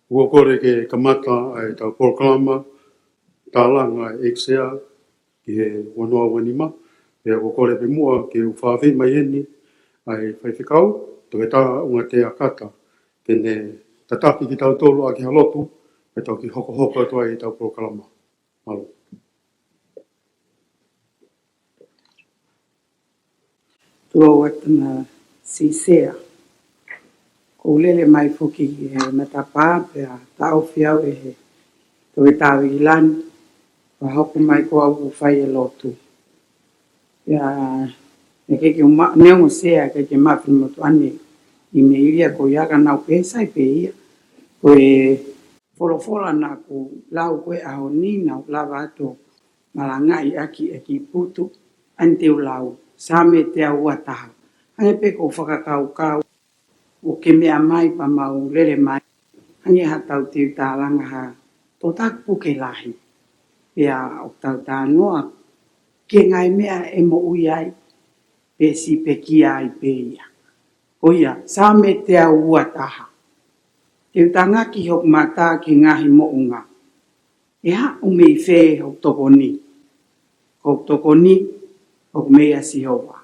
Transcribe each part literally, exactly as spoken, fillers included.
ʻOku ou kole ke kamata ʻa ʻetau polokalama tālanga ʻa e ʻEiki Sea ki he ua noa ua nima, pea ʻoku ou kole pē muʻa ke u fakaafeʻi mai heni ʻa e faifekau, Toketā ʻUngatea Kata, ke ne tataki kitautolu ʻaki ha lotu, pea tau kiʻi hokohoko atu ai ʻetau polokalama. Mālō. Tuʻa ʻoatu ʻa e Siʻi Sea. ʻOku ou lele mai foki he matapā pea taʻofi au ʻe he Toketā Vikilani, pea hoko mai ko au ʻoku fai e lotu. Pea, ʻe ke ke uma, neongo Sea ke ke mafi motu ane ʻi meʻa ia ko ia ka naʻá ku pehē sai pē ia. Ko e folofola naʻá ku lau ko ē ʻaho ni naʻá ku lava atu ʻo malangaʻi ʻaki e kiʻi putu, ʻa eni te u lau, Saame teau ua taha. Hangē pē ko e fakakaukau ʻoku ke meʻa mai pea mau lele mai. Hangē ha tau teu tālanga ha tōtaki puke lahi. Pea ʻoku tau talanoa ki he ngaahi meʻa ʻe moʻui ai, pe siʻi pekia ai pē ia. Ko ia, Saame teau ua taha. Te u tangaki hoku mata ki he ngaahi moʻunga. ʻE haʻu mei fē hoku tokoni? Ko hoku tokoni, ʻoku meia Sihova.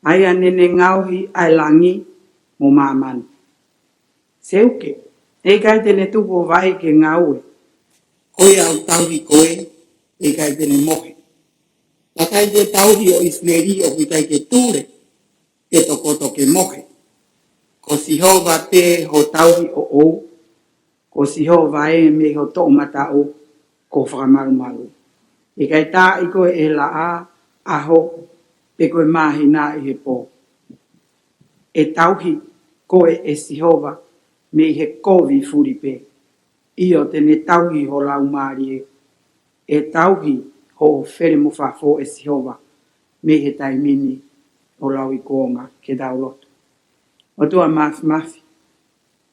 ʻA ia naʻá ne ngaohi ʻa e langi mo māmani. Seuke, ʻe ʻikai te ne tuku ho vaʻe ke ngaue. Ko ia ʻoku tauhi koe, ʻe ʻikai te ne mohe. Vakai, ko e tauhi ʻo ʻIsileli ʻoku ʻikai ke tule, pe tokoto ke mohe. Ko Sihova pē ho tauhi ʻoʻou, ko Sihova ē mei ho toʻomataʻu ko e fakamalumalu. ʻE ʻikai taaʻi koe ʻe he laʻā, ʻaho, pe ko e māhina ʻi he pō. ʻE tauhi koe ʻe Sihova mei he kovi fuli pē. ʻIo, te ne tauhi ho laumālie. ʻE tauhi hoʻo felemofafo ʻe Sihova mei he taimi ni ʻo lauʻi kuonga. Ke tau lotu. ʻOtua Māfimafi,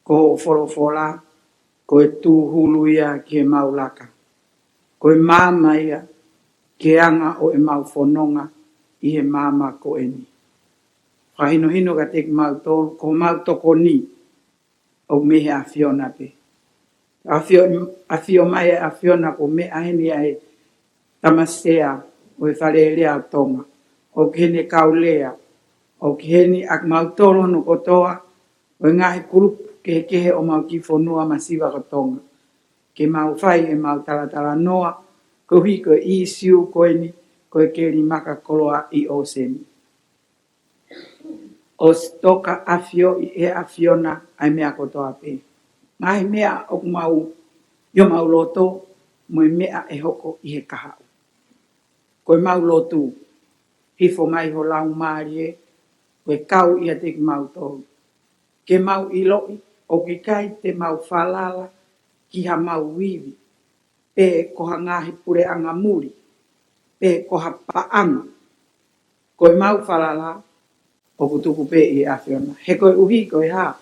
ko hoʻo folofola, ko e tūhulu ia ki heʻemau laka. Ko e maama ia ki he anga ʻo ʻemau fononga ʻi he maama ko eni. Fakahinohino kiate kimautolu, ko homau tokoni ʻoku mei he ʻAfiona pē. ʻAfio, ʻafio mai e ʻAfiona ko e meʻa heni ʻa e tama sea ʻo e Fale Alea ʻo Tonga. ʻOku ʻi heni e kau lea, ʻoku ʻi heni ʻa kimautolu hono kotoa, ʻo e ngaahi kulupu kehekehe ʻo homau kiʻi fonua masiva ko Tonga. Ke mau fai ʻemau talatalanoa, koeʻuhi ko e ʻīsiu ko eni, ko e keli maka koloa ʻi ʻōseni. ʻOsi toka ʻafioʻi ʻe he ʻAfiona ʻa e meʻa kotoa pē. Ngaahi meʻa ʻoku mau, ʻi homau loto, mo e meʻa ʻe hoko ʻi he kahaʻu. Ko ʻemau lotu, hifo mai ho Laumālie, ko e kau ʻiate kimautolu. Ke mau ʻiloʻi, ʻoku ʻikai te mau falala ki haʻamau ivi, pe ko ha ngaahi puleʻanga muli, pe ko ha paʻanga. Ko ʻemau falala, ʻoku tuku pē ʻi he ʻAfiona. He koeʻuhi ko e hā?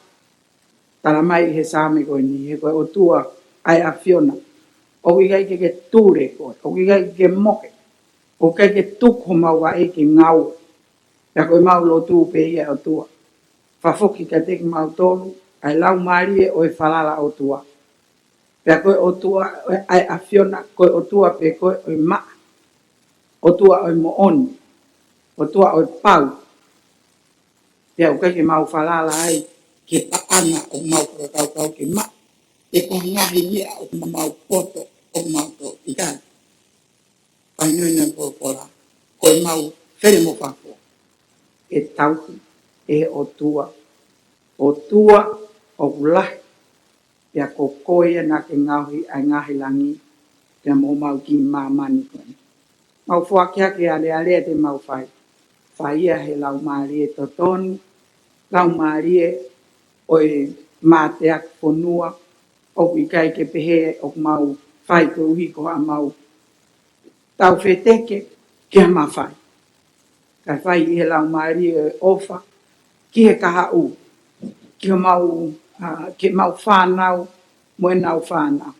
Tala mai ʻi he Saame ko eni, he ko e ʻOtua ʻa e ʻAfiona. ʻOku ʻikai ke ke tule koe, ʻoku ʻikai ke ke mohe, ʻoku ʻikai ke tuku homau vaʻe ke ngaue. Pea ko ʻemau lotu pē ia ʻOtua. Fakafoki kiate kimautolu ʻa e laumālie ʻo e falala ʻOtua. Pea ko e ʻOtua, ʻa e ʻAfiona, ko e ʻOtua pē ko ē ʻo e maʻa. ʻOtua ʻo e moʻoni. ʻOtua ʻo e pau. Pea ʻoku ʻikai ke mau falala ai ki he paʻanga ʻoku mau fakakaukau ke maʻu. Pe ko e ngaahi meʻa ʻoku mau poto, ʻoku mau tō ʻikai. Pea ʻi he ʻuhinga ko e folofola, ko ʻemau felemofafo, ʻe tauhi ʻe he ʻOtua, ʻOtua ʻoku lahi, pea ko koe ia naʻá ke ngaohi ʻa e ngaahi langi, pea mo homau kiʻi māmani ko eni. Mau foaki hake alealea te mau fai. Fai ia he laumālie totonu, laumālie ʻo e mateaki fonua, ʻoku ʻikai ke pehē ʻoku mau fai koeʻuhi ko haʻamau tau feteke ki ha mafai. Kae fai ʻi he laumālie ʻo e ʻofa ki he kahaʻu, ki homau, ʻa, ki heʻemau fānau mo ʻenau fānau.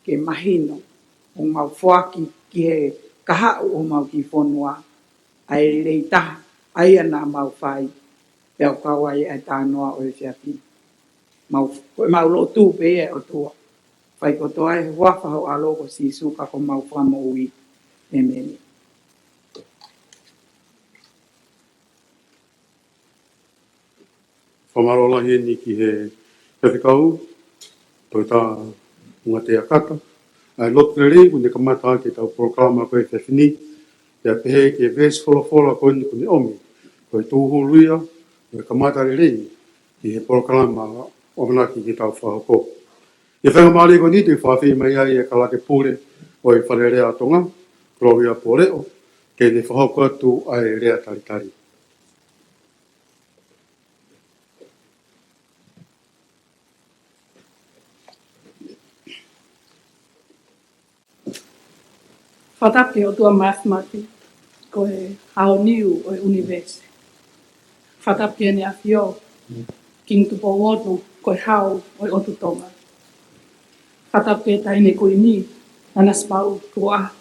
Ke mahino, ʻoku mau foaki ki he kahaʻu ʻo homau kiʻi fonua, ʻa e lelei taha, ʻa ia naʻa mau fai, pea ʻoku kau ai ʻa e talanoa ʻo e efiafi ni. Mau, ko ʻemau lotu pē ia ʻOtua. Fai kotoa ʻi he huafa ho ʻAlo ko Sīsū ka ko homau Fakamoʻui. ʻĒmeni. Fakamālō lahi eni ki he faifekau, Toketā Ungatea Kata, ʻa e lotu lelei kuo ne kamata ʻaki ʻetau polokalama ko e efiafi ni, pea pehē ki he veesi folofola ko eni kuo ne ʻomi, ko e tūhulu ia ʻo e kamata lelei ki he polokalama ʻamanaki ke tau fakahoko. ʻI he faingamālie ko eni te u fakaafeʻi mai ai e Kalake Pule ʻo e Fale Alea ʻo Tonga, Gloria Poleo, ke ne fakahoko atu ʻa e lea talitali. Fakatapu ki he ʻOtua Māfimafi, ko e aoniu ʻo e ʻunivēsi. Fakatapu ki Heʻene ʻAfio, Kingi Tupou Ono, ko e Hau ʻo e ʻOtu Tonga. Fakatapu ki he Taʻahine Kuini, Nanasipauʻu Tukuʻaho.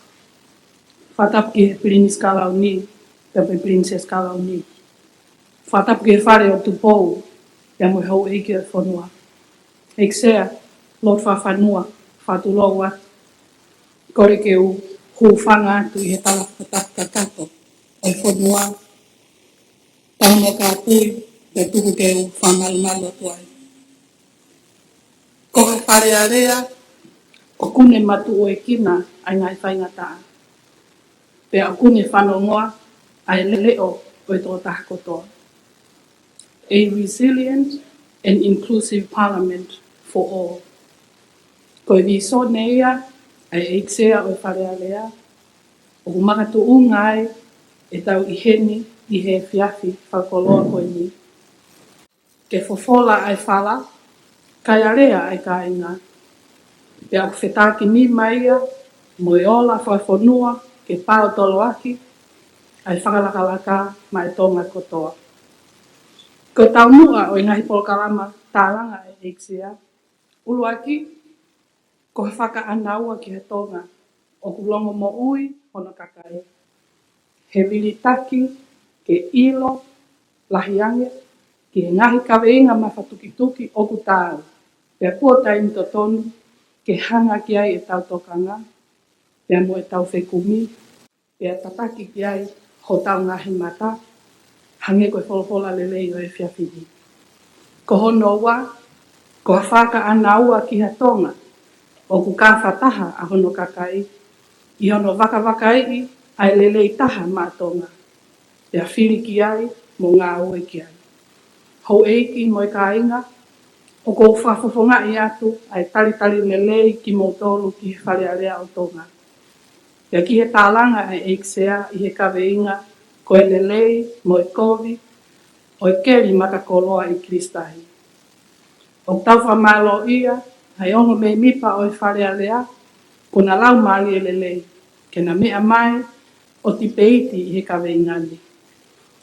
Fakatapu ki he Pilinisi Kalauni, pea mo e Pilinisesi Kalauni. Fakatapu ki he Fale ʻo Tupou, pea mo e houʻeiki ʻo e fonua. ʻEiki Sea, Lord Fakafanua, fakatulou atu. Kole ke u hūfanga atu ʻi he tala fakatapu kakato ʻo e fonua, tau mo kāpui, pea tuku ke u fakamalumalu atu ai. Ko ha Fale Alea ʻoku ne matuʻuekina ʻa e ngaahi faingataʻa, pea ʻoku ne fanongoa ʻa e leʻo ʻo e tokotaha kotoa. A resilient and inclusive parliament for all. Ko e vīsone ia ʻa e ʻEiki Sea ʻo e Fale Alea, ʻoku makatuʻunga ai ʻetau ʻi heni ʻi he efiafi fakakoloa ko eni. Ke fofola ʻa e fala, kae alea ʻa e kāinga. Pea ʻoku fetakinima ia mo e ola fakafonua ke paotoloaki ʻa e fakalakalaka maʻa e Tonga kotoa. Ko e taumuʻa ʻo e ngaahi polokalama tālanga ʻa e ʻEiki Sea, ʻuluaki, ko ha fakaʻānaua ki ha Tonga ʻoku longomoʻui hono kakai. He vilitaki ke ʻilo lahi ange ki he ngaahi kaveinga mafatukituki ʻoku taau, pea kuo taimi totonu ke hanga ki ai ʻetau tokanga, pea mo ʻetau fekumi, pea tataki ki ai hotau ngaahi mata, hangē ko e folofola lelei ʻo e efiafi ni. Ko hono ua, ko ha fakaʻānaua ki ha Tonga ʻoku kafataha ʻa hono kakai ʻi hono vakavakaiʻi ʻa e lelei taha maʻa Tonga, pea fili ki ai mo ngāue ki ai. Houʻeiki mo e kāinga, ʻoku ou fakafofongaʻi atu ʻa e talitali lelei kimoutolu ki he Fale Alea ʻo Tonga, pea ki he tālanga ʻa e ʻEiki Sea ʻi he kaveinga ko e lelei mo e kovi ʻo e keli makakoloa ʻi Kilisitai. ʻOku tau fakamālōʻia ʻa e ongo mēmipa ʻo e Fale Alea kuo na laumālie lelei ke na meʻa mai ʻo tipeiti ʻi he kaveinga ni.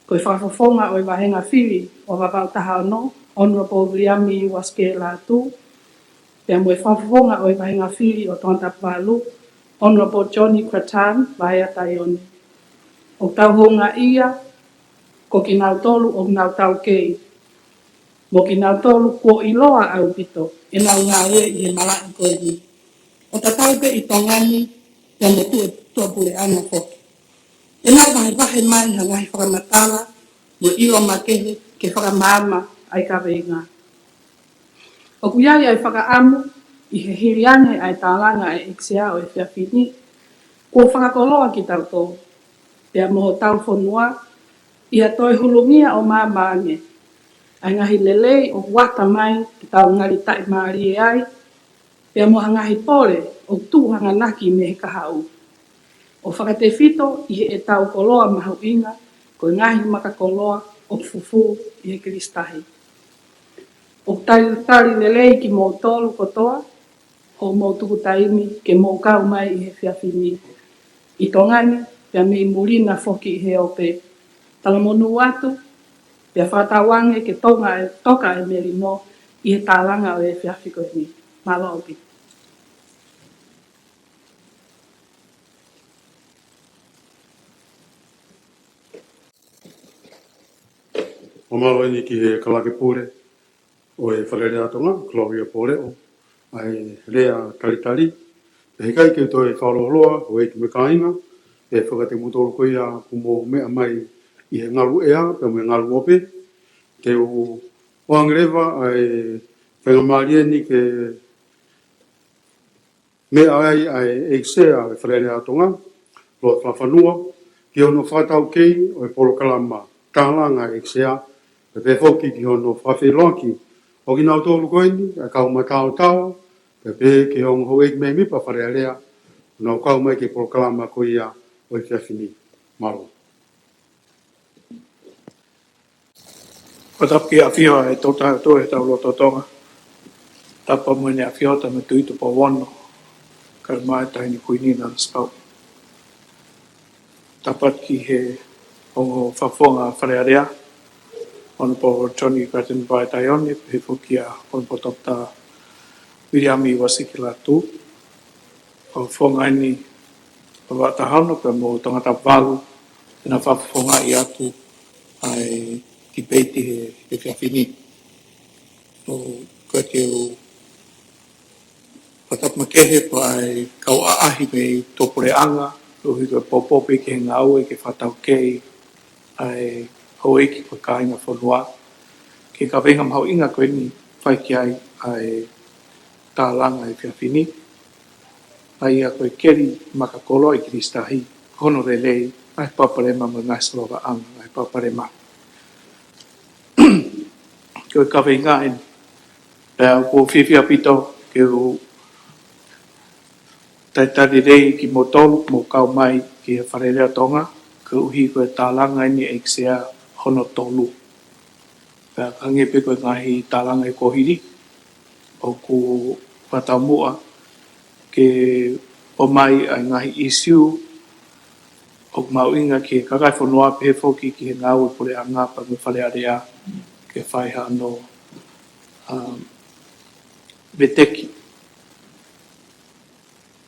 Ko e fakafofonga ʻo e vāhenga fili ʻo Vavaʻu taha ono, Honourable Viliami Uasikē Lātū, pea mo e fakafofonga ʻo e vāhenga fili ʻo Tongatapu valu, Honourable Johnny Gratan Vaea Taione. ʻOku tau houngaʻia, ko kinautolu ʻoku nau taukei, mo kinautolu kuo ʻiloa ʻaupito ʻenau ngāue ʻi he malaʻe ko eni, ʻo tatau pē ʻi Tonga ni, pea mo tuʻa, tuʻapuleʻanga foki. ʻE nau vahevahe mai ha ngaahi fakamatala mo e ʻilo makehe ke fakamaama ʻa e kaveinga. ʻOku ʻi ai ʻa e fakaʻamu ʻi he hili ange ʻa e tālanga ʻa e ʻEiki Sea ʻo e efiafi ni, kuo fakakoloa kitautolu, pea mo hotau fonua, ʻi ha toe hulungia ʻo maama ange ʻa e ngaahi lelei ʻoku ʻata mai ke tau ngali taʻimālie ai, pea mo ha ngaahi pole ʻoku tuʻu hanganaki mei he kahaʻu, ʻo fakatefito ʻi heʻetau koloa mahuʻinga ko e ngaahi makakoloa ʻoku fufū ʻi he Kilisitai. ʻOku talitali lelei kimoutolu kotoa hoʻomou tuku taimi ke mou kau mai ʻi he efiafi ni, ʻi Tonga ni, pea mei muli na foki ʻi he ope. Talamonū atu, pea fakatauange ke toka e, toka e melino ʻi he tālanga ʻo e efiafi ko eni. Mālō ʻaupito. Fakamālō eni ki he Kalake Pule ʻo e Fale Alea Tonga, Gloria Poleo, ʻa e lea talitali. Pea ʻikai ke u toe fakalōloa, houʻeiki mo e kāinga, ʻe fakatau mo tolu ko ia kuo mou meʻa mai ʻi he ngalu ʻea, pea mo e ngalu ope. Te u ʻoange leva ʻa e faingamālie ni ke meʻa ai ʻa e ʻEiki Sea ʻo e Fale Alea Tonga, Lord Fakafanua, ki hono fakataukei ʻo e polokalama tālanga ʻa e ʻEiki Sea, pea pehē foki ki hono fakafeʻiloaki ʻo kinautolu ko eni, ʻa e kau mataotao, pea pehē ki he ongo houʻeiki mēmipa Fale Alea, ʻoku nau kau mai ki he polokalama ko ia ʻo e efiafi ni. Mālō. Ko e tapu ki he ʻAfio ʻa e Tolu Tahaʻi ʻOtua ʻi hotau lotolotonga. Tapu mo ʻEne ʻAfio Tamaituʻi Tupou Ono, kae ʻumaʻā e Taʻahine Kuini Nanasipauʻu. Tapu atu ki he ongo Fakafofonga Fale Alea, Honourable Tony Grattan Vaitaione, pehē foki kia Honourable Doctor Viliami Uasiki Lātū, Fakafofonga ʻeni ʻo Vaʻa Taha Ono pea mo Tongatapu Valu, ʻi heʻena fakafofongaʻi atu ʻa e tipeiti he, he efiafi ni. ʻOku ou kole ke u fakatapu makehe pē ʻa e kau ʻaʻahi mei tuʻapuleʻanga, koeʻuhi ko e poupou pē ki he ngāue ke fakataukei ʻa e houʻeiki mo e kāinga fonua ki he kaveinga mahuʻinga ko eni, fai ki ai ʻa e tālanga ʻo e efiafi ni, ʻa ia ko e keli maka koloa ʻi Kilisi Tahi, ko hono lelei ʻa e palopalema mo e ngaahi solavaʻanga ʻa e palopalema. Ko e kaveinga ʻeni, pea ʻoku ou fiefia ʻaupito ke u talitali lelei kimoutolu ʻoku mou kau mai ki he Fale Alea Tonga, koeʻuhi ko e tālanga ʻeni ʻa e ʻEiki Sea hono tolu. Pea hangē pē ko e ngaahi tālanga ʻi he kuohili, ʻoku fakataumuʻa ke ʻomai ʻa e ngaahi ʻīsiu ʻoku mahuʻinga ki he kakai fonua, pehē foki ki he ngāue puleʻanga pea mo e Fale Alea, ke fai hano, um, veteki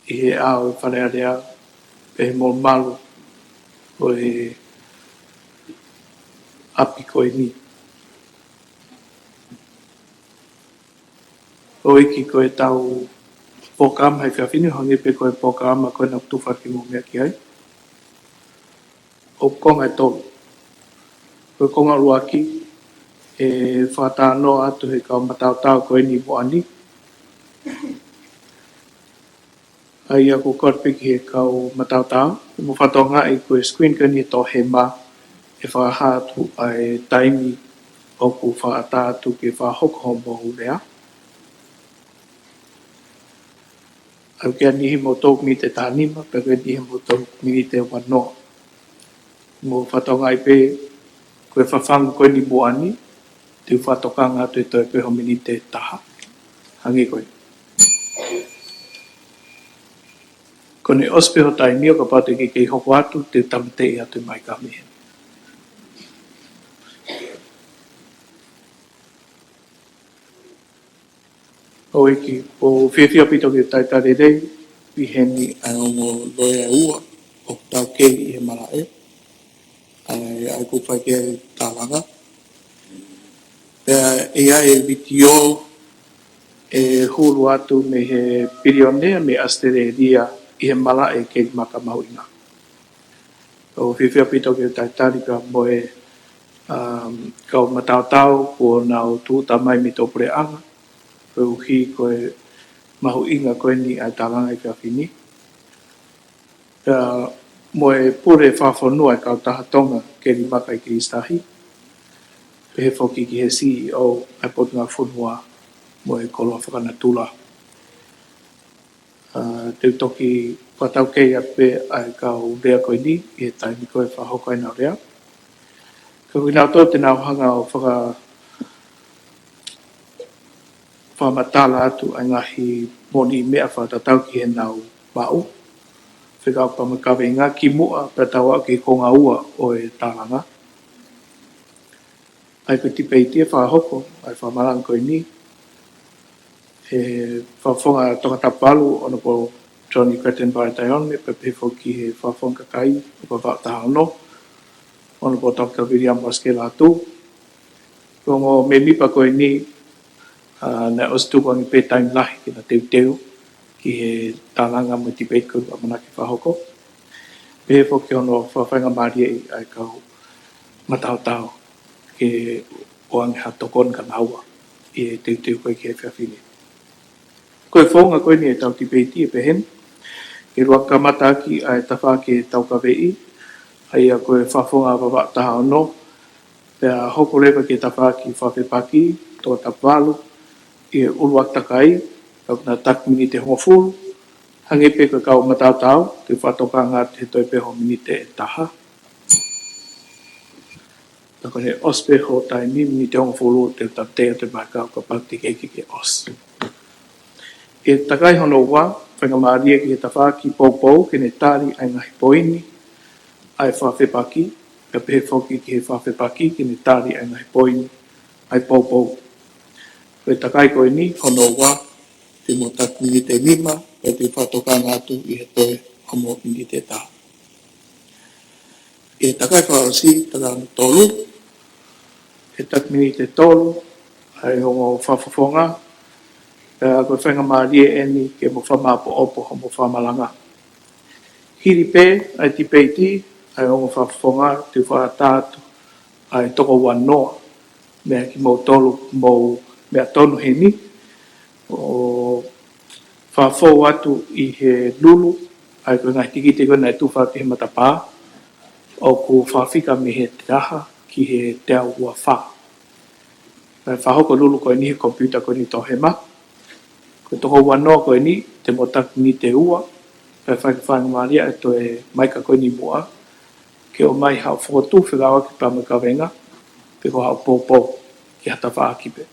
ʻi he ʻao ʻo e Fale Alea, pea mo e malu ʻo e ʻapi ko eni. Houʻeiki, ko ʻetau polokalama he efiafi ni, hangē pē ko e polokalama ko ena ʻoku tufa ke mou meʻa ki ai, ʻoku konga ʻe tolu. Ko e konga ʻuluaki, ʻe fakatalanoa atu he kau mataotao ko eni ʻi muʻa ni. ʻA ia ʻoku ou kole pē ki he kau mataotao, mou fakatokangaʻi ko e screen ko eni he toʻohema, ʻe fakahā atu ʻa e taimi ʻoku fakaʻatā atu ke fakahoko hoʻomou lea. ʻOku ʻi ai e niʻihi ʻoku tō miniti ʻe taha nima, pea ʻoku ʻi ai e niʻihi ʻoku tō miniti ʻe ua noa. Mou fakatokangaʻi pē, ko e fafangu ko eni ʻi muʻa ni, te u fakatokanga atu ʻe toe pē ha miniti ʻe taha. Hangē ko ē. Ko ʻene ʻosi pē hoʻo taimi, ʻo kapau te ke kei hoko atu, te u tāmateʻi atu e maika mei heni. Houʻeiki, ʻoku ou fiefia ʻaupito ke talitali lelei ʻi heni ʻa e ongo loea ʻe ua ʻoku taukei ʻi he malaʻe, ʻa e, ʻa ia ʻoku fai ki ai e tālanga. Pea ʻi ai e vitiō ʻe hulu atu mei he pilionea mei ʻAositelēlia ʻi he malaʻe keli maka mahuʻinga. ʻOku ou fiefia ʻaupito ke talitali pea mo e, um, kau mataotao kuo nau tūʻuta mai mei tuʻapuleʻanga, koeʻuhi ko e mahuʻinga ko eni ʻa e tālanga ʻo e efiafi ni. Pea mo e pule fakafonua ʻa e Kautaha Tonga Keli Maka ʻi Kilisi Tahi, pehē foki ki he C E O ʻa e Potungāue Fonua mo e Koloa Fakanatula. ʻA, te u toki fakataukei atu pē ʻa e kau lea ko eni ʻi he taimi ko ē ʻe fakahoko ai ʻenau lea. Ka ko kinautolu te nau hanga ʻo faka-, fakamatala atu ʻa e ngaahi moʻoniʻi meʻa fakatatau ki heʻenau maʻu, fekauʻaki pea mo e kaveinga kimuʻa pea tau aʻu ki he konga ua ʻo e tālanga. ʻA ia ko e tipeiti ʻe fakahoko, ʻa e fakamalanga ko eni, ʻe he Fakafofonga Tongatapu Valu, Honourable Tony Grattan Vaitaione, pea pehē foki ki he Fakafofonga Kakai ʻo Vaʻa Taha Ono, Honourable Doctor Viliami Uasiki Lātū. Ko e ongo mēmipa ko eni, ʻA, naʻe ʻosi tuku ange pē taimi lahi ke na teuteu ki he tālanga mo e tipeiti ko ē ʻoku ʻamanaki ke fakahoko. Pehē foki ki hono fakafaingamālieʻi ʻa e kau mataotao ke ʻoange ha tokoni kia naua ʻi he teuteu ko ē ki he efiafi ni. Ko e founga ko eni ʻetau tipeiti ʻe pehē ni. Ke ʻuluaki kamata ʻaki ʻa e tafaʻaki taukaveʻi, ʻa ia ko e fakafofonga Vavaʻu taha ono, pea hoko leva ki he tafaʻaki fakafepaki, Tongatapu valu, ʻi he ʻuluaki takai, ka ʻoku na taki miniti ʻe hongofulu, hangē pē ko e kau mataotao, te u fakatokanga atu he toe pē ho miniti ʻe taha. Ka ko ʻene ʻosi pē ho taimi, miniti ʻe hongofulu, te u tāmateʻi atu e maika kapau te ke ʻikai ke ʻosi. ʻI he takai hono ua, faingamālie ki he tafaʻaki poupou ke ne tali ʻa e ngaahi poini ʻa e fakafepaki, pea pehē foki ki he fakafepaki ke ne tali ʻa e ngaahi poini ʻa e poupou. Ko e takai ko eni, hono ua, te mo taki miniti ʻe nima, pea te u fakatokanga atu ʻi he toe homo miniti ʻe taha. ʻI he takai fakaʻosi, takai hono tolu, ʻe taki miniti ʻe tolu ʻa e ongo fakafofonga, pea ko e faingamālie eni ke mo fakamāʻopoʻopo homo fakamalanga. Hili pē ʻa e tipeiti ʻa e ongo fakafofonga, te u fakaʻatā atu ʻa e toko ua noa meiate kimoutolu, mou meʻa tonu heni, ʻo fakafou atu ʻi he lulu, ʻa ia ko e ngaahi tikite ko ē naʻe tufa ki he matapā, ʻoku fakafika mei he taha ki he teau ua fā. Pea fakahoko e lulu ko eni he computer ko eni Tohema. Ko e toko ua noa ko eni, te mo taki miniti ʻe ua, pea fai faingamālie ʻa e toe maika ko eni muʻa, ke ʻomai haʻo fokotuʻu fekauʻaki pea mo e kavenga, pe ko haʻo poupou ki ha tafaʻaki pē.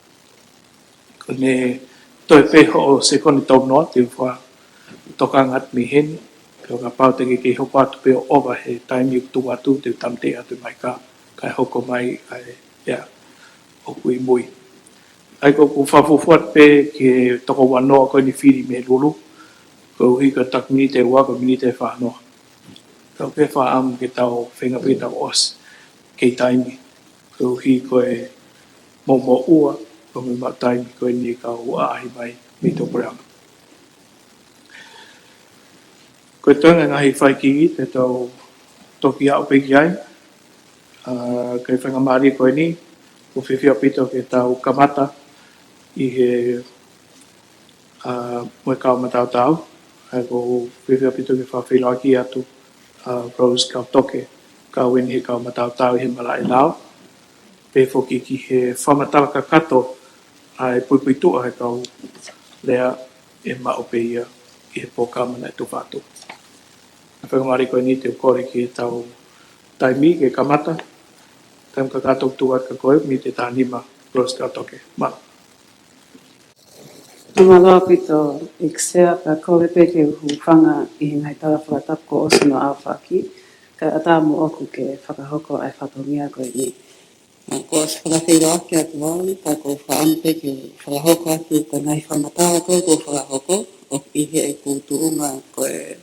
Ko ʻene toe pē hoʻo sekoni tolu noa, te u fakatokanga atu mei heni, pea kapau te ke kei hoko atu pē ʻo ʻova he taimi ʻoku tuku atu, te u tāmateʻi atu e maika, kae hoko mai ʻa e ʻea ʻoku ʻi mui. ʻA ia ko ʻeku fakafuofua atu pē ki he toko ua noa ko eni fili mei he lulu, koeʻuhi ko e taki miniti ʻe ua ko e miniti ʻe fā noa. Tau pē fakaʻamu ke tau feinga pē ke tau ʻosi kei taimi, koeʻuhi ko e mou moʻua, ko e maʻu taimi ko eni kau ʻaʻahi mai mei he tō puleʻanga. Ko e toenga e ngaahi faikī te tau toki aʻu pē ki ai. ʻA, ko e faingamālie ko eni, ʻoku fiefia ʻaupito ke tau kamata ʻi he, ʻa, mo e kau mataotao. ʻA ia ʻoku fiefia ʻaupito ke fakafeʻiloaki atu, ʻa, Rose Kautoke, kau eni he kau mataotao ʻi he malaʻe lao. Pehē foki ki he fakamatala kakato ʻa e puipuituʻa ʻa e kau lea ʻe maʻu pē ia ʻi he polokalama naʻe tufa atu. Ko e faingamālie ko eni te u kole ki heʻetau taimi ke kamata. Taimi kakato ʻoku tuku atu kia koe, miniti ʻe taha nima, Rose Kautoke. Mālō. Mālō ʻaupito, ʻEiki Sea, pea kole pē ke u hūfanga ʻi he ngaahi tala fakatapu kuo ʻosi hono aofaki, kae ʻatā moʻoku ke fakahoko ʻa e fatongia ko eni. ʻA, kuo ʻosi fakafeʻiloaki atu au, ka ʻoku ou fakaʻamu pē ke fakahoko atu ko e ngaahi fakamatala ko ē kuo fakahoko, ʻoku ʻi heʻeku tuʻunga ko e,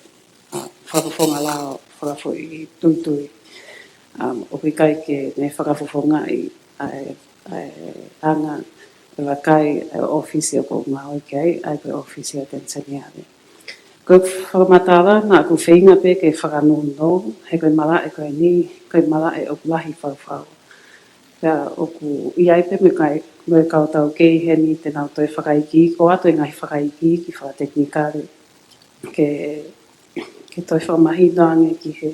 ʻa, fakafofonga lao fakafoʻituitui. ʻA, ʻoku ʻikai ke ne fakafofongaʻi ʻa e, ʻa e anga e vakai ʻa e ʻōfisi ʻoku ou ngāue ki ai, ʻa ia ko e ʻōfisi ʻa e Attorney General. Ko e fakamatala naʻa ku feinga pē ke fakanounou, he ko e malaʻe ko eni, ko e malaʻe ʻoku lahi faufau. Pea ʻoku ʻi ai pē mo e kai, mo e kau taukei heni te nau toe fakaikiiki, ʻoatu e ngaahi fakaikiiki fakatekinikale ke, ke toe fakamahino ange ki he,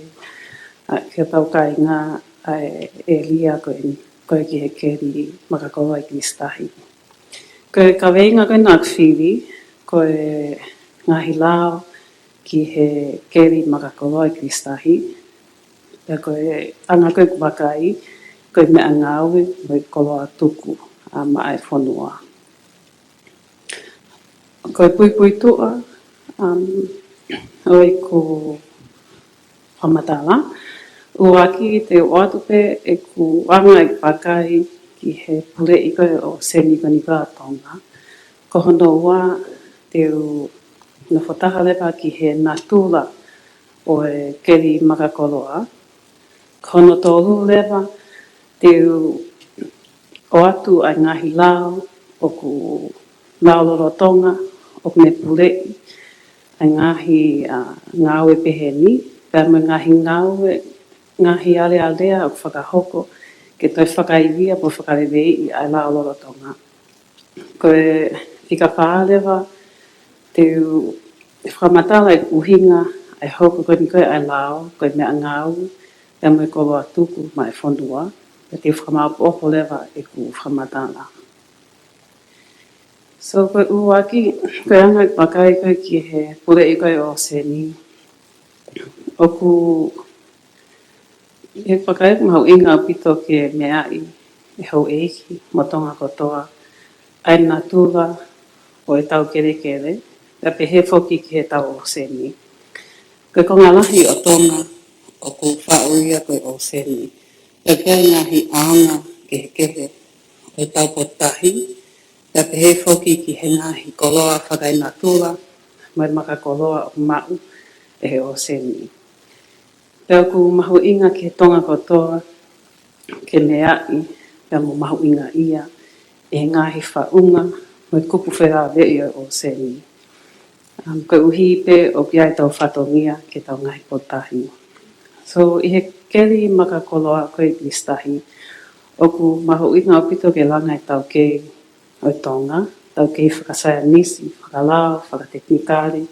ʻa, ki hotau kāinga ʻa e ʻēlia ko eni, ko e ki he keli makakoloa ʻi Kilisi Tahi. Ko e kaveinga ko ē naʻa ku fili, ko e ngaahi lao ki he keli makakoloa ʻi Kilisi Tahi. Pea ko e anga ko ē ʻeku vakai, ko e meʻangāue mo e koloa tuku ʻa maʻa e fonua. Ko e puipuituʻa, um, ʻo ʻeku fakamatala. ʻUluaki te u ʻoatu pē ʻeku anga ʻeku vakai ki he puleʻi ko ē ʻo Sēniti Konikala Tonga. Ko hono ua te u nofo taha leva ki he natula ʻo e keli makakoloa. Ko hono tolu leva te u ʻoatu ʻa e ngaahi lao ʻoku lao lolotonga ʻoku ne puleʻi ʻa e ngaahi, ʻa, ngāue pehē ni, pea mo e ngaahi ngāue, ngaahi alealea ʻoku fakahoko ke toe fakaivia pe fakaleleiʻi ʻa e lao lolotonga. Ko e fika fā leva, te u fakamatala e ʻuhinga ʻa e hoko ko eni ko ē ʻa e lao ko e meʻangāue pea mo e koloa tuku maʻa e fonua, pea te u fakamāʻopoʻopo leva ʻeku fakamatala. So, ko e ʻuluaki, ko e anga ʻeku vakai ko ē ki he puleʻi ko ē ʻo e ʻōseni, ʻoku, ʻeku vakai ʻoku mahuʻinga ʻaupito ke meaʻi ʻe houʻeiki mo Tonga kotoa ʻa e natula ʻo ʻetau kelekele, pea pehē foki ki heʻetau ʻōseni. Ko e konga lahi ʻo Tonga ʻoku faʻu ia ko e ʻōseni. Pea ʻoku ʻi ai e ngaahi ʻaonga kehekehe ʻo ʻetau potutahi, pea pehē foki ki he ngaahi koloa fakaenatula mo e makakoloa ʻoku maʻu ʻe he ʻōseni. Pea ʻoku mahuʻinga ki he Tonga kotoa ke meaʻi pea mo mahuʻingaʻia ʻe he ngaahi faʻunga mo e kupu felāveʻi ʻo e ʻōseni. Um, koeʻuhi pē ʻoku ʻi ai ʻetau fatongia ki heʻetau ngaahi potutahi. So, ʻi he keli makakoloa ko ē ʻi Kilisi Tahi, ʻoku mahuʻinga ʻaupito ke langa ʻetau kei ʻo Tonga, ʻetau kei fakasaienisi, fakalao, fakatekinikale,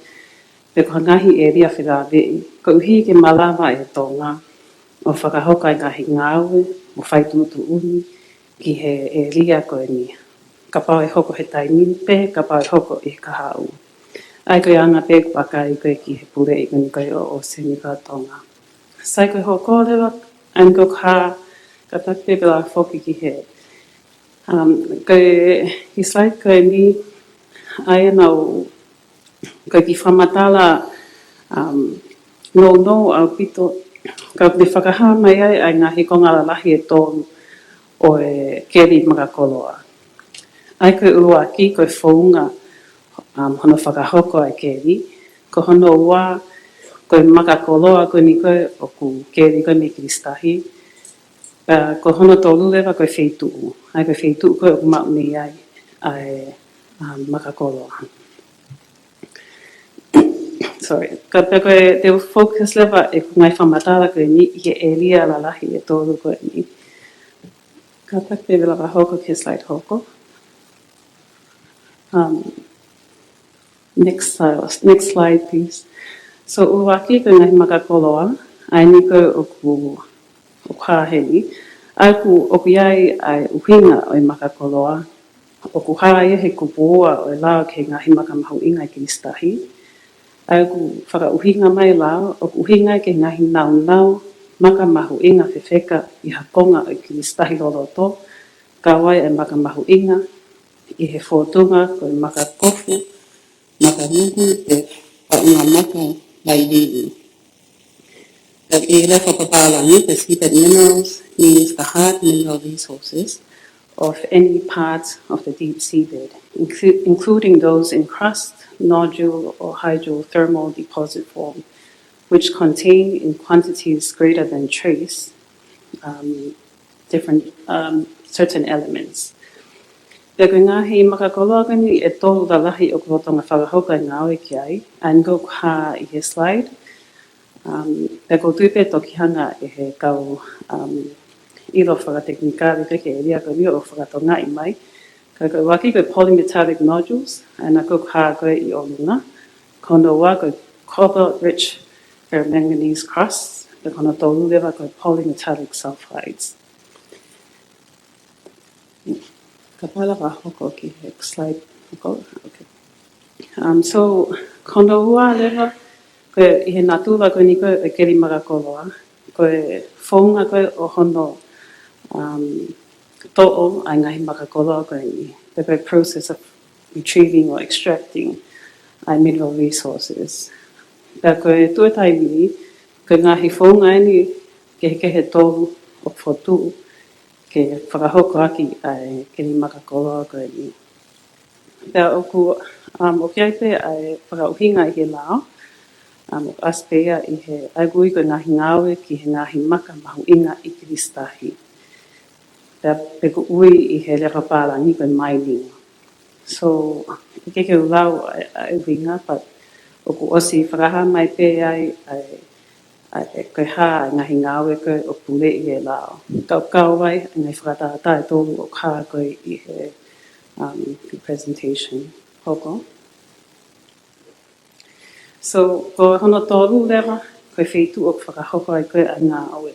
pe ko ha ngaahi ʻēlia felāveʻi, koeʻuhi ke malava ʻe Tonga ʻo fakahoko ʻa e ngaahi ngāue mo fai tuʻutuʻuni ki he ʻēlia ko eni. Kapau ʻe hoko he taimi ni pe kapau ʻe hoko ʻi he kahaʻu. ʻA ia ko e anga pē ʻeku vakai ko ē ki he puleʻi ko eni ko ē ʻo e ʻōseni ʻa Tonga. Sai, ko e hoko leva, ʻa ia ko e hā, kātaki pē pela foki ki he, um, ko e, ki he slide ko eni, ʻa ia naʻa ku, ko e kiʻi fakamatala, um, nounou ʻaupito, ka ne fakahā mai ai ʻa e ngaahi konga lalahi ʻe tolu ʻo e keli makakoloa. ʻA ia ko e ʻuluaki, ko e founga, um, hono fakahoko ʻa e keli, ko hono ua, ko e makakoloa ko eni ko ē ʻoku keli ko ē mei Kilisi Tahi, pea ko hono tolu leva ko e feituʻu. ʻA ia ko e feituʻu ko ē ʻoku maʻu mei ai ʻa e, um, makakoloa. Sorry, ka pea ko e te u focus leva ʻeku ngaahi fakamatala ko eni ʻi he ʻēlia lalahi ʻe tolu ko eni. Kātaki pē pela hoko ki he slide hoko. Um, next, uh, next slide, please. So, ʻuluaki ko e ngaahi makakoloa, ʻa eni ko ē ʻoku, ʻoku hā heni. ʻA ia ʻoku, ʻoku ʻi ai ʻa e ʻuhinga ʻo e makakoloa, ʻoku hā ia he kupu ua ʻo e lao ki he ngaahi maka mahuʻinga ʻi Kilisi Tahi. ʻA ia ʻoku fakaʻuhinga mai e lao, ʻoku ʻuhinga ki he ngaahi naunau maka mahuʻinga fefeka ʻi ha konga ʻo Kilisi Tahi loloto, kau ai e maka mahuʻinga ʻi he fōtunga ko e maka kofu, maka nuku, pe faʻunga maka lailili. Pea ʻi he lea fakapālangi, the seabed minerals means the hard mineral resources of any part of the deep seabed, inclu-, including those in crust, nodule, or hydrothermal deposit form, which contain in quantities greater than trace, um, different, um, certain elements. Pea ko e ngaahi makakoloa ko eni ʻe tolu lalahi ʻoku lolotonga fakahoko e ngāue ki ai, ʻa ia ʻoku hā ʻi he slide. Um, pea ʻoku ou tui pē toki hanga ʻe he kau, um, ʻilo fakatekinikale ki he ʻēlia ko eni ʻo fakatokangaʻi mai. Ka ko e ʻuluaki ko e polymetallic nodules, ʻa ia ʻoku hā ko ē ʻi ʻolunga. Ko hono ua ko e copper rich ferromanganese crusts, pea ko hono tolu leva ko e polymetallic sulfides. Kapau leva hoko ki he slide hoko. Okay. Um, so, ko hono ua leva, ko e ʻi he natula ko eni ko e keli makakoloa, ko e founga ko ē ʻo hono, um, toʻo ʻa e ngaahi makakoloa ko eni, the process of retrieving or extracting ʻa e mineral resources. Pea ko e tuʻu he taimi ni, ko e ngaahi founga eni kehekehe ʻe tolu ʻoku fokotuʻu ke fakahoko ʻaki ʻa e keli makakoloa ko eni. Pea ʻoku, um, ʻoku ʻi ai pē ʻa e fakaʻuhinga ʻi he lao, um, ʻoku ʻasi pē ia ʻi he, ʻa ia ʻoku ui ko e ngaahi ngāue ki he ngaahi maka mahuʻinga ʻi Kilisi Tahi. Pea pea ʻoku ui ʻi he lea fakapālangi ko e mining. So, ʻikai ke u lau ʻa e, ʻa e ʻuhinga, but ʻoku ʻosi fakahā mai pē ai ʻa e, ʻa e, ko e hā e ngaahi ngāue ko ē ʻoku puleʻi ʻe he lao. Kau, kau ai e ngaahi fakatātā ʻe tolu ʻoku hā ko ē ʻi he, um, presentation. Hoko. So, ko hono tolu leva, ko e feituʻu ʻoku fakahoko ai ko ē ʻa e ngāue.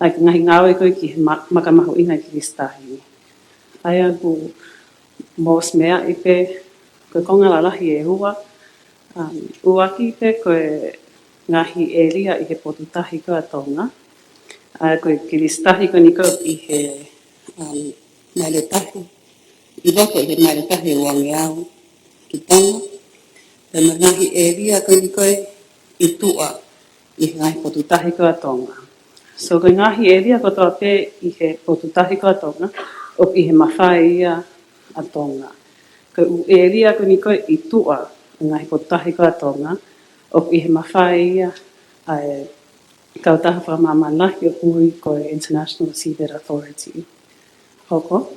ʻA e ngaahi ngāue ko ē ki he ma-, maka mahuʻinga ʻi Kilisitahi. ʻA ia ʻoku mou meaʻi pē, ko e konga lalahi ʻe ua, um, ʻuluaki pē ko e ngaahi ʻēlia ʻi he potu tahi ko ē ʻa Tonga. ʻA ia ko Kilisitahi ko eni ko ē ʻi he, um, maile tahi, ʻi loto ʻi he maile tahi ʻe uangeau ki Tonga. Pea mo e ngaahi ʻēlia ko eni ko ē ʻi tuʻa ʻi he ngaahi potu tahi ko ē ʻa Tonga. So, ko e ngaahi ʻēlia kotoa pē ʻi he potu tahi ko ē ʻa Tonga, ʻoku ʻi he mafai ia ʻa Tonga. Ko e ʻū ʻēlia ko eni ko ē ʻi tuʻa ʻi he ngaahi potu tahi ko ē ʻa Tonga, ʻoku ʻi he mafai ia ʻa e kautaha fakamāmani lahi ʻoku ui ko e International Seabed Authority. Hoko.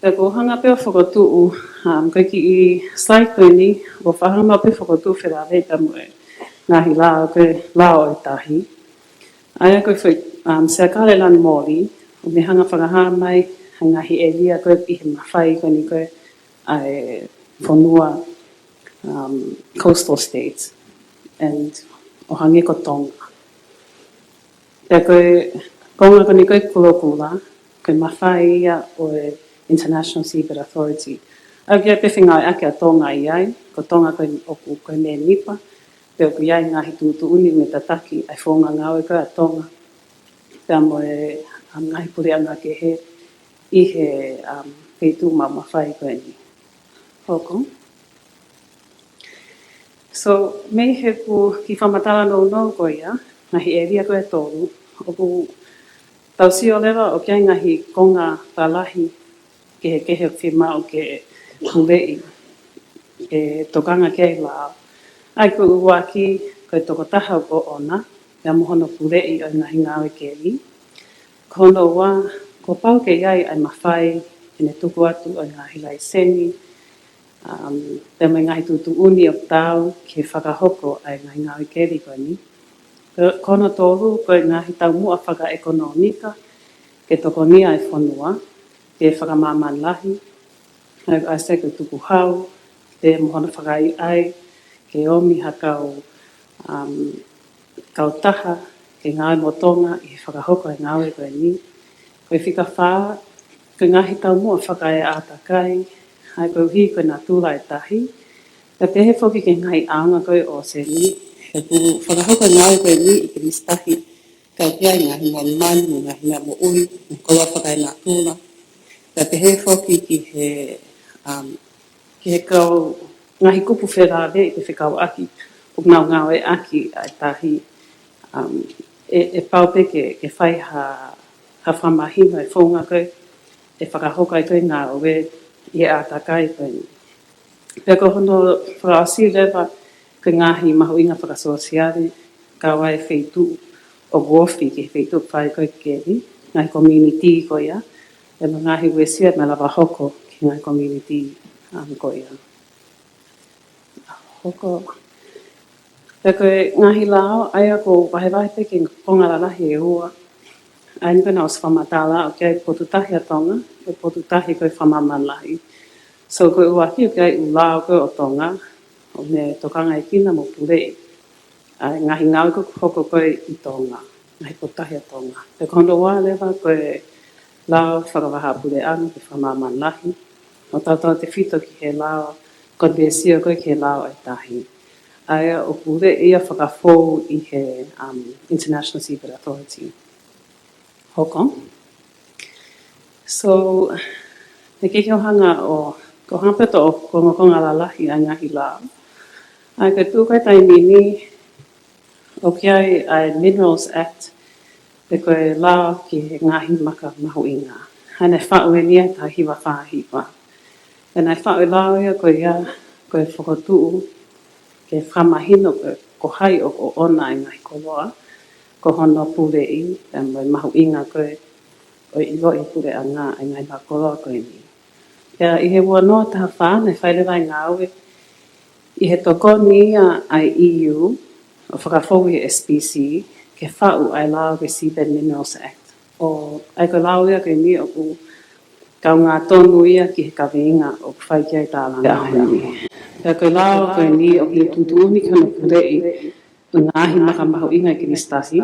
Pea ʻoku ou hanga pē ʻo fokotuʻu, um, ko e kiʻi slide ko eni, ʻoku ou fakahanga pē ʻo fokotuʻu felāveʻi pea mo e ngaahi lao, ko e lao ʻo e tahi. ʻA ia ko e foʻi, um, Siakale Lanumoli, ʻoku ne hanga ʻo fakahā mai ʻa e ngaahi ʻēlia ko ē ʻi he mafai ko eni ko ē ʻa e fonua, um, coastal states, and ʻo hangē ko Tonga. Pea ko e konga ko eni ko ē kulokula, ko e mafai ia ʻo e International Seabed Authority. ʻA ia ʻoku ʻi ai pē fengāueʻaki ʻa Tonga ʻi ai, ko Tonga ko e, ʻoku, ko e mēmipa, pea ʻoku ʻi ai ngaahi tuʻutuʻuni mo e tataki ʻa e founga ngāue ko ē ʻa Tonga. Pea mo e, um, ngaahi puleʻanga kehe ʻi he, um, feituʻu maʻu mafai ko eni. Hoko. So, mei he kiʻi fakamatala nounou ko ia, ngaahi ʻēlia ko ē ʻe tolu, ʻoku tau sio leva ʻoku ʻi ai ngaahi konga lalahi kehekehe ʻoku fiemaʻu ke puleʻi, ke tokanga ki ai e lao. ʻA ia ko e ʻuluaki, ko e tokotaha ʻoku ʻoʻona, pea mo hono puleʻi ʻo e ngaahi ngāue keli. Ko hono ua, kuo pau ke ʻi ai ʻa e mafai ke ne tuku atu ʻa e ngaahi laiseni, um, pea mo e ngaahi tuʻutuʻuni ʻoku taau ki he fakahoko ʻa e ngaahi ngāue keli ko eni. Ko, ko hono tolu, ko e ngaahi taumuʻa fakaʻekonōmika ke tokonia e fonua, ke fakamāmani lahi, ʻa ia ko e tukuhau, pea mo hono fakaʻaiʻai, ke ʻomi ha kau, um, kautaha ke ngāue mo Tonga ʻi he fakahoko e ngāue ko eni. Ko e fika fā, ko e ngaahi taumuʻa fakaeʻātakai, ʻa ia koeʻuhi ko e natula e tahi, pea pehē foki ki he ngaahi ʻaonga ko ē ʻo e ʻōseni, he ʻoku fakahoko e ngāue ko eni ʻi Kilisitahi, ka ʻoku ʻi ai e ngaahi monumanu, mo e ngaahi meʻa moʻui, mo e koloa fakaenatula. Pea pehē foki ki he, um, ki he kau ngaahi kupu felāveʻi pe fekauʻaki ʻoku nau ngāueʻaki ʻa e tahi, um, ʻe, ʻe pau pē ke, ke fai ha, ha fakamahino e founga ko ē ʻe fakahoko ai ko ē e ngāue ʻi he ʻātakai ko eni. Pea ko hono fakaʻosi leva, ko e ngaahi mahuʻinga fakasōsiale, kau ai e feituʻu ʻoku ofi ki he feituʻu fai ko ē e keli, ngaahi community ko ia, pea mo e ngaahi uesia naʻe lava hoko ki he ngaahi community, um, ko ia. Hoko. Pea ko e ngaahi lao, ʻa ia ʻoku vahevahe pē ki he konga lalahi ʻe ua. ʻA ia ko ē naʻe ʻosi fakamatala, ʻoku ʻi ai e potu tahi ʻa Tonga, e potu tahi ko ē fakamāmani lahi. So ko e ʻuluaki ʻoku ʻi ai e ʻū lao ko ē ʻo Tonga, ʻoku ne tokangaekina mo puleʻi ʻa e ngaahi ngāue ko ē ʻoku hoko ko ē ʻi Tonga, ngaahi potu tahi ʻa Tonga. Pea ko hono ua leva ko e lao fakavahaʻapuleʻanga pe fakamāmani lahi, ʻo tautautefito ki he lao, konvēsio ko ē ki he lao ʻo e tahi. ʻA ia ʻoku puleʻi ia fakafou ʻi he, um, International Seabed Authority. Hoko. So, te ke hanga ʻo, ʻoku ou hanga pē ʻo toʻo e kongokonga lalahi ʻa e ngaahi lao. ʻA ia ko e tuʻu ko ē he taimi ni, ʻoku ʻi ai ʻa e Minerals Act, pe ko e lao ki he ngaahi maka mahuʻinga. ʻA ia naʻe faʻu eni ʻi he taha hiva fā hiva. Pea naʻe faʻu e lao ia ko ia, ko e fokotuʻu ke fakamahino ko, ko hai ʻoku ʻoʻona e ngaahi koloa, ko hono puleʻi, pea mo e mahuʻinga ko ē ʻo e ʻiloʻi e puleʻanga e ngaahi maka koloa ko eni. Pea ʻi he ua noa taha fā naʻe fai leva e ngāue ʻi he tokoni ia ʻa e E U ʻo fakafou ʻi he S P C ke faʻu ʻa e lao ko e Seabed Minerals Act. ʻO ʻa ia ko e lao ia ko eni ʻoku kaungā tonu ia ki he kaveinga ʻoku fai ki ai e tālanga ʻaho ni. Pea ko e lao ko eni ʻoku ne tuʻutuʻuni ki hono puleʻi ʻo e ngaahi maka mahuʻinga ʻi Kelisi Tahi,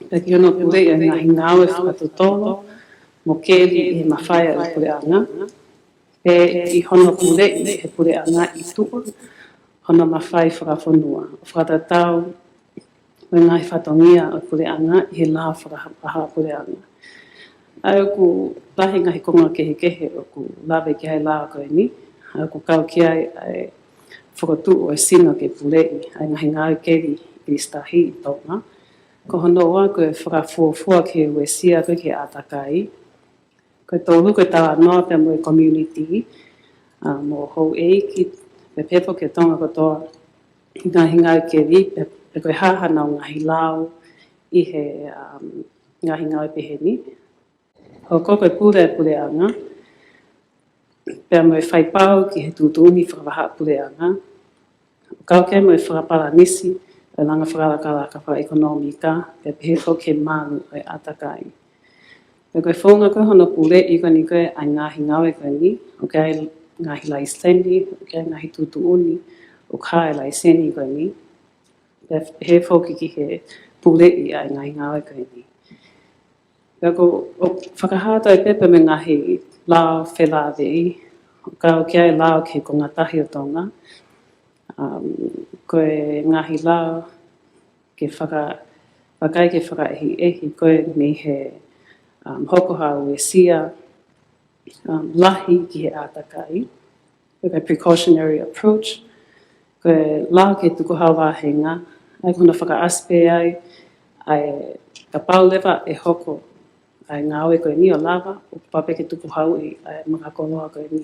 pea ki hono puleʻi ʻo e ngaahi ngāue fakatotolo mo keli ʻi he mafai ʻa e puleʻanga, pea ʻi hono puleʻi ʻe he puleʻanga ʻi tuʻa hono mafai fakafonua, ʻo fakatatau mo e ngaahi fatongia ʻo e puleʻanga ʻi he lao fakaha-, fakahaʻapuleʻanga. ʻA ia ʻoku lahi e ngaahi konga kehekehe ʻoku lave ki ai e lao ko eni, ʻa ia ʻoku kau ki ai ʻa e fokotuʻu ʻo e sino ke puleʻi ʻa e ngaahi ngāue keli ʻi Kelisi Tahi ʻi Tonga. Ko hono ua ko e fakafuofua ki he uesia ko ē ki he ʻātakai. Ko e tolu ko e talanoa pea mo e community, ʻa, mo houʻeiki, pea pehē foki ki he Tonga kotoa, ʻi he ngaahi ngāue keli, pea, pea ko e hā haʻanau ngaahi lao ʻi he, um, ngaahi ngāue pehē ni. Hoko ko e pule ʻa e puleʻanga, pea mo e faipau ki he tuʻutuʻuni fakavahaʻapuleʻanga, ʻo kau ki ai mo e fakapalanisi ʻo e langa fakalakalaka fakaʻekonōmika, pea pehē foki ki he malu ʻo e ʻātakai. Pea ko e founga ko ē hono puleʻi ko eni ko ē ʻa e ngaahi ngāue ko eni, ʻoku ʻi ai e ngaahi laiseni, ʻoku ʻi ai e ngaahi tuʻutuʻuni ʻoku hā e laiseni ko eni, pea pehē foki ki he puleʻi ʻa e ngaahi ngāue ko eni. Pea ko, ʻoku fakahā atu ai pē pea mo e ngaahi lao felāveʻi, ʻoku kau ki ai e lao ki he konga tahi ʻo Tonga. Um, ko e ngaahi lao ke faka-, vakai ke fakaʻehiʻehi ko ē mei he, um, hoko ha uesia, um, lahi ki he ʻātakai. Ko e precautionary approach, ko e lao ke tukuhau vāhenga, ʻa ia ko hono fakaʻasi pē ai, ʻa e kapau leva ʻe hoko ʻa e ngāue ko eni ʻo lava, ʻoku pau pē ke tukuhauʻi ʻa e maka koloa ko eni.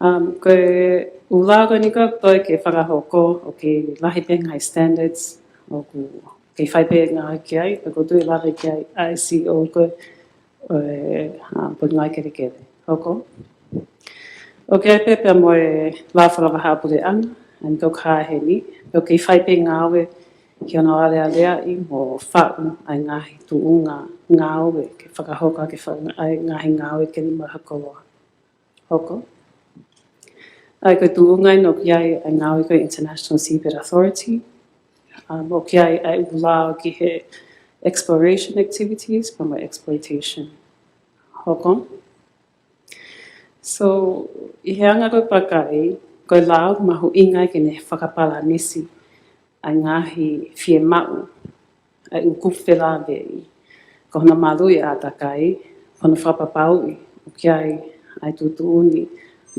Um, ko e ʻū lao ko eni ko ē ʻoku toe ke fakahoko, ʻoku lahi pē ngaahi standards ʻoku kei fai pē ngāue ki ai, pea ʻoku ou tui ʻe lave ki ai ʻa e C E O ko ē ʻo e, ʻa, Potungāue Kelekele. Hoko. ʻOku ʻi ai pē pea mo e lao fakavahaʻapuleʻanga, ʻa ia ko e hā heni, ʻoku kei fai pē ngāue ki hono alealeaʻi mo faʻu ʻa e ngaahi tuʻunga ngāue ke fakahoko ʻaki e faʻu ʻa e ngaahi ngāue keli maka koloa. Hoko. ʻA ia ko e tuʻunga ʻeni ʻoku ʻi ai ʻa e ngāue ko e International Seabed Authority, ʻa, ʻoku ʻi ai ʻa e ʻū lao ki he exploration activities, pea mo e exploitation. Hoko. So, ʻi he anga ko ē ʻoku ou vakai, ko e lao mahuʻinga ke ne fakapalanisi ʻa e ngaahi fiemaʻu ʻa e ʻū kupu felāveʻi, ko hono maluʻi ʻa e ʻātakai, ko hono fakapapauʻi ʻoku ʻi ai ʻa e tuʻutuʻuni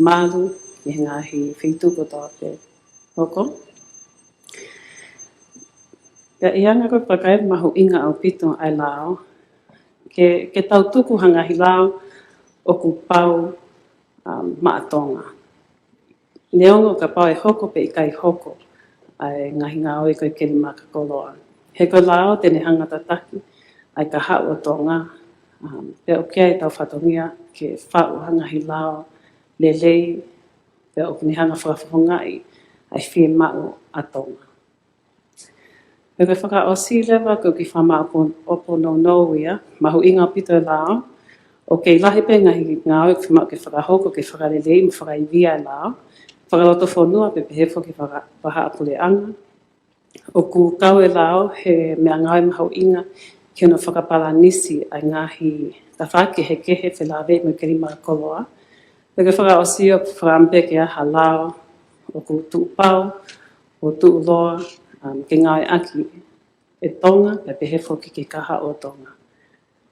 malu ʻi he ngaahi feituʻu kotoa pē. Hoko. Pea ʻi he anga ko ē ʻoku ou vakai, mahuʻinga ʻaupito ʻa e lao ke, ke tau tuku ha ngaahi lao ʻoku pau, um, maʻa Tonga. Neongo kapau ʻe hoko pe ʻikai hoko ʻa e ngaahi ngāue ko e keli maka koloa. He ko e lao te ne hanga ʻo tataki ʻa e kahaʻu ʻo Tonga, um, pea ʻoku ʻi ai ʻetau fatongia ke faʻu ha ngaahi lao lelei, pea ʻoku ne hanga ʻo fakafofongaʻi ʻa e fiemaʻu ʻa Tonga. Pea ko e fakaʻosi leva ko e kiʻi fakamāʻopoʻopo nounou ia, mahuʻinga ʻaupito e lao, ʻoku kei lahi pē ngaahi ngāue ʻoku fiemaʻu ke fakahoko ke fakaleleiʻi mo fakaivia e lao, fakalotofonua pea pehē foki ki he faka-, fakahaʻapuleʻanga. ʻOku kau e lao he meʻangāue mahuʻinga ki hono fakapalanisi ʻa e ngaahi tafaʻaki kehekehe felāveʻi mo e keli maka koloa. Pea ko e fakaʻosi ʻoku fakaʻamu pē ke ʻi ai ha lao ʻoku tuʻupau, ʻo tuʻuloa, um, ke ngāueʻaki ʻe Tonga, pea pehē foki ki he kahaʻu ʻo Tonga.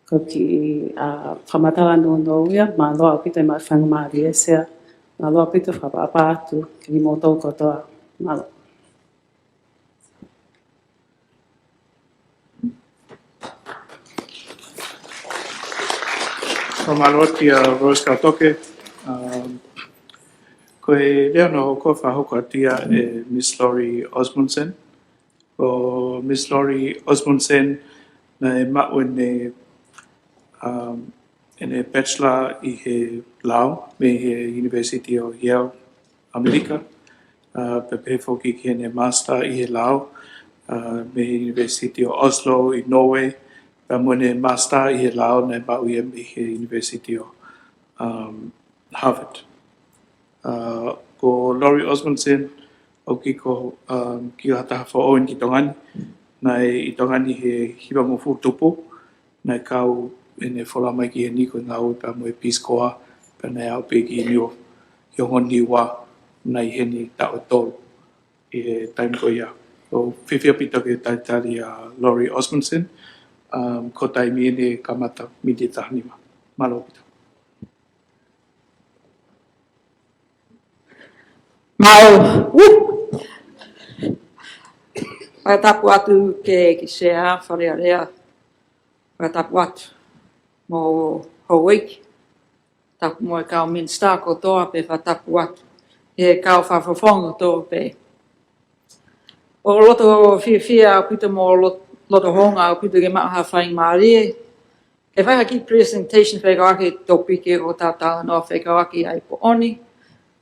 Ko e kiʻi, uh, fakamatala nounou ia, mālō ʻaupito e maʻu faingamālie, Sea. Mālō ʻaupito, fakaʻapaʻapa atu kimoutolu kotoa. Mālō. Fakamālō atu kia Rose Kautoke. Um, ko e lea hono hoko, fakahoko atu ia ʻe Miss Lori Osmondson. Ko Miss Lori Osmondson naʻe maʻu ʻene, um, ʻene bachelor ʻi he lao mei he University of Yale, ʻAmelika, ʻa, pea pehē foki ki heʻene master ʻi he lao, ʻa, mei he University of Oslo ʻi Norway, pea mo ʻene master ʻi he lao naʻe maʻu ia mei he University of, um, Harvard. ʻA, ko Lori Osmondson, ʻoku ʻikai ko, um, kiʻi ha taha foʻou eni ki Tonga ni, naʻe ʻi Tonga ni he hivangofulu tupu, naʻe kau ʻene folau mai ki heni ko e ngāue pea mo e Peace Corps, pea naʻe aʻu pē ki Niua, ʻi he ongo Niua, naʻe ʻi heni taʻu ʻe tolu ʻi he taimi ko ia. ʻOku fiefia ʻaupito ke talitali ʻa Lori Osmondson, um, ko e taimi eni kamata miniti taha nima. Mālō ʻaupito. Mālō. Woo! Fakatapu atu ki he, ki he Sea Fale Alea. Fakatapu atu mo houʻeiki. Tapu mo e kau minisitā kotoa pē, fakatapu atu ki he kau fakafofonga kotoa pē. ʻOku loto fiefia ʻaupito mo lo-, loto hounga ʻaupito ke maʻu ha faingamālie ke fai ha kiʻi presentation fekauʻaki e topiki ʻoku tau talanoa fekauʻaki ai he pō ni.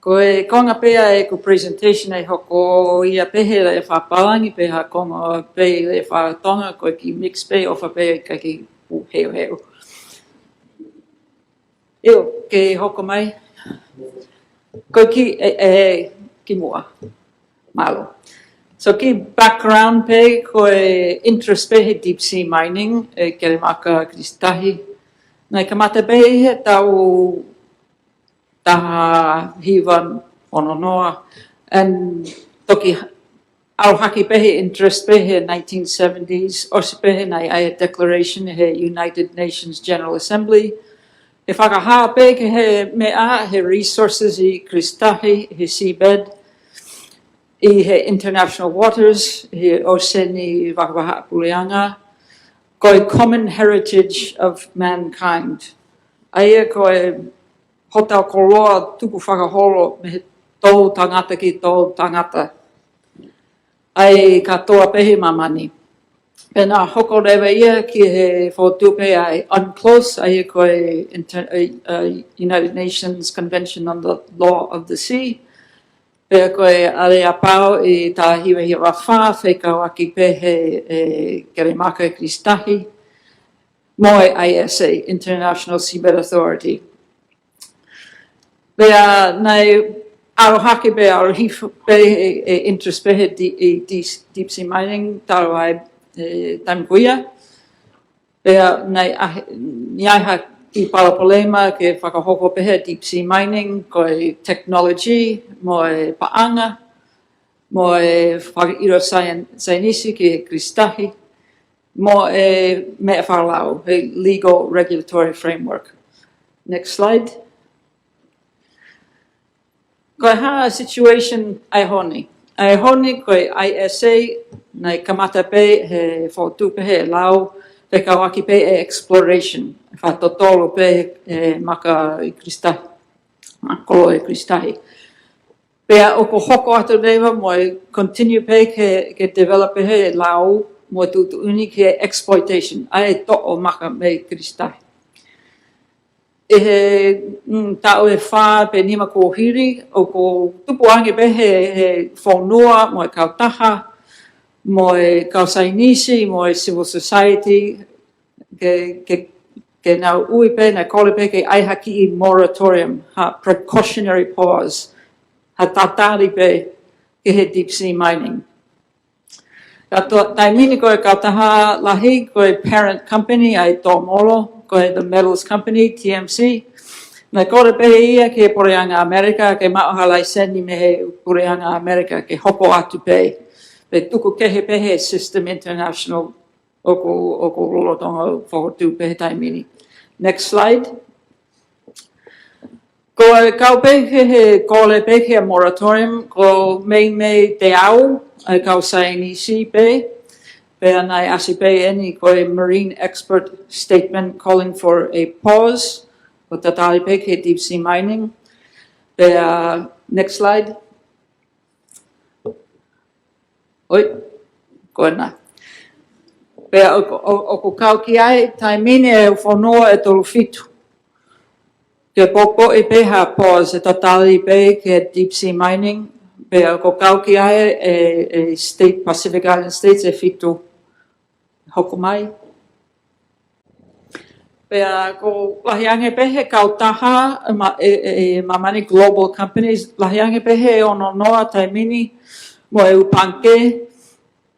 Ko e konga pē ʻa ʻeku presentation ʻe hoko ia pē he lea fakapālangi pe ha konga pē lea fakatonga, ko e kiʻi mix pē, ʻofa pē ke kiʻi pū heuheu. ʻIo, ke hoko mai. Ko e kiʻi, ʻe, ʻe, kimuʻa. Mālō. So kiʻi background pē, ko e interest pē he deep sea mining ʻe Kelemaka Kilisi Tahi. Naʻe kamata pē ʻi he taʻu taha hiva ono noa, and toki ʻalu hake pē he interest pē he nineteen seventies, ʻosi pē he naʻe ʻi ai e declaration he United Nations General Assembly ʻe fakahā pē ki he meʻa, he resources ʻi Kilisi Tahi, he seabed, ʻi he international waters, he ʻōseni vakavahaʻapuleʻanga, ko e common heritage of mankind. ʻA ia ko e hotau koloa tukufakaholo mei he toʻutangata ki he toʻutangata ʻa e kātoa pē he māmani. Pea naʻe hoko leva ia ki he fokotuʻu pē ʻa e UNCLOS, ʻa ia ko e Inter-, ʻa e, ʻa e United Nations Convention on the Law of the Sea. Pea ko e aleapau ʻi he taha hiva hiva fā fekauʻaki pē he, ʻe Kelemaka Kilisi Tahi mo e I S A, International Seabed Authority. Pea naʻe ʻalu hake pē, ʻalu hifo pē e, e interest pē he di-, e di-, deep sea mining, talu ai e taimi ko ia. Pea naʻe ʻa-, ʻi ai ha kiʻi palopalema ke fakahoko pē he deep sea mining, ko e technology, mo e paʻanga, mo e fakaʻilo saian-, saienisi ki he Kilisi Tahi, mo e meʻa fakalau, he legal regulatory framework. Next slide. Ko e hā e situation ʻa e ʻaho ni? ʻA e ʻaho ni ko e I S A naʻe kamata pē he fokotuʻu pē he lao, fekauʻaki pē e exploration, fakatotolo pē e maka ʻi Kilisi Tahi, maka koloa ʻi Kilisi Tahi. Pea ʻoku hoko atu leva mo e continue pē ke, ke develop pē he lao mo e tuʻutuʻuni ki he exploitation, ʻa e toʻo maka mei Kilisi Tahi. ʻI he, mm, taʻu ʻe fā pe nima kuo hili, ʻoku tupu ange pē he, he fonua mo e kautaha, mo e kau saienisi, mo e civil society, ke, ke, ke nau ui pē, naʻe kole pē ke ʻai ha kiʻi moratorium, ha precautionary pause, ha tatali pē ki he deep sea mining. Ka ko e taimi ni ko e kautaha lahi, ko e parent company ʻa e Tōmolo, ko e The Metals Company, T M C. Naʻe kole pē ia ki he Puleʻanga ʻAmelika ke maʻu ha laiseni mei he Puleʻanga ʻAmelika ke hoko atu pē, pe tuku kehe pē he system international ʻoku, ʻoku lolotonga fokotuʻu pē he taimi ni. Next slide. Ko e kau pē he, he kole pē he moratorium, ko e meimei teau ʻa e kau saienisi pē, pea naʻe ʻasi pē eni ko e marine expert statement calling for a pause, ʻo tatali pē ki he deep sea mining. Pea, next slide. ʻOi, ko ena. Pea ʻoku, ʻo, ʻoku kau ki ai taimi ni e fonua ʻe tolu fitu. Ke poupouʻi pē ha pause ʻe tatali pē ki he deep sea mining, pea ʻoku kau ki ai e, e State, Pacific Island States ʻe fitu. Hoko mai. Pea ʻoku lahi ange pē he kautaha, ma-, e, e, e māmani global companies, lahi ange pē he ono noa taimi ni mo e ʻū pangikē,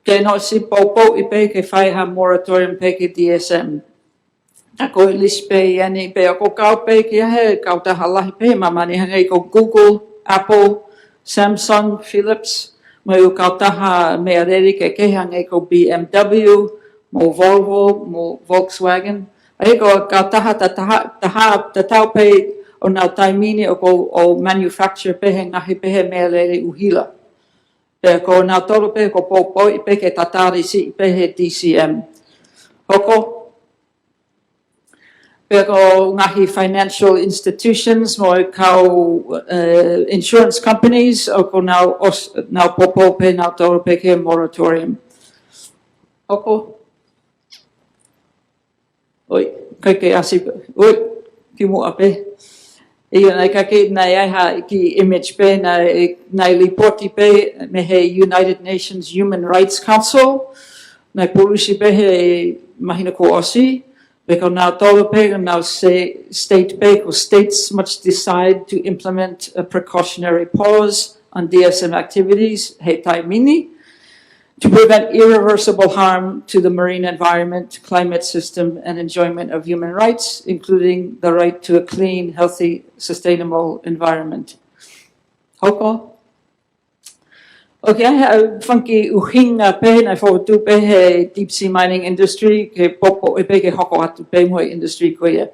ke nau ʻosi poupouʻi pē ke fai ha moratorium pē ki he D S M. ʻA ko e lisi pē ia ni pea ʻoku kau pē ki ai he kautaha lahi pē he māmani hangē ko Google, Apple, Samsung, Philips, mo e ʻū kautaha meʻalele kehekehe hangē ko B M W, mo Volvo, mo Volkswagen. ʻA ia ko e kautaha ta-, taha, taha, tatau pē ʻo nau taimi ni ʻoku, ʻo manufacture pē he ngaahi pē he meʻalele ʻuhila. Pea ko nautolu pē ʻoku poupouʻi pē ke tatali siʻi pē he D C M. Hoko. Pea ko e ngaahi financial institutions mo e kau, eh, insurance companies ʻoku nau ʻos-, nau poupou pē nautolu pē ki he moratorium. Hoko. ʻOi, ʻikai ke ʻasi, ʻoi, kimuʻa pē. ʻIo, naʻe ʻikai ke, naʻe ʻi ai ha kiʻi image pē, naʻe, naʻe lipoti pē mei he United Nations Human Rights Council, naʻe publish pē he māhina kuo ʻosi, pea ko nautolu pē, nau se-, state pē, ko states must decide to implement a precautionary pause on D S M activities he taimi ni to prevent irreversible harm to the marine environment, climate system, and enjoyment of human rights, including the right to a clean, healthy, sustainable environment. Hoko. ʻOku ʻi ai ha fanga kiʻi ʻuhinga pē naʻe fokotuʻu pē he deep sea mining industry ke poupouʻi pē ke hoko atu pē mo e industry ko ia.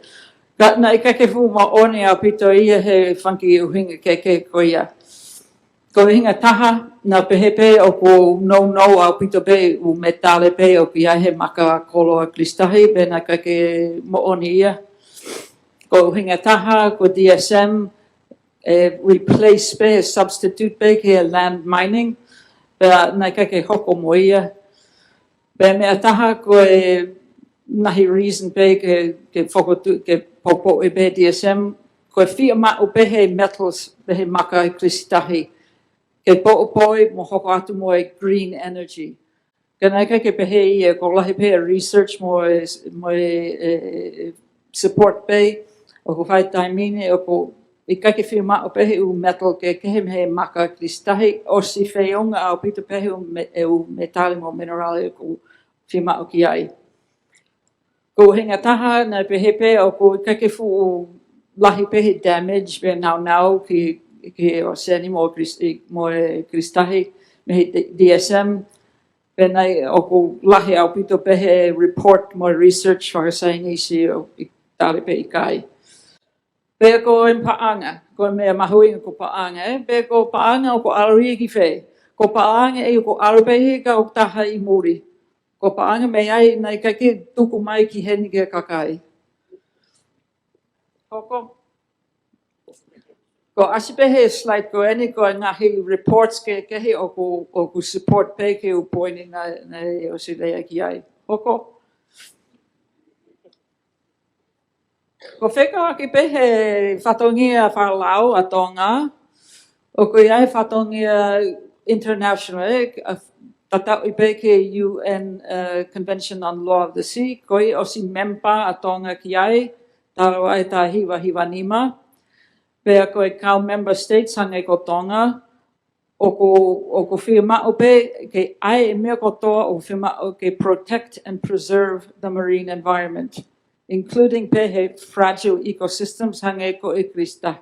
Ka naʻe ʻikai ke fuʻu moʻoni ʻaupito ia he fanga kiʻi ʻuhinga kehekehe ko ia. Ko e ʻuhinga ʻe taha, naʻe pehē pē ʻoku nounou ʻaupito pē ʻū metale pē ʻoku ʻi ai he maka koloa kilisitahi, pea naʻe ʻikai ke moʻoni ia. Ko e ʻuhinga ʻe taha, ko e D S M, ʻe replace pē, substitute pē ki he land mining, pea naʻe ʻikai ke hoko mo ia. Pea meʻa ʻe taha ko e ngaahi reason pē ke, ke fokotuʻu, ke poupouʻi pē D S M, ko e fiemaʻu pē he metals pē he maka kilisitahi, ke poupouʻi mo hoko atu mo e green energy. Ka naʻe ʻikai ke pehē ia, ʻoku lahi pē research mo e, mo e, e, support pē ʻoku fai taimi ni, ʻoku ʻikai ke fiemaʻu pē he ʻū metal kehekehe mei he maka kilisitahi, ʻosi feʻunga ʻaupito pē he ʻū me-, e ʻū metale mo minerale ʻoku fiemaʻu ki ai. Ko e ʻuhinga ʻe taha, naʻe pehē pē ʻoku ʻikai ke fuʻu lahi pē he damage pē naunau ki, ki he ʻōseni mo e kilis-, mo e kilisitahi mei he D-, D S M, pea naʻe ʻoku lahi ʻaupito pē he report mo e research fakasaienisi ʻoku tali pē ʻikai. Pea ko e paʻanga, ko e meʻa mahuʻinga ko e paʻanga, ē? Pea ko e paʻanga ʻoku ʻalu ia ki fē? Ko e paʻanga ē ʻoku ʻalu pē ia ki he kautaha ʻi muli. Ko e paʻanga mei ai naʻe ʻikai ke tuku mai ki heni ki he kakai. Hoko. Ko e ʻasi pē he slide ko eni ko e ngaahi reports kehekehe ʻoku, ʻoku support pē ki he ʻū poini naʻe, naʻe ʻosi lea ki ai. Hoko. Ko e fekauʻaki pē he fatongia fakalau ʻa Tonga, ʻoku ʻi ai e fatongia international, ē, ʻa, tatau pē ki he U N, uh, Convention on Law of the Sea, ko ia ʻosi mempa ʻa Tonga ki ai, talu ai taha hiva hiva nima, pea ko e kau member states hangē ko Tonga, ʻoku, ʻoku fiemaʻu pē ke ʻai e meʻa kotoa ʻoku fiemaʻu ke protect and preserve the marine environment, including pē he fragile ecosystems hangē ko e kilisitahi.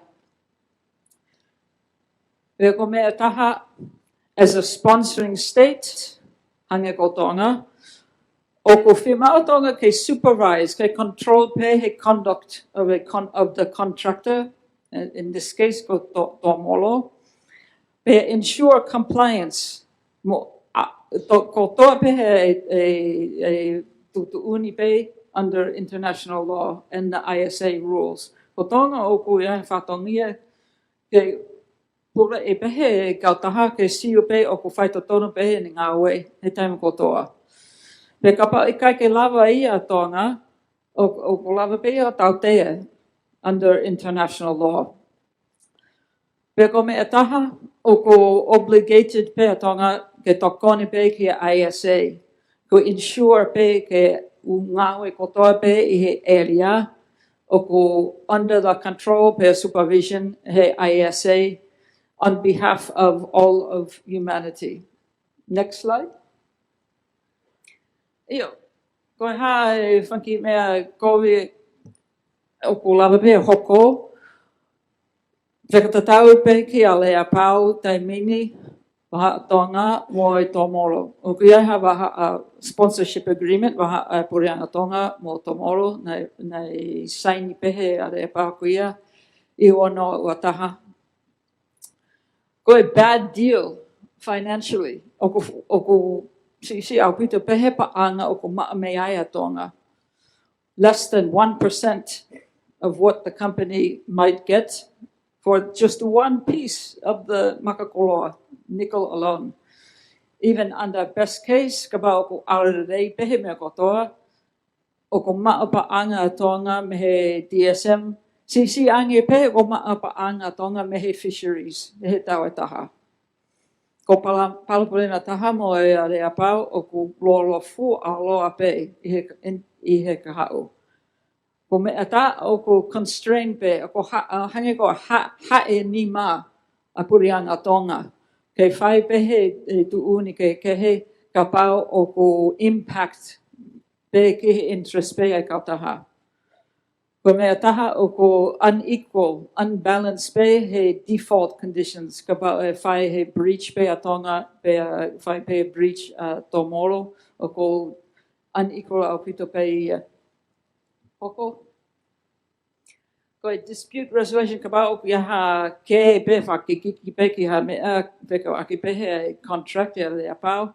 Pea ko e meʻa ʻe taha, as a sponsoring state, hangē ko Tonga, ʻoku fiemaʻu Tonga ke supervise, ke control pē he conduct of a con-, of the contractor, in, in this case, ko To-, Tomolo, pea ensure compliance mo, ʻa, to-, kotoa pē he, e, e, tuʻutuʻuni pē under international law and the I S A rules. Ko Tonga ʻoku ʻi ai e fatongia ke pule ʻi pē he kautaha ke sio pē ʻoku fai totonu pē ʻene ngāue he taimi kotoa. Pea kapau ʻe ʻikai ke lava ia ʻa Tonga, ʻo, ʻoku lava pē ia ʻo tautea. under international law. Pea ko e meʻa ʻe taha, ʻoku obligated pē ʻa Tonga ke tokoni pē ki he I S A. Ko e ensure pē ke ʻū ngāue kotoa pē ʻi he area ʻoku under the control pea supervision he I S A on behalf of all of humanity. Next slide. ʻIo, ko e hā e fanga kiʻi meʻa kovi ʻoku lava pē ʻo hoko, fakatatau pē ki he aleapau taimi ni, vahaʻa Tonga mo e Tomolo. ʻOku ʻi ai ha vahaʻa sponsorship agreement, vahaʻa e Puleʻanga Tonga mo Tomolo, naʻe, naʻe saini pē he aleapau ko ia ʻi he ua noa ua taha. Ko e bad deal financially. ʻOku, ʻoku siʻisiʻi ʻaupito pē he paʻanga ʻoku maʻu mei ai ʻa Tonga. Less than one percent of what the company might get for just one piece of the makakoloa, nickel alone. Even under best case, kapau ʻoku ʻalu lelei pē he meʻa kotoa, ʻoku maʻu paʻanga ʻa Tonga mei he D S M, siʻisiʻi ange pē ʻoku maʻu paʻanga ʻa Tonga mei he fisheries, ʻi he taʻu ʻe taha. Ko e pala-, palopalema ʻe taha mo e aleapau ʻoku lōloa fuoloa pē ʻi he, ʻi he kahaʻu. Ko e meʻa ʻe taha ʻoku constrain pē, ʻoku ha-, ʻa, hangē ko ha-, haʻi nima ʻa e Puleʻanga Tonga. Ke fai pē he, he tuʻutuʻuni kehekehe kapau ʻoku impact pē ki he interest pē ʻa e kautaha. Ko e meʻa ʻe taha ʻoku unequal, unbalanced pē he default conditions, kapau ʻe fai he breach pē ʻa Tonga, pea fai pē breach ʻa Tomolo, ʻoku unequal ʻaupito pē ia. Hoko. Ko e dispute resolution, kapau ʻoku ʻi ai ha kē pē, fakakikiki pē ki ha meʻa, fekauʻaki pē he contract ʻa e aleapau,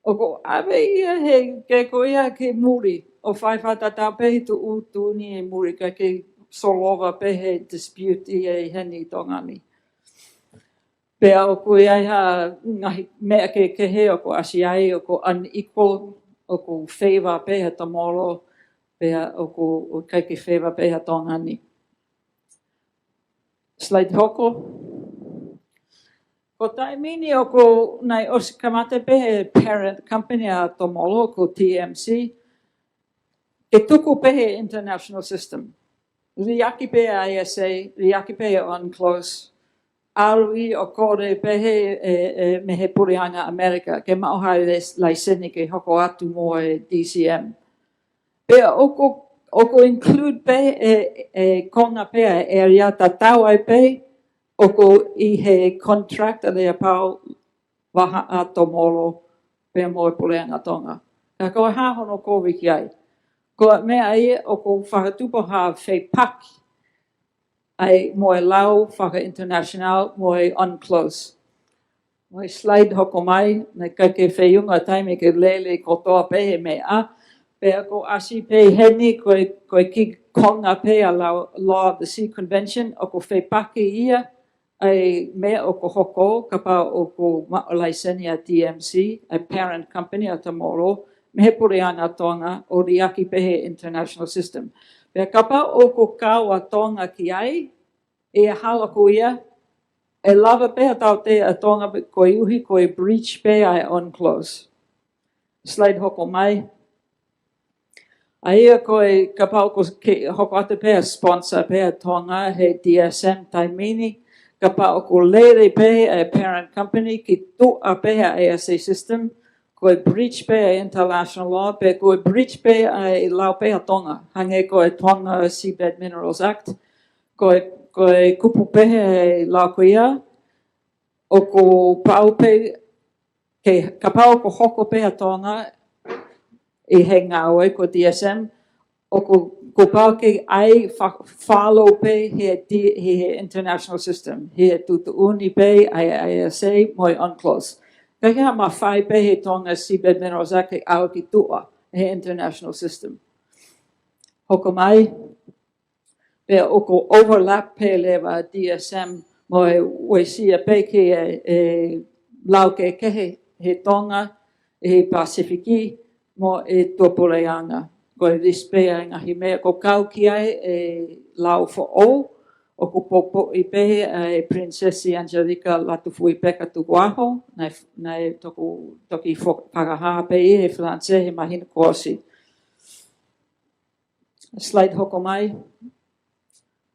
ʻoku ʻave ia he kē ko ia ki muli, ʻo fai fakatatau pē he tuʻutuʻuni ʻi muli, kae kei solova pē he dispute ia ʻi heni ʻi Tonga ni. Pea ʻoku ʻi ai ha ngaahi meʻa kehekehe ʻoku ʻasi ai, ʻoku unequal, ʻoku favor pē ʻa Tomolo, pea ʻoku, ʻoku ʻikai ke favor pē ʻa Tonga ni. Slide hoko. Ko e taimi ni ʻoku nau ʻosi kamata pē he parent company ʻa Tomolo ko e T M C, ke tuku pē he international system. Liʻaki pē ʻa e I S A, liʻaki pē ʻa e UNCLOS, ʻalu ʻo kole pē he, ʻe, ʻe, mei he Puleʻanga ʻAmelika, ke maʻu ha les-, laiseni ke hoko atu mo e D C M. Pea ʻoku, ʻoku include pē e, e konga pē ʻa e area tatau ai pē ʻoku ʻi he contract ʻa e aleapau vahaʻa Tomolo pea mo e Puleʻanga Tonga. Ka ko e hā hono kovi ki ai? Ko e meʻa ia ʻoku fakatupu ha feituʻu ʻai mo e lao faka-international mo e UNCLOS. Mo e slide hoko mai, naʻe ʻikai ke feʻunga taimi ke lele kotoa pē he meʻa, pea ʻoku ʻasi pē heni ko e, ko e kiʻi konga pē ʻa e lao, Law of the Sea Convention, ʻoku fepaki ia ʻa e meʻa ʻoku hoko, kapau ʻoku maʻu laiseni ʻa e T M C, ʻa e parent company ʻa Tomolo, mei he Puleʻanga Tonga ʻo liʻaki pē he international system. Pea kapau ʻoku kau ʻa Tonga ki ai, ʻi he hala ko ia, ʻe lava pē ʻa e tautea ʻa Tonga pē koeʻuhi ko e breach pē ʻa e UNCLOS. Slide hoko mai. ʻA ia ko e kapau ʻoku ke hoko atu pē ʻa e sponsor pē ʻa Tonga he D S M taimi ni, kapau ʻoku lele pē ʻa e parent company ki tuʻa pē ʻa e I S A system, ko e breach pē ʻa e international law, pea ko e breach pē ʻa e lao pē ʻa Tonga, hangē ko e Tonga Seabed Minerals Act, ko e, ko e kupu pē ʻa e lao ko ia, ʻoku pau pē ke, kapau ʻoku hoko pē ʻa Tonga ʻi he ngāue ko e D S M, ʻoku, ʻoku pau ke ʻai fa-, follow pē he D-, he, he international system, he tuʻutuʻuni pē ʻa e I S A mo e UNCLOS. ʻIkai ke mafai pē he Tonga Seabed Minerals Act ke ʻalu ki tuʻa he international system. Hoko mai. Pea ʻoku overlap pē leva D S M mo e uesia pē ki he, e, lao kehekehe he Tonga, he Pasifiki, mo e Tuʻapuleʻanga. Ko e lisi pē ʻa e ngaahi meʻa ʻoku kau ki ai e lau foʻou, ʻoku poupouʻi pē ʻe Princess Angelika Latufuipeka Tukuaho, naʻe, naʻe toku, toki fo-, fakahā pē ʻi he Falanisē he māhina kuo ʻosi. Slide hoko mai.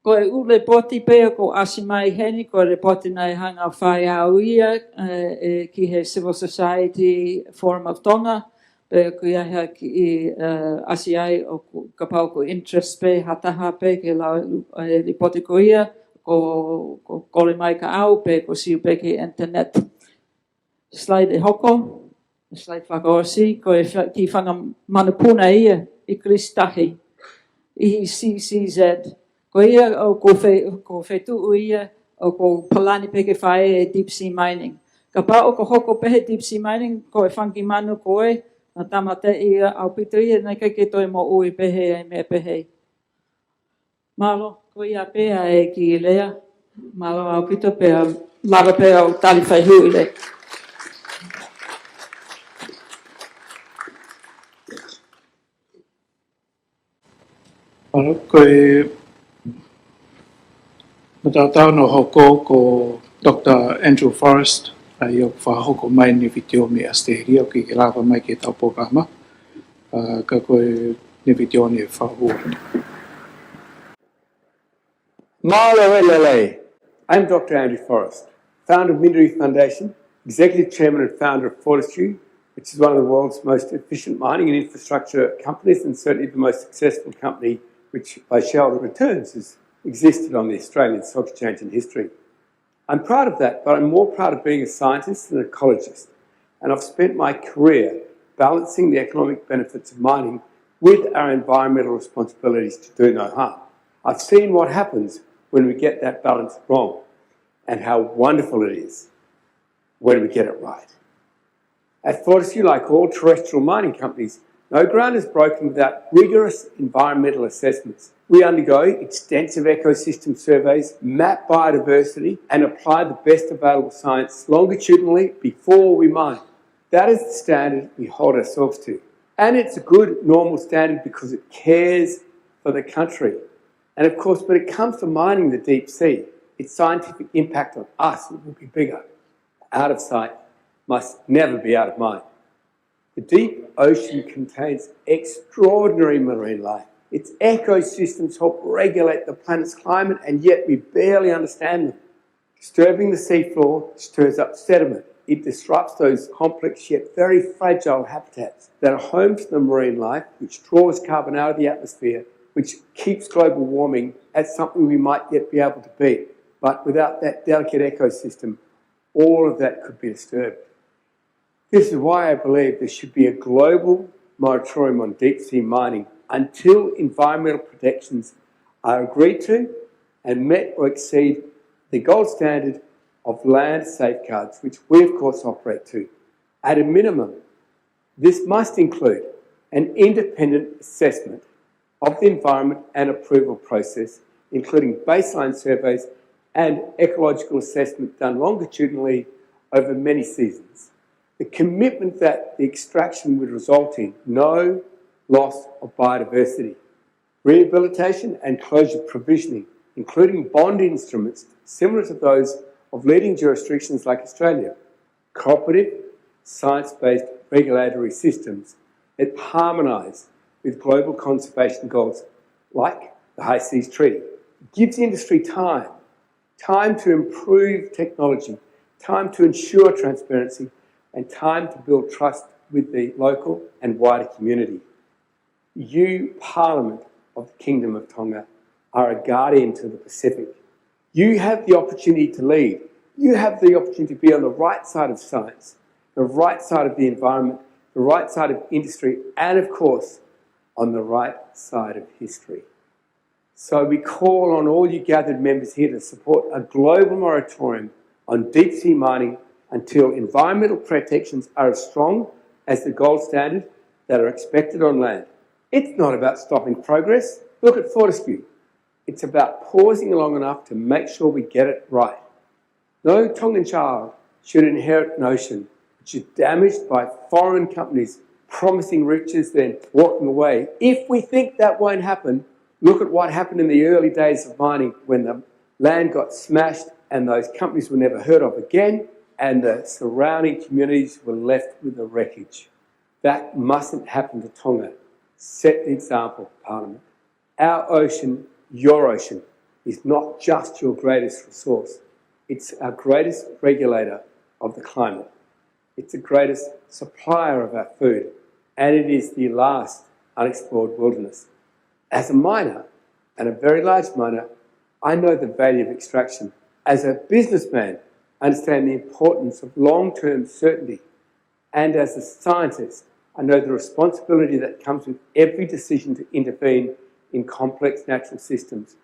Ko e ʻū lipoti pē ʻoku ʻasi mai heni, ko e lipoti naʻe hanga ʻo fai ʻe au ia, ē, ē, ki he Civil Society Forum of Tonga, pea ʻoku ʻi ai ha kiʻi, ē, ʻasi ai ʻoku, kapau ʻoku interest pē ha taha pē ke lau e lipoti ko ia, ko, ko kole mai kia au pe ko e sio pē ki he internet. Slide ʻe hoko, slide fakaʻosi, ko e fa-, kiʻi fanga manupuna ia ʻi Kilisi Tahi, ʻi he C C Z. Ko ia ʻoku fe-, ʻoku fetuʻu ia ʻoku palani pē ke fai e deep sea mining. Kapau ʻoku hoko pē he deep sea mining, ko e fanga kiʻi manu ko ē, naʻa tāmateʻi ia ʻaupito ia, naʻe ʻikai ke toe moʻui pehē ai meʻa pehē. Mālō, ko ia pē ʻa e kiʻi lea. Mālō ʻaupito pea lava pē ʻa e tali fai huʻi lea. Mālō, ko e mataotao naʻe hoko ko Doctor Andrew Forrest, ʻa ia ʻoku fakahoko mai ʻene vitiō mei ʻAositelēlia, ʻoku ʻikai ke lava mai ki heʻetau polokalama. Ā, ka ko ʻene vitiō ni ʻe fakahū. Mālō e lelei. I'm Doctor Andrew Forrest, founder of Minderoo Foundation, executive chairman and founder of Fortescue, which is one of the world's most efficient mining and infrastructure companies, and certainly the most successful company which, by shareholder returns, has existed on the Australian Stock Exchange in history. I'm proud of that, but I'm more proud of being a scientist and an ecologist. And I've spent my career balancing the economic benefits of mining with our environmental responsibilities to do no harm. I've seen what happens when we get that balance wrong and how wonderful it is when we get it right. At Fortescue, like all terrestrial mining companies, no ground is broken without rigorous environmental assessments. We undergo extensive ecosystem surveys, map biodiversity, and apply the best available science longitudinally before we mine. That is the standard we hold ourselves to. And it's a good, normal standard because it cares for the country. And of course, when it comes to mining the deep sea, its scientific impact on us will be bigger. Out of sight must never be out of mind. The deep ocean contains extraordinary marine life. Its ecosystems help regulate the planet's climate, and yet we barely understand them. Disturbing the seafloor stirs up sediment. It disrupts those complex yet very fragile habitats that are home to the marine life, which draws carbon out of the atmosphere, which keeps global warming at something we might yet be able to beat. But without that delicate ecosystem, all of that could be disturbed. This is why I believe there should be a global moratorium on deep sea mining until environmental protections are agreed to and meet or exceed the gold standard of land safeguards, which we, of course, operate to. At a minimum, this must include an independent assessment of the environment and approval process, including baseline surveys and ecological assessment done longitudinally over many seasons. The commitment that the extraction would result in no loss of biodiversity. Rehabilitation and closure provisioning, including bond instruments similar to those of leading jurisdictions like Australia. Cooperative, science-based regulatory systems that harmonise with global conservation goals like the High Seas Treaty. It gives industry time, time to improve technology, time to ensure transparency, and time to build trust with the local and wider community. You, Parliament of the Kingdom of Tonga, are a guardian to the Pacific. You have the opportunity to lead. You have the opportunity to be on the right side of science, the right side of the environment, the right side of industry, and of course, on the right side of history. So we call on all you gathered members here to support a global moratorium on deep sea mining until environmental protections are as strong as the gold standard that are expected on land. It's not about stopping progress. Look at Fortescue. It's about pausing long enough to make sure we get it right. No Tongan child should inherit an ocean which is damaged by foreign companies promising riches, then walking away. If we think that won't happen, look at what happened in the early days of mining when the land got smashed and those companies were never heard of again, and the surrounding communities were left with the wreckage. That mustn't happen to Tonga. Set the example, Parliament. Our ocean, your ocean, is not just your greatest resource. It's our greatest regulator of the climate. It's the greatest supplier of our food, and it is the last unexplored wilderness. As a miner, and a very large miner, I know the value of extraction. As a businessman, I understand the importance of long-term certainty. And as a scientist, I know the responsibility that comes with every decision to intervene in complex natural systems.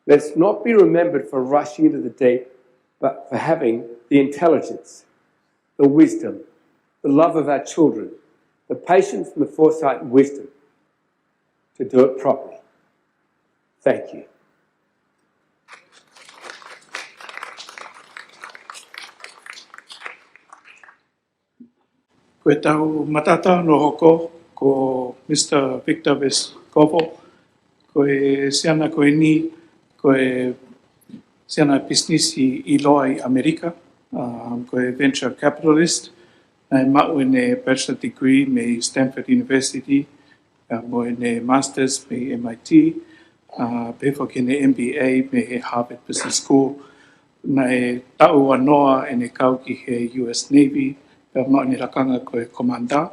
Let's not be remembered for rushing into the deep, but for having the intelligence, the wisdom, the love of our children, the patience and the foresight and wisdom to do it properly. Thank you. Ko ʻetau mataʻi taʻu hono hoko, ko Mr Victor Vescovo, ko e siana ko eni, ko e siana pisinisi ʻiloa ʻi ʻAmelika, um, ko e venture capitalist, naʻe maʻu ʻene bachelor degree mei Stanford University, ʻa mo ʻene masters mei M I T, ʻa pehē foki ʻene M B A mei he Harvard Business School. Naʻe taʻu ua noa ʻene kau ki he U S Navy, pea maʻu ʻene lakanga ko e commander.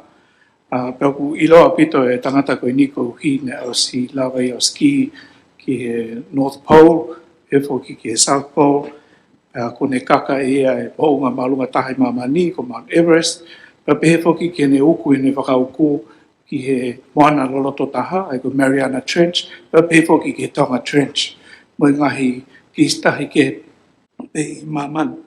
ʻA pea ʻoku ʻiloa ʻaupito e tangata ko eni koeʻuhi naʻe ʻosi lava ia ʻo ski ki he North Pole, pehē foki ki he South Pole. Pea ʻoku ne kaka ia e moʻunga māʻolunga taha ʻi māmani ko Mount Everest. Pea pehē foki ki heʻene uku ʻene fakauku ki he moana loloto taha, ʻa ia ko Mariana Trench, pea pehē foki ki he Tonga Trench. Mo e ngaahi kiʻi sitahi kehe pē ʻi māmani.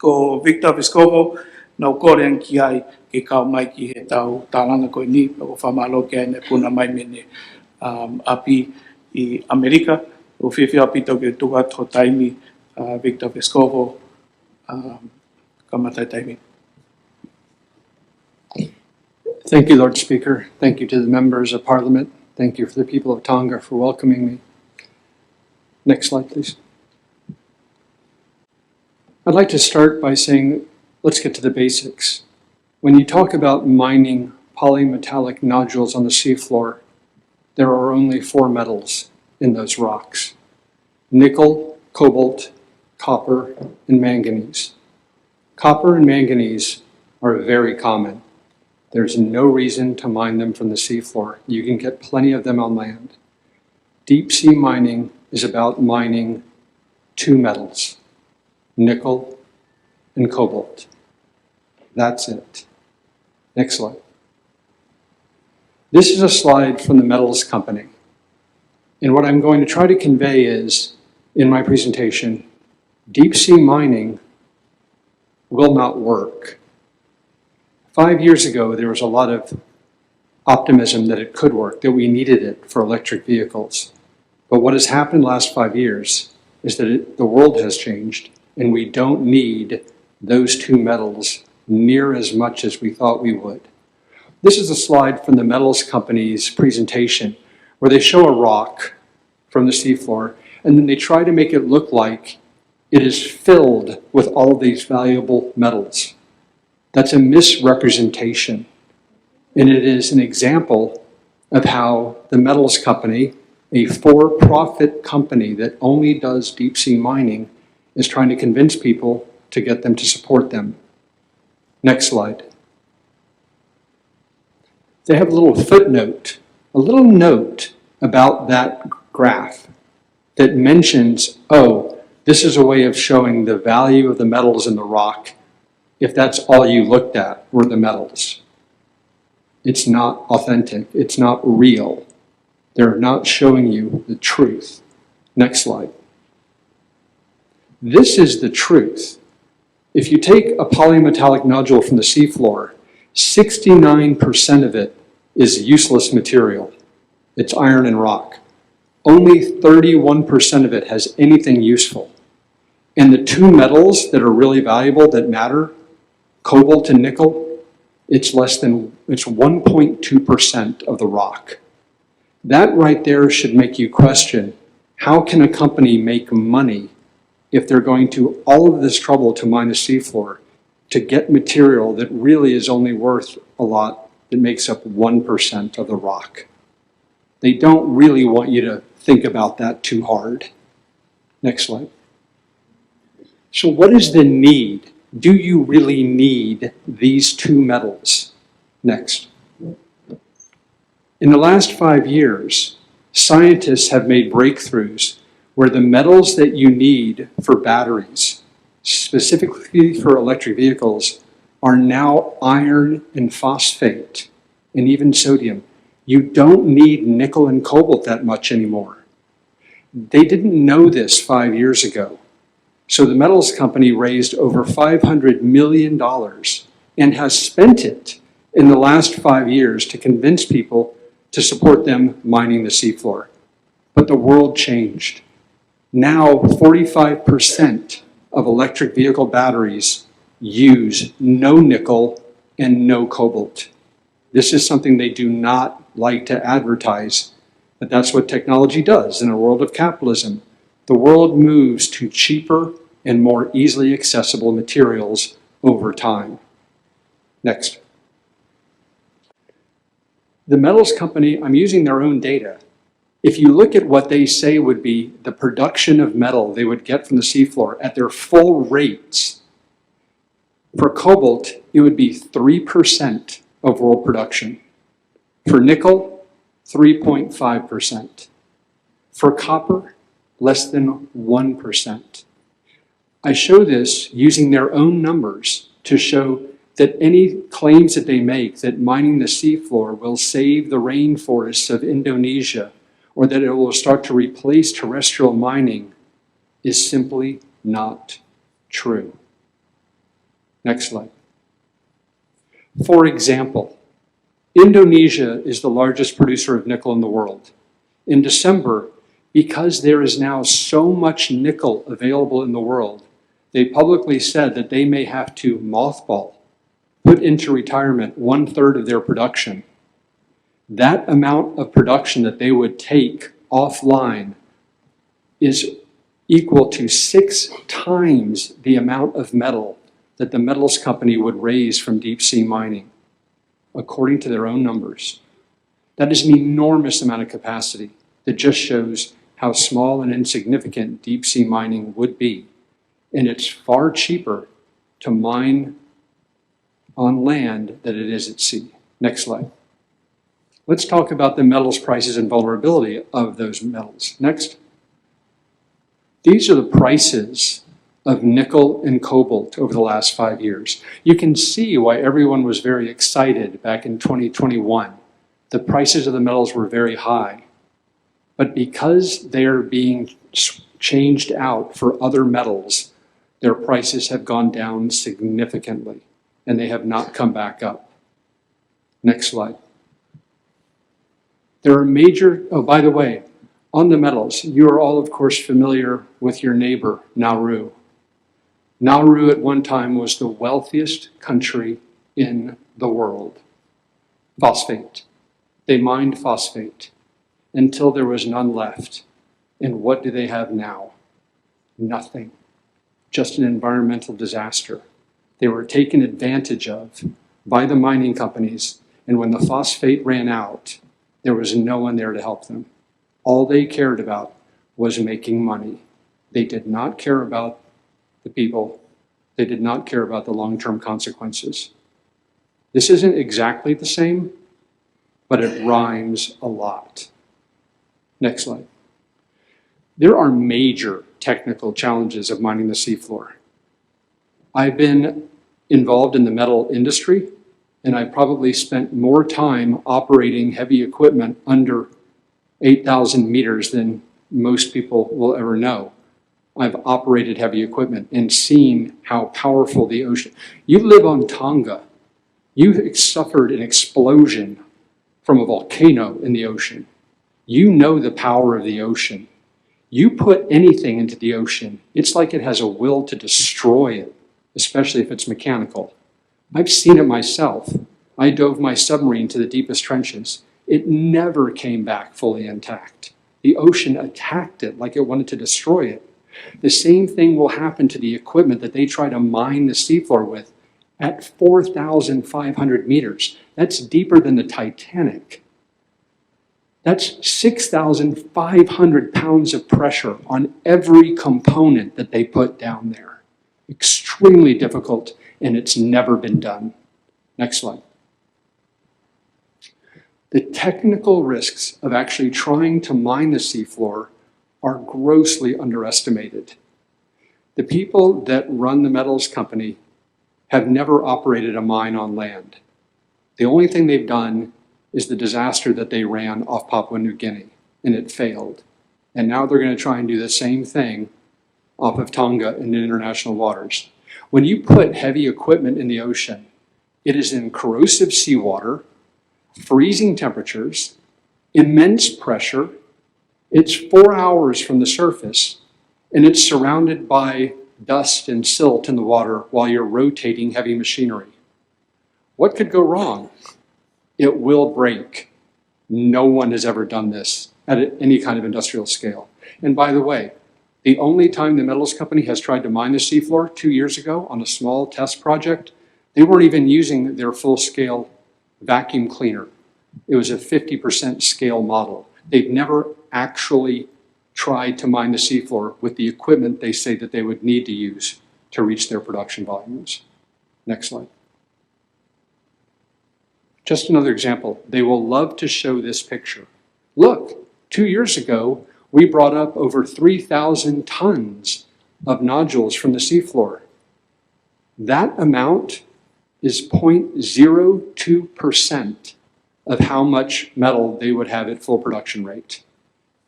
Ko Victor Vescovo, naʻa ku kole ange ki ai ke kau mai ki heʻetau tālanga ko eni, pea ʻoku ou fakamālō ki ai naʻe puna mai mei heʻene, um, ʻapi ʻi ʻAmelika. ʻOku ou fiefia ʻaupito ke tuku atu ho taimi, uh, Victor Vescovo, um, kamata e taimi. Thank you, Lord Speaker. Thank you to the members of Parliament. Thank you for the people of Tonga for welcoming me. Next slide, please. I'd like to start by saying, let's get to the basics. When you talk about mining polymetallic nodules on the seafloor, there are only four metals in those rocks: nickel, cobalt, copper, and manganese. Copper and manganese are very common. There's no reason to mine them from the seafloor. You can get plenty of them on land. Deep sea mining is about mining two metals, nickel and cobalt. That's it. Next slide. This is a slide from the metals company. And what I'm going to try to convey is, in my presentation, deep sea mining will not work. Five years ago, there was a lot of optimism that it could work, that we needed it for electric vehicles. But what has happened last five years is that it, the world has changed, and we don't need those two metals near as much as we thought we would. This is a slide from the metals company's presentation where they show a rock from the seafloor, and then they try to make it look like it is filled with all these valuable metals. That's a misrepresentation. And it is an example of how the metals company, a for-profit company that only does deep sea mining, is trying to convince people to get them to support them. Next slide. They have a little footnote, a little note about that graph that mentions, oh, this is a way of showing the value of the metals in the rock if that's all you looked at were the metals. It's not authentic. It's not real. They're not showing you the truth. Next slide. This is the truth. If you take a polymetallic nodule from the seafloor, sixty-nine percent of it is useless material. It's iron and rock. Only thirty-one percent of it has anything useful. And the two metals that are really valuable, that matter, cobalt and nickel, It's less than, it's one point two percent of the rock. That right there should make you question, how can a company make money if they're going to all of this trouble to mine the seafloor to get material that really is only worth a lot, that makes up one percent of the rock? They don't really want you to think about that too hard. Next slide. So what is the need? Do you really need these two metals? Next. In the last five years, scientists have made breakthroughs where the metals that you need for batteries, specifically for electric vehicles, are now iron and phosphate and even sodium. You don't need nickel and cobalt that much anymore. They didn't know this five years ago. So the metals company raised over five hundred million dollars and has spent it in the last five years to convince people to support them mining the seafloor. But the world changed. Now, forty-five percent of electric vehicle batteries use no nickel and no cobalt. This is something they do not like to advertise, but that's what technology does in a world of capitalism. The world moves to cheaper and more easily accessible materials over time. Next. The metals company, I'm using their own data. If you look at what they say would be the production of metal they would get from the seafloor at their full rates, for cobalt, it would be three percent of world production. For nickel, three point five percent. For copper, less than one percent. I show this using their own numbers to show that any claims that they make that mining the seafloor will save the rainforests of Indonesia or that it will start to replace terrestrial mining is simply not true. Next slide. For example, Indonesia is the largest producer of nickel in the world. In December, because there is now so much nickel available in the world, they publicly said that they may have to mothball, put into retirement one third of their production. That amount of production that they would take offline is equal to six times the amount of metal that the metals company would raise from deep sea mining, according to their own numbers. That is an enormous amount of capacity that just shows how small and insignificant deep sea mining would be. And it's far cheaper to mine on land than it is at sea. Next slide. Let's talk about the metals prices and vulnerability of those metals. Next. These are the prices of nickel and cobalt over the last five years. You can see why everyone was very excited back in twenty twenty-one. The prices of the metals were very high. But because they're being s-, changed out for other metals, their prices have gone down significantly, and they have not come back up. Next slide. There are major, oh, by the way, on the metals, you are all, of course, familiar with your neighbor, Nauru. Nauru at one time was the wealthiest country in the world. Phosphate. They mined phosphate until there was none left. And what do they have now? Nothing. Just an environmental disaster. They were taken advantage of by the mining companies, and when the phosphate ran out, there was no one there to help them. All they cared about was making money. They did not care about the people. They did not care about the long-term consequences. This isn't exactly the same, but it rhymes a lot. Next slide. There are major technical challenges of mining the seafloor. I've been involved in the metal industry, and I probably spent more time operating heavy equipment under eight thousand meters than most people will ever know. I've operated heavy equipment and seen how powerful the ocean. You live on Tonga. You ex-, suffered an explosion from a volcano in the ocean. You know the power of the ocean. You put anything into the ocean, it's like it has a will to destroy it, especially if it's mechanical. I've seen it myself. I dove my submarine to the deepest trenches. It never came back fully intact. The ocean attacked it like it wanted to destroy it. The same thing will happen to the equipment that they try to mine the seafloor with at four thousand five hundred meters. That's deeper than the Titanic. That's six thousand five hundred pounds of pressure on every component that they put down there. Extremely difficult, and it's never been done. Next slide. The technical risks of actually trying to mine the seafloor are grossly underestimated. The people that run the metals company have never operated a mine on land. The only thing they've done is the disaster that they ran off Papua New Guinea, and it failed. And now they're going to try and do the same thing off of Tonga in international waters. When you put heavy equipment in the ocean, it is in corrosive seawater, freezing temperatures, immense pressure. It's four hours from the surface, and it's surrounded by dust and silt in the water while you're rotating heavy machinery. What could go wrong? It will break. No one has ever done this at any kind of industrial scale. And by the way, the only time the metals company has tried to mine the seafloor, two years ago on a small test project, they weren't even using their full-scale vacuum cleaner. It was a fifty percent scale model. They've never actually tried to mine the seafloor with the equipment they say that they would need to use to reach their production volumes. Next slide. Just another example. They will love to show this picture. Look, two years ago, we brought up over three thousand tons of nodules from the seafloor. That amount is zero point zero two percent of how much metal they would have at full production rate.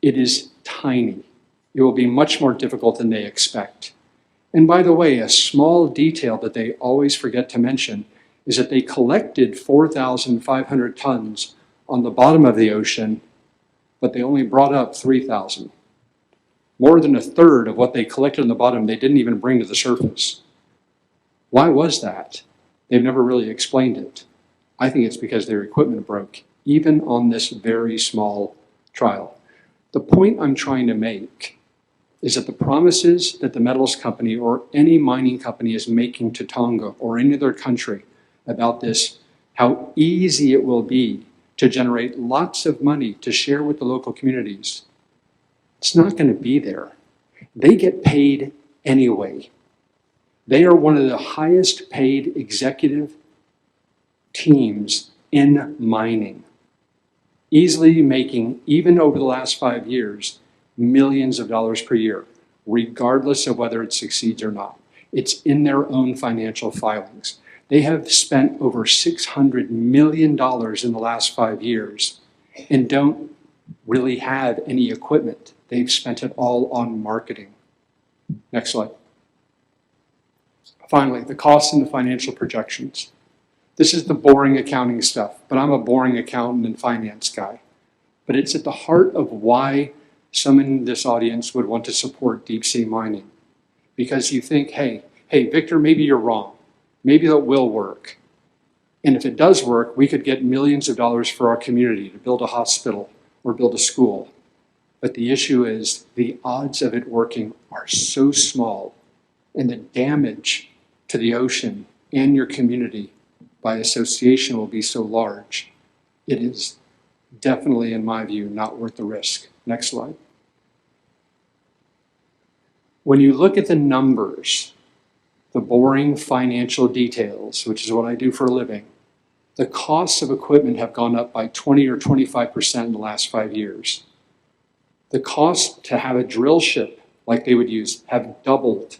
It is tiny. It will be much more difficult than they expect. And by the way, a small detail that they always forget to mention is that they collected four thousand five hundred tons on the bottom of the ocean, but they only brought up three thousand. More than a third of what they collected on the bottom, they didn't even bring to the surface. Why was that? They've never really explained it. I think it's because their equipment broke, even on this very small trial. The point I'm trying to make is that the promises that the metals company or any mining company is making to Tonga or any other country about this, how easy it will be to generate lots of money to share with the local communities, it's not going to be there. They get paid anyway. They are one of the highest paid executive teams in mining, easily making, even over the last five years, millions of dollars per year, regardless of whether it succeeds or not. It's in their own financial filings. They have spent over six hundred million dollars in the last five years and don't really have any equipment. They've spent it all on marketing. Next slide. Finally, the costs and the financial projections. This is the boring accounting stuff, but I'm a boring accountant and finance guy. But it's at the heart of why some in this audience would want to support deep sea mining. Because you think, hey, hey, Victor, maybe you're wrong. Maybe that will work. And if it does work, we could get millions of dollars for our community to build a hospital or build a school. But the issue is the odds of it working are so small, and the damage to the ocean and your community by association will be so large. It is definitely, in my view, not worth the risk. Next slide. When you look at the numbers, the boring financial details, which is what I do for a living, the costs of equipment have gone up by twenty or twenty-five percent in the last five years. The cost to have a drill ship like they would use have doubled.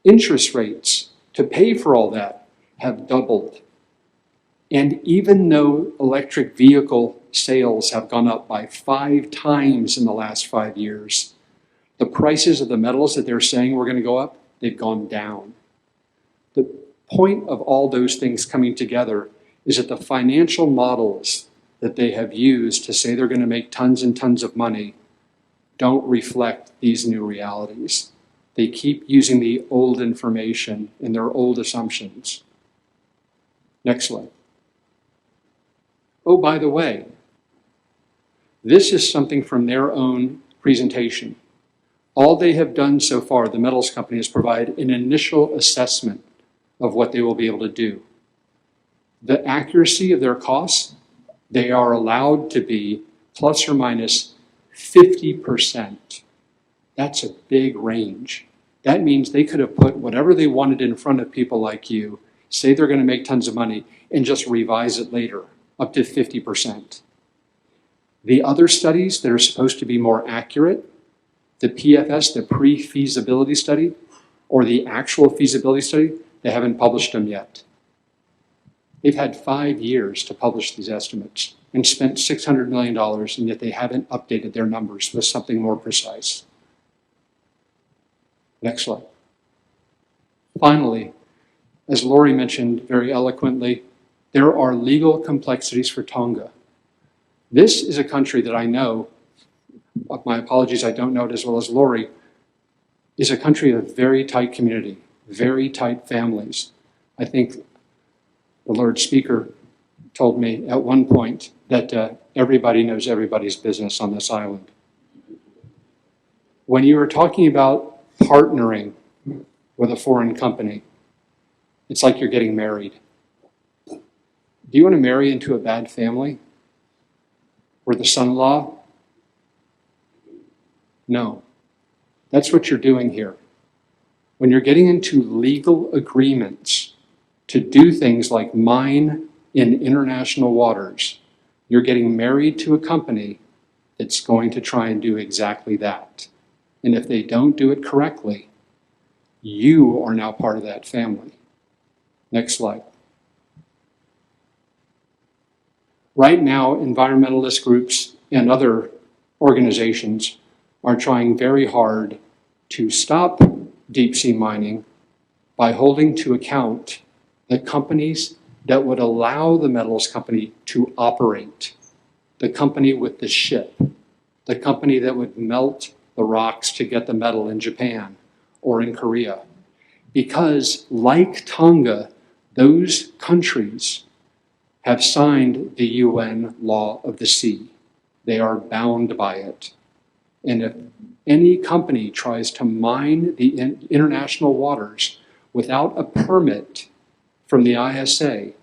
Interest rates to pay for all that have doubled. And even though electric vehicle sales have gone up by five times in the last five years, the prices of the metals that they're saying were going to go up, they've gone down. The point of all those things coming together is that the financial models that they have used to say they're going to make tons and tons of money don't reflect these new realities. They keep using the old information and their old assumptions. Next slide. Oh, by the way, this is something from their own presentation. All they have done so far, the metals company, is provide an initial assessment of what they will be able to do. The accuracy of their costs, they are allowed to be plus or minus fifty percent. That's a big range. That means they could have put whatever they wanted in front of people like you, say they're going to make tons of money, and just revise it later, up to fifty percent. The other studies that are supposed to be more accurate, the P F S, the pre-feasibility study, or the actual feasibility study, they haven't published them yet. They've had five years to publish these estimates and spent six hundred million dollars, and yet they haven't updated their numbers with something more precise. Next slide. Finally, as Lori mentioned very eloquently, there are legal complexities for Tonga. This is a country that I know, my apologies, I don't know it as well as Lori, is a country of very tight community, very tight families. I think the Lord Speaker told me at one point that, uh, everybody knows everybody's business on this island. When you are talking about partnering with a foreign company, it's like you're getting married. Do you want to marry into a bad family? Where the son-in-law? No. That's what you're doing here. When you're getting into legal agreements to do things like mine in international waters, you're getting married to a company that's going to try and do exactly that. And if they don't do it correctly, you are now part of that family. Next slide. Right now, environmentalist groups and other organizations are trying very hard to stop deep sea mining by holding to account the companies that would allow the metals company to operate, the company with the ship, the company that would melt the rocks to get the metal in Japan or in Korea. Because, like Tonga, those countries have signed the U N Law of the Sea. They are bound by it. And if any company tries to mine the in-, international waters without a permit from the I S A,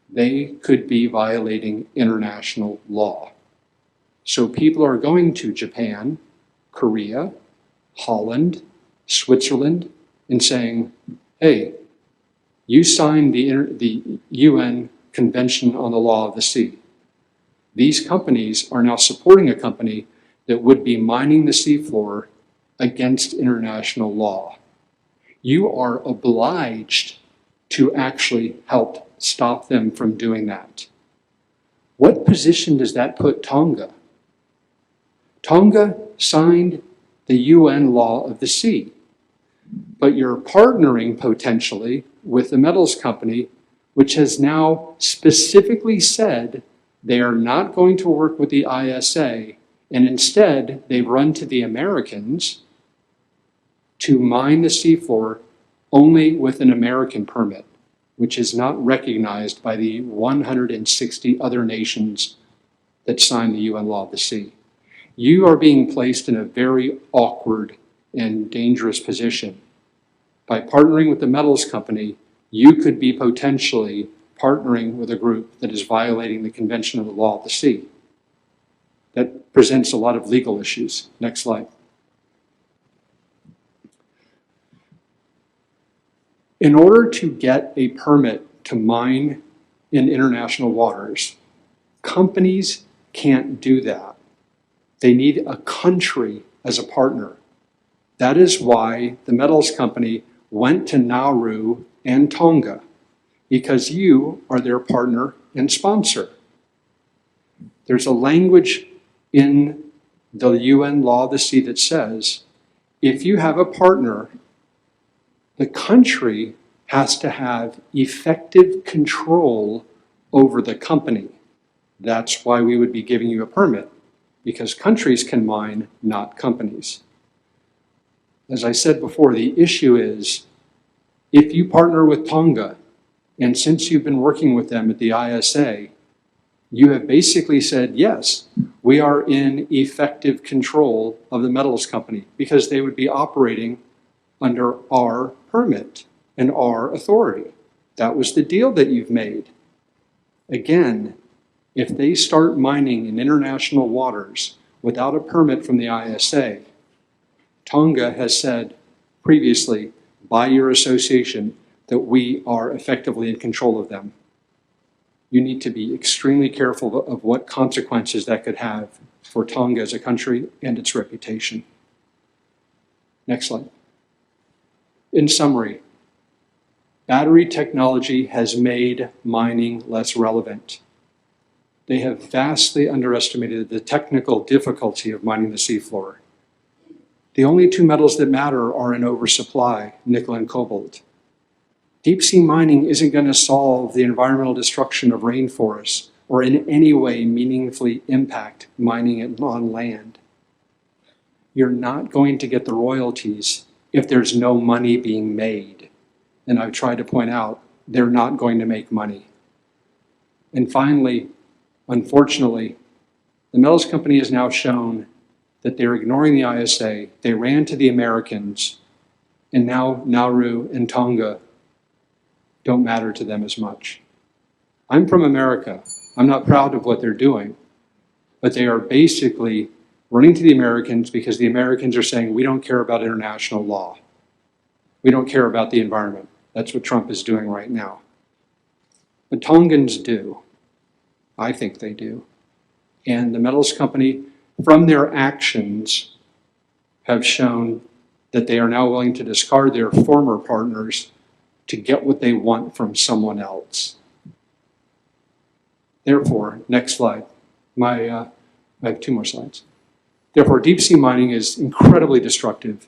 they could be violating international law. So people are going to Japan, Korea, Holland, Switzerland, and saying, "Hey, you signed the inter-, the U N Convention on the Law of the Sea. These companies are now supporting a company that would be mining the seafloor against international law. You are obliged to actually help stop them from doing that." What position does that put Tonga? Tonga signed the U N Law of the Sea, but you're partnering potentially with the metals company, which has now specifically said they are not going to work with the I S A, and instead they've run to the Americans to mine the seafloor only with an American permit, which is not recognized by the one hundred sixty other nations that signed the U N Law of the Sea. You are being placed in a very awkward and dangerous position. By partnering with the metals company, you could be potentially partnering with a group that is violating the Convention on the Law of the Sea. That presents a lot of legal issues. Next slide. In order to get a permit to mine in international waters, companies can't do that. They need a country as a partner. That is why the metals company went to Nauru and Tonga, because you are their partner and sponsor. There's a language in the U N Law of the Sea that says if you have a partner, the country has to have effective control over the company. That's why we would be giving you a permit, because countries can mine, not companies. As I said before, the issue is if you partner with Tonga, and since you've been working with them at the I S A, You have basically said, "Yes, we are in effective control of the metals company," because they would be operating under our permit and our authority. That was the deal that you've made. Again, if they start mining in international waters without a permit from the I S A, Tonga has said previously, by your association, that we are effectively in control of them. You need to be extremely careful of what consequences that could have for Tonga as a country and its reputation. Next slide. In summary, battery technology has made mining less relevant. They have vastly underestimated the technical difficulty of mining the seafloor. The only two metals that matter are in oversupply, nickel and cobalt. Deep sea mining isn't going to solve the environmental destruction of rainforests or in any way meaningfully impact mining on land. You're not going to get the royalties if there's no money being made. And I've tried to point out they're not going to make money. And finally, unfortunately, the metals company has now shown that they're ignoring the I S A. They ran to the Americans, and now Nauru and Tonga don't matter to them as much. I'm from America. I'm not proud of what they're doing, but they are basically running to the Americans because the Americans are saying, "We don't care about international law. We don't care about the environment." That's what Trump is doing right now. But Tongans do. I think they do. And the metals company, from their actions, have shown that they are now willing to discard their former partners to get what they want from someone else. Therefore, next slide. My, uh, I have two more slides. Therefore, deep sea mining is incredibly destructive,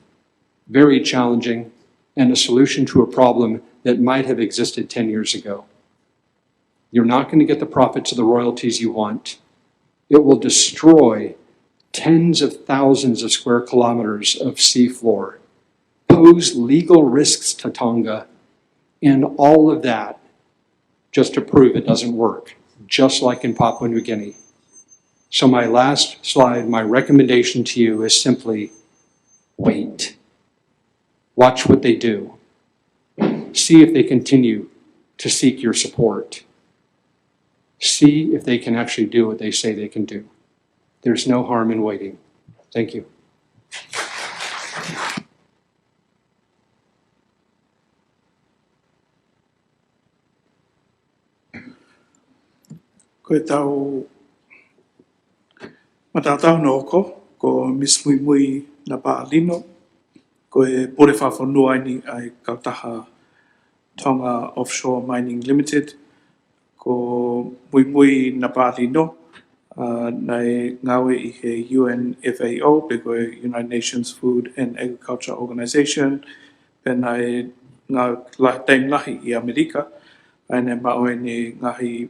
very challenging, and a solution to a problem that might have existed ten years ago. You're not going to get the profits or the royalties you want. It will destroy tens of thousands of square kilometers of seafloor, pose legal risks to Tonga, and all of that just to prove it doesn't work, just like in Papua New Guinea. So my last slide, my recommendation to you is simply wait. Watch what they do. See if they continue to seek your support. See if they can actually do what they say they can do. There's no harm in waiting. Thank you. Ko ʻetau mataotao hono hoko, ko Miss Muimui Napaʻalino, ko e pule fakafonua ʻeni ʻa e kautaha Tonga Offshore Mining Limited. Ko Muimui Napaʻalino, ʻa, naʻe ngāue ʻi he U N F A O, pe ko e United Nations Food and Agriculture Organization, pea naʻe ngāue la-, taimi lahi ʻi ʻAmelika, ʻa ia naʻe maʻu ʻene ngaahi,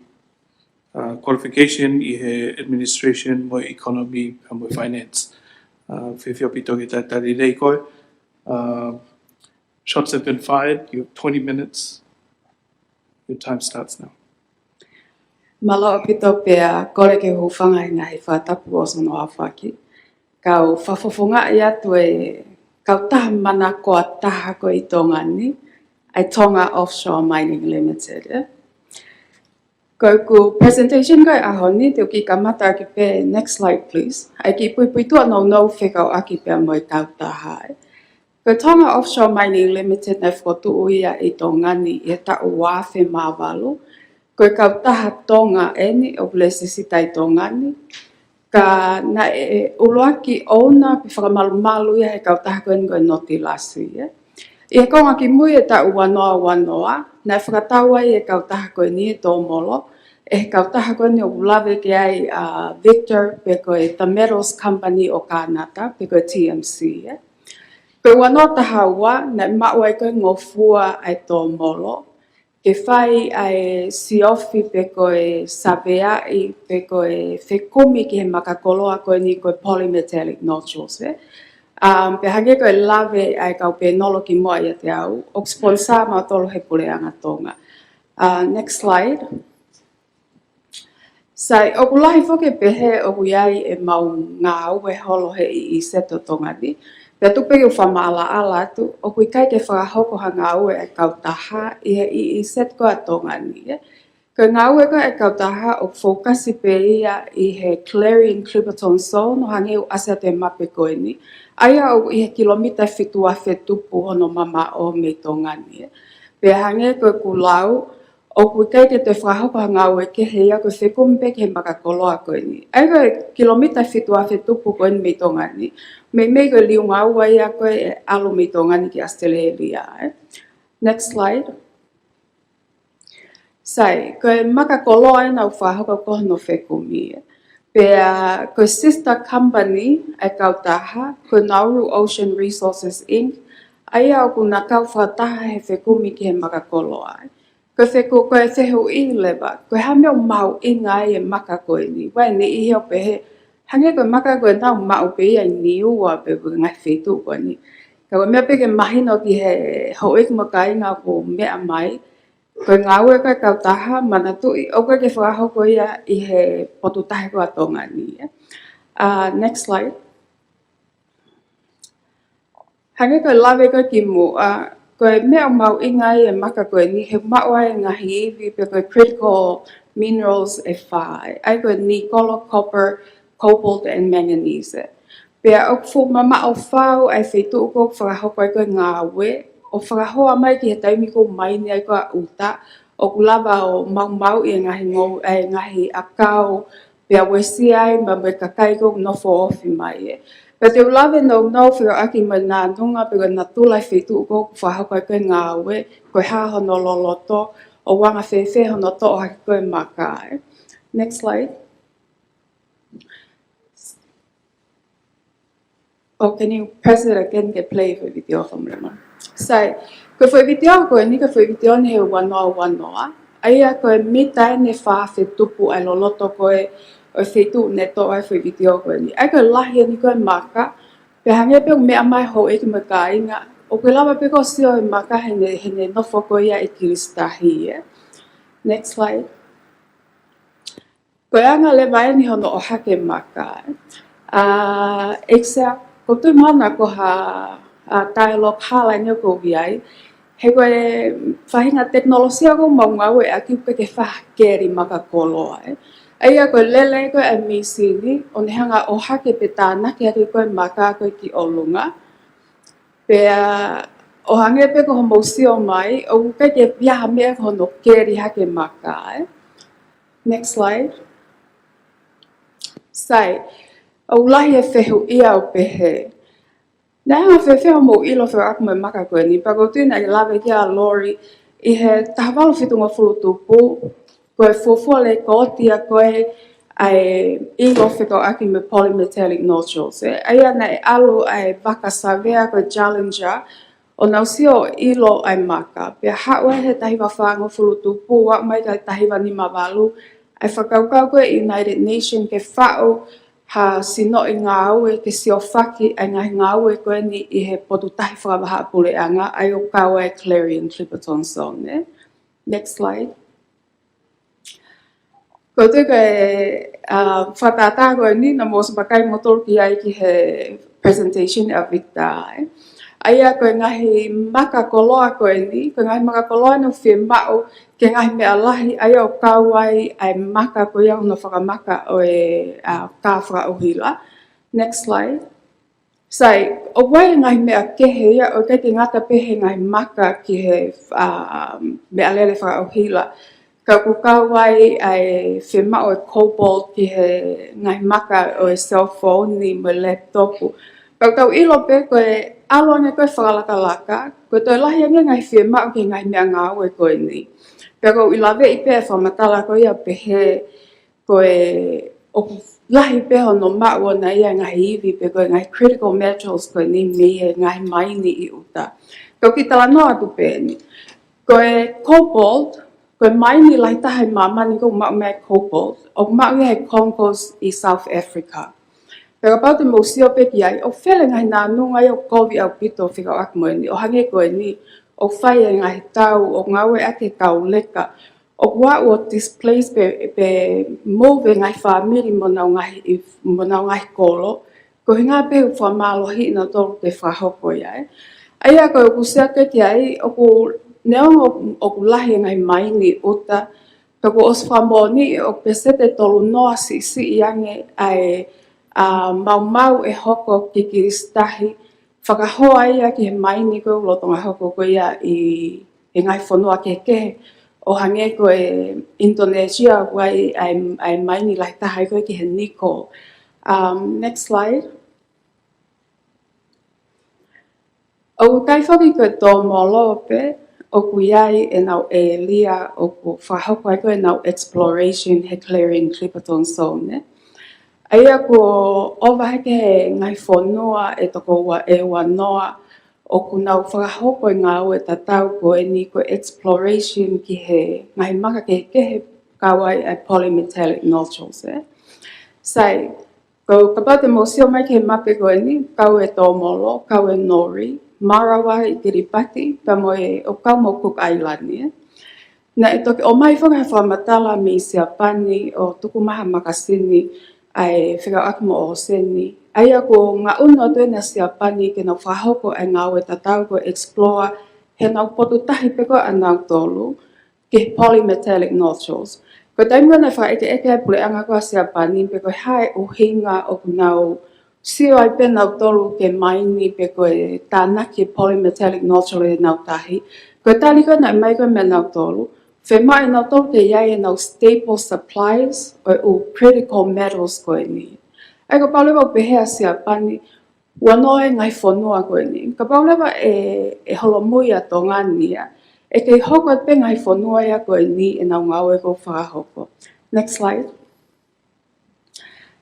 ʻa, qualification ʻi he administration mo e economy, ʻa, mo e finance. ʻA, fiefia ʻaupito ke talitali lelei koe. ʻA, shots have been fired. You have twenty minutes. Your time starts now. Mālō ʻaupito pea kole ke u hūfanga he ngaahi fakatapu ʻosi hono aofaki. Kau fakafofongaʻi atu e kautaha manakoa taha ko ē ʻi Tonga ni, ʻa e Tonga Offshore Mining Limited, ē. Ko ʻeku presentation ko ē ʻaho ni, te u kiʻi kamata ʻaki pē, next slide please. ʻA e kiʻi puipuituʻa nounou fekauʻaki pea mo e kautaha, ē. Ko e Tonga Offshore Mining Limited naʻe fokotuʻu ia ʻi Tonga ni ʻi he taʻu ua afe mā valu. Ko e kautaha Tonga ʻeni ʻoku lēsisita ʻi Tonga ni. Ka naʻe ʻuluaki ʻouna pe fakamalumalu ia he kautaha ko eni ko e Notilasi, ē. ʻI he konga kimui e taʻu ua noa ua noa, naʻe fakatau ai e kautaha ko eni ʻe Tōmolo, ʻe he kautaha ko eni ʻoku lave ki ai ʻa Victor pe ko e The Metals Company ʻo Kānata, pe ko e T M C, ē. Ko e ua noa taha ua, naʻe maʻu ai ko ē ngofua ʻa e Tōmolo ke fai ʻa e siofi pe ko e saveaʻi pe ko e fekumi ki he makakoloa ko eni ko e polymetallic nodules, ē. Um, pea hangē ko e lave ʻa e kau pēnolo kimuʻa ʻiate au, ʻoku sponsor mautolu he Puleʻanga Tonga. Uh, next slide. Sai, ʻoku lahi foki e pehē ʻoku ʻi ai ʻemau ngāue holo he E E Z ʻo Tonga ni. Pea tuku pē ke u fakamaʻalaʻala atu, ʻoku ʻikai ke fakahoko ha ngāue ʻa e kautaha ʻi he E E Z ko ē ʻa Tonga ni, ē. Ko e ngāue ko ē ʻa e kautaha ʻoku fokasi pē ia ʻi he Clarion Clipperton Zone ʻo hangē ʻoku ʻasi atu he mape ko eni. ʻA ia ʻoku ʻi he kilomita fitu afe tupu hono mamaʻo mei Tonga ni, ē. Pea hangē ko ʻeku lau, ʻoku ʻikai ke toe fakahoko ha ngāue kehe ia, ko e fekumi pē ki he maka koloa ko eni. ʻA ia ko e kilomita fitu afe tupu ko eni mei Tonga ni, meimei ko e liunga ua ia ko ē ʻalu mei Tonga ni ki ʻAositelēlia, ē. Next slide. Sai, ko e maka koloa ena ʻoku fakahoko ko hono fekumi, ē. Pea ko e sister company ʻa e kautaha, ko e Nauru Ocean Resources Inc. ʻA ia ʻoku na kau fakataha he fekumi ki he maka koloa, ē. Ko e feku-, ko e fehuʻi leva, ko e hā e meʻa ʻoku mahuʻinga ai e maka ko eni. Vakai, ʻi he ʻo pehē, hangē ko e maka ko ē naʻa nau maʻu pē ia ʻi Niua pe ko e ngaahi feituʻu ko eni. Ka ko e meʻa pē ke mahino ki he houʻeiki mo e kāinga ʻoku meʻa mai, ko e ngāue ko ē ʻa e kautaha, manatuʻi, ʻoku ʻikai ke fakahoko ia ʻi he potu tahi ko ē ʻa Tonga ni, ē. Uh, next slide. Hangē ko e lave ko ē kimuʻa, ko e meʻa ʻoku mahuʻinga ai e maka ko eni he maʻu ai e ngaahi ivi pe ko e critical minerals ʻe fā, ʻa ia ko e nickel, copper, cobalt and manganese. Pea ʻoku fuʻu mamaʻo fau ʻa e feituʻu ko ē ʻoku fakahoko ai ko ē ngāue, ʻo fakahoa mai ki he taimi ko ē ʻoku maini ai ko ē ʻa ʻuta, ʻoku lava ʻo maumauʻi e ngaahi ngou-, e ngaahi ʻakau, pea uesia ai mo e kakai ko ē ʻoku nofo ofi mai, ē. Pea te u lave nounou fekauʻaki mo e nānunga pe ko e natula e feituʻu ko ē ʻoku fakahoko ai ko ē ngāue, ko e hā hono loloto, ʻoku anga fēfē hono toʻo hake ko ē e maka, ē. Next slide. Oh, can you press it again ke play e foʻi vitiō fakamuimui? Sai, ko e foʻi vitiō ko eni, ko e foʻi vitiō eni he ua noa ua noa. ʻA ia ko e mita eni ʻe fā afe tupu ʻa e loloto ko ē ʻo e feituʻu ne toʻo ai e foʻi vitiō ko eni. ʻA ia ko e lahi eni ko ē e maka, pea hangē pē ʻoku meʻa mai e houʻeiki mo e kāinga, ʻoku lava pē ko ē ʻo sio e maka heʻene, heʻene nofo ko ia ʻi Kilisitahi, ē. Next slide. Ko e anga leva eni hono ʻohake e maka, ē. ʻA, ʻEiki Sea, ʻoku ou tui mahalo ko ha, ʻa, dialogue hala eni ʻoku ou ʻi ai. He ko e faʻahinga tekinolosia ko ē ʻoku mau ngāueʻaki ʻoku ʻikai ke fai ha keli maka koloa, ē. ʻA ia ko e lele ko ē e mīsini, ʻo ne hanga ʻo ʻohake pe tānaki hake ko ē e maka ko ē ki ʻolunga. Pea ʻo hangē pē ko hoʻomou sio mai, ʻoku ʻikai ke ʻi ai ha meʻa ko hono keli hake e maka, ē. Next slide. Sai, ʻoku lahi e fehuʻi ʻo pehē, naʻe anga fēfē hoʻomou ʻilo fekauʻaki mo e maka ko eni, pea ʻoku ou tui naʻe lave ki ai ʻa Lori ʻi he taha valu fitungofulu tupu, ko e fuofua lekooti ia ko ē ʻa e ʻilo fekauʻaki mo e polymetallic nodules, ē. ʻA ia naʻe ʻalu ʻa e vaka savea ko e Challenger, ʻo nau sio ʻo ʻilo ʻa e maka. Pea haʻu ai he taha hiva fāngofulu tupu, ʻo aʻu mai ki he taha hiva nima valu, ʻa e fakakaukau ko ē ʻa e United Nations ke faʻu ha sinoʻi ngāue ke siofaki ʻa e ngaahi ngāue ko eni ʻi he potu tahi fakavahaʻapuleʻanga, ʻa ia ʻoku kau ai e Clarion Clipperton Zone, ē. Next slide. Ko e toe ko e, ʻa, fakatātā ko eni naʻa mou ʻosi vakai moutolu ki ai ki he presentation ʻa Victor, ē. ʻA ia ko e ngaahi maka koloa ko eni, ko e ngaahi maka koloa eni ʻoku fiemaʻu ki he ngaahi meʻa lahi, ʻa ia ʻoku kau ai ʻa e maka ko ia hono fakamaka ʻo e, ʻa, kā fakaʻuhila. Next slide. Sai, ʻoku ʻi ai e ngaahi meʻa kehe ia, ʻoku ʻikai ke ngata pē he ngaahi maka ki he, ʻa, meʻalele fakaʻuhila. Ka ʻoku kau ai ʻa e fiemaʻu e cobalt ki he ngaahi maka ʻo e cell phone ni mo e laptop. Pea ʻoku tau ʻilo pē ko e ʻalu ange ko ē e fakalakalaka, ko e toe lahi ange e ngaahi fiemaʻu ki he ngaahi meʻangāue ko eni. Pea ʻoku ou laveʻi pē e fakamatala ko ia ʻo pehē, ko e ʻoku lahi pē hono maʻu ʻona ia e ngaahi ivi pe ko e ngaahi critical metals ko eni mei he ngaahi maini ʻi ʻuta. Ka ʻoku ou kiʻi talanoa atu pē eni. Ko e cobalt, ko e maini lahi taha ʻi māmani ʻoku maʻu mei ai e cobalt, ʻoku maʻu ia he Congos ʻi South Africa. Pea kapau te mou sio pē ki ai, ʻoku fele e ngaahi nānunga ia ʻoku kovi ʻaupito fekauʻaki mo eni, ʻo hangē ko eni, ʻoku fai e ngaahi tau, ʻoku ngāueʻaki e kau leka, ʻoku aʻu ʻo displace pe, pe move e ngaahi fāmili mo honau ngaahi, mo honau ngaahi kolo, ko e ʻuhinga pē ʻoku fakamālohiʻi nautolu ke fakahoko ia, ē. ʻA ia ko ʻeku sio atu ki ai, ʻoku neongo ʻoku lahi e ngaahi maini ʻuta, ka kuo ʻosi fakamoʻoniʻi ʻoku peseti ʻe tolu noa siʻisiʻi ange ʻa e, ʻa, maumau ʻe hoko ki Kilisitahi, fakahoa ia ki he maini ko ē ʻoku lolotonga hoko ko ia ʻi he ngaahi fonua kehekehe, ʻo hangē ko e Indonesia, ʻoku ʻi ai ʻa e, ʻa e maini lahi taha ai ko ē ki he nickel. Um, next slide. ʻOku ʻikai foki ko e Tōmolo pē ʻoku ʻi ai ʻenau ʻēlia ʻoku fakahoko ai ko ē ʻenau exploration he Clarion-Clipperton Zone, ē. ʻA ia kuo ʻova hake he ngaahi fonua ʻe toko ua, ʻe ua noa ʻoku nau fakahoko e ngāue tatau ko eni ko e exploration ki he ngaahi maka kehekehe kau ai ʻa e polymetallic nodules, ē. Sai, ko, kapau te mou sio mai ki he mape ko eni, kau e Tōmolo, kau e Nori, Marawa ʻi Kiripati, pea mo e ʻoku kau mo Cook Island, ē. Naʻe toki ʻomai foki ha fakamatala mei Siapani ʻo tuku mai ha makasini ʻa e fekauʻaki mo e ʻōseni. ʻA ia kuo ngaʻunu atu eni ʻa Siapani ke nau fakahoko ʻa e ngāue tatau ko e explore heʻenau potu tahi pē ko ē ʻanautolu ki he polymetallic nodules. Ko e taimi ko ē naʻe fakaʻekeʻeke ai e puleʻanga ko ē ʻa Siapani pe ko e hā e ʻuhinga ʻoku nau sio ai pē nautolu ke maini pe ko e tānaki e polymetallic nodule ʻi heʻenau tahi. Ko e tali ko ē naʻe ʻomai ko ē meia nautolu, fiemaʻu ʻe nautolu ke ʻi ai ʻenau staple supplies ʻo e ʻū critical metals ko eni. ʻA ia kapau leva ʻoku pehē ʻa Siapani, ua noa e ngaahi fonua ko eni. Kapau leva ʻe, ʻe holomui ʻa Tonga ni ia, ʻe kei hoko atu pē ngaahi fonua ia ko eni ʻenau ngāue ʻoku fakahoko. Next slide.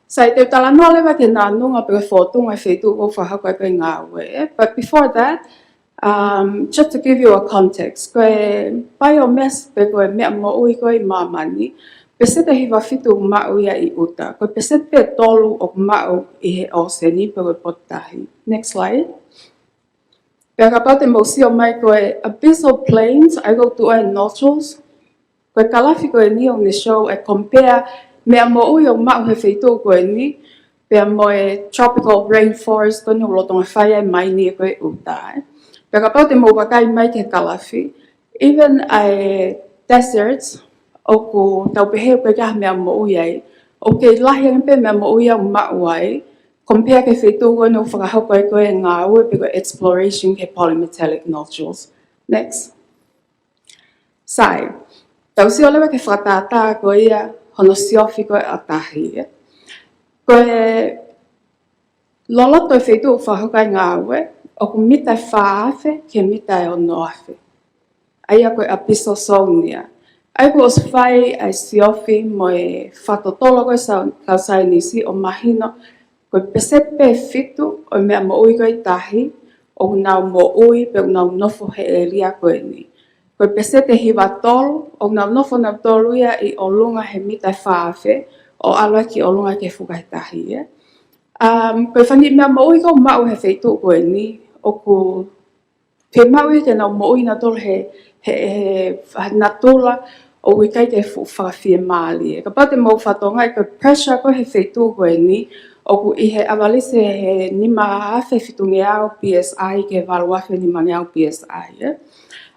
Sai, te u talanoa leva ki he nānunga pe ko e fōtunga e feituʻu ʻoku fakahoko ai ko ē e ngāue, ē. But before that, um, just to give you a context, ko e biomass pe ko e meʻa moʻui ko ē ʻi māmani, peseti ʻe hiva fitu ʻoku maʻu ia ʻi ʻuta. Ko e peseti pē ʻe tolu ʻoku maʻu ʻi he ʻōseni pe ko e potu tahi. Next slide. Pea kapau te mou sio mai ko e abyssal plains, ʻa ia ʻoku tuʻu ai e nodules, ko e kalafi ko eni ʻoku ne show e compare meʻa moʻui ʻoku maʻu he feituʻu ko eni, pea mo e tropical rainforest ko eni ʻoku lolotonga fai ai e maini ko ē ʻi ʻuta, ē. Pea kapau te mou vakai mai ki he kalafi, even ʻa e deserts, ʻoku tau pehē ʻoku ʻikai ha meʻa moʻui ai, ʻoku kei lahi ange pē meʻa moʻui ʻoku maʻu ai, compare ki he feituʻu ko eni ʻoku fakahoko ai ko ē e ngāue pe ko e exploration ki he polymetallic nodules. Next. Sai, tau sio leva ki he fakatātā ko ia hono siofi ko ē ʻa tahi, ē. Ko e loloto e feituʻu ʻoku fakahoko ai e ngāue, ʻoku mita ʻe fā afe ki he mita ʻe ono afe. ʻA ia ko e abyssal zone ia. ʻA ia kuo ʻosi fai ʻa e siofi mo e fakatotolo ko ē ʻa e kau saienisi ʻo mahino ko e peseti pē ʻe fitu ʻo e meʻa moʻui ko ē ʻi tahi ʻoku nau moʻui pe ʻoku nau nofo he ʻēlia ko eni. Ko e peseti ʻe hiva tolu ʻoku nau nofo nautolu ia ʻi ʻolunga he mita ʻe fā afe ʻo ʻalu ai ki ʻolunga ki he fukahi tahi, ē. Um, ko e fanga meʻa moʻui ʻoku maʻu he feituʻu ko eni, ʻoku fiemaʻu ia ke nau moʻui nautolu he, he, he, he natula ʻoku ʻikai ke fuʻu fakafiemālie. Kapau te mou fakatokangaʻi ko e pressure ko ē he feituʻu ko eni, ʻoku ʻi he ʻavalisi he nima afe fitungeau P S I ki he valu afe nimangeau P S I, ē.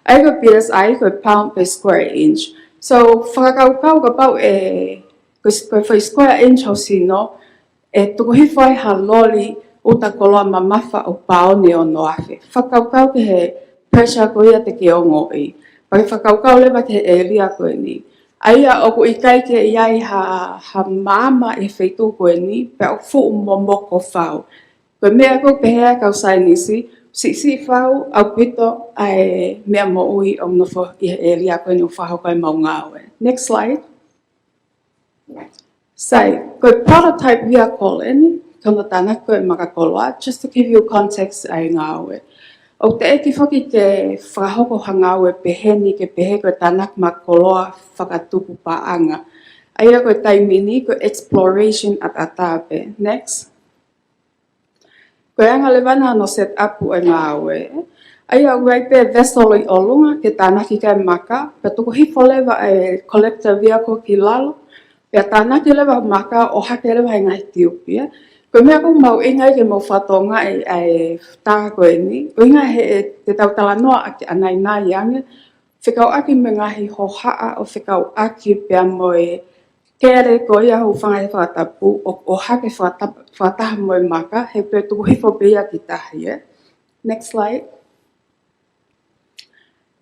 ʻA ia ko e P S I ko e pound per square inch. So, fakakaukau kapau ʻe, ko e, ko e foʻi square inch ho sino, ʻe tuku hifo ai ha loli ʻuta koloa mamafa ʻoku paone ʻe ono afe. Fakakaukau ki he pressure ko ia te ke ongoʻi. Pea ke fakakaukau leva ki he ʻēlia ko eni. ʻA ia ʻoku ʻikai ke ʻi ai ha, ha maama ʻi he feituʻu ko eni, pea ʻoku fuʻu momoko fau. Ko e meʻa ʻoku pehē ʻe he kau saienisi, siʻisiʻi fau ʻaupito ʻa e meʻa moʻui ʻoku nofo ʻi he ʻēlia ko eni ʻoku fakahoko ai ʻemau ngāue. Next slide. Sai, ko e prototype vehicle eni, ko hono tānaki ko ē e maka koloa, just to give you context ʻa e ngāue. ʻOku teʻeki foki ke fakahoko ha ngāue peheni ke pehē ko e tānaki maka koloa fakatupu paʻanga. ʻA ia ko e taimi ni ko e exploration ʻataʻatā pē. Next. Ko e anga leva ena hono set up ʻo e ngāue. ʻA ia ʻoku ʻi ai pē vessel ʻi ʻolunga ke tānaki ki ai e maka, pea tuku hifo leva e collector vehicle ki lalo, pea tānaki leva e maka ʻo ʻohake leva he ngaahi tiupi, ē. Ko e meʻa ʻoku mahuʻinga ai ke mou fakatokangaʻi ʻa e tā ko eni, ʻuhinga he te tau talanoa ʻaki ʻanainai ange, fekauʻaki mo e ngaahi hohaʻa ʻoku fekauʻaki pea mo e kele ko ia hūfanga he fakatapu ʻo, ʻohake fakata-, fakataha mo e maka, he pea tuku hifo pē ia ki tahi, ē. Next slide.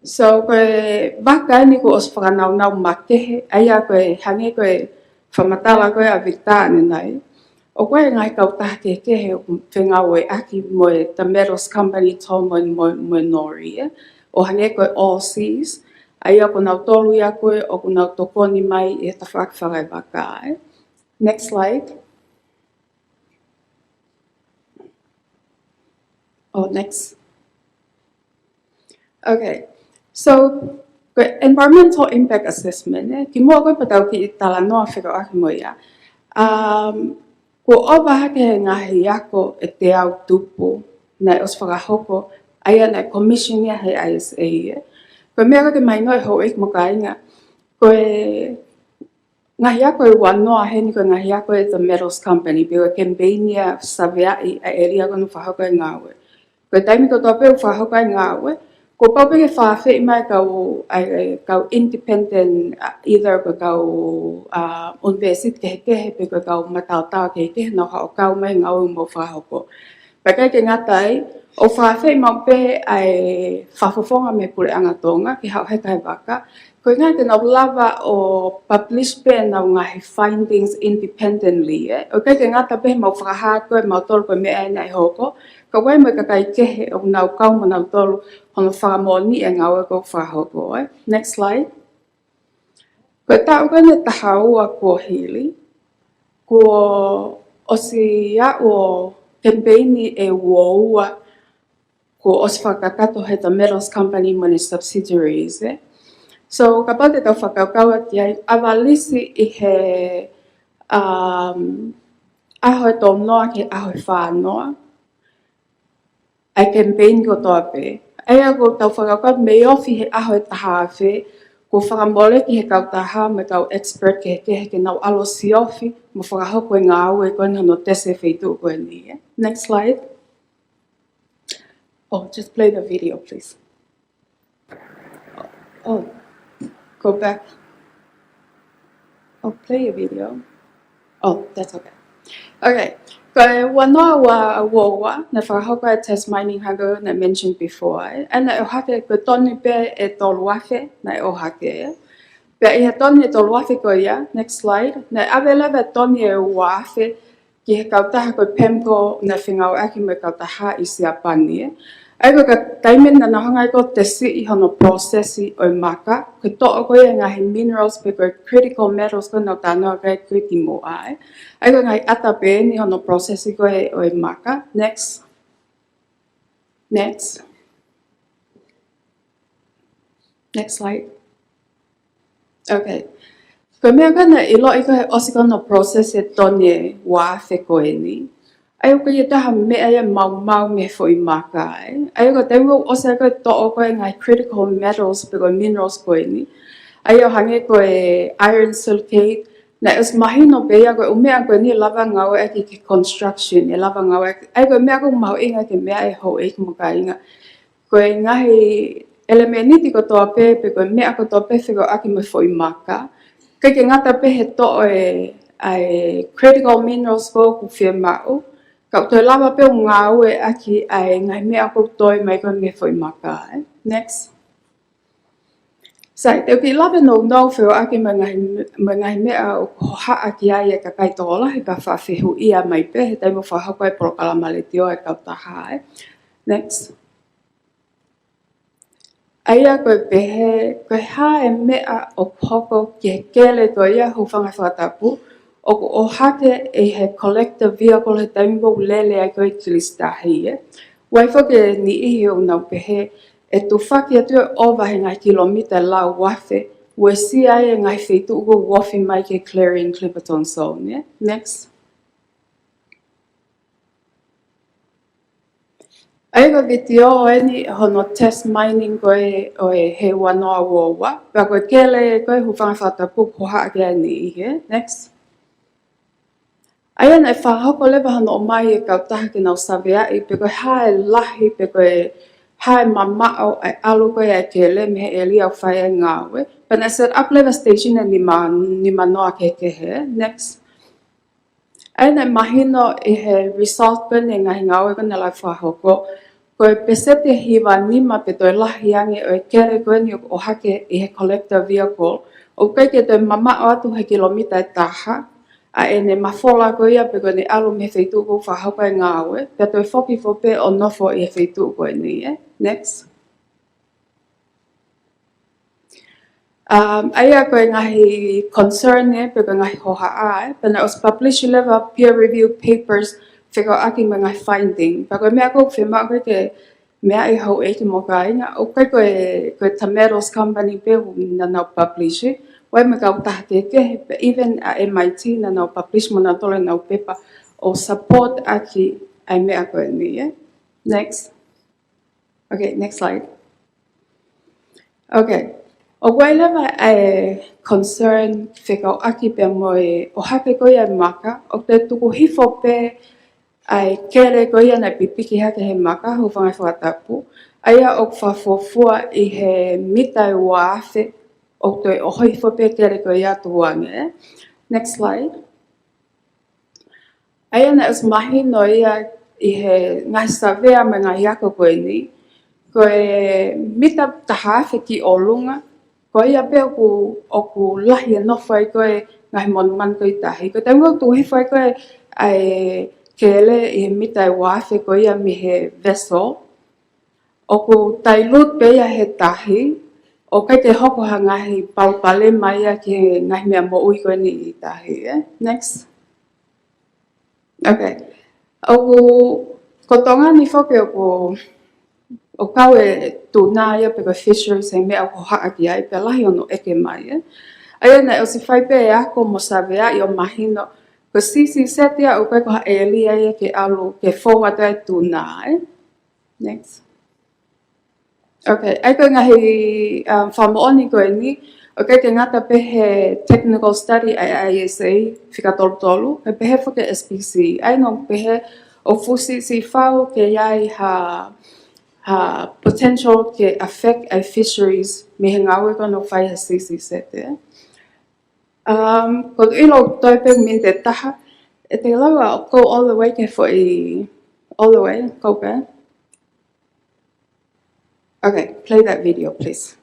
So, ko e vaka eni kuo ʻosi fakanaunau makehe, ʻa ia ko e hangē ko e fakamatala ko ē ʻa Victor ʻanenai. ʻOku ʻi ai e ngaahi kautaha kehekehe ʻoku fengāueʻaki mo e The Metals Company, Tolmie mo, mo, mo Norrie, ē. ʻO hangē ko e Allseas, ʻa ia ko nautolu ia ko ē ʻoku nau tokoni mai ʻi he tafaʻaki fakaevaka, ē. Next slide. Oh, next. Okay. So, ko e environmental impact assessment, ē, kimuʻa ko ē pea tau kiʻi talanoa fekauʻaki mo ia. Um, kuo ʻova hake he ngaahi ako ʻe teau tupu naʻe ʻosi fakahoko, ʻa ia naʻe commission ia he I S A, ē. Ko e meʻa ko ē ke mahinoʻi houʻeiki mo kāinga, ko e ngaahi ako ʻe uanoa heni ko e ngaahi ako ʻa e The Metals Company, pea ko e kemipeini ia ʻo saveaʻi ʻa e ʻēlia ko ē ʻoku fakahoko ai e ngāue. Ko e taimi kotoa pē ʻoku fakahoko ai e ngāue, kuo pau pē ke fakaafeʻi mai e kau, ʻa e, ʻa e kau independent, uh, either ko e kau, uh, ʻunivēsiti kehekehe pe ko e kau mataotao kehekehe, nau haʻu ʻo kau mai he ngāue ʻoku mou fakahoko. Pea ʻikai ke ngata ai, ʻoku fakaafeʻi maʻu pē ʻa e fakafofonga mei he Puleʻanga Tonga ke haʻu ʻo heka he vaka, ko e ʻuhinga ke nau lava ʻo publish pē ʻenau ngaahi findings independently, ē. ʻOku ʻikai ke ngata pē he mau fakahā ko ē mautolu ko e meʻa eni naʻe hoko, ka ʻoku ʻi ai mo e kakai kehe ʻoku nau kau mo nautolu hono fakamoʻoniʻi e ngāue ʻoku fakahoko, ē. Next slide. Ko e taʻu ko eni ʻe taha ua kuo hili, kuo ʻosi aʻu ʻo kemipeini ʻe uaua kuo ʻosi fakakakato he The Metals Company mo ʻene subsidiaries, ē. So, kapau te tau fakakaukau atu ki ai, ʻavalisi ʻi he, um, ʻaho ʻe tolunoa ki he ʻaho ʻe fānoa ʻa e kemipeini kotoa pē. ʻA ia ʻoku tau fakakaukau mei ofi he ʻaho ʻe taha afe, kuo fakamoleki he kautaha mo e kau expert kehekehe ke nau ʻalu ʻo siofi mo fakahoko e ngāue ko eni hono tesi e feituʻu ko eni, ē. Next slide. Oh, just play the video, please. Oh, go back. Oh, play your video. Oh, that's okay. Okay. Ko e uanoa ua ua ua, naʻe fakahoko e test mining hangē ko ʻeku mention before, ē. ʻA ia naʻe ʻohake ko e toni pē ʻe tolu afe, naʻe ʻohake. Pea ʻi he toni ʻe tolu afe ko ia, next slide, naʻe ʻave leva e toni ʻe ua afe ki he kautaha ko e PEMCO naʻe fengāueʻaki mo e kautaha ʻi Siapani, ē. ʻA ia ko e taimi naʻa nau hanga ai ko ē ʻo tesiʻi hono process ʻo e maka, ko e toʻo ko ē e ngaahi minerals pe ko e critical metals ko ē naʻa nau talanoa ki ai ko ē kimuʻa, ē. ʻA ia ko e ngaahi ʻata pē eni hono process ko ē ʻo e maka. Next. Next. Next slide. Okay. Ko e meʻa ko ē naʻe ʻiloʻi ko ē he ʻosi ko ē hono process e toni ʻe ua afe ko eni, ʻa ia ʻoku ʻikai ke toe ha meʻa ia ʻe maumau mei he foʻi maka, ē. ʻA ia ko e taimi ʻoku ʻosi ai ko ē ʻo toʻo ko ē e ngaahi critical metals pe ko e minerals ko eni, ʻa ia ʻo hangē ko e iron silicate, naʻe ʻosi mahino pē ia ko e ʻū meʻa ko eni ʻe lava ngāueʻaki ki he construction, ʻe lava ngāueʻaki. ʻA ia ko e meʻa ʻoku mahuʻinga ke meaʻi ʻe houʻeiki mo kāinga, ko e ngaahi ʻelemēniti kotoa pē, pe ko e meʻa kotoa pē fekauʻaki mo e foʻi maka, ʻikai ke ngata pē he toʻo e, ʻa e critical minerals ko ē ʻoku fiemaʻu, ka ʻoku toe lava pē ʻo ngāueʻaki ʻa e ngaahi meʻa ʻoku toe mai ko ē mei he foʻi maka, ē. Next. Sai, te u kiʻi lave nounou fekauʻaki mo e ngaahi, mo e ngaahi meʻa ʻoku hohaʻa ki ai e kakai tokolahi pea fakafehuʻia mai pē he taimi ʻoku fakahoko ai e polokalama letiō ʻa e kautaha, ē. Next. ʻA ia ko e pehē, ko e hā e meʻa ʻoku hoko ki he kele ko ia hūfanga he fakatapu, ʻoku ʻohake ʻe he collector vehicle he taimi ʻoku lele ai ko ē e kilisitahi, ē. ʻOku ʻi ai foki e niʻihi ʻoku nau pehē, ʻe tufaki atu ʻo ʻova he ngaahi kilomita ʻe lauafe, uesia ai e ngaahi feituʻu ʻoku ofi mai ki he Clarion-Clipperton Zone, ē. Next. ʻA ia ko e vitiō eni hono test mining ko ē ʻo e he ua noa ua ua. Pea ko e kele ko ē hūfanga he fakatapu ʻoku hohaʻa ki ai ʻeni ʻi he. Next. ʻA ia naʻe fakahoko leva hono ʻomai e kautaha ke nau saveaʻi pe ko e hā e lahi pe ko e hā e mamaʻo ʻa e ʻalu ko ē ʻa e kele mei he ʻēlia ʻoku fai ai e ngāue. Pea naʻe set up leva station ʻe nima, nima noa kehekehe. Next. ʻA ia naʻe mahino ʻi he result ko eni e ngaahi ngāue ko ē naʻe lava fakahoko, ko e peseti ʻe hiva nima pe toe lahi ange ʻo e kele ko eni ʻoku ʻohake ʻi he collector vehicle, ʻoku ʻikai ke toe mamaʻo atu he kilomita ʻe taha ʻa ʻene mafola ko ia pe ko ʻene ʻalu mei he feituʻu ʻoku fakahoko ai e ngāue, pea toe foki hifo pē ʻo nofo ʻi he feituʻu ko eni, ē. Next. Um, ʻa ia ko e ngaahi concern ē, pe ko e ngaahi hohaʻa ē, pea naʻe ʻosi publish leva peer review papers fekauʻaki mo e ngaahi finding. Pea ko e meʻa ʻoku fiemaʻu ko ē ke meʻa ʻi houʻeiki mo kāinga, ʻoku ʻikai ko e, ko e Tametals Company pē naʻa nau publish, ʻoku ʻi ai mo e kautaha kehekehe, pe even ʻa M I T naʻa nau publish mo nautolu ʻenau pepa ʻo support ʻaki ʻa e meʻa ko eni, ē. Next. Okay, next slide. Okay. ʻOku ʻi ai leva e concern fekauʻaki pea mo e ʻohake ko ia e maka, ʻoku toe tuku hifo pē ʻa e kele ko ia naʻe pipiki hake he maka, hūfanga he fakatapu. ʻA ia ʻoku fakafuofua ʻi he mita ʻe ua afe, ʻoku toe ʻoho hifo pē kele ko ia tuʻu ange. Next slide. ʻA ia naʻe ʻosi mahino ia ʻi he ngaahi savea mo e ngaahi ako ko eni, ko e mita taha afe ki ʻolunga, ko ia pē ʻoku, ʻoku lahi e nofo ai ko ē ngaahi monumanu ko ē ʻi tahi. Ko e taimi ʻoku tuku hifo ai ko ē ʻa e kele ʻi he mita ʻe ua afe ko ia mei he vessel, ʻoku dilute pē ia he tahi, ʻoku ʻikai ke hoko ha ngaahi palopalema ia ki he ngaahi meʻa moʻui ko eni ʻi tahi, ē? Next. Okay. ʻOku, ko Tonga ni foki ʻoku, ʻoku kau e tuna ia pe ko e fisheries he meʻa ʻoku hohaʻa ki ai, pea lahi hono ʻeke mai, ē? ʻA ia naʻe ʻosi fai pē e ako mo saveaʻi ʻo mahino, ko C C Z ia ʻoku ʻikai ko ha ʻēlia ia ke ʻalu, ke fou atu ai e tuna, ē? Next. Okay, ʻa ia ko e ngaahi, um, fakamoʻoni ko eni, ʻoku ʻikai ke ngata pē he technical study ʻa e I S A fika tolu tolu, kae pehē foki e S P C. ʻA ia naʻe pehē ʻoku fuʻu siʻisiʻi fau ke ʻi ai ha, ha potential ke affect ʻa e fisheries mei he ngāue ko ē naʻe fai he C C Z, ē. Um, ko e ʻilo ʻoku toe pē miniti ʻe taha, ʻe te lava ʻo go all the way ki he foʻi, all the way, go back. Okay, play that video, please.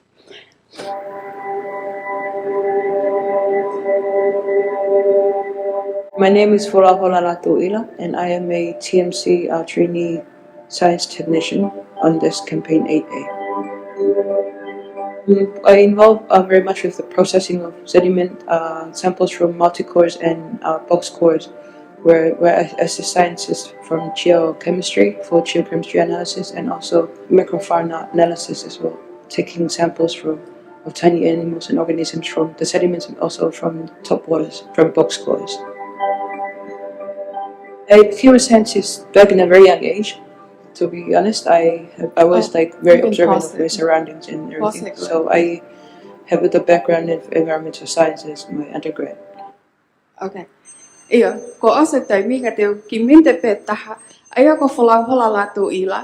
My name is Folahola Latuʻila, and I am a T M C, uh, trainee science technician on this campaign eight A. Mm, I involve, uh, very much with the processing of sediment, uh, samples from multicores and, uh, box cores, where, where I assist scientists from geochemistry for geochemistry analysis and also microfauna analysis as well, taking samples from, of tiny animals and organisms from the sediments and also from top waters, from box cores. I became a scientist back in a very young age. To be honest, I have, I was, oh, like, very observant of my surroundings and everything. So I have the background in environmental sciences in my undergrad. Okay. ʻIo, kuo ʻosi e taimi ka te u kiʻi miniti pē ʻe taha. ʻA ia ko Folahola Latuʻila,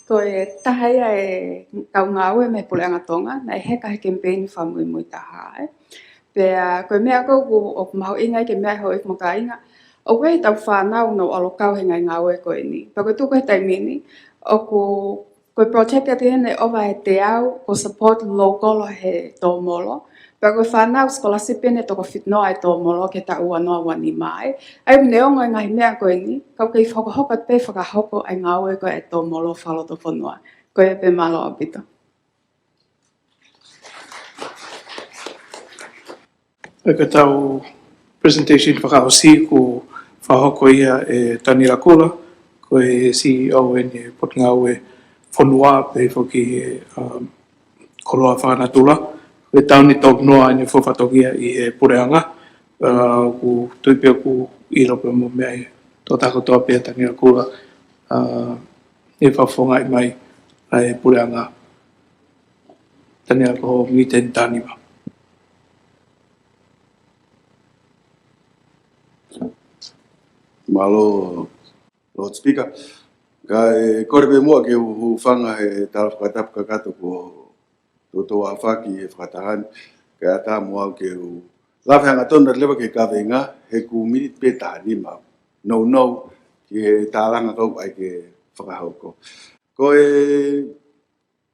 ko e taha ia e kau ngāue mei he Puleʻanga Tonga, naʻe heka he campaign fakamuimui taha, ē. Pea ko e meʻa ko ē ʻoku, ʻoku mahuʻinga ai ke meʻa ʻi houʻeiki mo kāinga, ʻoku ʻi ai ʻetau fānau naʻa nau ʻalu ʻo kau he ngaahi ngāue ko eni. Pea ko e tuʻu ko ē he taimi ni, ʻoku, ko e project ʻa ia naʻe ʻova he teau, ko e support local he tōmolo. Pea ko e fānau scholarship eni ʻe toko fitu noa ʻa e tōmolo ki he taʻu ua noa ua nima ai. ʻA ia neongo e ngaahi meʻa ko eni, ka ʻoku kei hokohoko pē fakahoko ʻa e ngāue ko ē ʻa e tōmolo fakalotofonua. Ko ia pē, mālō ʻaupito. ʻA ia ko ʻetau presentation fakaʻosi kuo fakahoko ia ʻe Taniela Kula, ko e C E O ʻeni e Potungāue Fonua, pehē foki e, um, Koloa Fakanatula. Ko e taʻu ni tolu noa ʻene fuʻu fatongia ʻi he Puleʻanga, uh, ʻoku ou tui pē ʻoku ʻilo pē mo meʻa ʻe he tokotaha kotoa pē ʻa Taniela Kula, uh, ʻe fakafofongaʻi mai ʻa e puleʻanga. Tania ko ho miniti ʻe taha nima. Mālō, Lord Speaker. Kae kole pē muʻa ke u hūfanga he tala fakatapu kakato kuo toutou aofaki he fakataha ni, kae ʻatā mo au ke u lave hangatonu leva ki he kaveinga, he ko e miniti pē ʻe taha nima. Nounou ki he tālanga ʻoku ʻai ke fakahoko. Ko e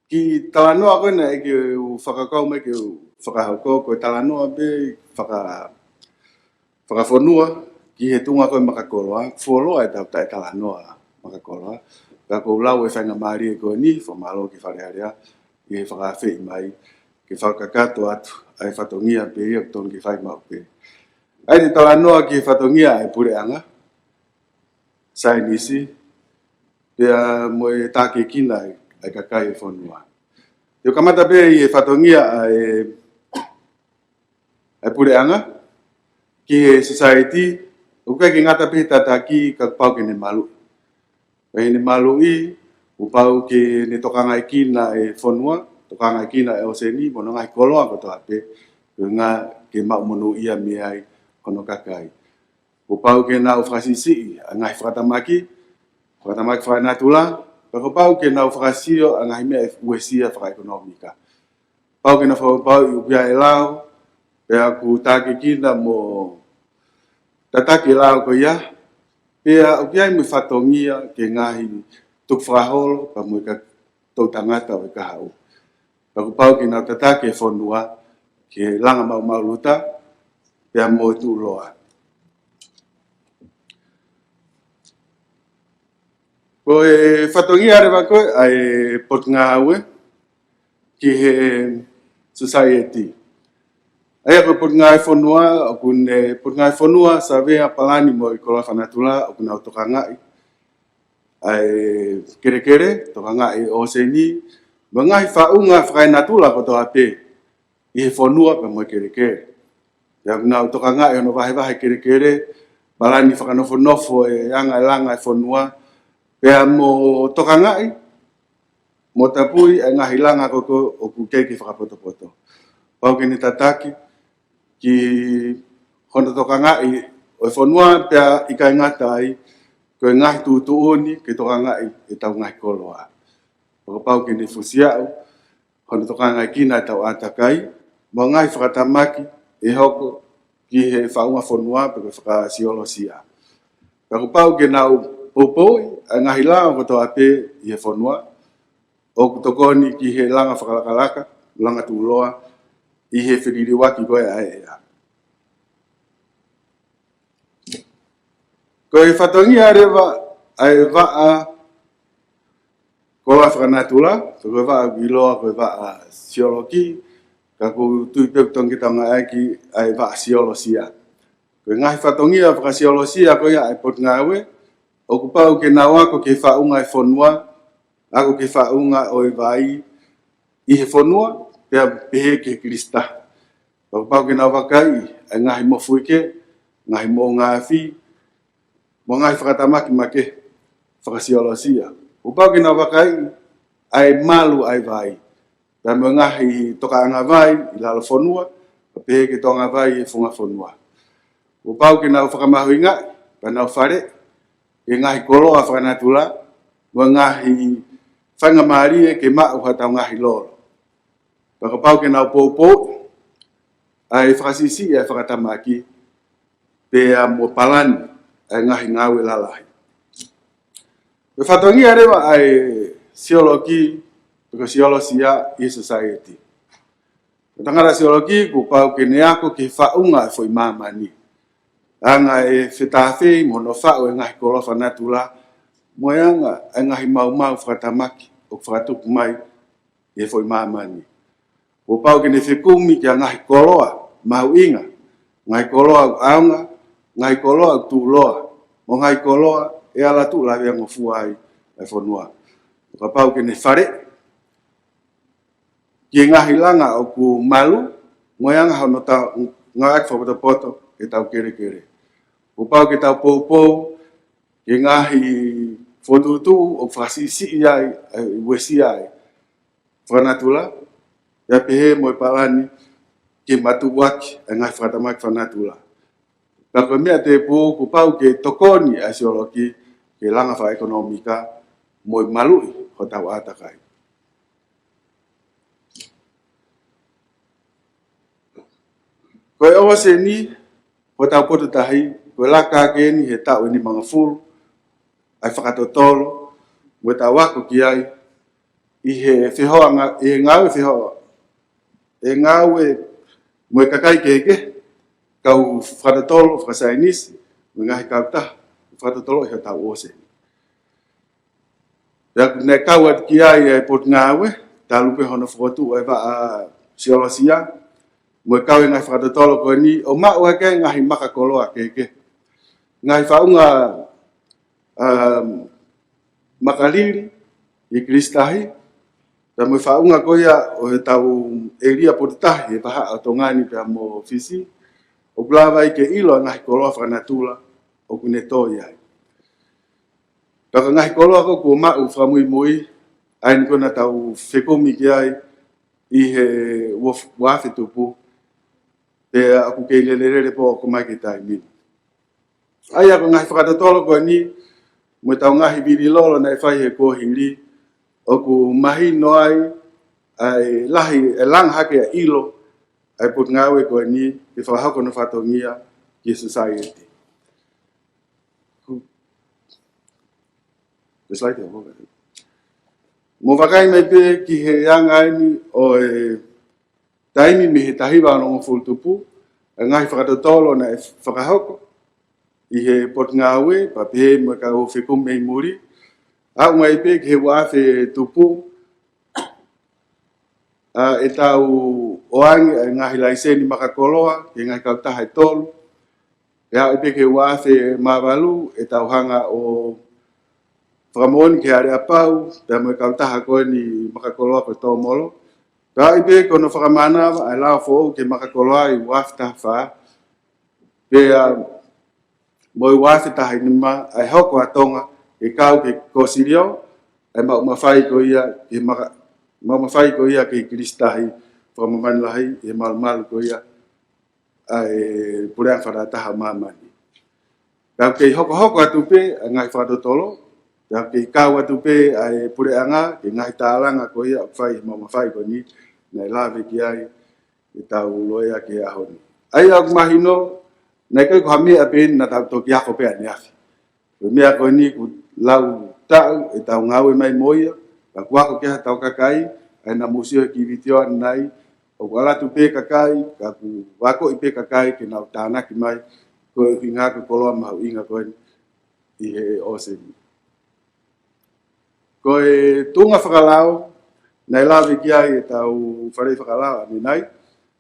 kiʻi talanoa ko ena ʻoku ou fakakaukau mai ke u fakahoko, ko e talanoa pē faka-, fakafonua ki he tuʻunga ko e makakoloa, fuoloa ʻetau taʻetalanoa makakoloa. Ka ʻoku ou lau e faingamālie ko eni, fakamālō ki Fale Alea, ʻi he fakaafeʻi mai, ke fakakakato atu ʻa e fatongia pē ia ʻoku totonu ke fai maʻu pē. ʻA ia te u talanoa ki he fatongia ʻa e puleʻanga, saienisi, pea mo e tākiekina ʻa e kakai e fonua. Te u kamata pē ʻi he fatongia ʻa e, ʻa e puleʻanga ki he society, ʻoku ʻikai ke ngata pē he tataki ka kuo pau ke ne maluʻi. Pea ʻi heʻene maluʻi, kuo pau ke ne tokangaʻekina e fonua, tokangaʻekina e ʻōseni, mo hono ngaahi koloa kotoa pē, ko e ʻuhinga ke maʻu monūʻia mei ai hono kakai. Kuo pau ke nau fakasiʻisiʻi ʻa e ngaahi fakatamaki, fakatamaki fakanatula, pea kuo pau ke nau fakasio ʻa e ngaahi meʻa ʻe uesia fakaʻekonōmika. Pau ke nau fakapapauʻi ʻoku ʻi ai e lao, pea ʻoku tākiekina mo tataki e lao ko ia, pea ʻoku ʻi ai mo e fatongia ki he ngaahi tukufakaholo, pea mo e ka-, toʻutangata ʻo e kahaʻu. Pea kuo pau ke nau tataki e fonua ki he langa maumau luta, pea mo e tuʻuloa. Ko e fatongia leva ko ē ʻa e potungāue ki he society. ʻA ia ko e potungāue fonua, ʻoku ne potungāue fonua, savea, palani mo e koloa fakanatula, ʻoku nau tokangaʻi ʻa e kelekele, tokangaʻi e ʻōseni, mo e ngaahi faʻunga fakaenatula kotoa pē ʻi he fonua pea mo e kelekele. Pea ʻoku nau tokangaʻi hono vahevahe kelekele, palani fakanofonofo e anga e langa e fonua, pea mo tokangaʻi mo tapui e ngaahi langa ko ē ʻoku kei fakapotopoto. Pau ke ne tataki ki hono tokangaʻi ʻo e fonua pea ʻikai ngata ai, ko e ngaahi tuʻutuʻuni ke tokangaʻi ʻetau ngaahi koloa. Pea kuo pau ke ne fusiaʻu hono tokangaʻekina ʻetau ʻātakai, mo e ngaahi fakatamaki ʻe hoko ki he faʻunga fonua pe ko e fakasiolosia. Pea kuo pau ke nau poupouʻi ʻa e ngaahi lao kotoa pē ʻi he fonua, ʻoku tokoni ki he langa fakalakalaka, langa tuʻuloa, ʻi he feliliuaki ko ē ʻa e ʻea. Ko e fatongia leva ʻa e vaʻa koloa fakanatula, ko e vaʻa ʻoku ʻiloa ko e vaʻa sioloki, ka ʻoku ou tui pē ʻoku totonu ke tau ngāueʻaki ʻa e vaʻa siolosia. Ko e ngaahi fatongia fakasiolosia ko ia ʻa e potungāue, ʻoku pau ke nau ako ki he faʻunga e fonua, ako ki he faʻunga ʻo e vai ʻi he fonua, pea pehē ki he kilisitahi. Pea kuo pau ke nau vakaiʻi ʻa e ngaahi mofuike, ngaahi moʻunga afi, mo e ngaahi fakatamaki makehe fakasiolosia. Kuo pau ke nau vakaiʻi ʻa e malu ʻa e vai, pea mo e ngaahi tokaʻanga vai ʻi lalo fonua, pea pehē ki he toʻonga vai ʻi he funga fonua. Kuo pau ke nau fakamahuʻingaʻi, pea nau faleʻi e ngaahi koloa fakanatula, mo e ngaahi faingamālie ke maʻu haʻatau ngaahi lolo. Pea kuo pau ke nau poupou ʻa e fakasiʻisiʻi ʻa e fakatamaki, pea mo palani ʻa e ngaahi ngāue lalahi. Ko e fatongia leva ʻa e sioloki, pe ko e siolosia ʻi he society. Ko e tangata sioloki, kuo pau ke ne ako ki he faʻunga e foʻi māmani. Anga e fetāfei mo hono faʻu e ngaahi koloa fakanatula, mo e anga e ngaahi maumau fakatamaki ʻoku fakatupu mai ʻi he foʻi māmani. Kuo pau ke ne fekumi ki he ngaahi koloa mahuʻinga, ngaahi koloa ʻoku ʻaonga, ngaahi koloa ʻoku tuʻuloa, mo e ngaahi koloa ʻe ala tuʻu laveangofua ai e fonua. Kuo pau ke ne faleʻi ki he ngaahi langa ʻoku malu, mo e anga hono tau ngāueʻaki fakapotopoto ʻetau kelekele. Kuo pau ke tau poupou ki he ngaahi fokotuʻutuʻu ʻoku fakasiʻisiʻi ai ʻa e uesia ʻa e fakanatula, pea pehē mo e palani ke matuʻuaki ʻa e ngaahi fakatamaki fakanatula. Ka ko e meʻa tēpū kuo pau ke tokoni ʻa e siolokī ke langa fakaʻekonōmika mo e maluʻi hotau ʻātakai. Ko e ʻōseni, ko hotau potu tahi, ko e laka ake eni he taʻu ʻe nimangofulu ʻa e fakatotolo mo ʻetau ako ki ai ʻi he fehoanga, ʻi he ngāue fehoa, ʻe ngāue mo e kakai kehekehe, kau fakatotolo fakasaienisi, mo e ngaahi kautaha fakatotolo ʻi hotau ʻōseni. Pea ʻoku ne kau atu ki ai ʻa e potungāue, talu pē hono fokotuʻu ʻa e vaʻa siolosia, mo e kau ʻi he ngaahi fakatotolo ko eni, ʻo maʻu ʻaki ʻa e ngaahi makakoloa kehekehe. Ngaahi faʻunga, um, makalili ʻi Kilisitahi, pea mo e faʻunga ko ia ʻo ʻetau ʻēlia potu tahi he vahaʻa ʻo Tonga ni pea mo Fisi, ʻoku lava ai ke ʻilo ʻa e ngaahi koloa fakanatula ʻoku ne tō ʻi ai. Pea ko e ngaahi koloa ko ē kuo maʻu fakamuimui, ʻa eni ko ē naʻa tau fekumi ki ai ʻi he ua, ua afe tupu, pea ʻoku kei lelelele pē ʻo aʻu mai ki he taimi ni. ʻA ia ko e ngaahi fakatotolo ko eni, mo ʻetau ngaahi vililolo naʻe fai he kuohili, ʻoku mahino ai ʻa e lahi, ʻa e langa hake ʻa e ʻilo ʻa e potungāue ko eni ke fakahoko hono fatongia ki he society. Ko e slide ʻe hoko. Mou vakai mai pē ki he anga eni ʻo e taimi mei he taha hiva onongofulu tupu, ʻa e ngaahi fakatotolo naʻe fakahoko ʻi he potungāue, pea pehē mo e kau fekumi mei muli. Aʻu mai pē ki he ua afe tupu, ʻa ʻetau ʻoange ʻa e ngaahi laiseni makakoloa ki he ngaahi kautaha ʻe tolu. Pea aʻu pē ki he ua afe mā valu, ʻetau hanga ʻo fakamoʻoni ki he aleapau, pea mo e kautaha ko eni makakoloa ko e Tōmolo. Pea aʻu pē ki hono fakamānava ʻa e lao foʻou ki he makakoloa ʻi he ua afe taha fā. Pea mo e ua afe taha nima, ʻa e hoko ʻa Tonga ke kau ki he kōsilio, ʻa e maʻu mafai ko ia ki he maka-, maʻu mafai ko ia ki he Kilisitahi fakamāmani lahi, ʻi he malumalu ko ia ʻa e puleʻanga fakataha ʻo māmani. Pea kei hokohoko atu pē ʻa e ngaahi fakatotolo, pea kei kau atu pē ʻa e puleʻanga ki he ngaahi tālanga ko ia ʻoku fai ʻe he maʻu mafai ko eni, naʻe lave ki ai ʻetau loea ki he ʻaho ni. ʻA ia ʻoku mahino, naʻe ʻikai ko ha meʻa pē eni naʻa tau toki ako pē ʻaneafi. Ko e meʻa ko eni kuo lau taʻu ʻetau ngāue mai mo ia, ka kuo ako ki ai hotau kakai, ʻa ia naʻa mou sio ki he vitiō ʻanenai, ʻoku ʻalu atu pē kakai, ka kuo akoʻi pē kakai ke nau tānaki mai, ko e ʻuhinga ko e koloa mahuʻinga ko eni ʻi he ʻōseni. Ko e tuʻunga fakalao, naʻe lave ki ai ʻetau fale fakalao ʻanenai,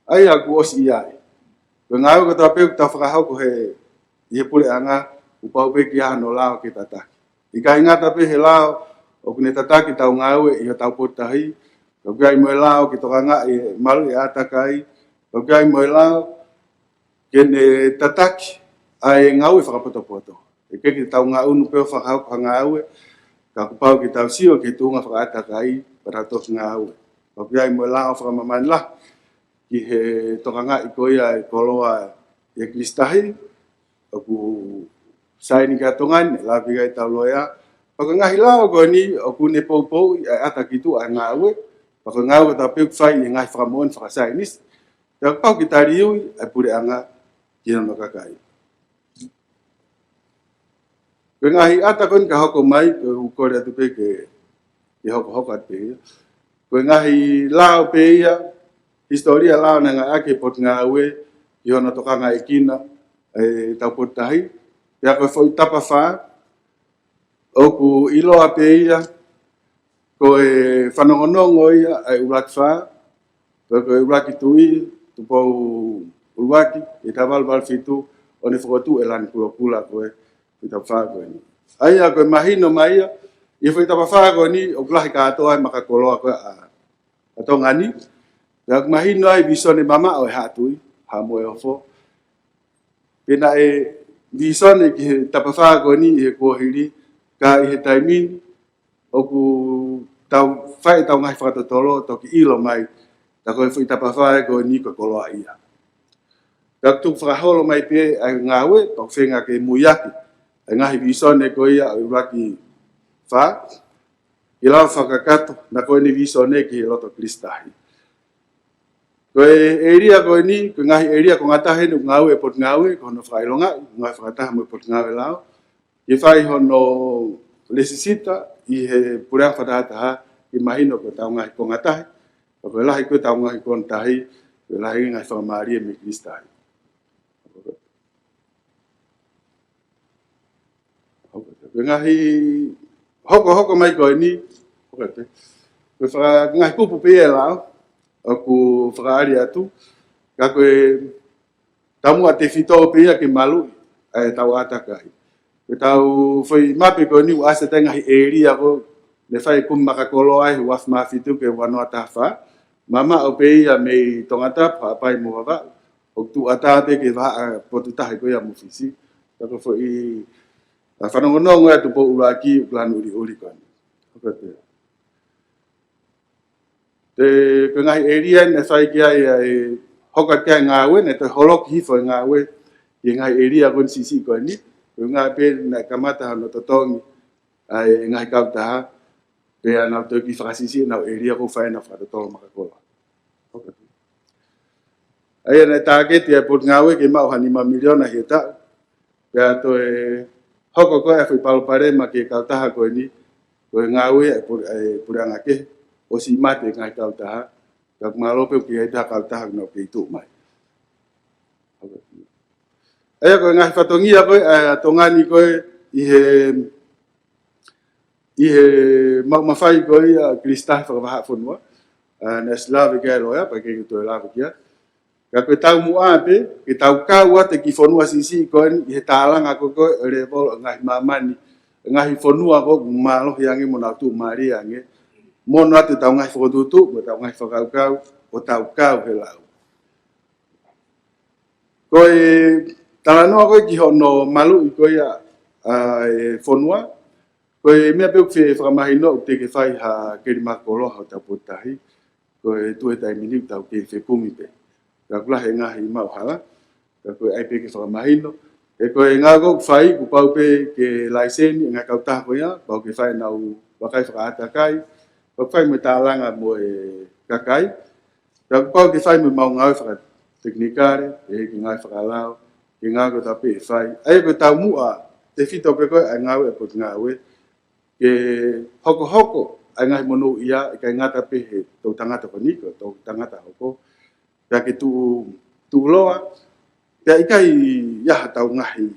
ʻa ia kuo ʻosi ʻi ai. Ko e ngāue kotoa pē ʻoku tau fakahoko he, ʻi he puleʻanga, kuo pau pē ke ʻi ai hano lao ke tataki. ʻIkai ngata pē he lao ʻoku ne tataki ʻetau ngāue ʻi hotau potu tahi, ka ʻoku ʻi ai mo e lao ke tokangaʻi e maluʻi ʻātakai, ka ʻoku ʻi ai mo e lao ke ne tataki ʻa e ngāue fakapotopoto. ʻIkai ke tau ngaʻunu pē ʻo fakahoko ha ngāue, ka kuo pau ke tau sio ki he tuʻunga fakaʻātakai, pea tau toki ngāue. Ka ʻoku ʻi ai mo e lao fakamāmani lahi ki he tokangaʻi ko ia e koloa ʻi he Kilisitahi, ʻoku saini ki ai ʻa Tonga ni, lave ki ai ʻetau loea. Pea ko e ngaahi lao ko eni ʻoku ne poupouʻi ʻa e ʻata ki tuʻa ʻa e ngāue, pea ko e ngāue kotoa pē ʻoku fai ʻi he ngaahi fakamoʻoni fakasaienisi, pea kuo pau ke taliui ʻa e puleʻanga ki hono kakai. Ko e ngaahi ʻata ko eni ka hoko mai, ko u kole atu pē ke, ke hokohoko atu pē ia. Ko e ngaahi lao pē ia, hisitōlia lao naʻe ngāueʻaki ʻe he potungāue ʻi hono tokangaʻi ʻe kinautolu ʻetau potu tahi. Pea ko e foʻi tapafā, ʻoku ʻiloa pē ia, ko e fanongonongo ia ʻa e ʻUluaki Fā, ko e, ko e ʻUluaki Tuʻi, Tupou ʻUluaki, ʻi he taha valu valu fitu, ʻo ne fokotuʻu ʻe Lanikulokula ko e foʻi tapafā ko eni. ʻA ia ko e mahino mai ia, ʻi he foʻi tapafā ko eni, ʻoku lahi kātoa e makakoloa ko ē ʻa, ʻa Tonga ni. Pea ʻoku mahino ai e vīsone mamaʻo ʻa e Haʻa Tuʻi, Haʻa Moheofo. Pea naʻe vīsone ki he tapafā ko eni ʻi he kuohili, Ka ʻi he taimi ni, ʻoku tau fai ʻetau ngaahi fakatotolo, toki ʻilo mai, tā ko e foʻi tapafā ko eni ko e koloaʻia. Ka tuku fakaholo mai pē ʻa e ngāue, pea ʻoku feinga ke muiaki ʻa e ngaahi vīsone ko ia ʻo e ʻuluaki fā, ke lava fakakakato, naʻa ko eni vīsone ki he loto Kalisitahi. Ko e ʻēlia ko eni, ko e ngaahi ʻēlia ko e ngata heni ʻoku ngāue ʻa e Potungāue, ko hono fakaʻilongaʻi, ngāue fakataha mo e Potungāue Lao, ke fai hono lēsisita ʻi he Puleʻanga Fakatahataha, ke mahino ko ʻetau ngaahi konga tahi, pea ko e lahi ko ʻetau ngaahi konga tahi, ko e lahi ngaahi fakamālie mei Kalisitahi. Ko e ngaahi hokohoko mai ko eni, ko e faka-, ngaahi kupu pē ia ʻe lao, ʻoku fakaʻali atu, ka ko e taumuʻa tefito pē ia ke maluʻi ʻa ʻetau ʻātakai. Ko ʻetau foʻi mape ko eni ʻoku ʻasi ʻa e ngaahi ʻēlia ko ē naʻe fai e kumi makakoloa ai he ua afe mā fitu ki he ua noa taha fā. Mamaʻo pē ia mei Tongatapu, Haʻapai mo Vavaʻu. ʻOku tuʻu ʻatā pē ki he vahaʻa potu tahi ko ia mo Fisi. Tā ko e foʻi, ʻa, fanongonongo ʻa e Tupou ʻUluaki ʻoku lanu ʻuliʻuli ko eni. Ko e te Te, ko e ngaahi ʻēlia naʻe fai ki ai ʻa e hoko ki ai e ngāue, naʻe toe holoki hifo e ngāue ki he ngaahi ʻēlia ko eni siʻisiʻi ko eni. Ko e ngaahi pē naʻe kamata hono totongi ʻa e ngaahi kautaha, pea nau toe kiʻi fakasiʻisiʻi ʻenau ʻēlia ko ē ʻoku fai ai ʻenau fakatotolo makakoloa. ʻA ia naʻe tāketi ʻa e Potungāue ke maʻu ha nima miliona he taʻu. Pea toe hoko ko ē ʻa e foʻi palopalema ki he kautaha ko eni, ko e ngāue ʻa e pule-, ʻa e puleʻanga kehe, ʻosi mate e ngaahi kautaha, ka ʻoku mālō pē ʻoku ʻi ai pē ha kautaha ʻoku nau kei tuʻu mai. ʻA ia ko e ngaahi fatongia ko ē ʻa Tonga ni ko ē ʻi he, ʻi he maʻu mafai ko ia ʻa Kalisitahi fakavahaʻafonua, ʻa, naʻe ʻosi lave ki ai e loea, pea ʻikai ke u toe lave ki ai. Ka ko e taumuʻa pē, ke tau kau atu e kiʻi fonua siʻisiʻi ko eni ʻi he tālanga ko ē ʻo e lēvolo ʻo e ngaahi māmani, ngaahi fonua ko ē ʻoku mālohi ange mo nau tuʻumālie ange. Mo ʻoatu ʻetau ngaahi fokotuʻutuʻu, mo ʻetau ngaahi fakakaukau, ʻo tau kau he lau. Ko e talanoa ko ē ki hono maluʻi ko ia ʻa e fonua, ko e meʻa pē ʻoku fakamahino ʻoku teʻeki ke fai ha keli makakoloa hotau potu tahi, ko e tuʻu he taimi ni ʻoku tau kei fekumi pē. Ka ʻoku lahi e ngaahi maʻuhala, ka ko e ʻai pē ke fakamahino. He ko e ngāue ʻoku fai, kuo pau pē ke laiseni e ngaahi kautaha ko ia, pau ke fai ʻenau vakai fakaʻātakai, pau ke fai mo e tālanga mo e kakai, pea kuo pau ke fai mo ʻemau ngāue fakatekinikale, ʻi he ngāue fakalao, ki he ngāue ko ē ʻoku tau pehē ʻe fai. ʻA ia ko e taumuʻa tefito pē ko ē ʻa e ngāue ʻa e Potungāue, ke hokohoko ʻa e ngaahi monūʻia, ʻikai ngata pē he toʻutangata ko eni, ko e toʻutangata hoko, pea ke tuʻu, tuʻuloa, pea ʻikai ʻi ai haʻatau ngaahi,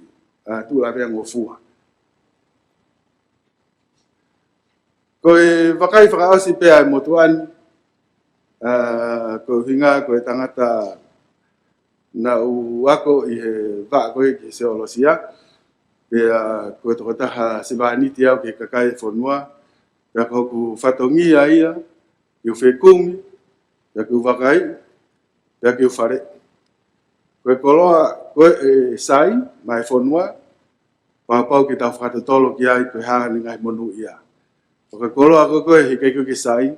ʻa, tuʻu laveangofua. Ko e vakai fakaʻosi pē ʻa e motuʻa ni, ʻa, ko e ʻuhinga ko e tangata naʻá ku ako ʻi he vaʻa ko ē ki he siolosia, pea ko e tokotaha sevāniti au ki he kakai e fonua, pea ko hoku fatongia ia, ke u fekumi, pea ke u vakai, pea ke u fale. Ko e koloa ko ē ʻe sai maʻá e fonua, pau pau ke tau fakatotolo ki ai ko e hā ʻene ngaahi monūʻia. Ko e koloa ko ē ʻoku ʻikai ke sai,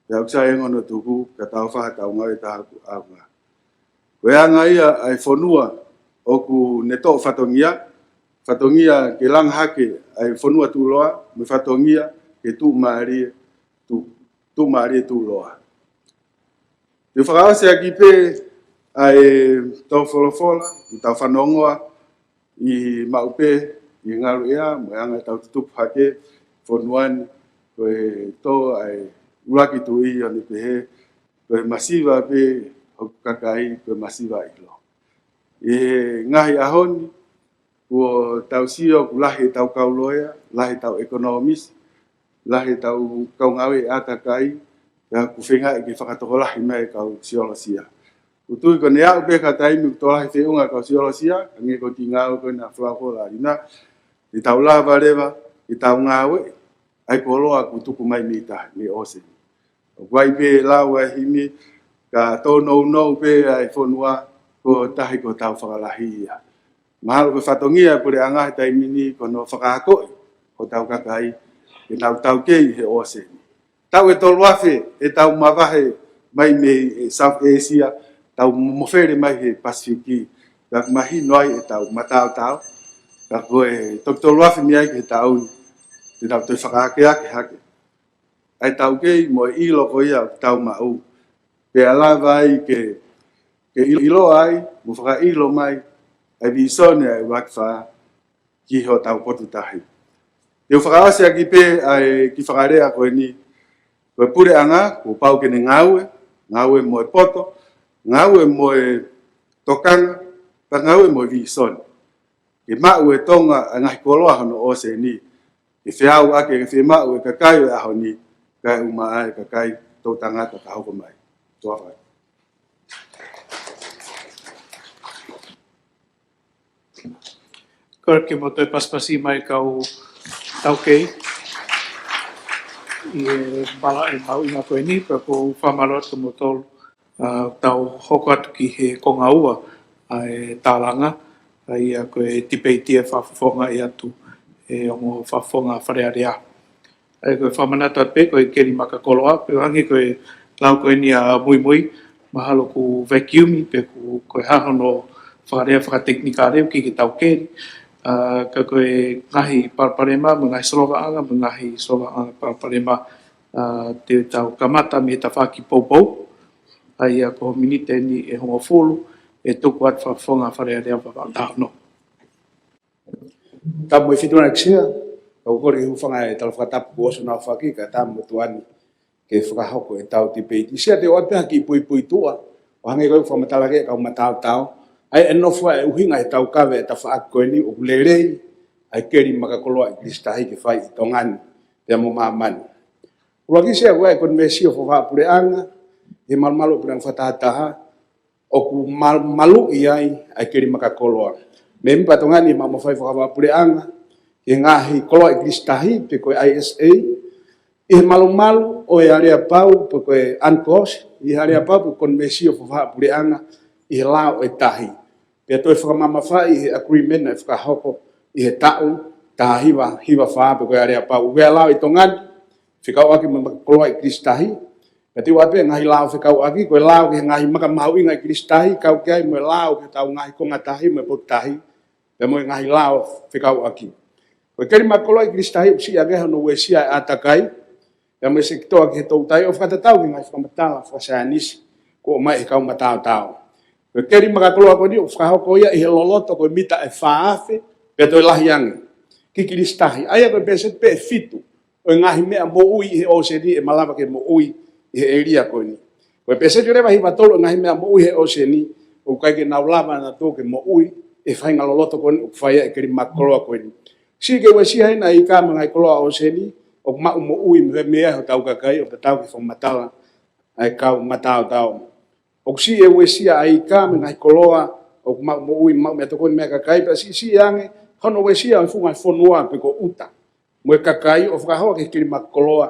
pea ʻoku sai ange hono tuku, ka tau fai haʻatau ngāue taha ʻoku ʻaonga. Ko e anga ia ʻa e fonua ʻoku ne toʻo fatongia, fatongia ke langa hake ʻa e fonua tuʻuloa, mo e fatongia ke tuʻumālie, tuʻu, tuʻumālie tuʻuloa. Te u fakaʻosi ʻaki pē ʻa e tau folofola, ʻi he tau fanongoa, ʻi maʻu pē, ʻi he ngaluʻea, mo e anga ʻetau tutupu hake, fonua ni, ko e tō ʻa e ʻuluaki tuʻi ʻo ne pehē, ko e masiva pē hoku kakai, ko e masiva ʻilo. ʻI he ngaahi ʻaho ni, kuo tau sio, ʻoku lahi ʻetau kau loea, lahi ʻetau economist, lahi ʻetau kau ngāue ʻātakai, pea ʻoku feingaʻi ke fakatokolahi mai e kau siolosia. ʻOku ou tui ko ʻene aʻu pē ki he taimi ʻoku tokolahi feʻunga e kau siolosia, hangē ko e kiʻi ngāue ko ena Flau Hall ʻa Lina, te tau lava leva, ke tau ngāueʻi ʻa e koloa kuo tuku mai mei tahi, mei ʻōseni. ʻOku ʻi ai pē lau ʻa e himi, ka tōnounou pē ʻa e fonua, ko e tahi ko hotau fakalahi ia. Mahalo ko e fatongia ʻa e puleʻanga he taimi ni ko hono fakaakoʻi hotau kakai, ʻenau taukei he ʻōseni. Taʻu ʻe tolu afe ʻetau mavahe mai mei he South Asia, tau mofele mai he Pasifiki, ka mahino ai ʻetau mataotao, ka ko e toki tolu afe mei ai ki he taʻu ni, te tau toe fakaakeake hake ʻa e taukei mo e ʻilo ko ia ʻoku tau maʻu. Pea lava ai ke, ke ʻilo, ʻilo ai, mo fakaʻilo mai, ʻa e visone ʻa e ʻUluaki Fā ki hotau potu tahi. Te u fakaʻosi ʻaki pē ʻa e kiʻi fakalea ko eni, ko e puleʻanga, kuo pau ke ne ngāue, ngāue mo e poto, ngāue mo e tokanga, pea ngāue mo e visone. Ke maʻu ʻe Tonga ʻa e ngaahi koloa hono ʻōseni, ke feau ʻaki ke fiemaʻu ʻe he kakai ʻo e ʻaho ni, kae ʻumaʻā ʻa e kakai toʻutangata ka hoko mai. Toa fai. Kole ke mou toe pasipasi mai kau taukei ʻi he mala e mau ina ko eni, pea ʻoku ou fakamālō atu kimoutolu, ʻa, tau hoko atu ki he konga ua ʻa e tālanga, ʻa ia ko e tipeiti ʻe fakafofongaʻi atu ʻe he ongo fakafofonga Fale Alea. ʻA ia ko e fakamanatu atu pē ko e keli makakoloa, pea hangē ko e lau ko eni ʻa Muimui, mahalo ʻoku vacuum pe ʻoku, ko e hā hono fakalea fakatekinikale ʻoku ʻikai ke tau keli. ʻA, ka ko e ngaahi palopalema, mo e ngaahi solovaʻanga, mo e ngaahi solovaʻanga palopalema, ʻa, te tau kamata mei he tafaʻaki poupou. ʻA ia ko e miniti eni ʻe hongofulu, ʻe tuku atu fakafofonga Fale Alea Vavaʻu taha ono. Tapu mo e fitu ʻEiki Sea, ʻoku ou kole ke u hūfanga he tala fakatapu kuo ʻosi hono aofaki, kae tapu mo e tuʻa ni ke fakahoko ʻetau tipeiti. Sea, te u ʻoatu ha kiʻi puipuituʻa, ʻo hangē ko e fakamatala ki he kau mataotao, ʻa ia ʻe nofo ai e ʻuhinga ʻetau kave e tafaʻaki ko eni ʻoku lelei ʻa e keli makakoloa ʻi Kilisi Tahi ke fai ʻi Tonga ni, pea mo māmani. ʻUluaki, Sea, ko e konivēsio fakapuleʻanga, ʻi he malumalu ʻo e Puleʻanga Fakatahataha, ʻoku ma-, maluʻi ai ʻa e keli makakoloa. Mēmipa Tonga ni ʻi he maʻu mafai fakapuleʻanga ki he ngaahi koloa ʻi Kilisi Tahi, pe ko e I S A, ʻi he malumalu ʻo e aleapau, pe ko e UNCLOS, ʻi he aleapau pe ko e konivēsio fakapuleʻanga ʻi he lao ʻe taha. Pea toe fakamamafaʻi ʻi he agreement naʻe fakahoko ʻi he taʻu taha hiva hiva fā, pe ko e aleapau. ʻOku ʻi ai e lao ʻi Tonga ni fekauʻaki mo e makakoloa ʻi Kilisi Tahi, ka te u ʻoatu pē ngaahi lao fekauʻaki, ko e lao ki he ngaahi maka mahuʻinga ʻi Kilisi Tahi, kau ki ai mo e lao ki heʻetau ngaahi konga tahi mo e potu tahi, pea mo e ngaahi lao fekauʻaki. Ko e keli makakoloa ʻi Kilisi Tahi ʻoku siʻi ange hono uesia e ʻātakai, pea mo e sekitoa ki he toutai, ʻo fakatatau ki he ngaahi fakamatala fakasaienisi kuo ʻomai ʻe he kau mataotao. Ko e keli makakoloa ko eni ʻoku fakahoko ia ʻi he loloto ko e mita ʻe fā afe, pea toe lahi ange, ki Kilisi Tahi. ʻA ia ko e pēseti pē ʻe fitu ʻo e ngaahi meʻa moʻui ʻi he ʻōseni ʻe malava ke moʻui ʻi he ʻēlia ko eni. Ko e pēseti leva ʻe hiva tolu ʻo e ngaahi meʻa moʻui he ʻōseni, ʻoku ʻikai ke nau lava nautolu ke moʻui ʻi he faʻahinga loloto ko eni ʻoku fai ai e keli makakoloa ko eni. Siʻi ke uesia heni ʻa e ika mo e ngaahi koloa ʻōseni ʻoku maʻu moʻui mei ai hotau kakai, ʻo tatau ki he fakamatala ʻa e kau mataotao. ʻOku siʻi e uesia ʻa e ika mo e ngaahi koloa ʻoku maʻu moʻui, maʻu meʻatokoni mei ai e kakai, pea siʻisiʻi ange hono uesia ʻo e funga ʻo e fonua pe ko e ʻuta mo e kakai, ʻo fakahoa ki he keli makakoloa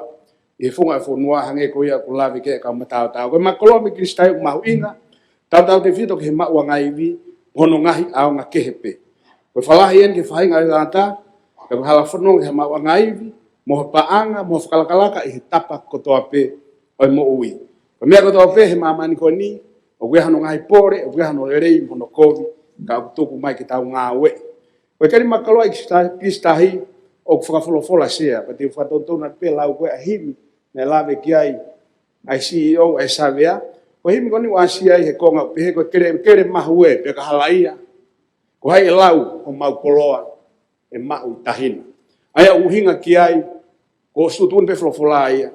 ʻi he funga ʻo e fonua, hangē ko ia ʻoku lave ki ai e kau mataotao. Ko e makakoloa mei Kilisi Tahi ʻoku mahuʻinga tautautefito ki he maʻuʻanga ivi mo hono ngaahi ʻaonga kehe pē. Ko e falahi eni ki he faʻahinga ʻo e tangata, pea ko e hala fononga ki he maʻuʻanga ivi, mo ha paʻanga, mo ha fakalakalaka ʻi he tapa kotoa pē ʻo e moʻui. Ko e meʻa kotoa pē he māmani ko eni, ʻoku ʻi ai hono ngaahi pole, ʻoku ʻi ai hono lelei mo hono kovi, ka ʻoku tuku mai ke tau ngāueʻi. Ko e keli makakoloa ʻi Kilisi Tahi, Kilisi Tahi ʻoku fakafolofola, Sea, pea te u fakatonutonu atu pē lau ko ē ʻa e himi naʻe lave ki ai ʻa e C E O ʻa e Savea. Ko e himi ko eni ʻoku ʻasi ai he konga ʻoku pehē, ko e kele, kele mahue, pea ka halaia, ko hai ʻe lau homau koloa ʻe maʻu ʻi tahi na. ʻA ia ʻoku ʻuhinga ki ai, kuo ʻosi tuʻutuʻuni pē folofola ia,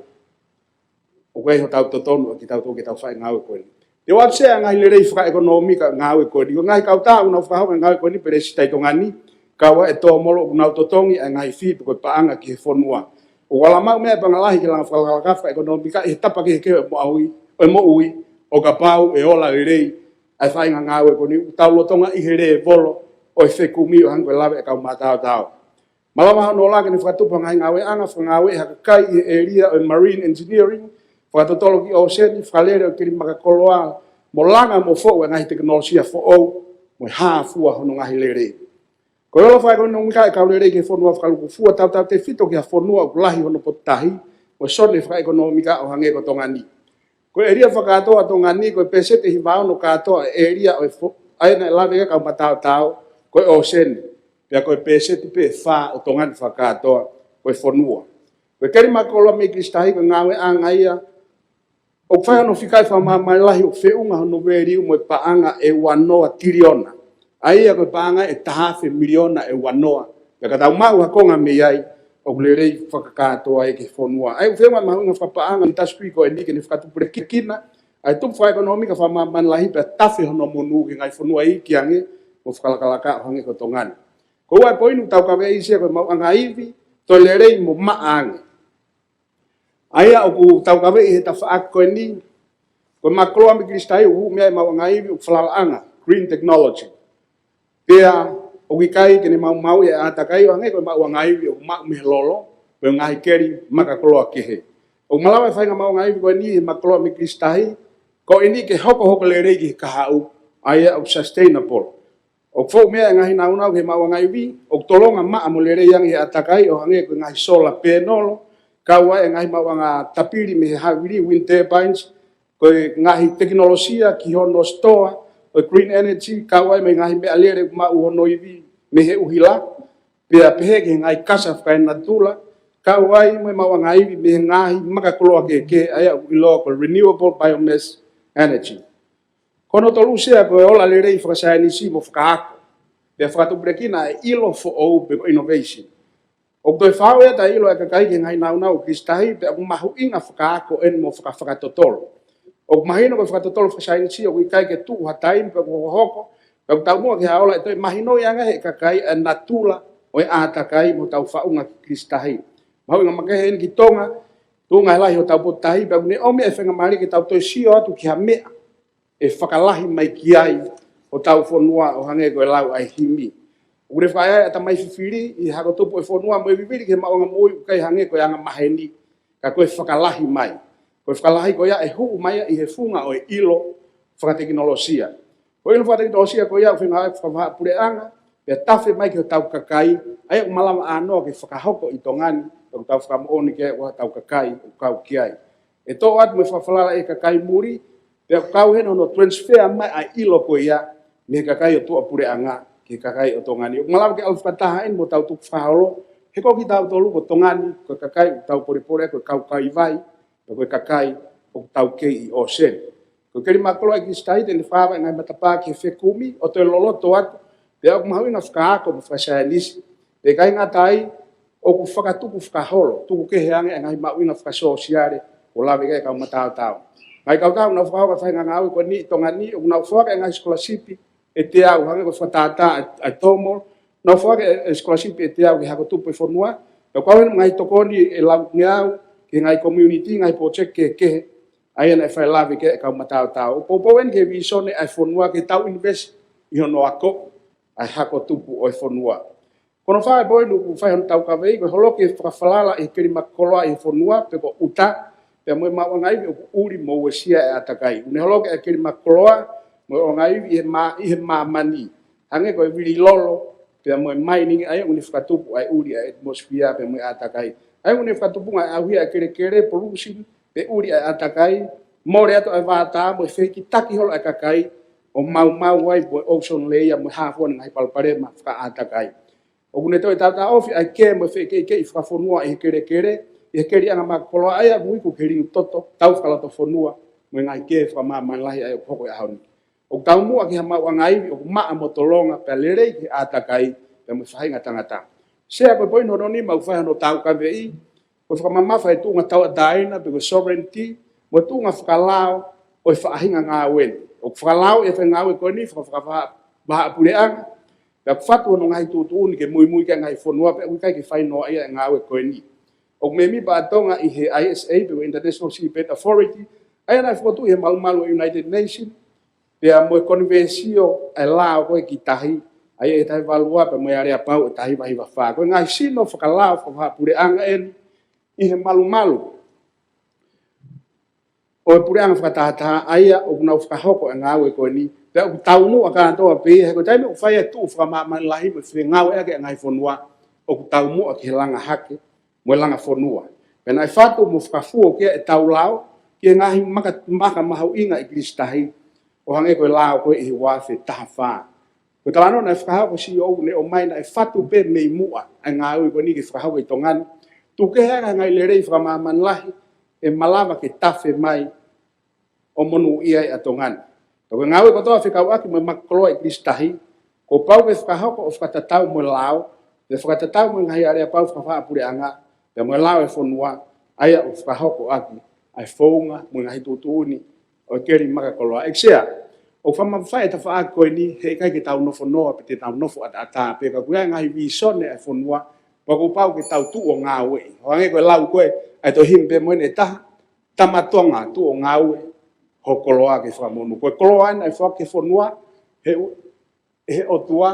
ʻoku ʻi ai hotau totonu ʻa kitautolu ke tau fai e ngāue ko eni. Te u ʻoatu, Sea, e ngaahi lelei fakaʻekonōmika e ngāue ko eni. Ko e ngaahi kautaha ʻoku nau fakahoko e ngāue ko eni, Pelesita ʻi Tonga ni, kau ai e tōmolo ʻoku nau totongi ʻa e ngaahi fee pe ko e paʻanga ki he fonua. ʻOku ala maʻu meʻa e paʻanga lahi ki he langa fakalakalaka fakaʻekonōmika ʻi he tapa kehekehe ʻo e moʻui, ʻo e moʻui, ʻo kapau ʻe ola lelei ʻa e faʻahinga ngāue ko eni, ʻoku tau lolotonga ʻi he lēvolo ʻo e fekumi, ʻo hangē ko e lave ʻa e kau mataotao. Malava hono ola ke ne fakatupu ha ngaahi ngāueʻanga, fakangāueʻi ha kakai ʻi he ʻēlia ʻo e marine engineering, fakatotolo ki ʻōseni, fakalele ʻo e keli makakoloa, mo langa mo foʻu e ngaahi tekinolosia foʻou, mo e hā fua hono ngaahi lelei. Ko e ola fakaʻekonōmika ʻa e kau lelei ki he fonua fakalukufua, tautautefito ki ha fonua ʻoku lahi hono potu tahi, ko e sone fakaʻekonōmika ʻo hangē ko Tonga ni. Ko e ʻēlia fakakātoa ʻo Tonga ni, ko e peseti ʻe hiva ono kātoa ʻo e ʻēlia ʻo e fo-, ʻa ia naʻe lave ki ai e kau mataotao, ko e ʻōseni. Pea ko e peseti pē ʻe fā ʻo Tonga ni fakakātoa, ko e fonua. Ko e keli makakoloa mei Kilisi Tahi, ko e ngāueʻanga ia ʻoku fai hono fikaʻi fakamāmani lahi ʻoku feʻunga hono veliu mo e paʻanga ʻe uanoa tiliona. ʻA ia ko e paʻanga ʻe taha afe miliona ʻe uanoa. Pea ka tau maʻu ha konga mei ai, ʻoku lelei fakakātoa ia ki he fonua. ʻA ia ʻoku feʻunga e mahuʻinga fakapaʻanga ʻo e industry ko eni ke ne fakatupulekina ʻa e tupu fakaʻekonōmika fakamāmani lahi pea tafe hono monū ki he ngaahi fonua iiki ange mo fakalakalaka ʻo hangē ko Tonga ni. Ko e ua e poini ʻoku tau kaveinga ia ko e maʻuʻanga ivi, toe lelei mo maʻa ange. ʻA ia ʻoku tau kaveinga he tafaʻaki ko eni, ko e makakoloa mei Kilisi Tahi ʻoku hū mei ai e maʻuʻanga ivi ʻoku falalaʻanga, green technology. Pea ʻoku ʻikai ke ne maumauʻi e ʻātakai ʻo hangē ko e maʻuʻanga ivi ʻoku maʻu mei he lolo, pe ngaahi keli makakoloa kehe. ʻOku malava e faʻahinga maʻuʻanga ivi ko eni he makakoloa mei Kilisi Tahi, ko eni ke hokohoko lelei ki he kahaʻu, ʻa ia ʻoku sustainable. ʻOku foʻu mei ai e ngaahi nāunau ki he maʻuʻanga ivi, ʻoku tolonga maʻa mo lelei ange he ʻātakai ʻo hangē ko e ngaahi solar panel, kau ai e ngaahi maʻuʻanga tapili mei he havili, wind turbines, ko e ngaahi tekinolosia ki hono store ʻo e green energy, kau ai mo e ngaahi meʻalele ʻoku maʻu hono ivi mei he ʻuhila, pea pehē ki he ngaahi kasa fakaenatula, kau ai mo e maʻuʻanga ivi mei he ngaahi makakoloa kehekehe, ʻa ia ʻoku ʻiloa ko e renewable biomass energy. Ko hono tolu, Sea, ko e ola lelei fakasaienisi mo fakaako, pea fakatupulekina e ʻilo foʻou pe ko e innovation. ʻOku toe fāʻū e ʻilo ʻa e kakai ki he ngaahi nāunau ʻo Kilisi Tahi, pea ʻoku mahuʻinga fakaako eni mo faka-, fakatotolo. ʻOku mahino ko e fakatotolo fakasaienisi ʻoku ʻikai ke tuʻu ha taimi pe ʻoku hokohoko, pea ʻoku taumuʻa ki ha ola ʻe toe mahinoʻi ange ʻe he kakai e natula ʻo e ʻātakai mo hotau faʻunga ki Kilisi Tahi. Mahuʻinga makehe eni ki Tonga, tuʻunga he lahi hotau potu tahi, pea ʻoku ne ʻomi e faingamālie ke tau toe sio atu ki ha meʻa ʻe fakalahi mai ki ai hotau fonua ʻo hangē ko e lau ʻa e himi. ʻOku ne fakaʻeʻa e ʻatamai fifili ʻi he hako tupu ʻo e fonua mo e vivili ki he maʻuʻanga moʻui ʻoku ʻikai hangē ko e anga maheni, ka ko e fakalahi mai. Ko e fakalahi ko ia ʻe hū mai ʻi he funga ʻo e ʻilo fakatekinolosia. Ko e ʻilo fakatekinolosia ko ia ʻoku fengāueʻaki fakavahaʻapuleʻanga, pea tafe mai ki hotau kakai, ʻa ia ʻoku malava ʻānoa ke fakahoko ʻi Tonga ni, ʻoku tau fakamoʻoni ki ai ʻoku ʻi ai hotau kakai ʻoku kau ki ai. ʻE toʻo atu mo e fakafalala ʻe he kakai muli, pea ʻoku kau heni hono transfer mai ʻa e ʻilo ko ia mei he kakai ʻo tuʻapuleʻanga ki he kakai ʻo Tonga ni. ʻOku malava ke ʻalu fakataha eni mo hotau tukufakaholo, he ko kitautolu ko Tonga ni, ko e kakai ʻoku tau polepole, ko e kau kaivai, pea ko e kakai ʻoku taukei ʻi ʻōseni. Ko e keli makakoloa ʻa Kilisi Tahi te ne fakaava e ngaahi matapā ki he fekumi ʻo toe loloto atu, pea ʻoku mahuʻinga fakaako mo fakasaienisi, pea ʻikai ngata ai, ʻoku fakatukufakaholo, tuku kehe ange e ngaahi maʻuʻanga fakasōsiale ʻoku lave ki ai e kau mataotao. Ngaahi kautaha ʻoku nau fakahoko e faʻahinga ngāue ko eni ʻi Tonga ni, ʻoku nau foaki e ngaahi sikolasipi ʻe teau, hangē ko e fakatātā ʻa e, ʻa e TOMOL, nau foaki e, e sikolasipi ʻe teau ki he hako tupu ʻo e fonua, pea ʻoku kau heni mo e ngaahi tokoni ʻe laungeau ki he ngaahi community, ngaahi project kehekehe, ʻa ia naʻe fai lave ki ai e kau mataotao. ʻOku poupou eni ki he vīsone ʻa e fonua ke tau invest ʻi hono ako ʻa e hako tupu ʻo e fonua. Ko hono fā e poini ʻoku fai hono taukaveʻi, ko e holoki e fakafalala ʻi he keli makakoloa ʻi he fonua, pe ko ʻuta, pea mo e maʻuʻanga ivi ʻoku ʻuli mo uesia e ʻātakai. ʻOku ne holoki e keli makakoloa mo e maʻuʻanga ivi ʻi he mā-, ʻi he māmani. Hangē ko e vili lolo, pea mo e mining, ʻa ia ʻoku ne fakatupu ʻa e ʻuli ʻa e atmosphere, pea mo e ʻātakai. ʻA ia ʻoku ne fakatupunga e ʻauhia e kelekele, pollution, pe ʻuli ʻa e ʻātakai, mole atu ʻa e vātā mo e fehikitaki holo ʻa e kakai, ʻo maumau ai mo e ozone layer mo e hā fua e ngaahi palopalema fakaʻātakai. ʻOku ne toe taʻotaʻofi ʻa e kē mo e fekeʻikeʻi fakafonua ʻi he kelekele, ʻi he keliʻanga makakoloa ʻa ia ʻoku iku ki he linu toto, tau fakalotofonua, mo e ngaahi kē fakamāmani lahi ʻa ia ʻoku hoko he ʻaho ni. ʻOku taumuʻa ki ha maʻuʻanga ivi ʻoku maʻa mo tolonga pea lelei ki he ʻātakai pea mo e faʻahinga tangata. Sea, ko e poini hono nima ʻoku fai hono taukaveʻi, ko e fakamamafa e tuʻunga tauʻatāina pe ko e sovereignty, mo e tuʻunga fakalao ʻo e faʻahinga ngāue ni. ʻOku fakalao e faʻahinga ngāue ko eni, faka-, faka-, faka-, fakapuleʻanga, pea ʻoku fatu hono ngaahi tuʻutuʻuni ke muimui ki ai e ngaahi fonua, pea ʻoku ʻikai ke fai noaʻia e ngāue ko eni. ʻOku mēmipa ʻa Tonga ʻi he I S A pe ko e International Seabed Authority, ʻa ia naʻe fokotuʻu ʻi he malumalu ʻo e United Nations, pea mo e konivesio ʻa e lao ko ē ki tahi, ʻa ia ʻe tahi valu ua pea mo e aleapau ʻe taha hiva hiva fā. Ko e ngaahi sino fakalao fakapuleʻanga eni ʻi he malumalu. ʻo e puleʻanga fakatahataha, ʻa ia ʻoku nau fakahoko e ngāue ko eni, pea ʻoku taumuʻa kātoa pē ia, he ko e taimi ʻoku fai ai e tuʻu fakamāmani lahi mo e fengāueʻaki e ngaahi fonua, ʻoku taumuʻa ki he langa hake mo e langa fonua. Pea naʻe fatu mo fakafuo ki ai ʻetau lao ki he ngaahi maka, maka mahuʻinga ʻi Kilisi Tahi, ʻo hangē ko e lao ko ē ʻi he ua afe taha fā. Ko e talanoa naʻe fakahoko ʻe he C E O ne ʻomai, naʻe fatu pē mei muʻa ʻa e ngāue ko eni ke fakahoko ʻi Tonga ni. Tuku kehe ʻa e ngaahi lelei fakamāmani lahi ʻe malava ke tafe mai ʻo monūʻia ai ʻa Tonga ni. Ka ko e ngāue kotoa fekauʻaki mo e maka koloa ʻi Kilisi Tahi, kuo pau ke fakahoko ʻo fakatatau mo e lao, pea fakatatau mo e ngaahi aleapau fakapuleʻanga, pea mo e lao ʻo e fonua, ʻa ia ʻoku fakahoko ʻaki ʻa e founga mo e ngaahi tuʻutuʻuni ʻo e keli maka koloa. ʻEiki Sea, ʻoku fakamamafaʻi e tafaʻaki ko eni he ʻikai ke tau nofo noa pe te tau nofo ʻataʻatā pē, ka ʻoku ʻi ai e ngaahi vīsone ʻa e fonua, pea kuo pau ke tau tuʻu ʻo ngāueʻi. ʻO hangē ko e lau ko ē ʻa e tohi himi pē mo eni ʻe taha, Tama Tonga, tuʻu ʻo ngāue ho koloa ke fakamonū. Ko e koloa ena ʻe foaki ki he fonua ʻe he ʻOtua,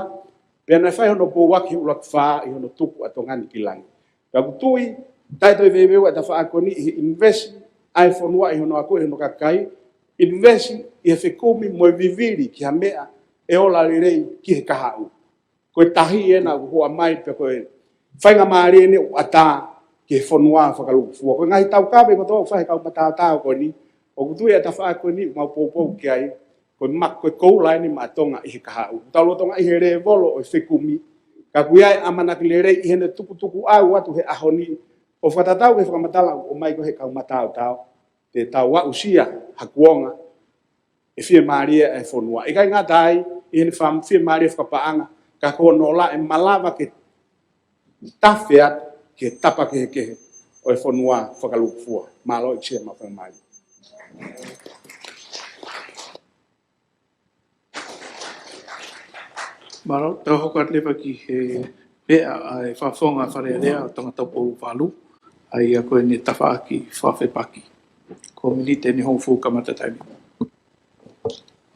pea naʻe fai hono pouaki he ʻUluaki Fā ʻi hono tuku ʻa Tonga ni ki langi. Pea ʻoku ou tui, taʻe toe veuveu ʻa e tafaʻaki ko eni ʻi he invest ʻa e fonua ʻi hono ako ʻi hono kakai, invest ʻi he fekumi mo e vivili ki ha meʻa ʻe ola lelei ki he kahaʻu. Ko e tahi ena ʻoku hua mai, pea ko e faingamālie ʻeni ʻoku ʻatā ki he fonua fakalūkufua. Ko e ngaahi taukave kotoa ʻoku fai ʻe he kau mataotao ko eni, ʻoku ou tui ʻa e tafaʻaki ko eni ʻoku mau poupou ki ai, ko e ma-, ko e koula eni maʻa Tonga ʻi he kahaʻu. Tau lolotonga ʻi he lēvolo ʻo e fekumi, ka ʻoku ʻi ai e ʻamanaki lelei ʻi heʻene tukutukuʻau atu he ʻaho ni, ʻo fakatatau ki he fakamatala ʻoku ʻomai ko ē ʻe he kau mataotao, te tau aʻusia ha kuonga ʻe fiemālie ai e fonua. ʻIkai ngata ai, ʻi heʻene fam-, fiemālie fakapaʻanga, ka ko hono ola ʻe malava ke tafe atu ki he tapa kehekehe ʻo e fonua fakalūkufua. Mālō ʻEiki Sea, maʻu faingamālie. Mālō, tau hoko atu leva ki he meʻa ʻa e Fakafofonga Fale Alea ʻo Tonga Taupou Valu, ʻa ia ko ʻene tafaʻaki fakafepaki. Ko e miniti ʻe hongofulu kamata taimi.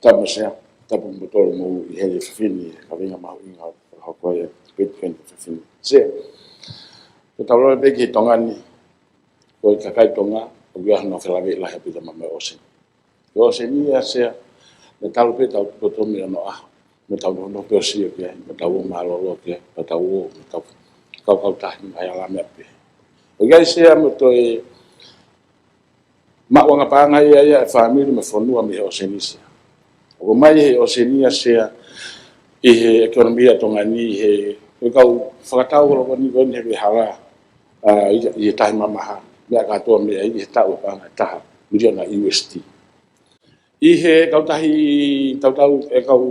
Tapu Sea, tapu mo tolo mo i hele fefini, ka vinga mahuʻinga ʻo hoko e pit pen fefini. Sea, ko e tau loa pē ki Tonga ni, ko e kakai Tonga, ʻoku ʻi ai hono felāveʻi lahi ʻaupito maʻa e ʻōseni. Ko e ʻōseni ia Sea, ne talu pē tau toto mi ono ʻaho, mo tau nono pē ʻo sio ki ai, mo tau ō mālōlō ki ai, mo tau ō, mo tau kaukau tahi, mo e ala meʻa pē. ʻOku ʻi ai Sea mo toe maʻuʻanga paʻanga ia ʻa e fāmili mo e fonua mei he ʻōseni Sea. ʻOku ʻomai ʻe he ʻōseni ia Sea ʻi he ʻekonōmika ʻa Tonga ni, ʻi he, ko e kau fakatau holo ko eni ko eni he veʻehala, ʻa, ʻi, ʻi he tahi mamaha, meʻa kātoa meʻa ʻi he taʻu ʻe paʻanga ʻe taha miliona U S D. ʻI he kau tahi, tautau, ʻe kau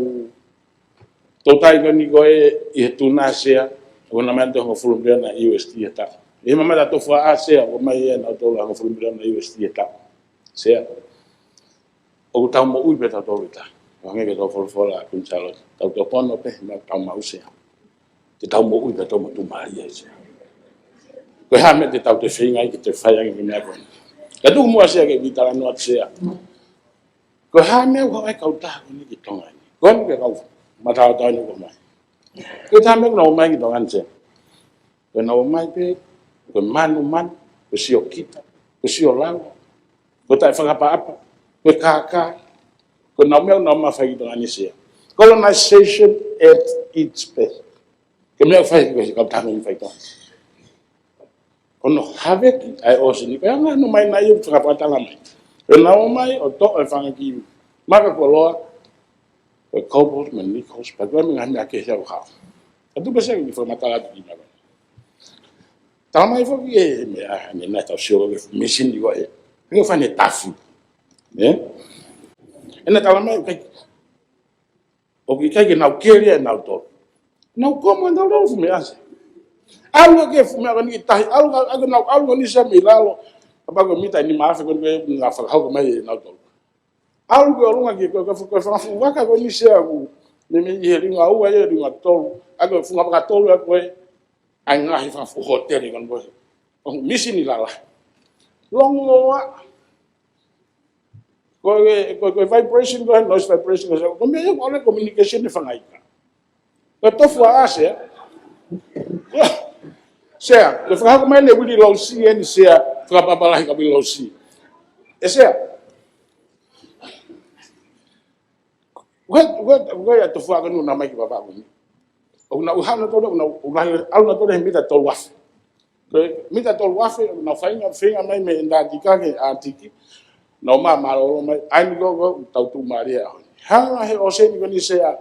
toutai ko eni ko ē ʻi he tuna Sea, ʻoku nau meʻa ʻe hongofulu miliona U S D he taʻu. ʻI he mamata tofuaʻa Sea, ʻoku ʻomai ʻe nautolu hongofulu miliona U S D he taʻu. Sea, ʻoku tau moʻui pē tautolu ʻi tahi. ʻO hangē ko e tau folofola ʻa Kuini Sālote, tau tokono pē, mo tau maʻu Sea. Te tau moʻui pē tautolu mo tuʻumālie ai Sea. Ko e hā e meʻa te tau toe feinga ai ke toe fai ange ki he meʻa ko eni. Ka tuku muʻa Sea ke u kiʻi talanoa atu Sea. Ko e hā e meʻa ʻoku haʻu ai e kautaha ko eni ki Tonga ni. Ko eni ko e kau mataotao ni ʻoku ʻomai. Ko e taha e meʻa ʻoku nau ʻomai ki Tonga ni Sea, ko ʻenau ōmai pē, ko e manumanu, ko e siokita, ko e siolalo, ko e taʻefakaʻapaʻapa, ko e kākā, ko ʻenau meʻa ʻoku nau ōmai ki Tonga ni Sea. Colonization at its best. Ko e meʻa ʻoku fai ʻe he kautaha ni ʻi Tonga. Ko hono haveki ʻa e ʻōseni, ko e anga hono ʻomai ʻa ia ʻoku fakapatala mai. Ko ʻenau ōmai ʻo toʻo e fanga kiʻi maka koloa, ko e cobalt mo e nickels, pea ko e meʻa ngaahi meʻa kehe ʻoku haʻu. Ka tuku pē Sea ke u kiʻi fakamatala atu ki he meʻa ko eni. Talamai foki ʻe he meʻa, ʻa ʻene nai tau sio ki he misini ko ē, ʻe fai ʻene tafi. ʻE? ʻEne talamai, ʻoku ʻikai ʻoku ʻikai ke nau keli ʻe nautolu. Nau komo ʻe nautolu fuʻu meʻa Sea. ʻAlu ki he fuʻu meʻa ko eni ki tahi, ʻalu ka, ʻalu nau, ʻalu ko eni Sea mei lalo. Kapau ko e mita ʻe nima afe ko eni ʻoku nau fakahoko mai ʻe nautolu. ʻAlu ki ʻolunga ki he, ko e, ko e, ko e fanga fuʻu vaka ko eni Sea ʻoku, mei, mei he liunga ua ia, liunga tolu. ʻA ko e fuʻu vaka tolu ʻa ko ē, ʻa e ngaahi fanga fuʻu hōtele ko eni ko ē. ʻO misini lalahi. Longoaʻa. Ko e, ko e, ko e vibration, ko e noise vibration, ko e, ko e meʻa ia ʻoku ʻalu ai e communication ʻa e fanga ika. Ko e tofuaʻa Sea. Sea, ko e fakahoko mai ʻe Vili Lousi eni Sea, fakaʻapaʻapa lahi kia Vili Lousi. ʻE Sea, Uke, uke, uke ʻa e tofuaʻa ko eni naʻa nau ō mai ki Vavaʻu ni. ʻOku nau ʻalu nautolu, ʻoku nau, ʻoku nau ʻalu nautolu he mita tolu afe. Ko e mita tolu afe, ʻoku nau feinga, feinga mai mei Antarctica ki ʻAtiki. Nau ō mai mālōlō mai, ʻa eni ko, ko, tau tuʻumālie ʻaho ni. Hanga he ʻōseni ko eni Sea,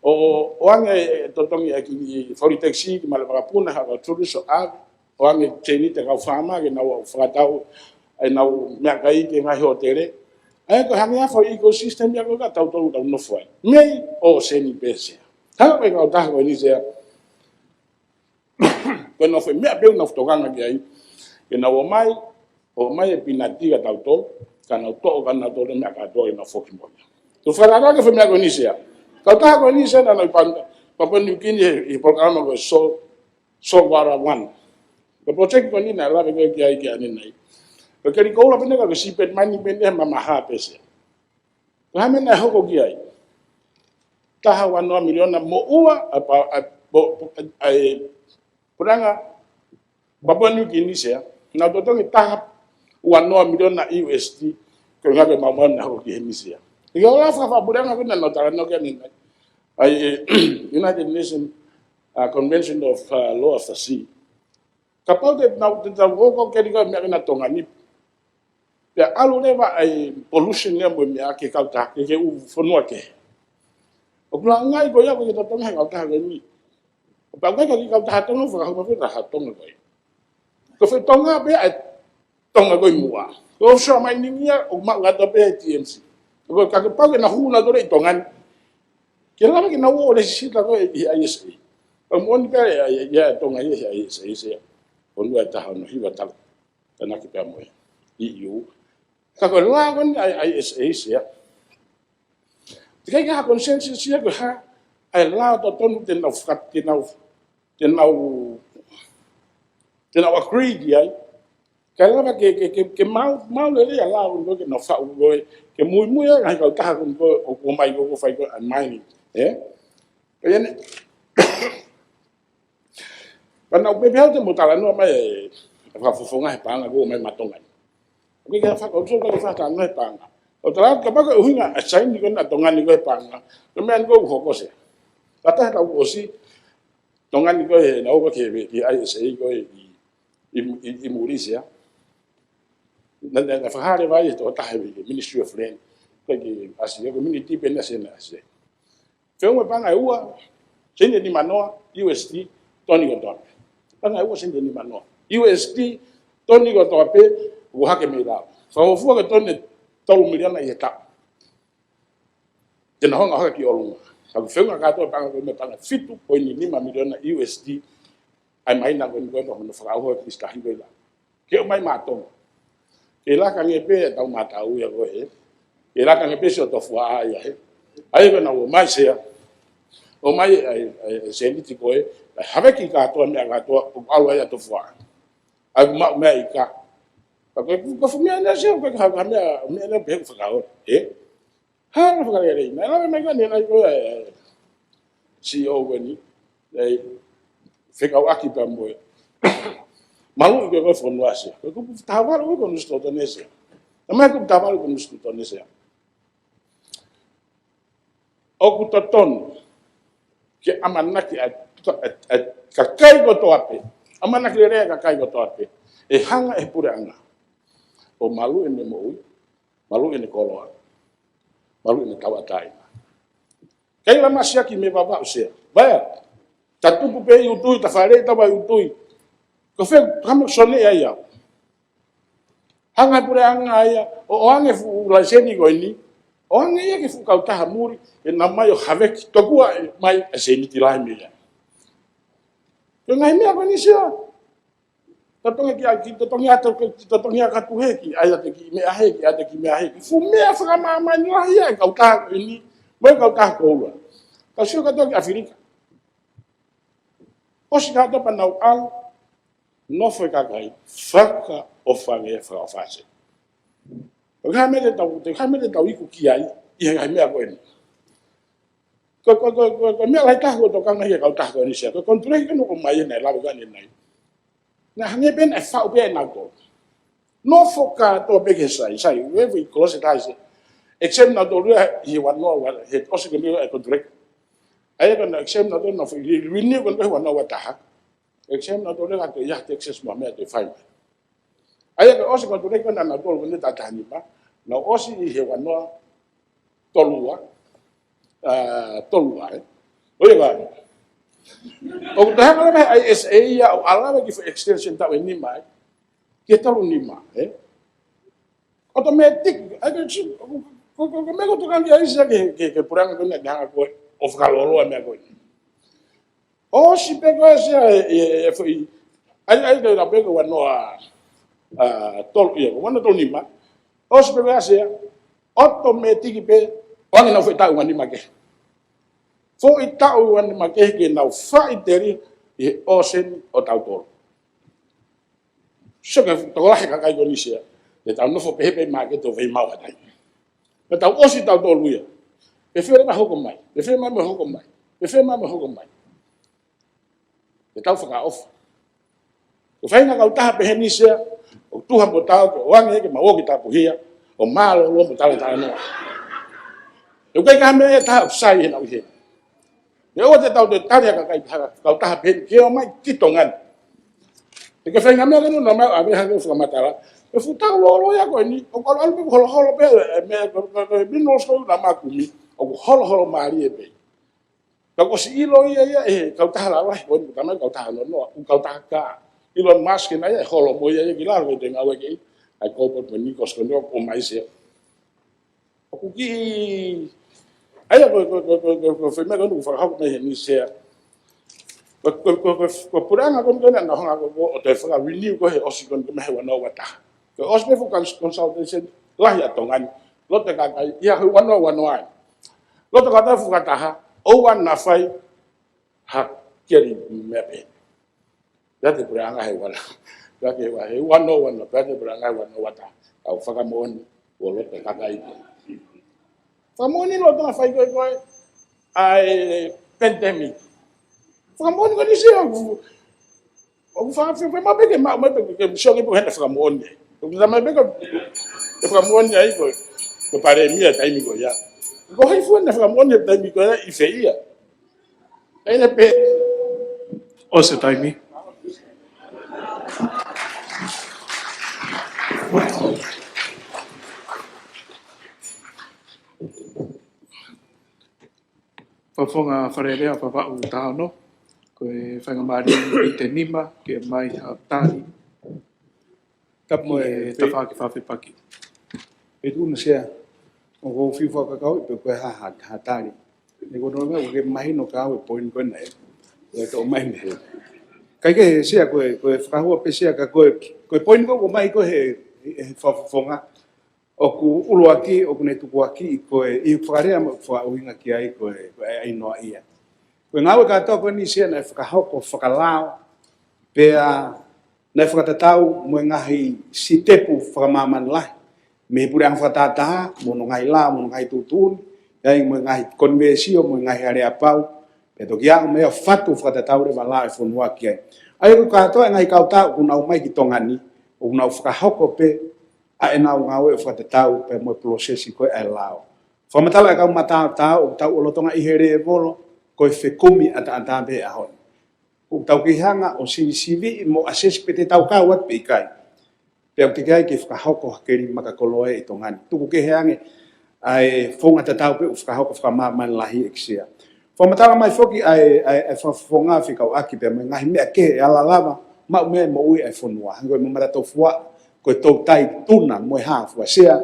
ʻo, ʻoange e totongi ʻa e kiʻi Volitex ki Malevakapuna, ha ka tuluso a, ʻoange sēniti ki he kau faama ke nau fakatau ʻenau meʻakai ki he ngaahi hōtele. ʻA ia ko e hangē ha foʻi ecosystem ia ko ē ka tautolu tau nofo ai. Mei ʻōseni pē Sea. Hanga ko e kautaha ko eni Sea, ko e nofo e meʻa pē ʻoku nau tokanga ki ai. Ke nau ō mai, ō mai e pinati kia tautolu, ka nau toʻo kia nautolu e meʻa kātoa ke nau foki mo ia. Tau fakalaka ke fai meʻa ko eni Sea. Kautaha ko eni Sea naʻa nau ʻi Pan-, Papua New Guinea he, he polokalama ko e Sol-, Saltwater One. Ko e project ko eni naʻe lave ko ē ki ai ki ʻanenai. Ko e keli koula pē eni ka ko e seabed mining pē eni he mamaha pē Sea. Ko e hā e meʻa naʻe hoko ki ai? Taha ua noa miliona mo ua, ʻa pa-, ʻa, po-, po-, ʻa, ʻa e, puleʻanga Papua New Guinea Sea, nau totongi taha ua noa miliona U S D, ko e ngaahi maumau naʻe hoko ki heni Sea. ʻI he ʻaho fakapuleʻanga ko ē naʻa nau talanoa ki ai ʻanenai. ʻA e, e, United Nations, uh, Convention of, uh, Law of the Sea. Kapau te nau, te tau hoko keli ko ē meʻa ki na Tonga ni. Pea ʻalu leva ʻa e pollution ia mo e meʻa ki he kautaha, ki he ʻū fonua kehe. ʻOku launga ai ko ia ko e totongi he kautaha ko eni. Pea ko e kiʻi kautaha Tonga, fakahoko pē taha Tonga ko ē. Ko e foʻi Tonga pē ʻa e Tonga ko ē muʻa. Ko e offshore mining ia, ʻoku maʻu atu pē he T M C. Ko e kapau ke nau hū nautolu ʻi Tonga ni. Ke lava ke nau ō ʻo lēsisita ko ē ʻi he I S A. Pea moʻoni pē ʻa e, ʻa e, ʻa e Tonga ia he I S A Sea. Ko e ua taha ono hiva tau tānaki pea mo e E U. Ka ko e lao ko eni ʻa e I S A Sea. Teʻeki ai ke ʻi ai ha consensus ia ko e hā ʻa e lao totonu te nau faka-, te nau, te nau, te nau agree ki ai. Kae lava ke, ke, ke, ke maʻu, maʻu lelei ʻa e lao ko ē ke nau faʻu ko ē, ke muimui ai ngaahi kautaha ko ē ʻoku ō mai ko ē ʻo fai ko ē ʻa e mining. Ē? Pea ʻi ai eni, pea naʻa ku pehē au te mou talanoa mai e, e fakafofonga he paʻanga ko ē ʻoku ō mai mei Tonga ni. ʻOku ʻikai ke fakautu, ʻoku ʻikai ke fakatalanoa he paʻanga. ʻOku ou tala atu kapau ko e ʻuhinga ʻa e saini ko ē ʻa Tonga ni ko ē he paʻanga, ko e meʻa ni ko ē ʻoku hoko Sea. Ka taha tau ʻosi, Tonga ni ko ē naʻa nau ō ki he, ki he I S A ko ē ʻi, ʻi, ʻi, ʻi muli Sea. Naʻa, naʻa, naʻa fakahā leva ʻe he tokotaha he Ministry of Land. Ko e kiʻi ʻasi, ko e miniti pē ʻeni ʻasi, ʻasi. Feʻunga paʻanga ʻe ua, sēniti ʻe nimanoa, U S D, toni kotoa pē. Paʻanga ʻe ua, sēniti ʻe nimanoa. U S D, toni kotoa pē, ʻoku hake mei lao. Fakafuofua ko e toni ʻe tolu miliona ʻi he taʻu. Te nau hanga ʻo hake ki ʻolunga. Ka ko e feʻunga kātoa paʻanga ko ē mei he paʻanga fitu poini nima miliona U S D, ʻa e maina ko eni ko ē pea mo hono fakaʻauha ki Sitahi ko ē la. Ke ʻomai mei Tonga. Ke laka ange pē ʻetau matau ia ko ē. Ke laka ange pē siʻo tofuaʻa ia ē. ʻA ia ko ē naʻa nau ō mai Sea. ʻOmai ʻa e, ʻa e, ʻa e sēniti ko ē. ʻA e haveki kātoa meʻa kātoa. ʻOku ʻalu ai ʻa e tofuaʻa. ʻA ia ʻoku maʻu meʻa ika. Ka ko e, ko e fuʻu meʻa ʻeni Sea, ko e ha, ha meʻa, meʻa ʻeni pē ʻoku fakaʻosi. Ē? Hā, naʻa fakalelei. Naʻe lave mai ko ē ʻanenai ko ē, ē, C E O ko eni, ē, fekauʻaki pea mo e maluʻi ko ē ko ē fonua Sea. Ko e kupu taha valu ko ē konisitūtone Sea. Naʻe ʻomai kupu taha valu konisitūtone Sea. ʻOku totonu ke ʻamanaki ʻa e, ʻa e, ʻa e kakai kotoa pē. ʻAmanaki lelei ʻa e kakai kotoa pē. ʻE hanga ʻe he puleʻanga ʻo maluʻi ʻene moʻui, maluʻi ʻene koloa, maluʻi ʻene tauʻatāina. Kaila masiaki mei Vavaʻu Sea. Vaea, ta tupu pē ʻi ʻUtui, ta fale ta vai ʻUtui. Ko fē, kama sone ai au. Hanga ʻe he puleʻanga ia, ʻo, ʻoange fuʻu laiseni ko eni, ʻoange ia ki he fuʻu kautaha muli, ke nau ō mai ʻo haveki, tokua ʻe ʻomai ʻa e sēniti lahi mei ai. Ko e ngaahi meʻa ko eni Sea. Totongi ki ai, ki totongi atu, ki totongi atu hē ki ai ʻa e kiʻi meʻa hē, ki ai ʻa e kiʻi meʻa hē. Fuʻu meʻa fakamāmani lahi ia ʻa e kautaha ko eni, mo e kautaha koula. Kau sio kātoa ki ʻAfilika. ʻOsi kātoa pea nau ʻalu, nofo e kakai, fakaʻofa ange, fakaʻofa ʻase. Ko e hā e meʻa te tau, ko e hā e meʻa te tau iku ki ai, ʻi he ngaahi meʻa ko eni. Ko, ko, ko, ko, ko e meʻa lahi taha ʻoku tokanga ki ai e kautaha ko eni Sea. Ko e konituleki ko eni ʻoku ʻomai ai ʻanenai, lave ko ē ʻanenai. Naʻe hangē pē naʻe faʻu pē ʻe nautolu. Nofo kātoa pē ki he sai, sai, wherever you close it, I say. Exam nautolu ia he ua noa ua, he ʻosi ko eni e contract. ʻA ia ko ʻenau exam nautolu, nau foʻi renew ko eni he ua noa ua taha. Exam nautolu ia ka ʻi ai ha taxes mo e meʻa te fai mai. ʻA ia ko e ʻosi ko eni ko ena nautolu ko eni taʻu taha nima, nau ʻosi ʻi he ua noa tolu ua, ʻa, tolu ua, ē. ʻO ia ka. ʻOku toe hanga leva ʻe he I S A ia ʻo ʻalu leva ki he extension taʻu ʻe nima, ē. Ki he tolu nima, ē. Automatic, ʻa ia ko e, ko, ko, ko, ko e meʻa ko ē ʻoku tokanga ki ai Sea ki he, ki he, ki he puleʻanga ko eni ke hanga ko ē ʻo fakalōloa e meʻa ko eni. ʻOsi pē ko ē Sea e, e, e foʻi, ʻa ia, ʻa ia ko e lau pē ko e ua noa, ʻa, tolu ia, ua noa tolu nima. ʻOsi pē ko ē Sea, automatic pē, ʻoange ʻenau foʻi taʻu ua nima kehe. Foʻi taʻu ua nima kehe ke nau faʻiteliha ʻi he ʻōseni ʻo tautolu. Sio ki he tokolahi e kakai ko eni Sea, te tau nofo pehē pē ʻi māketi ʻo veimau ha taimi. Pea tau ʻosi tautolu ia. Pe fē leva e hoko mai, pe fē mai mo e hoko mai, pe fē mai mo e hoko mai. Te tau fakaʻofa. Ko e faʻahinga kautaha pehē ni Sea, ʻoku tuha mo taau ke ʻoange ke mau ō ki tapuhia, ʻo mālōlō mo talatalanoa. ʻOku ʻikai ko ha meʻa ia ʻe taha ʻoku sai heʻenau ʻi heni. ʻE ʻoua te tau toe tali ha kakai, ha kautaha pehē ni ke ō mai ki Tonga ni. He ko e faʻahinga meʻa ko eni naʻa mau ʻave hake ʻo fakamatala. E fuʻu taʻu lōloa ia ko eni, ʻoku ʻalu ʻalu pē holoholo pē, e meʻa ko, ko, ko e minerals ko ē naʻa mau kumi, ʻoku holoholo mālie pē. Ka kuo ʻosi ʻilo ia ia ʻe he kautaha lalahi ko eni, ko e tama kautaha nonoa, ʻoku kautaha kā. Elon Musk ena ia ʻe holo mo ia ia ki lalo ko e te ngāue ki ai, ʻa e cobalt mo e nickels ko eni ʻoku ʻomai Sea. ʻOku kiʻi, ʻa ia ko, ko, ko, ko, ko, ko e foʻi meʻa ko eni ʻoku fakahoko mai heni Sea. Ko, ko, ko, ko, ko e puleʻanga ko eni ko ena naʻa nau hanga ko ē ʻo toe fakarenew ko ē he ʻosi ko eni ko ē mei he ua noa ua taha. Ko e ʻosi pē fuʻu cons-, consultation lahi ʻa Tonga ni. Loto kakai, ia he ua noa ua noa ai. Loto kakai fuʻu fakataha, ʻoua naʻa fai ha keli meʻa pehē. Pea te puleʻanga he ua noa. Pea ke ua he ua noa ua noa. Pea te puleʻanga he ua noa ua taha. Kau fakamoʻoni, ʻo loto kakai. Fakamoʻoni loto na fai ko ē ko ē, ʻa e pandemic. Fakamoʻoni ko eni Sea ʻoku, ʻoku fakafe, fe ma peke ma, ma peke ke sio ke pehē na fakamoʻoni. ʻOku tama peke ke fakamoʻoni ai ko, ko e palēmia taimi ko ia. Ko hai fua na fakamoʻoni taimi ko ia ʻi fē ia. ʻEne pē. ʻOsi e taimi. Fakafofonga Fale Alea Vavaʻu taha ono, ko e faingamālie ʻe nima ke ʻomai ha tali. Tapu mo e tafaʻaki fakafepaki. ʻE tuʻu na Sea, ʻoku ou fiu fakakaukau pe ko e hā ha, ha tali. Neongo ʻoku ke mahino ka ʻoku ʻi ai e poini ko ena ʻe, ʻe toʻo mai mei hē. Kae kehe Sea ko e, ko e fakahua pē Sea ka ko e, ko e poini ko ē ʻoku ʻomai ko ē he, he fakafofonga. ʻOku ʻuluaki, ʻoku ne tukuakiʻi ko e, ʻi he fakalea mo e fakaʻuhinga ki ai ko e, ko e ʻai noa ia. Ko e ngāue kātoa ko eni Sea naʻe fakahoko fakalao, pea naʻe fakatatau mo e ngaahi sitepu fakamāmani lahi. Mei he puleʻanga fakatātā, mo hono ngaahi lao, mo hono ngaahi tuʻutuʻuni, ʻi ai mo e ngaahi konivēsio, mo e ngaahi aleapau, pea toki aʻu mai ʻo fatu fakatatau leva lao e fonua ki ai. ʻA ia ko e kātoa e ngaahi kautaha ʻoku nau ō mai ki Tonga ni, ʻoku nau fakahoko pē ʻa ʻenau ngāue ʻo fakatatau pē mo e polosesi ko ē ʻa e lao. Fakamatala e kau mataotao ʻoku tau lolotonga ʻi he lēvolo ko e fekumi ʻataʻatā pē he ʻaho ni. ʻOku tau kei hanga ʻo sivisiviʻi mo assess pe te tau kau atu pe ʻikai. Pea ʻoku teʻeki ai ke fakahoko ha keli makakoloa ʻi Tonga ni. Tuku kehe ange ʻa e founga tatau pē ʻoku fakahoko fakamāmani lahi ʻEiki Sea. Fakamatala mai foki ʻa e, ʻa e, ʻa e fakafofonga fekauʻaki pea mo e ngaahi meʻa kehe ʻe ala lava maʻu mei ai e moʻui ʻa e fonua. Hangē ko e mamata tofuaʻa, ko e toutai tuna mo e hā fua Sea.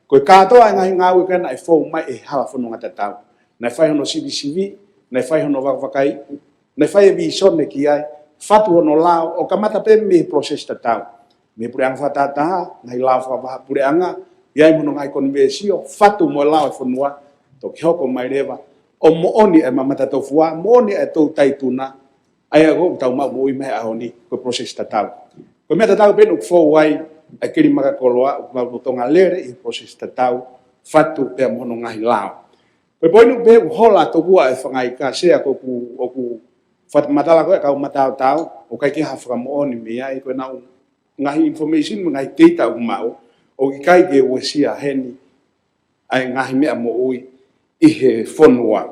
Ko e kātoa e ngaahi ngāue ko ē naʻe fou mai ʻi he hala fononga tatau. Naʻe fai hono sivisiviʻi, naʻe fai hono vakavakaiʻi, naʻe fai e vīsone ki ai, fatu hono lao, ʻo kamata pē mei he polosesi tatau. Mei he puleʻanga fakatātā, ngaahi lao fakavahaʻapuleʻanga, ʻi ai mo hono ngaahi konivēsio, fatu mo e lao e fonua, toki hoko mai leva ʻo moʻoni e mamata tofuaʻa, moʻoni e toutai tuna, ʻa ia ʻoku tau maʻu moʻui mei ai he ʻaho ni, ko e polosesi tatau. Ko e meʻa tatau pē ʻoku fou ai ʻa e keli makakoloa, ʻoku mau lolotonga lele ʻi he polosesi tatau, fatu pea mo hono ngaahi lao. Ko e poini pē ʻoku hola tokua e fanga ika Sea ko ʻeku, ʻoku fakamatala ko ē kau mataotao, ʻoku ʻikai ke ha fakamoʻoni mei ai ko ʻenau ngaahi information mo e ngaahi data ʻoku maʻu, ʻoku ʻikai ke uesia heni ʻa e ngaahi meʻa moʻui ʻi he fonua.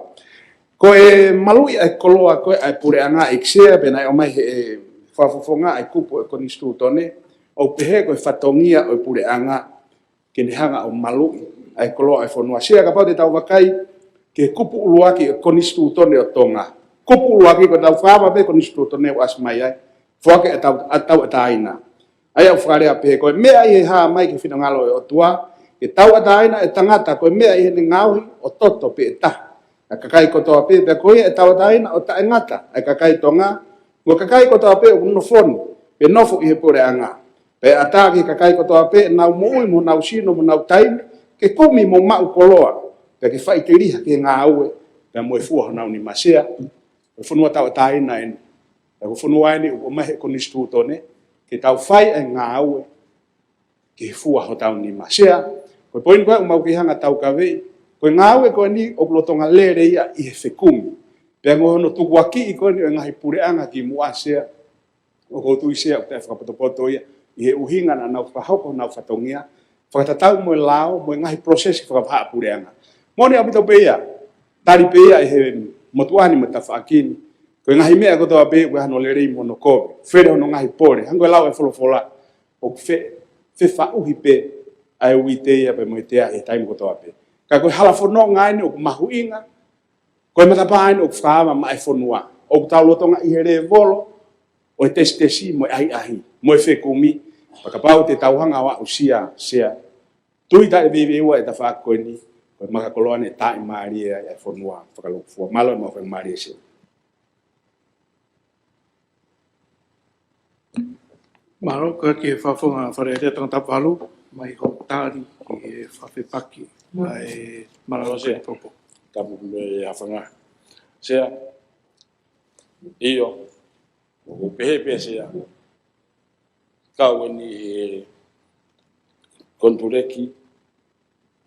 Ko e maluʻi ʻa e koloa ko ē ʻa e puleʻanga ʻEiki Sea, pea naʻe ʻomai he ʻe fakafofonga ʻa e kupu ʻo e konisitūtone, ʻo pehē ko e fatongia ʻo e puleʻanga ke ne hanga ʻo maluʻi ʻa e koloa ʻa e fonua. Sea, kapau te tau vakai ki he kupu ʻuluaki ʻo e konisitūtone ʻo Tonga. Kupu ʻuluaki ko e tau fakaava pē konisitūtone ʻoku ʻasi mai ai. Foaki ʻa e tau, ʻa e tauʻatāina. ʻA ia ʻoku fakalea pehē ko e meʻa ʻi he hā mai ki he finangalo ʻo e ʻOtua, ke tauʻatāina ʻa e tangata ko e meʻa ʻi heʻene ngaohi ʻo toto pē ʻe taha ʻa e kakai kotoa pē, pea ko ia ʻe tauʻatāina ʻo taʻengata ʻa e kakai Tonga, mo e kakai kotoa pē ʻoku nofo ni, pe nofo ʻi he puleʻanga. Pea ʻatā ki he kakai kotoa pē ʻenau moʻui mo honau sino mo honau taimi, ke kumi mo maʻu koloa, pea ke faʻiteliha ki he ngāue, pea mo e fua honau nima. Sea, ko e fonua tauʻatāina eni. Pea ko e fonua eni ʻoku ʻomai he konisitūtone ke tau fai ʻa e ngāue ke fua hotau nima. Sea, ko e poini ko ē ʻoku mau kei hanga ʻo taukaveʻi, ko e ngāue ko eni ʻoku lolotonga lele ia ʻi he fekumi. Pea mo hono tukuakiʻi ko eni ʻo e ngaahi puleʻanga kimuʻa, Sea, ʻoku ou tui, Sea, ʻoku taʻe fakapotopoto ia ʻi he ʻuhinga naʻa nau fakahoko honau fatongia, fakatatau mo e lao, mo e ngaahi process fakavahaʻapuleʻanga. Moʻoni ʻaupito pē ia, tali pē ia ʻe he motuʻa ni mo e tafaʻaki ni, ko e ngaahi meʻa kotoa pē ʻoku ʻi ai hono lelei mo hono kovi, fele hono ngaahi pole, hangē ko e lau ʻa e folofola, ʻoku fe, fefaʻuhi pē ʻa e uite ia pea mo e tea ʻi he taimi kotoa pē. Ka ko e hala fononga eni ʻoku mahuʻinga, ko e matapā eni ʻoku fakaava maʻa e fonua, ʻoku tau lolotonga ʻi he lēvolo ʻo e tesitesi mo e ʻahiʻahi, mo e fekumi, pea kapau te tau hanga ʻo aʻusia, Sea, tui taʻe veiveiua ʻa e tafaʻaki ko eni, ko e makakoloa ni ʻe taʻimālie ai ʻa e fonua fakalūkufua. Mālō e maʻu faingamālie, Sea. Mālō, ka ke fafonga fare te tangata palu, mai ho tali ki he fafepaki, ʻa e Mālō, Sea. Popo. Tapu mo e hafanga. Sea, ʻio, ʻoku pehē pē, Sea, kau eni he konituleki,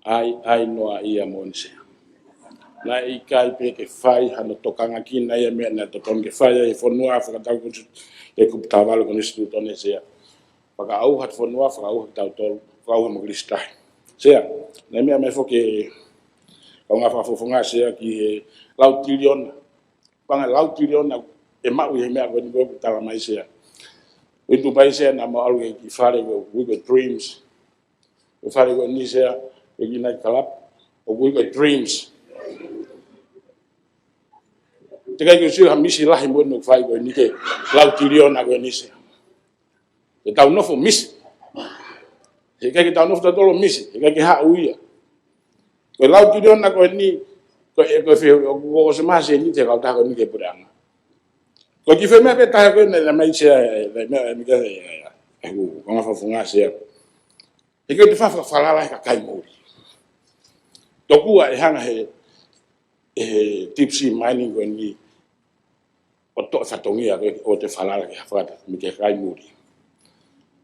ʻai, ʻai noa ia moʻoni, Sea. Naʻe ʻikai pē ke fai hano tokanga ki ai ʻa e meʻa naʻe totonu ke fai ʻe he fonua fakataha ko e kupu taha valu konisitūtone, Sea. Fakaʻauha e fonua, fakaʻauha kitautolu, fakaʻauha mo Kilisi tahi. Sea, naʻe meʻa mai foki e kaungā fakafofonga, Sea, ki he lau tiliona. Paʻanga lau tiliona ʻe maʻu ʻi he meʻa ko eni ʻoku tala mai, Sea. ʻOku tuʻu pē, Sea, naʻa mau ʻalu ki he fale ko ē ʻoku ui ko e Dreams. Ko e fale ko eni, Sea, ko e United Club, ʻoku ui ko e Dreams. Teʻeki ai ke u sio ha misi lahi moʻoni ʻoku fai ko eni ki he lau tiliona ko eni, Sea. Ke tau nofo misi. Heʻikai ke tau nofo tautolu misi, heʻikai ke haʻu ia. Ko e lau tiliona ko eni, ko e, ko e fē, ʻoku ʻosi maha sēniti ʻa e kautaha ko eni ki he puleʻanga. Ko e kiʻi foʻi meʻa pē taha ko ē naʻe ʻomai, Sea, ʻe, ʻe, ʻe, ʻe, ʻoku, kaungā fakafofonga, Sea. He ko e te fa-, fa-, falala he kakai muli. Tokua ʻe hanga he, he deep sea mining ko eni ʻo toʻo e fatongia ko ē ʻo te falala ki he fakata mei he kakai muli.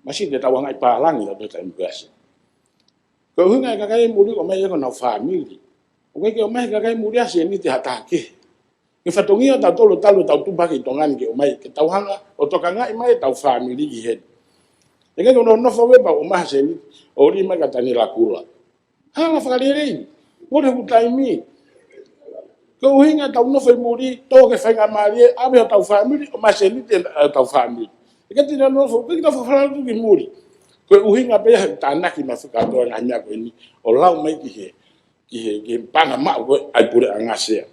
Masiʻi te tau anga ʻi pālangi ʻo te taimi ko ē, Sea. Ko e ʻuhinga e kakai muli ʻoku ʻomai ia ko honau fāmili. ʻOku ʻikai ke ʻomai he kakai muli ʻa e sēniti ha taha kehe. Ko e fatongia ʻo tautolu talu ʻetau tupu hake ʻi Tonga ni ke ʻomai, ke tau hanga ʻo tokangaʻi mai ʻetau fāmili ki heni. Heʻikai ke nonofo pē pea ʻomai ha sēniti, ʻo ʻomai kia Taniela Kula. Hala fakalelei, mole hoku taimi. Ko e ʻuhinga ʻetau nofo ʻi muli, tō ke faingamālie, ʻave hotau fāmili, ʻomai sēniti ʻetau fāmili. ʻIkai te nau nofo, ʻikai ke tau falala atu ki muli. Ko e ʻuhinga pē ia he tānaki mai fakatoa ngaahi meʻa ko eni, ʻo lau mai ki he, ki he, ki he paʻanga maʻu ko ē ʻa e puleʻanga, Sea.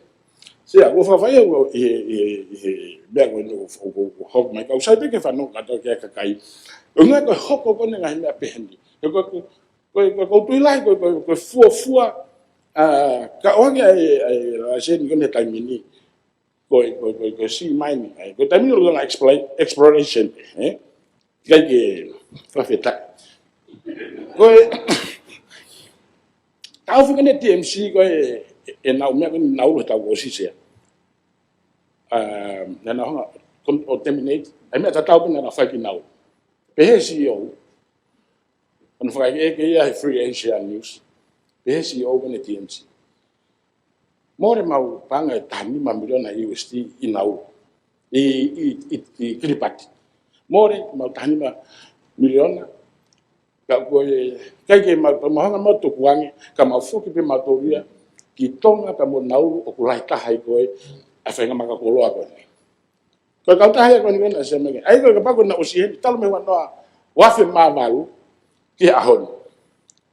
Sea, ʻoku ou fakafaʻi au ʻi he, ʻi he, ʻi he meʻa ko eni ʻoku, ʻoku, ʻoku hoko mai, ka ʻoku sai pē ke fanongo kātoa ki ai e kakai. ʻUhinga ko e hoko ko eni ngaahi meʻa pehē ni. He ko, ko, ko, ko, ʻoku ou tui lahi ko, ko, ko e fuofua, ʻa, ka ʻoange ʻa e, ʻa e laiseni ko eni he taimi ni. Ko e, ko e, ko e, ko e sea mining, ʻa e, ko e taimi ni ʻoku ʻi ai e exploit-, exploration, ē? ʻIkai ke fakafetaʻi. Ko e, taʻofi ko eni ʻe T M C ko e, ʻenau meʻa ko eni Nauru he taʻu kuo ʻosi, Sea. Um, naʻa nau hanga ʻo terminate, ʻa e meʻa tatau pē naʻa nau fai ki Nauru. Pehē ʻe he C E O, ʻoku ne fakaʻekeʻeke ia he Free Asia News. Pehē ʻe he C E O ko eni ʻo e T M C, mole ʻemau paʻanga ʻe taha nima miliona U S D ʻi Nauru, ʻi, ʻi, ʻi, ʻi Kiripati. Mole ʻemau taha nima miliona Ka ko e, ʻikai ke mau, pea mau hanga mau tukuange, ka mau foki pē mautolu ia ki Tonga pea mo Nauru ʻoku lahi taha ai ko ē ʻa e faʻahinga makakoloa ko eni. Ko e kautaha ia ko eni ko ena Sea Meke. ʻA ia ko e kapau ko ena ʻosi heni, talu mei he ua noa, ua afe mā valu ki he ʻaho ni.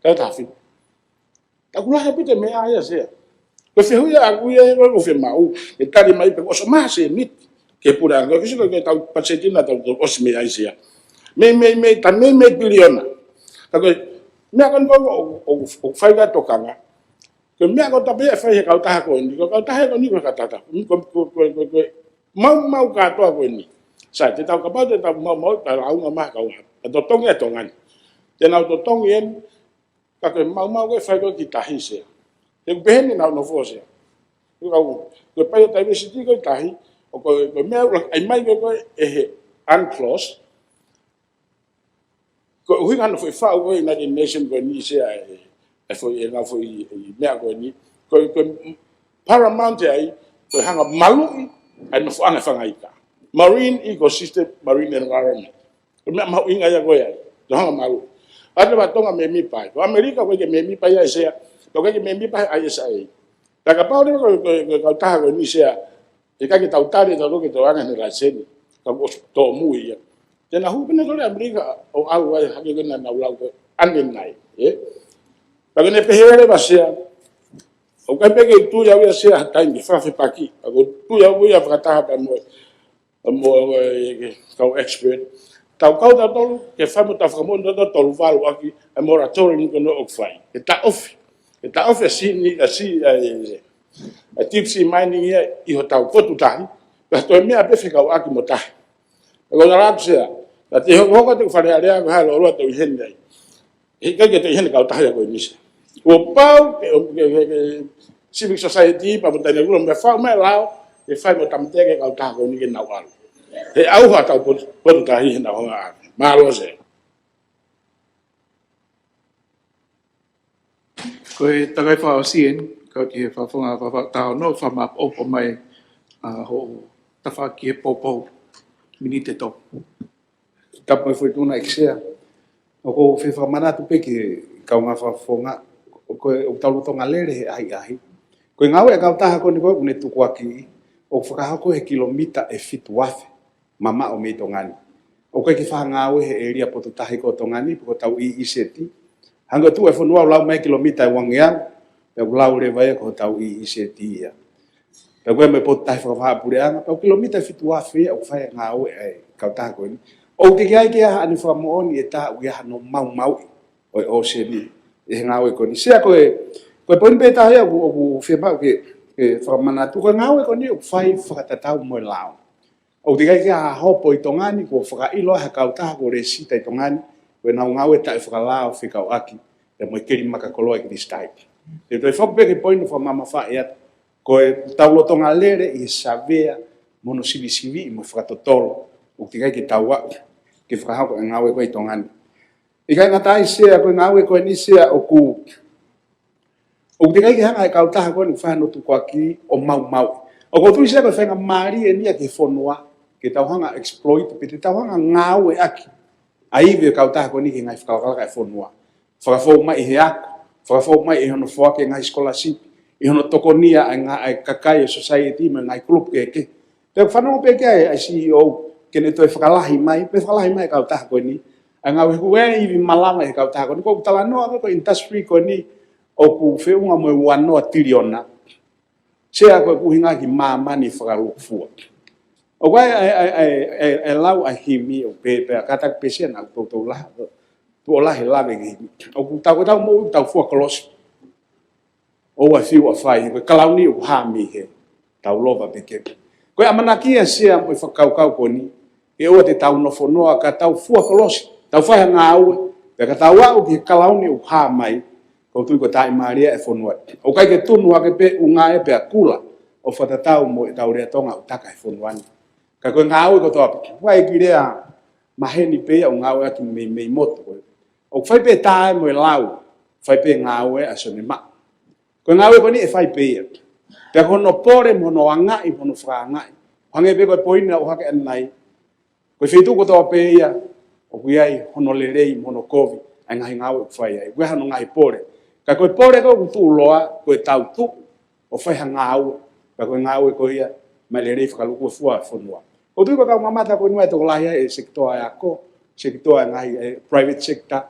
Kae taha fitu. Taku lahi ʻaupito e meʻa ia Sea. Ko e fehuʻi ia ʻaku ia ko e ʻoku fiemaʻu ke tali mai pe ʻoku ʻosi ʻomai ha sēniti ki he puleʻanga. Ko e kisi ko e tau paseti na tau tau ʻosi mei ai Sea. Mei, mei, mei, ta mei, mei piliona. Ka ko e meʻa ko eni ko ē ʻoku, ʻoku, ʻoku fai ka tokanga. Ko e meʻa ko e tapu ia ʻe fai he kautaha ko eni. Ko e kautaha ko eni ko e kautaha. Ko, ko, ko, ko, ko e mau, mau kātoa ko eni. Sai, te tau kapau te tau mau, mau, ta launga mai kau ha. Ka totongi e Tonga ni. Te nau totongi eni, ka ko e mau, mau ko ē fai ko ē ki tahi Sea. He ʻoku pehē ni nau nofo Sea. Ko e kau, ko e biodiversity ko ē tahi, ʻo ko e, ko e meʻa ʻoku ʻai mai ko ē ko ē ʻe he UNCLOS, ko e ʻuhinga hono foʻi faʻu ko ē United Nations ko eni Sea e, e foʻi, e ngaahi foʻi, e meʻa ko eni. Ko e, ko e paramount ai, ko e hanga maluʻi ʻa e nofoʻanga e fanga ika. Marine ecosystem, marine environment. Ko e meʻa mahuʻinga ia ko ē ai. Ko e hanga maluʻi. ʻA ia ko Tonga mēmipa ai. Ko ʻAmelika ʻoku ʻikai ke mēmipa ia Sea. Ko e ʻikai ke mēmipa ai Sea. Ka kapau leva ko e, ko e, ko e kautaha ko eni Sea, ʻe ʻikai ke tau tali, tau loke tau anga ne laiseni. Ka ʻoku ʻosi tōmui ia. Te nau hū pē ʻo kole ʻAmelika ʻo ʻalu ai hake ko ē naʻa nau lau ko ē ʻanenai. ʻE? Ka ko ʻene pehē leva Sea, ʻoku ʻikai pē ke u tui au ia Sea ha taimi ke fakafepaki. Ka ʻoku ou tui au ia fakataha pē mo e mo e, e, kau expert. Tau kau tautolu ke fai mo tau fakamoʻoni tautolu valu ʻaki e moratorium ko ena ʻoku fai. Ke taʻofi. Ke taʻofi ʻa e sini, ʻa e si-, ʻa e, ʻa e deep sea mining ia ʻi hotau potu tahi. Ka toe meʻa pē fekauʻaki mo tahi. Ko e ʻuhinga laku Sea. Ka te hokohoko atu Fale Alea ko e hā e loloa tau ʻi heni ai. He ʻikai ke te ʻi heni kautaha ia ko eni Sea. Kuo pau ke, ke, ke, ke civil society, pea mo taina kula, mo e fau mai lao, ke fai mo tamatea ke kautaha ko eni ke nau ʻalu. He ʻauha tau potu, potu tahi he nau hanga ʻaki. Mālō Sea. Ko e takai fakaʻosi eni, kau ki he fafonga fafa taha ono, fakamaʻopoʻopo mai, ʻa, hoʻo tafaʻaki he poupou, miniti ʻe tolu. Tapu mo e foʻi tuʻunga ʻEiki Sea. ʻOku ou fie fakamanatu pē ki he kaungā fakafofonga, ko e, ʻoku tau lolotonga lele he ʻahiʻahi. Ko e ngāue ʻa e kautaha ko eni ko ē ʻoku ne tukuakiʻi, ʻoku fakahoko he kilomita ʻe fitu afe mamaʻo mei Tonga ni. ʻOku ʻikai ke fakangāue he ʻēlia potu tahi ko Tonga ni, pe ko hotau E E Z. Hangē ʻoku tuʻu e fonua ʻo lau mai kilomita ʻe uangeau, pea ʻoku lau leva ia ko hotau E E Z ia. Pea ko e meʻa potu tahi fakavahaʻapuleʻanga, pea ko e kilomita ʻe fitu afe ia ʻoku fai e ngāue ʻa e kautaha ko eni. ʻOku teʻeki ai ke ʻi ai haʻane fakamoʻoni ʻe taha ʻoku ʻi ai hano maumauʻi ʻo e ʻōseni ʻi he ngāue ko eni. Sea ko e, ko e poini pē taha ia ʻoku, ʻoku fiemaʻu ke, ke fakamanatu. Ko e ngāue ko eni ʻoku fai fakatatau mo e lao. ʻOku teʻeki ai ke ʻi ai ha hopo ʻi Tonga ni, kuo fakaʻilo ʻe ha kautaha kuo lēsisita ʻi Tonga ni, ko ʻenau ngāue taʻefakalao fekauʻaki pea mo e keli makakoloa ʻi Christchurch. Te u toe foki pē ki he poini fakamamafaʻi atu. Ko e tau lolotonga lele ʻi he savea mo hono sivisiviʻi mo fakatotolo. ʻOku teʻeki ai ke tau aʻu ke fakahoko e ngāue ko ē ʻi Tonga ni. ʻIkai ngata ai Sea, ko e ngāue ko eni Sea ʻoku ʻoku teʻeki ai ke hanga ʻe he kautaha ko eni ʻoku fai hano tukuakiʻi ʻo maumauʻi. ʻOku ou tui Sea ko e faingamālie eni ia ki he fonua, ke tau hanga exploit, pe te tau hanga ngāueʻaki ʻa e ivi ʻo e kautaha ko eni ki he ngaahi fakalakalaka ʻa e fonua. Fakafou mai ʻi he ako, fakafou mai ʻi hono foaki e ngaahi scholarship, ʻi hono tokonia ʻa e ngaahi, ʻa e kakai ʻo e society mo e ngaahi kulupu kehekehe. Pea ʻoku fanongo pē ki ai ʻa e C E O, ke ne toe fakalahi mai, pea fakalahi mai e kautaha ko eni. ʻA e ngāue he ʻoku ʻi ai e ivi malanga ʻi he kautaha ko eni, ʻoku ou talanoa ko e, ko e industry ko eni, ʻoku feʻunga mo e ua noa tiliona. Sea ko e ʻuhinga ki māmani fakalūkufua. ʻOku ʻi ai e, e, e, e, e lau ʻa e himi ʻoku pehē pē ʻa e kātaki pē Sea naʻa ku toutou lahi, tuʻo lahi lave ki he himi. ʻOku tau, ko ʻetau moʻui ʻoku tau fua kolosi. ʻOua ʻe fiu ʻa fai, he ko e kalauni ʻoku hā mei hē, tau lova pē kepu. Ko e ʻamanaki ia Sea mo e fakakaukau ko eni, ke ʻoua te tau nofo noa ka tau fua kolosi, tau fai ha ngāue, pea ka tau aʻu ki he kalauni ʻoku hā mai, ʻoku ou tui ko e tāʻimālie ʻa e fonua. ʻOku ʻikai ke tunu hake pē ʻunga ē pea kula, ʻo fakatatau mo ʻetau lea Tonga ʻoku taka he fonua ni. Ka ko e ngāue kotoa pē, ʻoku ʻikai ke lea maheni pē ia ʻo ngāueʻaki mei, mei motu ko ē. ʻOku fai pē tā ē mo e lau, fai pē ngāue ʻa Sione Maʻu. Ko e ngāue ko eni ʻe fai pē ia. Pea ko hono pole mo hono angaʻi, mo hono fakaangaʻi. Hangē pē ko e poini naʻa ku ʻohake ʻanenai. Ko e feituʻu kotoa pē ia, ʻoku ʻi ai hono lelei mo hono kovi. ʻa e ngaahi ngāue ʻoku fai ai. ʻOku ʻi ai hano ngaahi pole. Ka ko e pole ko ē ʻoku tuʻuloa, ko e tau tuʻu ʻo fai ha ngāue. Ka ko e ngāue ko ia, maʻu lelei fakalūkufua e fonua. ʻOku ou tui ko e kau mamata ko eni ʻoku tokolahi ai e sekitoa e ako, sekitoa e ngaahi, e private sector.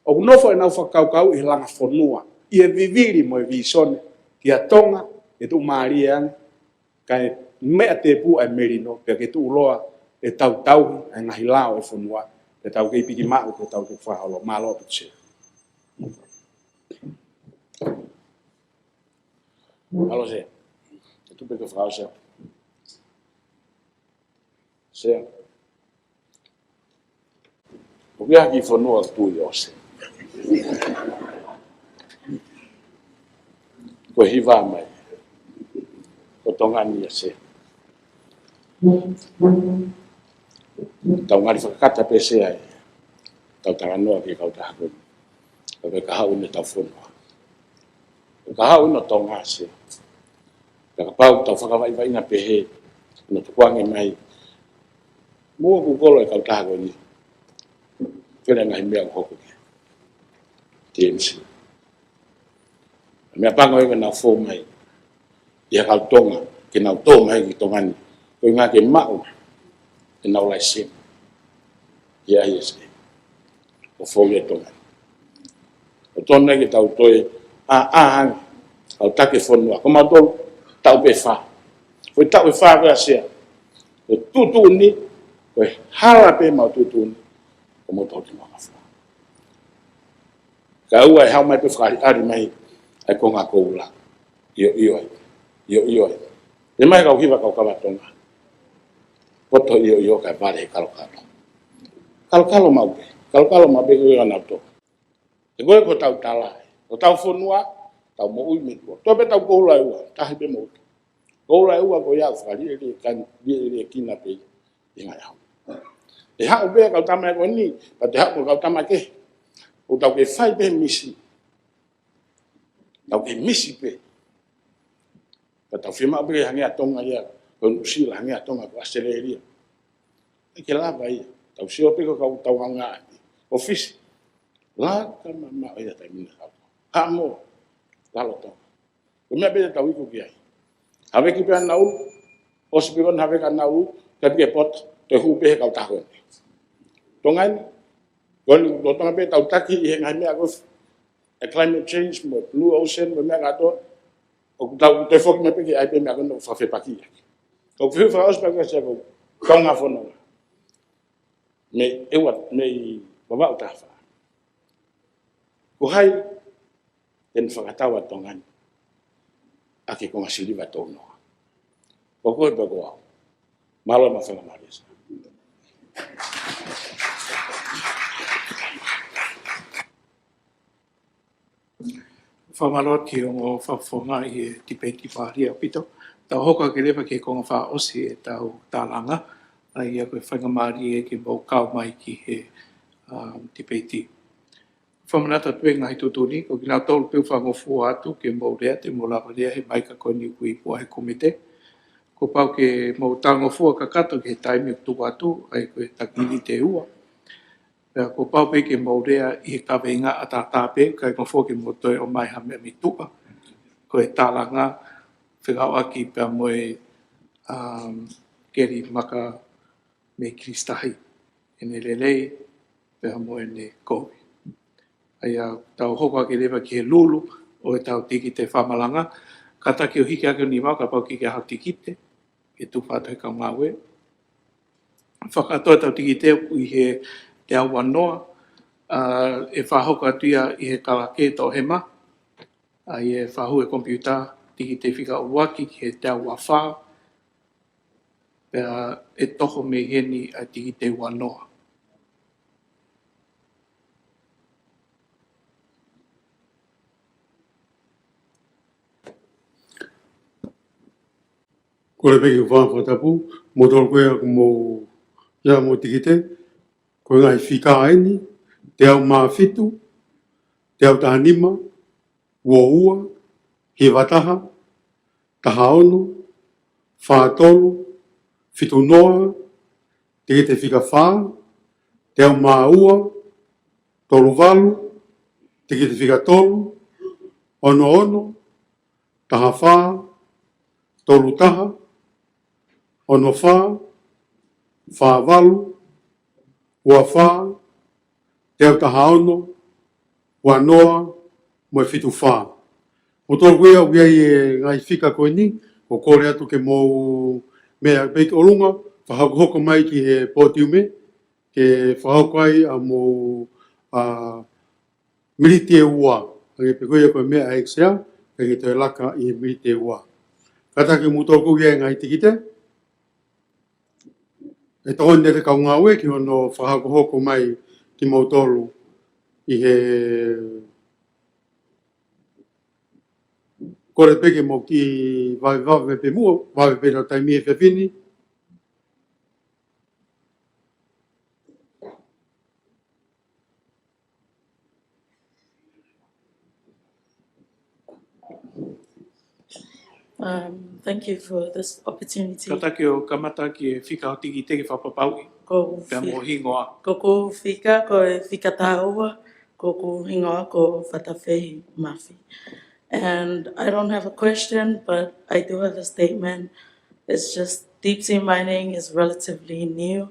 ʻOku nofo ʻenau fakakaukau ʻi he langa fonua, ʻi he vivili mo e vīsone, kia Tonga, ʻe tuʻumālie ange, kae meʻa tēpū ʻa e melino, pea ke tuʻuloa e tau tauhi ʻa e ngaahi lao e fonua, pea tau kei piki maʻu, pea tau kei fakaholo. Mālō ʻaupito Sea. Mālō Sea. Te tupe ke fakaʻosi. Sea. ʻOku ʻi ai ha kiʻi fonua ʻoku tui ʻo Sea. Ko e hiva mai ʻo Tonga ni ʻa Sea. Tau ngali fakakata pē Sea ʻetau talanoa ki he kautaha ko eni. Ka ko e kahaʻu ʻi heʻetau fonua. Ko e kahaʻu ʻi Tonga Sea. Ka kapau tau fakavaʻivaʻinga pehē, ʻo tukuange mai. Mo ʻoku kolo e kautaha ko eni. Fele ngaahi meʻa ʻoku hoko ki he T M C. Meʻapango ʻe ʻikai ke nau fou mai ʻi ha kau Tonga, ke nau tō mai ki Tonga ni. Ko e ʻuhinga ke maʻu ʻenau laiseni ʻi he I S A ʻo fou ʻi Tonga ni. ʻOku totonu ke tau toe ʻā, ʻā ange, kau taki fonua. Ko mautolu taʻu pē fā. Ko e taʻu ʻe fā ko ē ʻa Sea. Ko e tuʻutuʻuni, ko e hala pē mau tuʻutuʻuni, ko mautolu te mau ngafua. Ka ʻoua ʻe haʻu mai pē fakaʻaliʻali mai ʻa e konga koula. ʻIo, ʻio ai. ʻIo, ʻio ai. ʻE mai kau hiva kau kava Tonga. Poto ʻio, ʻio, kae vale he kalokalo. Kalokalo maʻu pē. Kalokalo maʻu pē ko ia nautolu. He ko e ko ʻetau tala, ko ʻetau fonua, tau moʻui mei tuʻa. Toe pē tau koula ʻe ua, tahi pē moʻui. Koula ʻe ua ko ia ʻoku fakalielia kan, lielia kina pē ʻi he ngaahi ʻaho. ʻE haʻu pē kau tama ko eni, pea toe haʻu mo kau tama kehe. ʻOku tau kei fai pē misi. Tau kei misi pē. Pea tau fiemaʻu pē ke hangē ʻa Tonga ia, ko Nuʻusila, hangē ʻa Tonga ko ʻAositelēlia. ʻIkai ke lava ia. Tau sio pē ko kau tau anga ʻi ʻōfisi. Laka mamaʻo ia taimi ni kau. Haʻamo, lalo Tonga. Ko e meʻa pē te tau iku ki ai. Haveki pē ʻa Naulu, ʻosi pē ko ena haveki ʻa Naulu, kae piki e poto, toe hū pē he kautaha ko eni. Tonga ni, ko eni, ko Tonga pē tau taki ʻi he ngaahi meʻa ko e climate change, mo e blue ocean, mo e meʻa kātoa, ʻoku tau toe foki mai pē ki ai pē meʻa ko ena ʻoku fakafepaki ʻaki. ʻOku fiu fakaʻosi pē kia Sea ko e kaungā fononga. Mei ʻEua, mei Vavaʻu taha fā. Ko hai te ne fakatau ʻa Tonga ni ʻaki e konga siliva tōnoa? Ko koe pē ko au. Mālō e faingamālie Sea. Fakamālō ki he ongo fakafofonga ʻi he tipeiti mālie ʻaupito. Tau hoko ake leva ki he konga fakaʻosi ʻetau tālanga, ʻa ia ko e faingamālie ke mou kau mai ki he, um, tipeiti. Fakamanatu atu e ngaahi tuʻutuʻuni, ko kinautolu pē ʻoku fakangofua atu ke mou lea, te mou lava lea he maika ko eni ʻoku ʻi muʻa he kōmite. Kuo pau ke mou talangofua kakato ki he taimi ʻoku tuku atu, ʻa ia ko e taki miniti ʻe ua. Pea kuo pau pē ke mou lea ʻi he kaveinga ʻataʻatā pē, ʻikai ngofua ke mou toe ʻomai ha meʻa mei tuʻa. Ko e tālanga fekauʻaki pea mo e, um, keli maka mei Kilisi Tahi, ʻene lelei pea mo ʻene kovi. ʻA ia tau hoko ake leva ki he lulu ʻo ʻetau tikite fakamalanga. Kātaki ʻo hiki ake ʻo nima kapau ʻoku ʻikai ke ʻi ai haʻo tikite, ke tufa atu he kau ngāue. Fakakātoa ʻetau tikite ʻoku ʻi he teau ua noa, ʻa, ʻe fakahoko atu ia ʻi he kalake toʻohema, ʻa ia ʻe fakahū he komipiuta, tikite fika ʻuluaki ki he teau ua fā, pea ʻe toho mei heni ʻa e tikite ua noa. Kole pē ke u fakatapu, moutolu ko ē ʻoku mou ʻi ai mo e tikite, ko e ngaahi fika eni, teau mā fitu, teau taha nima, ua ua, hiva taha, taha ono, fā tolu, fitu noa, tikite fika fā, teau mā ua, tolu valu, tikite fika tolu, ono ono, taha fā, tolu taha, ono fā, fā valu, ua fā, teau taha ono, ua noa, mo e fitu fā. Mou toki ʻoku ʻi ai e ngaahi fika ko eni, ʻoku kole atu ke mou meʻa pē ki ʻolunga, fakahokohoko mai ki he podium, ke fakahoko ai ʻa mou, ʻa, miniti ʻe ua, ʻa ia pē ko ia ko e meʻa ʻa e ʻEiki Sea, ke ke toe laka ʻi he miniti ʻe ua. Kātaki mou toki ʻoku ʻi ai e ngaahi tikite, ʻe tokoni ʻe he kau ngāue ki hono fakahokohoko mai kimoutolu ʻi he kole pē ke mou kiʻi vave vave pē muʻa, vave pē ʻetau taimi he efiafi ni. Um, thank you for this opportunity. Kātaki ʻo kamata ki he fika ʻo e tikite ke fakapapauʻi. Ko e pea mo e hingoa. Ko ʻeku fika, ko e fika taha ua, ko ʻeku hingoa ko Fatafehi Mafi. And I don't have a question, but I do have a statement. It's just deep sea mining is relatively new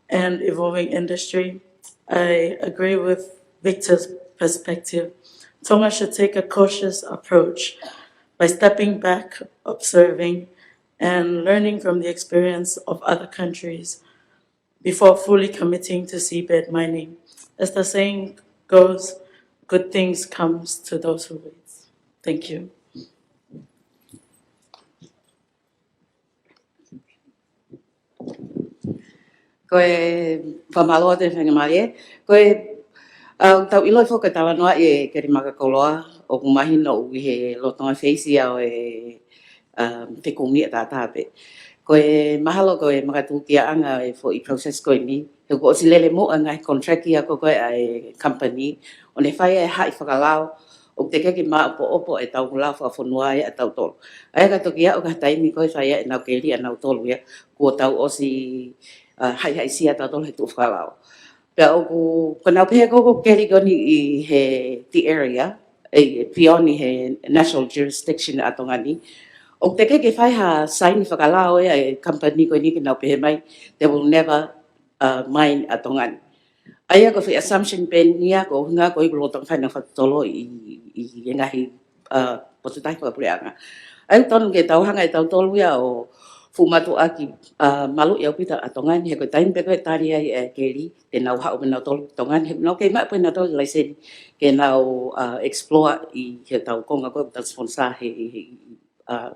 and evolving industry. I agree with Victor's perspective. Tonga should take a cautious approach by stepping back, observing, and learning from the experience of other countries before fully committing to seabed mining. As the saying goes, good things comes to those who wait. Thank you. Ko e fakamālō atu e faingamālie. Ko e, ʻa, ʻoku tau ʻilo foki ko e talanoaʻi ʻe Keli Makakoloa, ʻoku mahino ʻoku ʻi he lolotonga feisi ʻa e, ʻa, fekumi ʻataʻatā pē. Ko e mahalo ko e makatukiaʻanga e foʻi process ko eni, he kuo ʻosi lele muʻa ngaahi contract ia ko ē ʻa e company, ʻo ne fai e haʻi fakalao, ʻoku teʻeki ke maʻopoʻopo ʻetau lao fakafonua ia ʻatautolu. ʻA ia ka toki aʻu ki he taimi ko ē fai ai ʻenau keli ʻanautolu ia, kuo tau ʻosi, ʻa, haʻihaʻisia tautolu he tuʻu fakalao. Pea ʻoku, ko ʻenau pehē ko ē ko e keli ko eni ʻi he, the area, ʻe, beyond ʻi he national jurisdiction ʻa Tonga ni. ʻOku teʻeki ke fai ha saini fakalao ia ʻe he company ko eni ke nau pehē mai, they will never, ʻa, mine ʻa Tonga ni. ʻA ia ko e foʻi assumption pē eni ia ko e ʻuhinga ko e ʻikai lolotonga fai ʻenau fakatotolo ʻi, ʻi, ʻi he ngaahi, ʻa, potu tahi fakapuleʻanga. ʻA ia ʻoku totonu ke tau hanga ʻe tautolu ia ʻo fuʻu mātuʻaki, ʻa, maluʻi ʻaupito ʻa Tonga ni, he ko e taimi pē ko ē ʻe tali ai e keli, te nau haʻu pē nautolu ki Tonga ni, he nau kei maʻu pē nautolu e laiseni ke nau, ʻa, explore ʻi heʻetau konga ko ē ʻoku tau sponsor he, he, he, ʻa,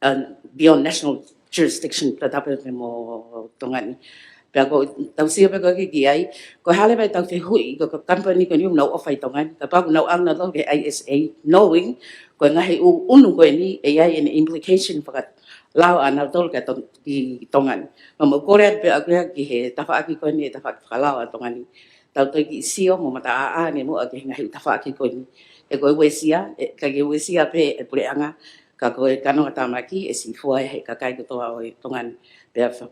ʻa, beyond national jurisdiction, tatau pē mo Tonga ni. Pea ʻoku tau sio pē ko ē ki ai, ko e hā leva ʻetau fehuʻi, ko e company ko eni ʻoku nau ʻofa ʻi Tonga ni, kapau ʻoku nau ʻalu nautolu ki he I S A, knowing ko e ngaahi ʻū ʻunu ko eni, ʻe ʻi ai ʻene implication fakalao ʻanautolu ki Tong-, ki Tonga ni. Pea mou kole atu pē ʻaʻaku ia ki he tafaʻaki ko eni, e tafaʻaki fakalao ʻa Tonga ni. Tau toe kiʻi sio mo mataʻāʻā ange muʻa ki he ngaahi ʻū tafaʻaki ko eni. He ko e uesia, ʻe, ʻikai ke uesia pē e puleʻanga, ka ko e kanongatāmaki ʻe sifua ia ʻe he kakai kotoa ʻo e Tonga ni. Pea fa-,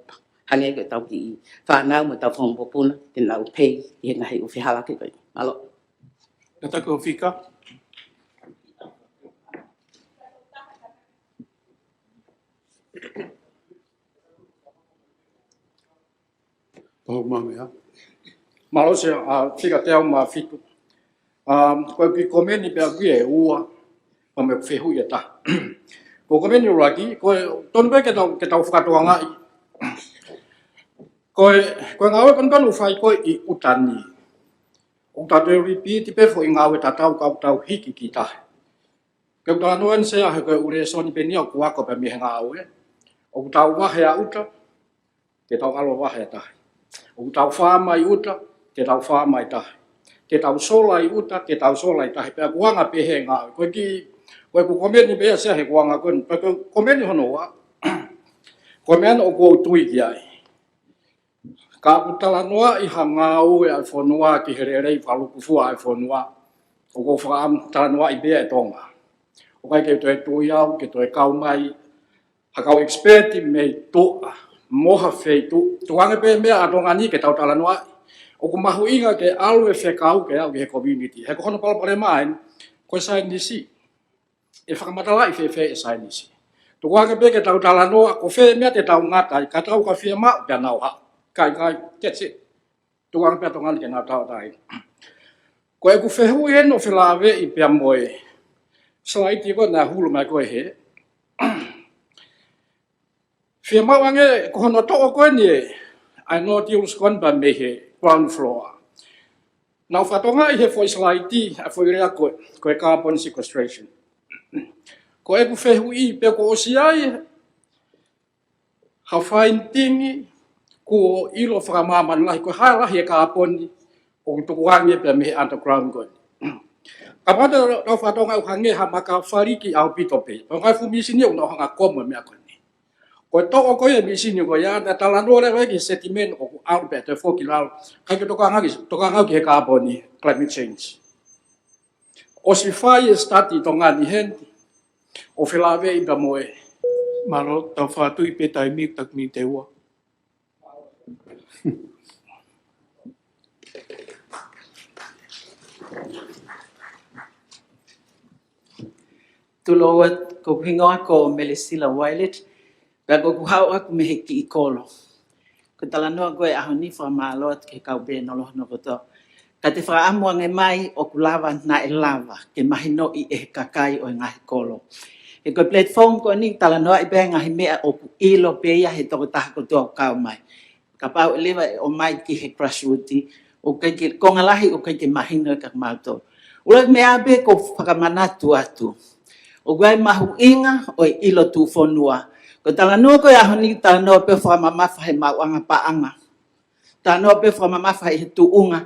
hangē ko ʻetau kiʻi fānau mo ʻetau fanga mokopuna, te nau pay ʻi he ngaahi ʻū fehālaaki ko eni. Mālō. Kātaki ʻo fika. Pau mame ha. Mālō Sea, ʻa, fika teau mā fitu. ʻA, ko e kiʻi komeni pē ʻaʻaku ia ʻe ua, pea mo e fehuʻi ʻe taha. Ko e komeni ʻuluaki, ko e tonu pē ke tau, ke tau fakatokangaʻi. Ko e, ko e ngāue ko eni pē ʻoku fai ko ē ʻi ʻuta ni. ʻOku tau toe repeat pē foʻi ngāue tatau ka ʻoku tau hiki ki tahi. Ke ʻoku talanoa eni Sea he ko e ʻū lēsoni pē eni ia ʻoku ako pē mei he ngāue. ʻOku tau vahe ʻa ʻuta, te tau ʻalu ʻo vahe ʻa tahi. ʻOku tau faama ʻi ʻuta, te tau faama ʻi tahi. Te tau sola ʻi ʻuta, te tau sola ʻi tahi. Pea ʻoku anga pē he ngāue. Ko e kiʻi, ko ʻeku komeni pē ia Sea he ʻoku anga ko eni. Pea ko e komeni hono ua, ko e meʻa eni ʻoku ou tui ki ai. Ka ʻoku talanoaʻi ha ngāue ʻa e fonua ki he lelei fakalūkufua ʻa e fonua, ʻoku ou fakaʻamu talanoaʻi pē ia ʻe Tonga. ʻOku ʻikai ke toe tui au ke toe kau mai ha kau expert mei tuʻa mo ha feituʻu. Tukuange pē meʻa ʻa Tonga ni ke tau talanoaʻi. ʻoku mahuʻinga ke ʻalu e fekau ke aʻu ki he community. He ko hono palopalema eni, ko e saienisi, ʻe fakamatalaʻi fēfē e saienisi? Tukuange pē ke tau talanoa, ko fē meʻa te tau ngata ai, ka tau ka fiemaʻu pea nau haʻu. Kai, kai, that's it. Tukuange pē Tonga ni ke nau tauʻatāina. Ko ʻeku fehuʻi eni ʻoku felāveʻi pea mo e selaiti ko ē naʻe hulu mai ko ē he. Fiemaʻu ange ko hono toʻo ko eni ʻa e nodules ko eni pea mei he ground floor. Naʻu fakatokangaʻi he foʻi selaiti, ʻa e foʻi lea ko ē, ko e carbon sequestration. Ko ʻeku fehuʻi pe kuo ʻosi ʻi ai ha finding kuo ʻilo fakamāmani lahi ko e hā e lahi e kāponi ʻoku tukuange pea mei he underground ko eni. Kapau te tau fakatokangaʻi ʻoku hangē ha maka faliki ʻaupito pē. Pea ko e fuʻu mīsini ʻoku nau hanga ʻo komo e meʻa ko eni. Ko e toʻo ko ia e mīsini ko ia, naʻe talanoa leva ki he sediment ʻoku ʻalu pea toe foki ki lalo. Kae ke tokanga ki, tokanga ki he kāponi, climate change. ʻOsi fai e study Tonga ni heni, ʻoku felāveʻi pea mo e. Mālō, tau fakatui pē taimi, taku miniti ʻe ua. Tulou atu, ko hoku hingoa ko Melisila Wailet, pea ko ʻeku haʻu ʻaʻaku mei he kiʻi kolo. Ko e talanoa ko ē ʻaho ni, fakamālō atu ki he kau panel hono kotoa. Ka te fakaʻamu ange mai ʻoku lava, naʻe lava ke mahinoʻi ʻe he kakai ʻo e ngaahi kolo. He ko e platform ko eni talanoaʻi pē ngaahi meʻa ʻoku ʻilo pē ia he tokotaha kotoa ʻoku kau mai. Kapau ʻe leva ʻo ʻomai ki he grassroots, ʻoku ʻikai ke, konga lahi ʻoku ʻikai ke mahino ʻe kimautolu. ʻUluaki meʻa pē ʻoku ou fakamanatu atu, ʻoku ʻi ai e mahuʻinga ʻo e ʻilo tuʻufonua. Ko e talanoa ko ē ʻaho ni, talanoa pē fakamamafa he maʻuʻanga paʻanga. Talanoa pē fakamamafa he tuʻunga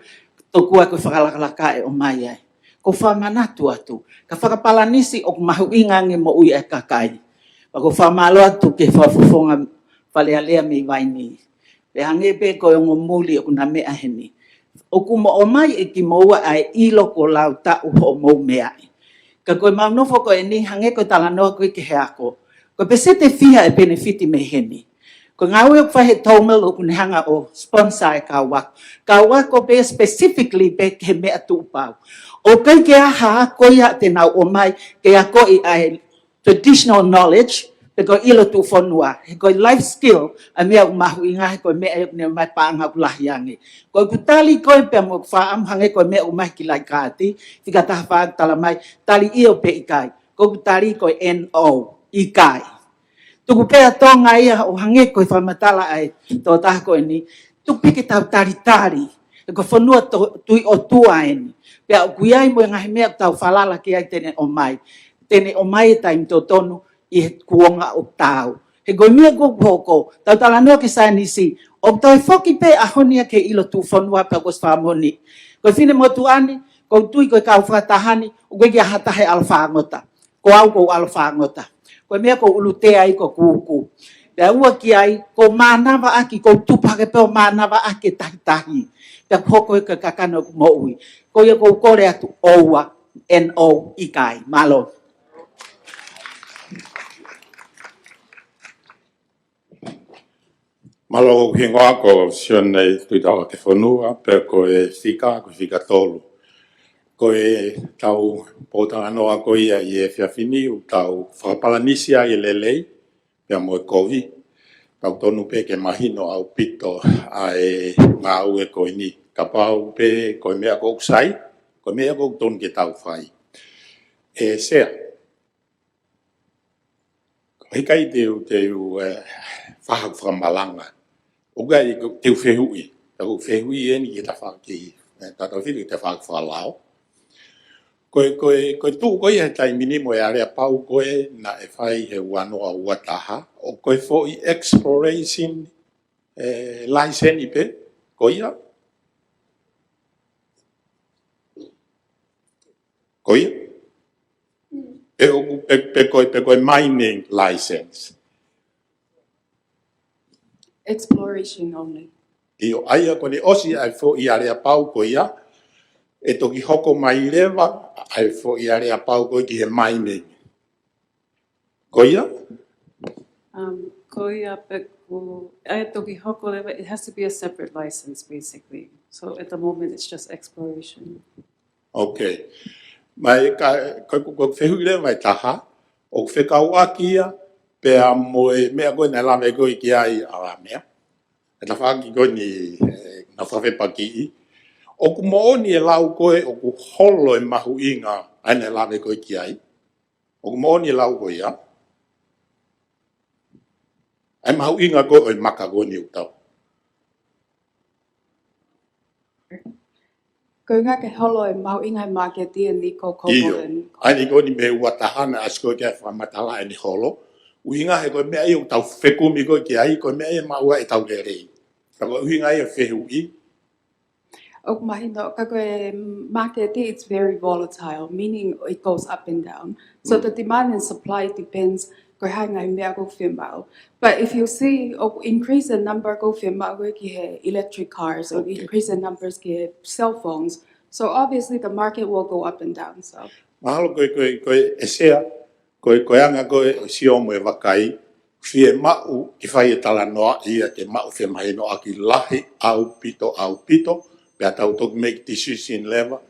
tokua ko e fakalakalaka ʻe ʻomai ai. ʻOku ou fakamanatu atu, ka fakapalanisi ʻoku mahuʻinga ange moʻui e kakai. Pea ʻoku ou fakamālō atu ki he fakafofonga Fale Alea mei Vainī. Pea hangē pē ko e ongo muli ʻoku na meʻa heni. ʻOku mou ʻomai ʻe kimoua ʻa e ʻilo kuo lau taʻu hoʻomou meʻa. Ka ko ʻemau nofo ko eni hangē ko e talanoa ko ē ki he ako. Ko e peseti fiha e penefiti mei heni? Ko e ngāue ʻoku fai he TOML ʻoku ne hanga ʻo sponsor e kau ako. Kau ako pē specifically pē ki he meʻa tuʻupau. ʻOku ʻikai ke ʻi ai ha ako ia te nau ʻomai ke akoʻi ʻa e traditional knowledge, pe ko e ʻilo tuʻufonua, he ko e life skill ʻa e meʻa ʻoku mahuʻinga, he ko e meʻa ʻoku ne ʻomai paʻanga ʻoku lahi ange. Ko ʻeku tali ko ē pea mo ʻeku fakaʻamu hangē ko e meʻa ʻoku ʻomai ki Laikāti, fika taha fā talamai, tali ʻio pe ʻikai. Ko ʻeku tali ko e N O, ʻikai. Tuku pē ʻa Tonga ia ʻo hangē ko e fakamatala ʻa e tokotaha ko eni, tuku pē ke tau talitali. He ko e fonua to-, tui ʻOtua eni. Pea ʻoku ʻi ai mo e ngaahi meʻa ʻoku tau falala ki ai te ne ʻomai. Te ne ʻomai e taimi totonu ʻi he kuonga ʻoku taau. He ko e meʻa ʻoku hoko, tau talanoa ki he saienisi, ʻoku tau foki pē ʻaho ni ia ki he ʻilo tuʻufonua pea kuo ʻosi fakamoʻoni. Ko e finemotuʻa ni, ʻoku ou tui ko e kau fakataha ni, ʻoku ʻikai ke ʻi ai ha taha ʻe ʻalu fāngota. Ko au ʻoku ou ʻalu fāngota. Ko e meʻa ʻoku ou ʻulutea ai ko ʻeku uku. Pea ua ki ai, ʻoku ou mānavaʻaki, ʻoku ou tupu hake pē ʻo mānavaʻaki e takitahi. Pea ʻoku hoko ia ko e kakano ʻeku moʻui. Ko ia ʻoku ou kole atu, ʻoua, N O, ʻikai. Mālō. Mālō, ko hoku hingoa ko Sione Tuʻitauakefonua, pea ko e fika, ko e fika tolu. Ko ʻetau pōtalanoa ko ia ʻi he efiafi ni, ʻoku tau fakapalanisi ai e lelei, pea mo e kovi. Tau tonu pē ke mahino ʻaupito ʻa e ngāue ko eni. Kapau pē ko e meʻa ʻoku sai, ko e meʻa ʻoku tonu ke tau fai. ʻE Sea, ʻikai te u, te u, eh, faʻa fakamalanga. ʻOku ʻikai te u fehuʻi, te u fehuʻi eni ki he tafaʻaki, eh, tautefito ki he tafaʻaki fakalao. Ko e, ko e, ko e tuʻu ko ia he taimi ni mo e aleapau ko ē naʻe fai he ua noa ua taha, ʻoku ko e foʻi exploration, eh, license pē, ko ia? Ko ia? Pe ʻoku, pe, pe ko e, pe ko e mining license. Exploration only. ʻIo, ʻa ia ko ʻene ʻosi ʻa e foʻi aleapau ko ia, ʻe toki hoko mai leva ʻa e foʻi aleapau ko ia ki he mining. Ko ia? Um, ko ia pē ʻA e toki hoko leva, it has to be a separate license, basically. So at the moment, it's just exploration. Okay. Mai ka, ko, ko, ko e fehuʻi leva ʻe taha, ʻoku fekauʻaki ia, pea mo e meʻa ko ē naʻe lave ko ē ki ai ʻa Lamea. E tafaʻaki ko eni, ē, naʻa fakafepakiʻi. ʻOku moʻoni e lau ko ē, ʻoku holo e mahuʻinga ʻa ē naʻe lave ko ē ki ai. ʻOku moʻoni e lau ko ia. ʻA e mahuʻinga ko ē ʻo e maka ko eni ʻoku tau. Ko e ʻuhinga ke holo e mahuʻinga he māketi ʻa e nickel, cobalt, ʻio, and ʻa e nickel ko eni mei he ua taha naʻe ʻasi ko ē ki ai e fakamatala ʻene holo. ʻUhinga he ko e meʻa ia ʻoku tau fekumi ko ē ki ai, ko e meʻa ia ʻe maʻu ai ʻetau lelei. Ka ko e ʻuhinga ia e fehuʻi. ʻOku mahino, ka ko e māketi, it's very volatile, meaning it goes up and down. So the demand and supply depends ko e hā e ngaahi meʻa ʻoku fiemaʻu. But if you see, ʻoku increase the number ʻoku fiemaʻu ko ē ki he electric cars, or increase the numbers ki he cell phones. So obviously the market will go up and down. So. Mahalo ko e, ko e, ko e, ʻe Sea, ko e, ko e anga ko ē ʻo e sio mo e vakai, fiemaʻu ke fai e talanoa ia ke maʻu femahinoʻaki lahi ʻaupito, ʻaupito, pea tau toki make decision leva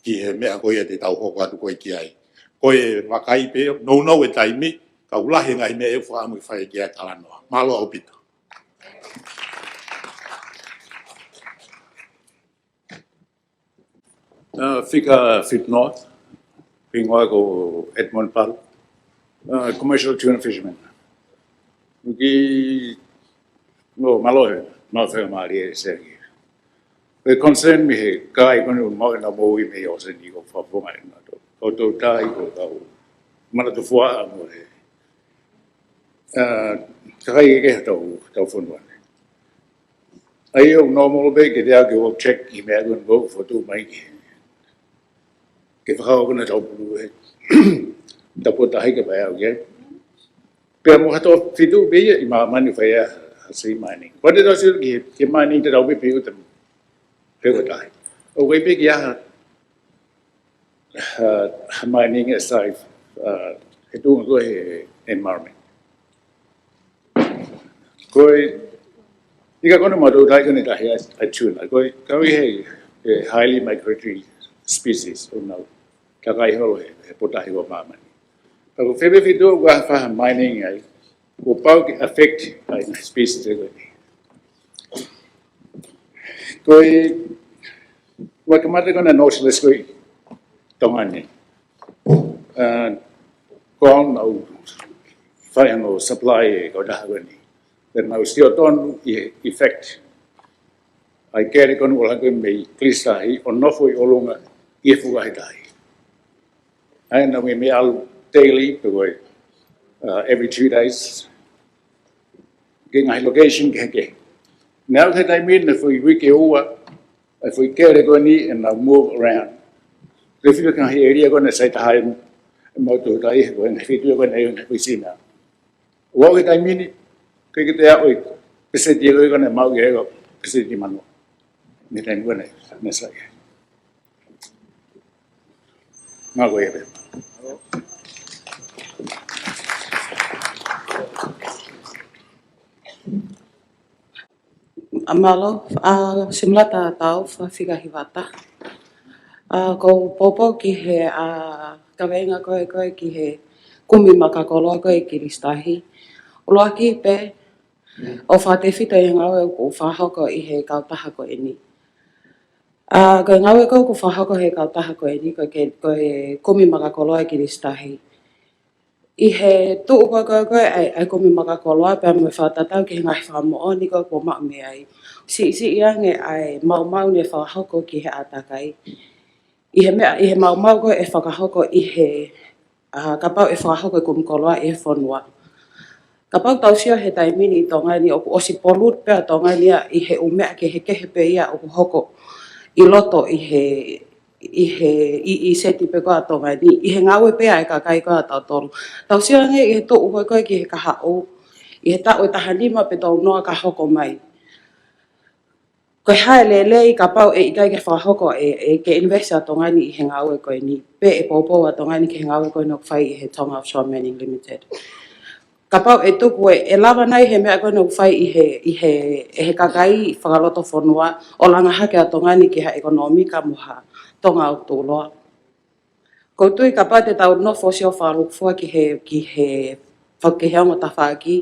ki he meʻa ko ia te tau hoko atu ko ē ki ai. Ko e vakai pē, nounou e taimi, ka ʻoku lahi e ngaahi meʻa ʻoku fakaʻamu ke fai ki ai e talanoa. Mālō ʻaupito. Uh, Fika Fitnot, hingoa ko Edmund Palu, uh, commercial tuna fisherman. Ki, no, mālō e, mālō e faingamālie ʻe Sea ki he concern mei he kakai ko eni ʻoku maʻu ʻenau moʻui mei he ʻōseni ko e fakafofonga ʻenau tō. Ko e toutai ko e kau manatu fuaʻa mo e, uh, kakai kehekehe hotau, hotau fonua ni. ʻA ia ʻoku normal pē ke te aʻu ke ʻo check e meʻa ko eni ʻoku fotu mai ki he, ke fakahoko ʻenau pulu he tapu tahi ke pae au ke. Pea mo ha tō fitu pē ia ʻi māmani fai ai ha sea mining. Pea te tau sio ki he, ki he mining te tau pē pē uta. Pea ko e tahi. ʻOku ʻikai pē ke ʻi ai ha, ha, ha mining ʻe sai, uh, he tuʻunga ko ē he environment. Ko e, ʻikai ko hono maʻu toutai ko eni tahi ʻa e, ʻa e tuna. Ko e, kau ʻi he, he highly migratory species ʻoku nau takai holo he, he potahi ʻo māmani. Ka ko e fefine fitu ʻoku ʻi ai ha mining ai, kuo pau ke affect ai e species ko eni. Ko e, ʻoku kamata ko ena Nautilus ko ē ʻi Tonga ni. Uh, ko ʻenau fai hono supply e kautaha ko eni. Pea nau sio tonu ʻi he effect ʻa e kele ko eni ʻoku ʻalu ko ē mei Kilisi Tahi ʻo nofo ʻi ʻolunga ʻi he fukahi tahi. ʻA ia naʻa nau meimei ʻalu daily, pe ko e, uh, every two days. Ki he ngaahi location kehekehe. Naʻe aʻu ki he taimi naʻe foʻi uike ʻe ua, ʻa e foʻi kele ko eni ʻenau move around. Te fika ki he ngaahi ʻēlia ko ena ʻe sai taha ai e maʻu toutai he ko e ngaahi feituʻu ko ena ʻi he ngaahi foʻi sina. ʻO aʻu ki he taimi ni, ʻikai ke te aʻu ʻi he peseti ʻe ua ko ena ʻe maʻu ia ʻe peseti mano. Mei he taimi ko ena naʻe sai. Ngā ko ia pē. ʻA, mālō, ʻa, Simulata Tau, Fika Hivata. ʻA, ʻoku ou poupou ki he, ʻa, kaveinga ko ē ko ē ki he kumi makakoloa ko ē ʻi Kilisi Tahi. ʻUluaki pē, ʻo fakatefito ʻi he ngāue ʻoku fakahoko ʻi he kautaha ko eni. ʻA, ko e ngāue ko ē ʻoku fakahoko he kautaha ko eni, ko e ke, ko e kumi makakoloa ʻi Kilisi Tahi. ʻI he tuʻu ko ē ko ē ko ē ʻa e, ʻa e kumi makakoloa pea mo e fakatatau ki he ngaahi fakamoʻoni ko ē kuo maʻu mei ai. Siʻisiʻi ange ʻa e maumau naʻe fakahoko ki he ʻātakai. ʻI he meʻa, ʻi he maumau ko ē ʻe fakahoko ʻi he, ʻa, kapau ʻe fakahoko e kumi koloa ʻi he fonua. Kapau tau sio he taimi ni ʻi Tonga ni ʻoku ʻosi pollute pē ʻa Tonga ni ia ʻi he ʻū meʻa kehekehe pē ia ʻoku hoko ʻi loto ʻi he, ʻi he, ʻi, ʻi seti pē ko ē ʻa Tonga ni, ʻi he ngāue pē ʻa e kakai ko ē ʻatautolu. Tau sio ange ʻi he tuʻu ko ē ko ē ki he kahaʻu, ʻi he taʻu ʻe taha nima pe tolu noa ka hoko mai. Ko e hā e lelei kapau ʻe ʻikai ke fakahoko ʻe, ʻe, ke invest ʻa Tonga ni ʻi he ngāue ko eni, pe ʻe poupou ʻa Tonga ni ki he ngāue ko eni ʻoku fai ʻe he Tonga Offshore Mining Limited. Kapau ʻe tuku ē, ʻe lava nai he meʻa ko ē naʻe fai ʻi he, ʻi he, ʻe he kakai fakalotofonua ʻo langa hake ʻa Tonga ni ki ha ʻekonōmika mo ha Tonga ʻoku tuʻuloa. ʻOku ou tui kapau te tau nofo ʻo sio fakalūkufua ki he, ki he, fau ki he ongo tafaʻaki.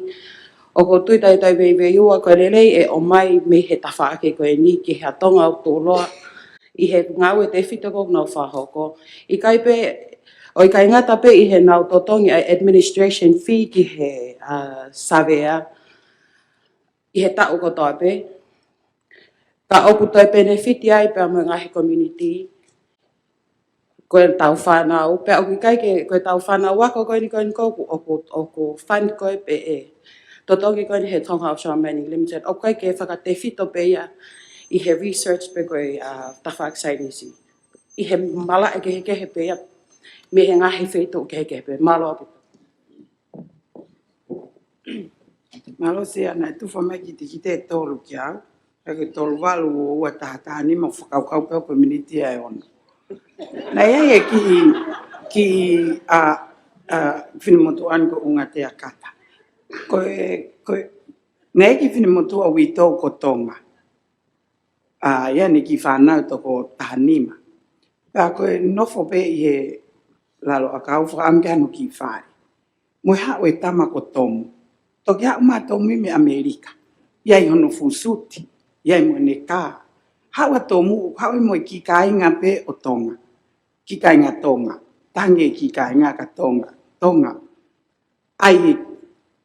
ʻOku ou tui taʻetaʻeveiveiua ko e lelei ʻe ʻomai mei he tafaʻaki ko eni ki ha Tonga ʻoku tuʻuloa ʻi he ngāue tefito ko ē ʻoku nau fakahoko. ʻIkai pē, ʻo ʻikai ngata pē ʻi heʻenau totongi ʻa e administration fee ki he, ʻa, savea ʻi he taʻu kotoa pē. Ka ʻoku toe penefiti ai pea mo e ngaahi community. Ko ʻetau fānau, pea ʻoku ʻikai ke, ko ʻetau fānau ako ko eni ko eni ko ē ʻoku, ʻoku, ʻoku fund ko ē pē ʻe he totongi ko eni he Tonga Offshore Mining Limited, ʻoku ʻikai ke fakatefito pē ia ʻi he research pe ko e, ʻa, tafaʻaki saienisi. ʻI he malaʻe kehekehe pē ia, mei he ngaahi feituʻu kehekehe pē, mālō ʻaupito. Mālō Sea, naʻe tufa mai kiʻi tikite ʻe tolu kia au. Ka ko e tolu valu ua taha taha nima, fakakaukau pē au ko e miniti ia ʻe ono. Naʻe ʻi ai e kiʻi, kiʻi, ʻa, ʻa, finemotuʻa ni ko ʻUngatea Kata. Ko e, ko e, naʻe ʻi ai e kiʻi finemotuʻa uitou ko Tonga. ʻA ia ʻene kiʻi fānau toko taha nima. Pea ko e nofo pē ʻi he lalo ʻakau, fakaʻamu ke ʻalu ki fale. Mo e haʻu e tama ko Tomu. Toki haʻu mai ʻa Tomu mei ʻAmelika. ʻI ai hono fuʻu suti, ʻi ai mo ʻene kā. Haʻu ʻa Tomu, haʻu ia mo e kiʻi kāinga pē ʻo Tonga. Kiʻi kāinga Tonga. Tangi e kiʻi kāinga ka Tonga. Tonga. ʻAi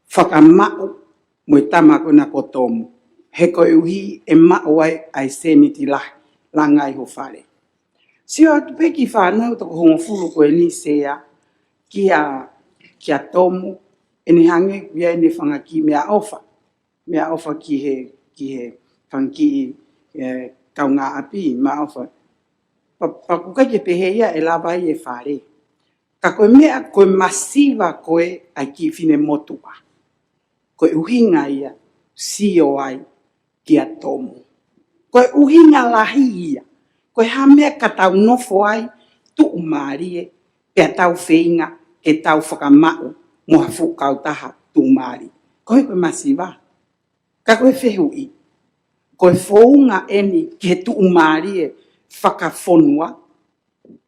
fakamaʻu mo e tama ko ena ko Tomu. He koeʻuhi ʻe maʻu ai ʻa e sēniti lahi, langa ai ho fale. Sio atu pē kiʻi fānau toko hongofulu ko eni Sea, kia, kia Tomu, ʻene hangē ʻoku ʻi ai ʻene fanga kiʻi meʻaʻofa. Meʻaʻofa ki he, ki he fanga kiʻi, ē, kaungāʻapi, meʻaʻofa. Pea, pea ʻoku ʻikai ke pehē ia ʻe lava ai e fale. Ka ko e meʻa, ko e masiva ko ē ʻa e kiʻi finemotuʻa. Ko e ʻuhinga ia, sio ai kia Tomu. Ko e ʻuhinga lahi ia. Ko e hā e meʻa ka tau nofo ai, tuʻumālie, pea tau feinga ke tau fakamaʻu mo ha fuʻu kautaha tuʻumālie. Ko e, ko e masiva. Ka ko e fehuʻi. Ko e founga eni ki he tuʻumālie fakafonua,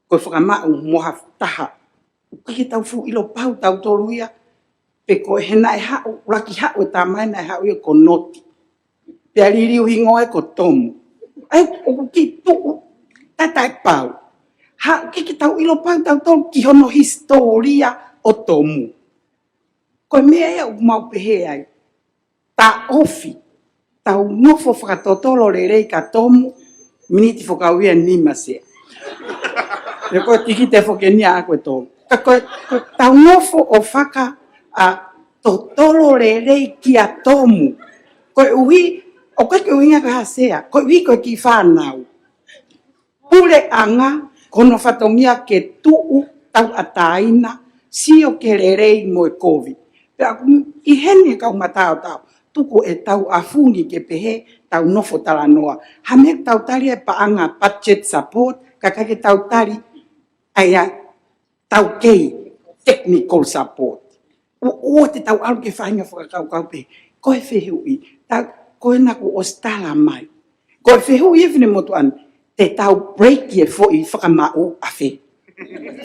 ko e fakamaʻu mo ha taha. ʻOku ʻikai ke tau fuʻu ʻilo pau tautolu ia, pe ko e hā naʻe haʻu, ʻuluaki haʻu e tama ē naʻe haʻu ia ko Noti. Pea liliu hingoa ē ko Tomu. ʻAi, ʻoku kiʻi tuʻu, taʻetaʻepau. Haʻu, ʻikai ke tau ʻilo pau tautolu ki hono hisitōlia ʻo Tomu. Ko e meʻa ia ʻoku mau pehē ai. Taʻofi, tau nofo fakatotolo lelei kia Tomu, miniti fakaʻuhinga nima Sea. He ko e tikite foki eni ʻaʻaku ʻe tolu. Ka ko e, ko e tau nofo ʻo faka, ʻa, totolo lelei kia Tomu. Koeʻuhi, ʻoku ʻikai ke ʻuhinga ko e hā Sea, koeʻuhi ko e kiʻi fānau. Puleʻanga, ko hono fatongia ke tuʻu tauʻatāina, sio ki he lelei mo e kovi. Pea ʻoku ʻi heni e kau mataotao, tuku ʻetau ʻafungi ke pehē, tau nofo talanoa. Hā e meʻa ʻoku tau tali ai e paʻanga budget support, ka ʻikai ke tau tali ai ʻa e taukei technical support. ʻO, ʻoua te tau ʻalu ki he faʻahinga fakakaukau pē. Ko e fehuʻi, ta, ko ena kuo ʻosi tala mai. Ko e fehuʻi e finemotuʻa ni, te tau break e foʻi fakamaʻu ʻa fē?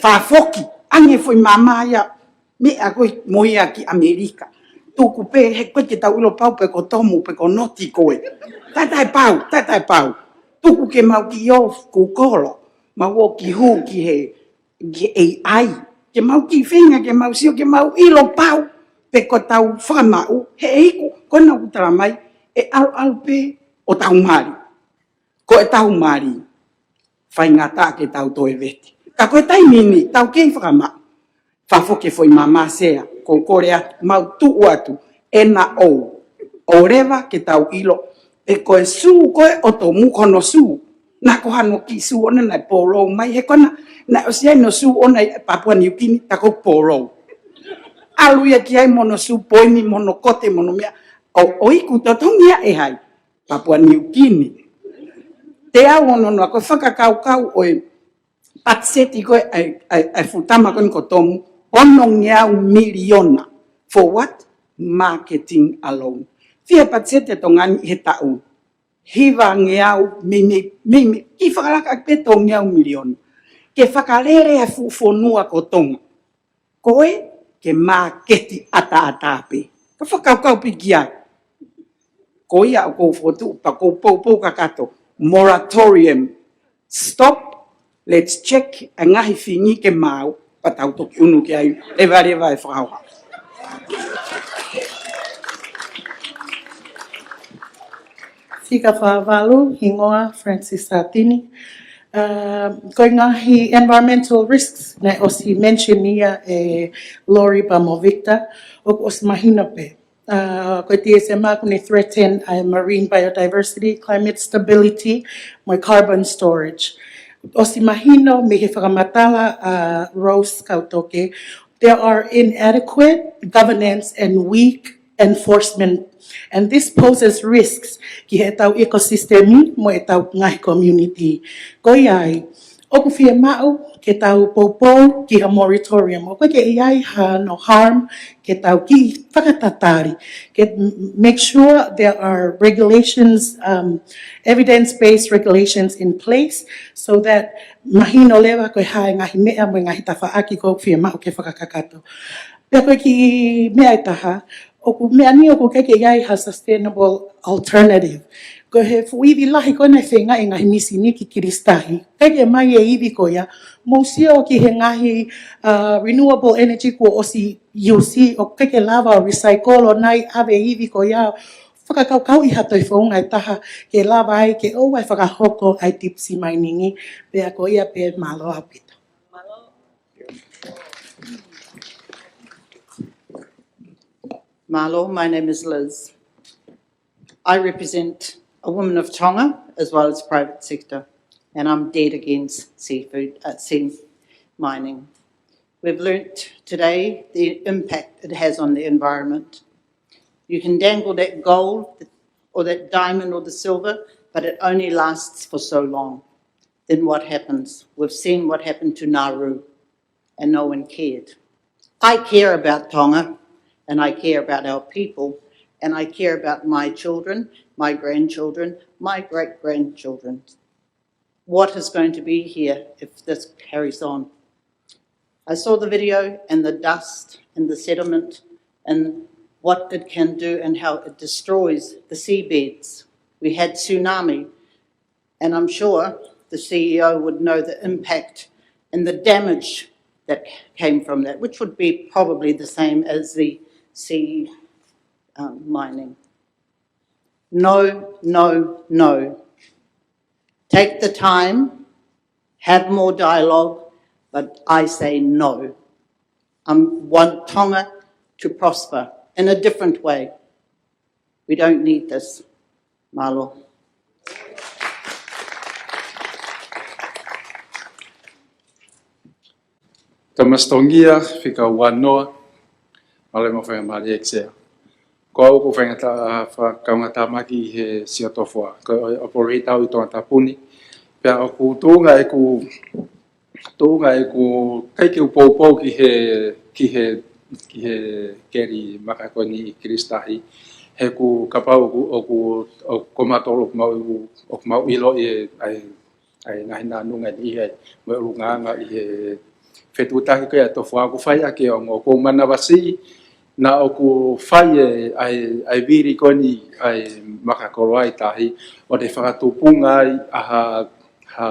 Fakafoki, ʻange foʻi maama ia, meʻa ko ē mo ia ki ʻAmelika. Tuku pē, he ʻoku ʻikai ke tau ʻilo pau pe ko Tomu, pe ko Noti ko ē. Taʻetaʻepau, taʻetaʻepau. Tuku ke mau kiʻi ō ki kolo, mau ō ki hū ki he ki he A I, ke mau kiʻi feinga, ke mau sio, ke mau ʻilo pau, pe ko ʻetau fakamaʻu, he ʻe iku, ko ena ʻoku tala mai, ʻe ʻalu ʻalu pē ʻo tau mali. Ko ʻetau mali, faingataʻa ke tau toe vete. Ka ko e taimi ni, tau kei fakamaʻu. Fakafoki e foʻi maama Sea, kou kole atu, mau tuʻu atu, ena ʻo, ʻo leva ke tau ʻilo, pe ko e sū ko ē ʻo Tomu ko hono sū. Naʻa ko hano kiʻi sū ʻona naʻe polo mai, he ko ena, naʻe ʻosi ʻi ai hono sū ʻona ʻi Papua Niukini, ta ko e polo. ʻAlu ia ki ai mo hono sū poini, mo hono kote, mo hono meʻa, ʻo, ʻo iku totongi ia ʻe hai, Papua Niukini. Te u ʻonoʻono, ko e fakakaukau ʻo e patiseti ko ē, ʻa e, ʻa e, ʻa e fuʻu tama ko eni ko Tomu, onongeau miliona. For what? marketing alone. Fiha patiseti ʻa Tonga ni he taʻu? Hivangeau, mei, mei, mei, mei, ʻi fakalaka pē tongeau miliona. Ke fakalele ʻa e fuʻu fonua ko Tonga. Ko e ke māketi ʻataʻatā pē. Ka fakakaukau pē ki ai. Ko ia ʻoku ou fokotuʻu pea ʻoku ou poupou kakato. Moratorium. Stop. Let's check. ʻA e ngaahi feinga ke maau. Pea tau toki ʻunu ki ai. Levaleva e fakahoha. Fika fā valu, hingoa Francis Satini. Ko e ngaahi environmental risks naʻe ʻosi mention ia ʻe Lori pea mo Victor, ʻoku ʻosi mahino pē. Ko e T S M R ʻoku ne threaten ʻa e marine biodiversity, climate stability, mo e carbon storage. ʻOsi mahino mei he fakamatala ʻa Rose Kautoke, there are inadequate governance and weak enforcement, and this poses risks ki heʻetau ecosystem mo ʻetau ngaahi community. Ko ia ai, ʻoku fiemaʻu ke tau poupou ki ha moratorium. ʻOku ʻikai ke ʻi ai hano harm ke tau kiʻi fakatatali, ke make sure there are regulations, evidence-based regulations in place so that mahino leva ko e hā e ngaahi meʻa mo e ngaahi tafaʻaki ʻoku fiemaʻu ke fakakakato. Pea ko e kiʻi meʻa ʻe taha, ʻoku meʻa ni ʻoku ʻikai ke ʻi ai ha sustainable alternative. Ko e fuʻu ivi lahi ko ē naʻe feinga e ngaahi misini ki Kilisitahi. ʻIkai ke ʻomai e ivi ko ia, mou sio ki he ngaahi renewable energy kuo ʻosi ʻi ʻIusi, ʻoku ʻikai ke lava ʻo recycle ʻo nai ʻave e ivi ko ia, fakakaukauʻi ha toe founga ʻe taha ke lava ai ke ʻoua ʻe fakahoko ʻa e deep sea mining. Pea ko ia pē, mālō ʻaupito. Mālō, my name is Liz. I represent a woman of Tonga as well as private sector, and I'm dead against seafood, uh, sea mining. We've learnt today the impact it has on the environment. You can dangle that gold or that diamond or the silver, but it only lasts for so long. Then what happens? We've seen what happened to Nauru, and no one cared. I care about Tonga, and I care about our people, and I care about my children, my grandchildren, my great grandchildren. What is going to be here if this carries on? I saw the video and the dust and the sediment and what it can do and how it destroys the seabeds. We had tsunami, and I'm sure the C E O would know the impact and the damage that came from that, which would be probably the same as the sea um, mining. No, no, no. Take the time, have more dialogue, but I say no. I want Tonga to prosper in a different way. We don't need this. Mālō. Thomas Tongia, fika ua noa, mālō mo e faingamālie Chair. Ko au ʻoku ou faingataʻa, fakaʻuhinga tāmaki he Sea Tofu. Ko e operator au ʻi Tongatapu ni. Pea ʻoku tuʻunga ʻeku, tuʻunga ʻeku ʻikai ke u poupou ki he, ki he, ki he keli maka ko eni ʻi Kilisitahi. He ʻoku kapau ʻoku, ʻoku, ʻoku ko matolu ʻoku mau, ʻoku mau ʻilo ʻi he, ʻa e ʻa e ngaahi nānunga ʻi he, mo e ʻulungaanga ʻi he fetuʻutaki ko ia ʻa e tofu ʻoku fai ʻaki e ongo. ʻOku ou manavasiʻi naʻa ʻoku fai e, ʻa e, ʻa e vili ko eni ʻa e maka koloa ʻi tahi, ʻo ne fakatupunga ai ʻa ha, ha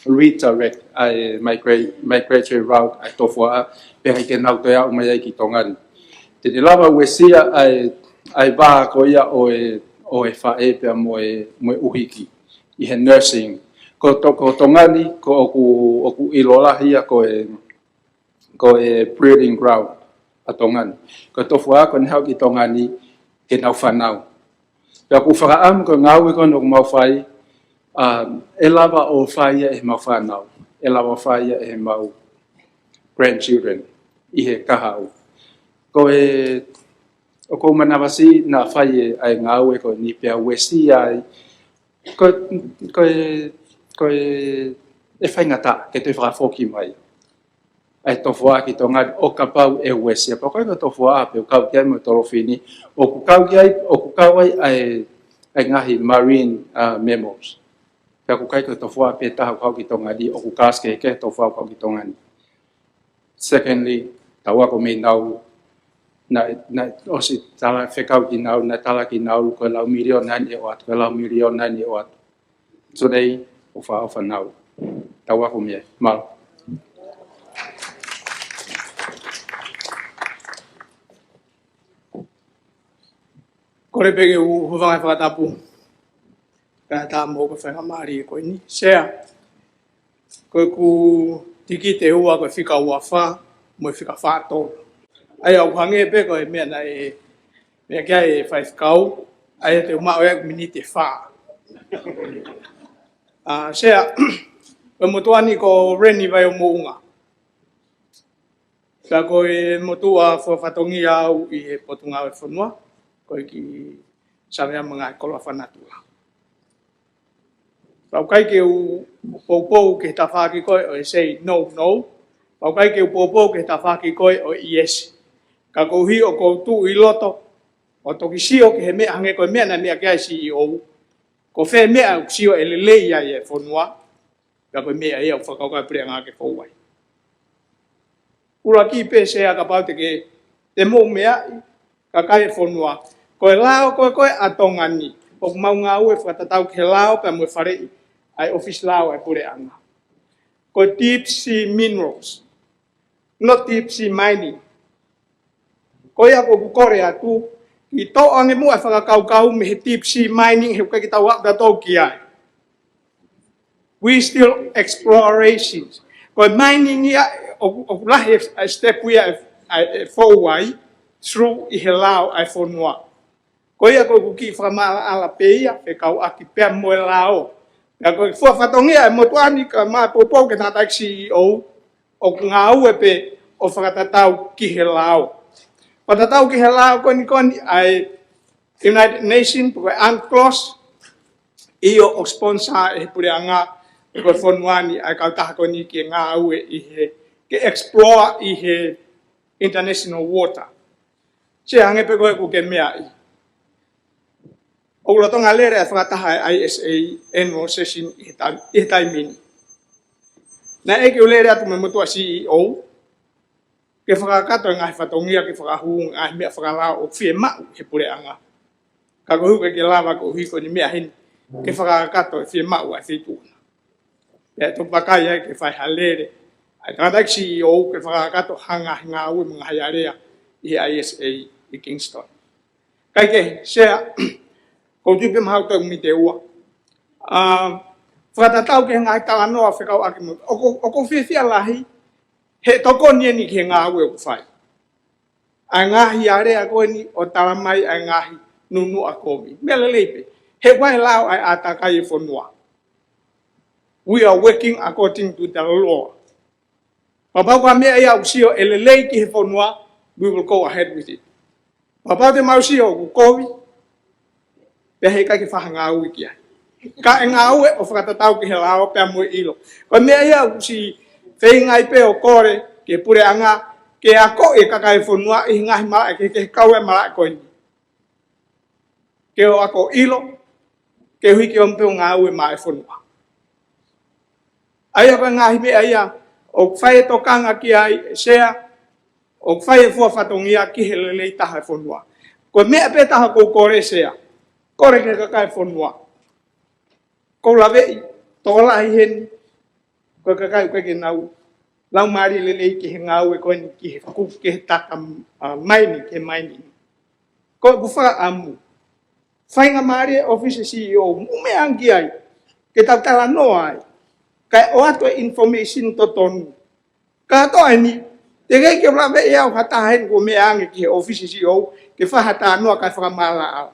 redirect ʻa e migra-, migratory route ʻa e tofu ʻa, pea ʻikai ke nau toe aʻu mai ai ki Tonga ni. Te ne lava uesia ʻa e, ʻa e vā ko ia ʻo e, ʻo e faʻē pea mo e, mo e ʻuhiki ʻi he nursing. Ko to-, ko Tonga ni, ko ʻoku, ʻoku ʻilo lahi ia ko e, ko e breeding ground ʻa Tonga ni. Ko e tofu ʻa ko eni haʻu ki Tonga ni ke nau fānau. Pea ʻoku ou fakaʻamu ko e ngāue ko eni ʻoku mau fai, um, ʻe lava ʻo fai ia ʻe heʻemau fānau, ʻe lava ʻo fai ia ʻe heʻemau grandchildren ʻi he kahaʻu. Ko e, ʻoku ou manavasiʻi naʻa fai e, ʻa e ngāue ko eni pea uesia ai, ko, ko e, ko e, ʻe faingataʻa ke toe fakafoki mai. ʻa e tofuaʻa ki Tonga ni ʻo kapau ʻe uesia. Pea ʻoku ʻikai ko e tofuaʻa pē ʻoku kau ki ai mo e tolofini, ʻoku kau ki ai, ʻoku kau ai ʻa e, ʻa e ngaahi marine, uh, mammals. Pea ʻoku ʻikai ko e tofuaʻa pē taha ʻoku kau ki Tonga ni, ʻoku kāsike ke tofuaʻa ʻoku kau ki Tonga ni. Secondly, tau ako mei Naulu, naʻe, naʻe ʻosi tala fekau ki Naulu, naʻe tala ki Naulu, ko e lau miliona ʻeni ʻe ʻoatu, ko e lau miliona ʻeni ʻe ʻoatu. Today, ʻofa, ʻofa Naulu. Tau ako mei ai. Mālō. Kole pē ke u hūfanga he fakatapu. Kae ʻatā mo hoku faingamālie ko eni. Sea, ko ʻeku tikite ua ko e fika ua fā, mo e fika fā tolu. ʻA ia ʻoku hangē pē ko e meʻa naʻe, meʻa ki ai e faifekau, ʻa ia te u maʻu ʻeku miniti ʻe fā. ʻA, Sea, ko e motuʻa ni ko Reni Vaiomoʻunga. Pea ko e motuʻa fua fatongia au ʻi he Potungāue Fonua, ko e kiʻi Savea mo e Ngaahi Koloa Fakanatula. Pea ʻoku ʻikai ke u poupou ki he tafaʻaki ko ē ʻo e say no, no. Pea ʻoku ʻikai ke u poupou ki he tafaʻaki ko ē ʻo e yes. Ka koeʻuhi ʻoku ou tuʻu ʻi loto, ʻo toki sio ki he meʻa hangē ko e meʻa naʻe meʻa ki ai e C E O. Ko fē meʻa ʻoku sio ʻe lelei ai e fonua. Pea ko e meʻa ia ʻoku fakakaukau e puleʻanga ke fou ai. ʻUluaki pē Sea, kapau te ke, te mou meaʻi, kakai e fonua. Ko e lao ko ē ko ē ʻa Tonga ni, ʻoku mau ngāue fakatatau ki he lao pea mo e faleʻi ʻa e ʻofisi lao ʻa e puleʻanga. Ko e deep sea minerals, not deep sea mining. Ko ia ʻoku ou kole atu, ke toʻo ange muʻa e fakakaukau mei he deep sea mining, he ʻoku ʻikai ke tau aʻu tautolu ki ai. We still explorations. Ko e mining ia, ʻoku, ʻoku lahi e, e step ia ʻe, ʻe, ʻe fou ai, through ʻi he lao ʻa e fonua. Ko ia ko ʻeku kiʻi fakamaʻalaʻala pē ia, fekauʻaki pea mo e lao. Pea ko e fua fatongia e motuʻa ni kae ʻumaʻā e poupou ki he tangataʻeiki C E O, ʻoku ngāue pē ʻo fakatatau ki he lao. Fakatatau ki he lao ko eni ko eni ʻa e United Nations, pe ko e UNCLOS, ʻio ʻoku sponsor ʻe he puleʻanga, pe ko e fonua ni ʻa e kautaha ko eni ke ngāue ʻi he, ke explore ʻi he international water. Sea, hangē pē ko ʻeku ke meaʻi, ʻoku lolotonga lele ʻa e fakataha ʻa e I S A annual session ʻi he tai-, ʻi he taimi ni. Naʻe ʻikai ke u lele atu mo e motuʻa C E O, ke fakakakato e ngaahi fatongia ke fakahū e ngaahi meʻa fakalao ʻoku fiemaʻu ʻe he puleʻanga. Ka koeʻuhi ʻoku ʻikai ke lava koeʻuhi ko eni meʻa heni, ke fakakakato e fiemaʻu ʻa e feituʻu na. Pea toki vakai ai ke fai ha lele ʻa e tangataʻeiki C E O ke fakakakato ha ngaahi ngāue mo e ngaahi alea ʻi he I S A ʻi Kingston. Kae kehe, Sea, ʻoku ou tui pē mahalo toe miniti ʻe ua. ʻA, fakatatau ki he ngaahi talanoa fekauʻaki mo, ʻoku, ʻoku ou fiefia lahi, he ʻe tokoni eni ki he ngāue ʻoku fai. ʻA e ngaahi alea ko eni ʻo talamai ʻa e ngaahi nunuʻa kovi. Meʻa lelei pē. He ʻoku ʻi ai e lao ʻa e ʻātakai e fonua. We are working according to the law. Kapau ko ha meʻa ia ʻoku sio ʻe lelei ki he fonua, we will go ahead with it. Kapau te mau sio ʻoku kovi, pea heʻikai ke fai ha ngāue ki ai. Ka e ngāue ʻo fakatatau ki he lao pea mo e ʻilo. Ko e meʻa ia ʻoku ou feinga ai pē ʻo kole ki he puleʻanga, ke akoʻi e kakai e fonua ʻi he ngaahi malaʻe kehekehe, kau ai e malaʻe ko eni. Ke ʻoatu e ʻilo, koeʻuhi ke ʻomi pē ʻo ngāue maʻa e fonua. ʻA ia ko e ngaahi meʻa ia ʻoku fai e tokanga ki ai, Sea, ʻoku fai e fua fatongia ki he lelei taha e fonua. Ko e meʻa pē taha ʻoku ou kole, Sea, kole ki he kakai e fonua. ʻOku ou laveʻi tokolahi heni, ko e kakai ʻoku ʻikai ke nau laumālie lelei ki he ngāue ko eni ki he kuku, ki he taka, ʻa, mining, ki he mining. Ko ʻeku fakaʻamu, faingamālie e ʻōfisi C E O, mou meʻa ange ki ai, ke tau talanoa ai, kae ʻoatu e information totonu. Kātoa eni, teʻeki ke u laveʻi au ha taha heni kuo meʻa ange ki he ʻōfisi C E O, ke fai ha talanoa kae fakamaʻalaʻala.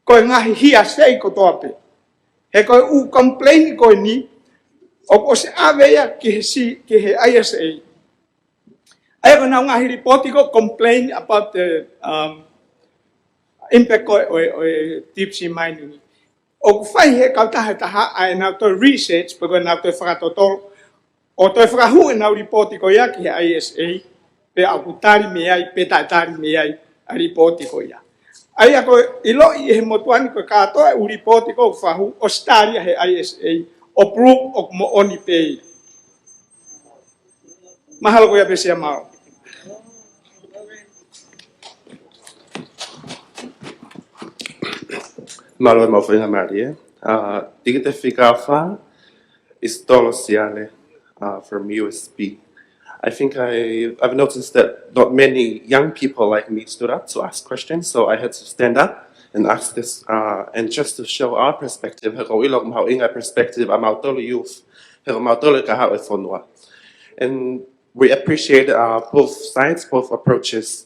Ko e ngaahi hearsay kotoa pē. He ko e ʻū complain ko eni, ʻoku ʻosi ʻave ia ki he C-, ki he I S A. ʻA ia ko ʻenau ngaahi lipoti ko e complain about the, um, impact ko ē ʻo e, ʻo e deep sea mining. ʻOku fai he kautaha ʻe taha ʻa ʻenau toe research, pe ko ʻenau toe fakatotolo, ʻO toe fakahū ʻenau lipooti ko ia ki he I S A, pea ʻoku tali mei ai, pe taʻetali mei ai ʻa e lipooti ko ia. ʻA ia ko e ʻiloʻi ʻe he motuʻa ni ko e kātoa ʻa e lipooti ko ē ʻoku fakahū ʻosi tali ia ʻe he I S A, ʻo prove ʻoku moʻoni pē ia. Mahalo ko ia pē Sea, mālō. Mālō e maʻu faingamālie. Uh, tikite fika fā, Isitolo Siale, uh, from U S P. I think I, I've noticed that not many young people like me stood up to ask questions, so I had to stand up and ask this, uh, and just to show our perspective, he ʻoku ou ʻilo ʻoku mahuʻinga e perspective ʻa mautolu youth, he ko mautolu e kahaʻu e fonua. And we appreciate, uh, both sides, both approaches.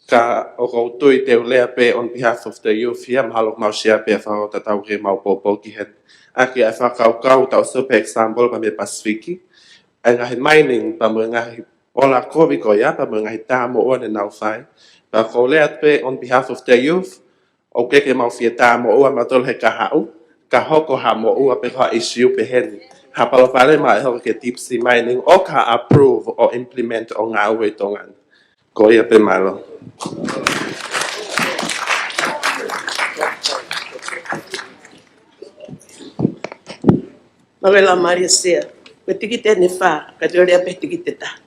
Ka ʻoku ou tui te u lea pē on behalf of the youth here, mahalo ʻoku mau share pē ʻa e fakatatau ke mau poupou ki heni. ʻAki ʻa e fakakaukau tau sio pē example pea mei Pasifiki. ʻA e ngaahi mining, pea mo e ngaahi ola kovi ko ia, pea mo e ngaahi tā moʻua ne nau fai. Pea ʻoku ou lea pē on behalf of the youth, ʻoku ʻikai ke mau fie tā moʻua mautolu he kahaʻu, ka hoko ha moʻua pe ko ha issue pehē ni. Ha palopalema ʻe hoko ki he deep sea mining, ʻoka approve ʻo implement ʻo ngāue ʻi Tonga ni. Ko ia pē, mālō. Mālō e laumālie Sea. Ko e tikite ʻe fā, ka te u lea pē he tikite ʻe taha.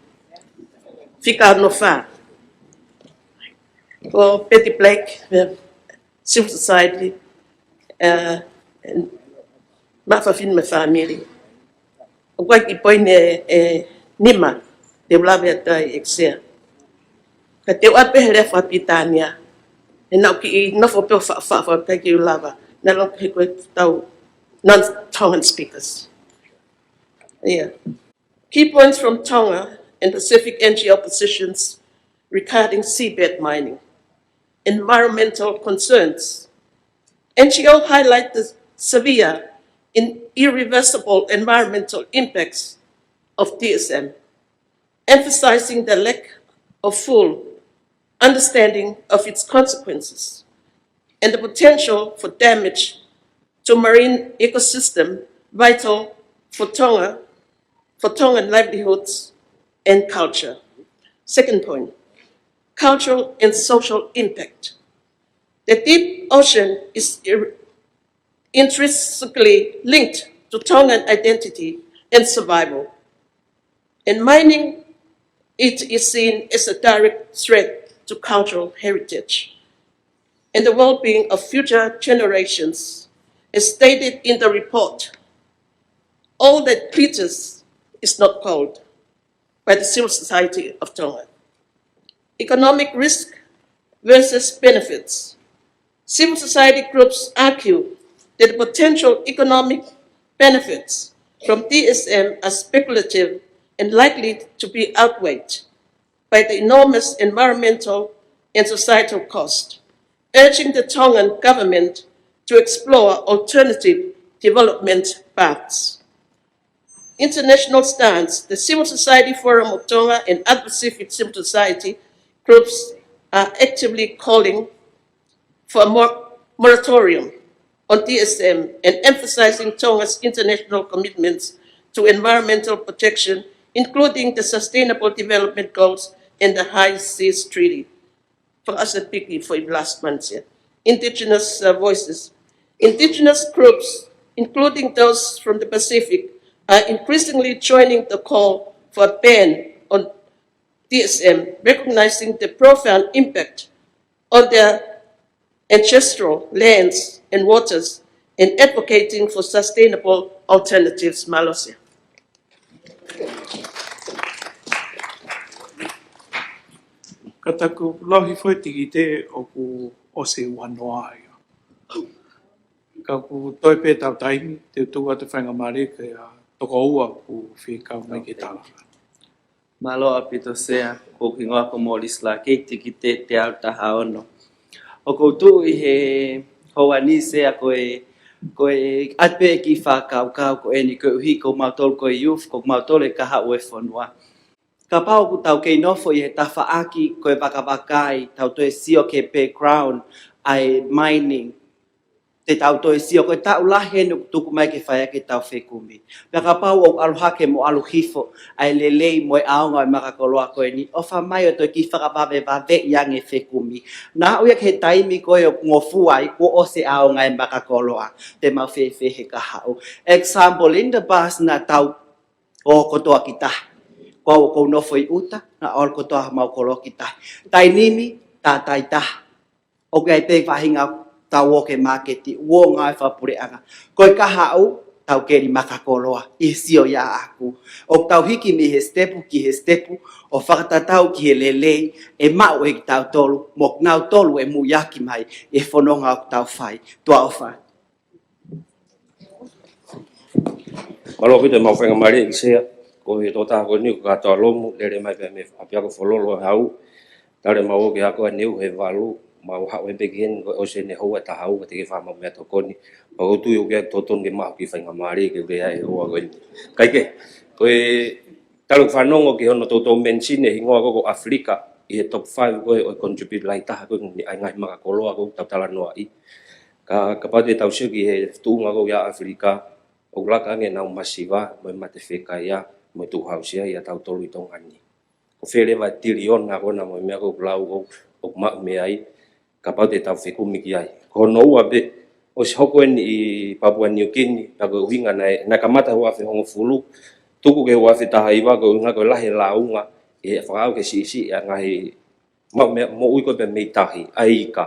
Fika hono fā. Ko Betty Blake, eh, civil society, eh, and Maʻa Fafine mo e Fāmili. ʻOku ʻi ai e kiʻi poini ʻe, ʻe nima te u lave atu ai, ʻEiki Sea. Ka te u ʻai pē he lea fakapilitānia. He naʻa ku kiʻi nofo pē ʻo fa, fa, fa, ʻikai ke u lava. Naʻa ku lava he ko e tau non-Tongan speakers. Yeah. Key points from Tonga and Pacific N G O positions regarding seabed mining. Environmental concerns. N G O highlight the severe and irreversible environmental impacts of T S M, emphasizing the lack of full understanding of its consequences and the potential for damage to marine ecosystem vital for Tonga, for Tongan livelihoods and culture. Second point, cultural and social impact. The deep ocean is ir-, intrinsically linked to Tongan identity and survival, and mining it is seen as a direct threat to cultural heritage and the well-being of future generations, as stated in the report, "All that glitters is not gold," by the Civil Society of Tonga. Economic risk versus benefits. Civil society groups argue that the potential economic benefits from T S M are speculative and likely to be outweighed by the enormous environmental and societal cost, urging the Tongan government to explore alternative development paths. International stance. The Civil Society Forum of Tonga and other Pacific civil society groups are actively calling for a mor-, moratorium on T S M and emphasizing Tonga's international commitments to environmental protection, including the Sustainable Development Goals and the High Seas Treaty. Fakaʻosi piki foʻi last month here. Indigenous, uh, voices. Indigenous groups, including those from the Pacific, are increasingly joining the call for a ban on T S M, recognizing the profound impact on their ancestral lands and waters and advocating for sustainable alternatives. Mālō Sea. Ka taku lau hifo e tikite ʻoku ʻosi ua noa ia. Ka ʻoku toe pē ʻetau taimi, te u tuku atu e faingamālie kia Tokoua ʻoku fekau mai ke tala. Mālō ʻaupito Sea, ko hoku hingoa ko Molly Slake, tikite teau taha ono. ʻOku ou tuʻu ʻi he houa ni Sea ko e, ko e ʻai pē kiʻi fakakaukau ko eni koeʻuhi ko mautolu ko e youth, ko mautolu e kahaʻu e fonua. Kapau ʻoku tau kei nofo ʻi he tafaʻaki ko e vakavakai, tau toe sio ki he background ʻa e mining. te tau toe sio, ko e taʻu lahi eni ʻoku tuku mai ke fai ʻaki ʻetau fekumi. Pea kapau ʻoku ʻalu hake mo ʻalu hifo ʻa e lelei mo e ʻaonga ʻo e makakoloa ko eni, ʻofa mai ʻo toe kiʻi fakavavevaveʻi ange e fekumi. Naʻa ʻoku ʻi ai e taimi ko ē ʻoku ngofua ai kuo ʻosi e ʻaonga e makakoloa, te mau fēfē he kahaʻu. Example, in the past naʻa tau ō kotoa ki tahi. Ko au ʻoku ou nofo ʻi ʻuta, naʻa ō kotoa mau koloa ki tahi. Taimi ni, tātai taha. ʻOku ʻi ai pē faʻahinga tau ō ki he māketi, ō ngāue fakapuleʻanga. Ko e kahaʻu, tau keli makakoloa, ʻi he sio ia ʻaʻaku. ʻOku tau hiki mei he sitepu ki he sitepu, ʻo fakatatau ki he lelei ʻe maʻu ʻe kitautolu, mo kinautolu ʻe muiaki mai ʻi he fononga ʻoku tau fai. Tuʻa ʻofa. Mālō ʻaupito e maʻu faingamālie ʻEiki Sea, ko e tokotaha ko eni ko Kātoa Lomu, lele mai pē mei ʻApiako Fololo ʻo e Hau, tala mai ʻoku ʻi ai ko e neu he valu, mau haʻu pē ki heni ko e ʻosi eni e houa ʻe taha ua, te ke faʻa maʻu meʻatokoni, pea ʻoku ou tui ʻoku ʻi ai e totonu ke maʻu ha kiʻi faingamālie ke u lea he houa ko eni. Kae kehe, ko e talu ʻeku fanongo ki hono toutou mention e hingoa ko ē ko ʻAfilika, ʻi he top five ko ē ʻo e contribute lahi taha ko ē ʻa e ngaahi makakoloa ko ē ʻoku tau talanoaʻi. Ka, kapau te tau sio ki he tuʻunga ko ē ʻa ʻAfilika, ʻoku laka ange ʻenau masiva, mo e mate fekaia, mo e tukuhausia ʻia tautolu ʻi Tonga ni. Ko e fē leva e tiliona ko ena mo e meʻa ko ē ʻoku lau ʻoku, ʻoku maʻu mei ai, kapau te tau fekumi ki ai. Ko hono ua pē, ʻosi hoko eni ʻi Papua New Guinea, pea ko e ʻuhinga naʻe, naʻe kamata he ua afe hongofulu, tuku ki he ua afe taha hiva, ko e ʻuhinga ko e lahi e lāunga, ʻe fakaʻau ke siʻisiʻi ʻa e ngaahi maʻu meʻa, moʻui ko ē pē mei tahi, ʻa e ika.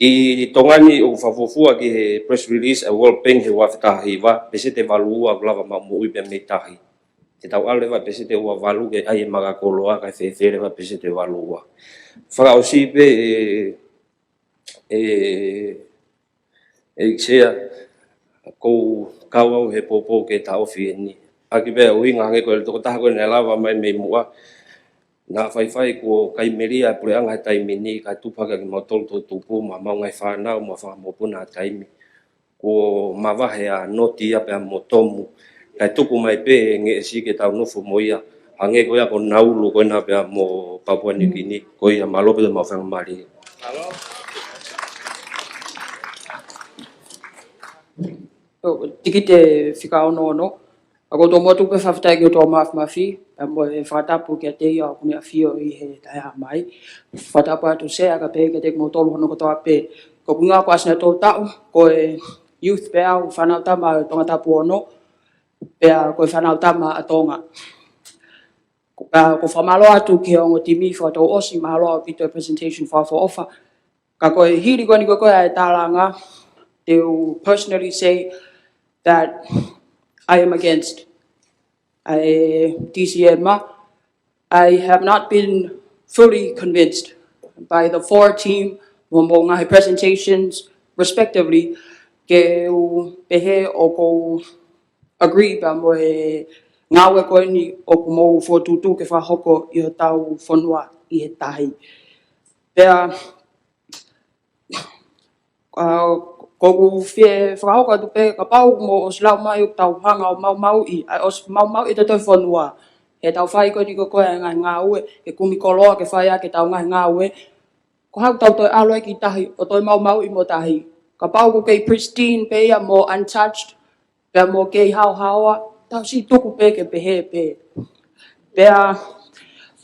ʻI Tonga ni ʻoku fakafuofua ki he press release ʻa e World Bank he ua afe taha hiva, peseti ʻe valu ua ʻoku lava maʻu moʻui pē mei tahi. Te tau ʻalu leva peseti ʻe ua valu ke ʻai e makakoloa, kae fēfē leva peseti ʻe valu ua. Fakaʻosi pē ʻe, ʻe, ʻEiki Sea, ʻoku ou kau au he poupou ke taʻofi eni. ʻAki pē ʻuhinga hangē ko e tokotaha ko ē naʻe lava mai mei muʻa, naʻa faifai kuo kai melia e puleʻanga he taimi ni, kae tupu hake ʻa kimautolu toʻutupu, mo homau ngaahi fānau, mo e fanga mokopuna he taimi. Kuo mavahe ʻa Noti ia pea mo Tomu. Kae tuku mai pē ʻe he ngeʻesi ke tau nofo mo ia. Hangē ko ia ko Naulu ko ena pea mo Papua New Guinea. Ko ia, mālō ʻaupito e maʻu faingamālie. ʻO, tikite fika ono ono. ʻOku ou tō motu pē fakafetaʻi ki he ʻOtua Māfimafi, pea mo e fakatapu kiate ia ʻoku ne ʻafio ʻi he taʻehāmai. Fakatapu atu Sea kae pehē kiate kimoutolu hono kotoa pē. Ko ʻeku ʻuhinga ko ʻAsina Tolutaʻu, ko e youth pē au, fānau tama ʻo Tongatapu ono, pea ko e fānau tama ʻa Tonga. Ko, ʻa, ʻoku ou fakamālō atu ki he ongo timi fakatouʻosi, mahalo ʻaupito e presentation fakaʻofoʻofa. Ka ko e hili ko eni ko ē ʻa e tālanga, te u personally say that I am against ʻa e D C M. I have not been fully convinced by the four team, mo, mo e ngaahi presentations respectively, ke u pehē ʻoku ou agree pea mo e ngāue ko eni ʻoku mou fokotuʻutuʻu ke fakahoko ʻi hotau fonua ʻi he tahi. Pea, ʻa, ʻoku ou fie fakahoko atu pē kapau mou ʻosi lau mai ʻoku tau hanga ʻo maumauʻi, ʻa, ʻosi maumauʻi e tau fonua. He tau fai ko eni ko ē ʻa e ngaahi ngāue, ke kumi koloa, ke fai ʻaki e tau ngaahi ngāue. Ko e hā ʻoku tau toe ʻalu ai ki tahi, ʻo toe maumauʻi mo tahi. Kapau ʻoku kei pristine pē ia mo untouched, pea mo kei haohaoa, tau siʻi tuku pē ke pehē pē. Pea,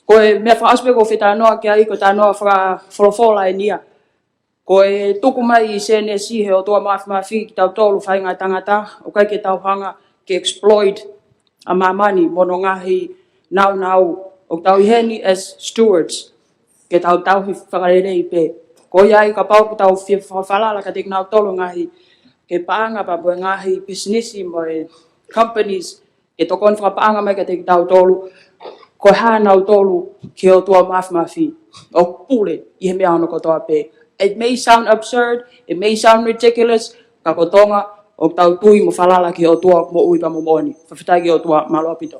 ko e meʻa fakaʻosi pē ʻoku ou fie talanoa ki ai, ko e talanoa fakafolofola eni ia. Ko e tuku mai ʻi Sēnesi he ʻOtua Māfimafi kitautolu faʻahinga tangata, ʻoku ʻikai ke tau hanga ke exploit ʻa māmani mo hono ngaahi nāunau, ʻoku tau ʻi heni as stewards, ke tau tauhi fakalelei pē. Ko ia ai kapau ʻoku tau fie fakafalala kiate kinautolu ngaahi, ke paʻanga pea mo e ngaahi pisinisi mo e companies, ke tokoni fakapaʻanga mai kiate kitautolu, ko e hā nautolu ki he ʻOtua Māfimafi, ʻoku pule ʻi he meʻa hono kotoa pē. It may sound absurd, it may sound ridiculous, ka ko Tonga, ʻoku tau tui mo falala ki he ʻOtua moʻui pea mo moʻoni. Fakafetaʻi ki he ʻOtua, mālō ʻaupito.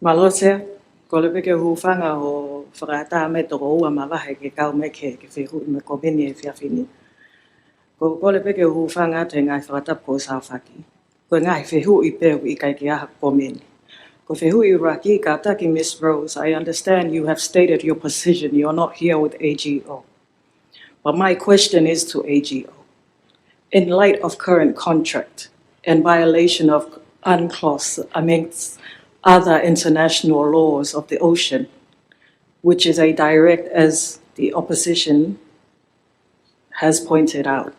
Mālō Sea, kole pē ke u hūfanga ʻo fakaʻatā mai toko ua mavahe ke kau mai ke, ke fehuʻi mai ko eni he efiafi ni. ʻOku ou kole pē ke u hūfanga atu he ngaahi fakatapu kuo ʻosi aofaki. Ko e ngaahi fehuʻi pē ʻoku ʻikai ke ʻi ai ha komeni. Ko e fehuʻi ʻuluaki, kātaki Miss Rose, I understand you have stated your position, you're not here with A G O. But my question is to A G O. In light of current contract and violation of UNCLOS amongst other international laws of the ocean, which is a direct, as the opposition has pointed out.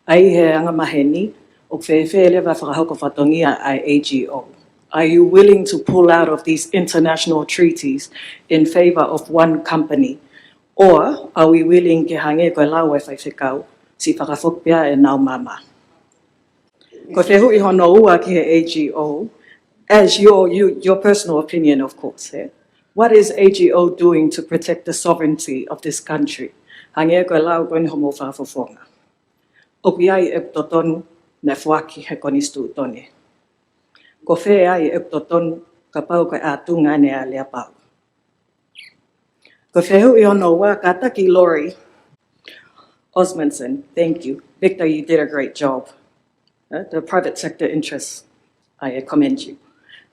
ʻA ia he anga maheni, ʻoku fēfē leva e fakahoko fatongia ʻa e A G O? Are you willing to pull out of these international treaties in favor of one company? Or are we willing ke hangē ko e lau ʻa e faifekau, siʻi fakafoki pē ʻenau mama? Ko e fehuʻi hono ua ki he A G O, as your, you, your personal opinion, of course, eh? What is A G O doing to protect the sovereignty of this country? Hangē ko e lau ko eni homou fakafofonga. ʻOku ʻi ai ʻeku totonu naʻe foaki he konisitūtone. Ko fē ai ʻeku totonu kapau ko e ʻatunga ʻeni ʻa e aleapau? Ko e fehuʻi hono ua, kātaki Lori Osmondson, thank you. Victor, you did a great job. Uh, the private sector interests, I commend you.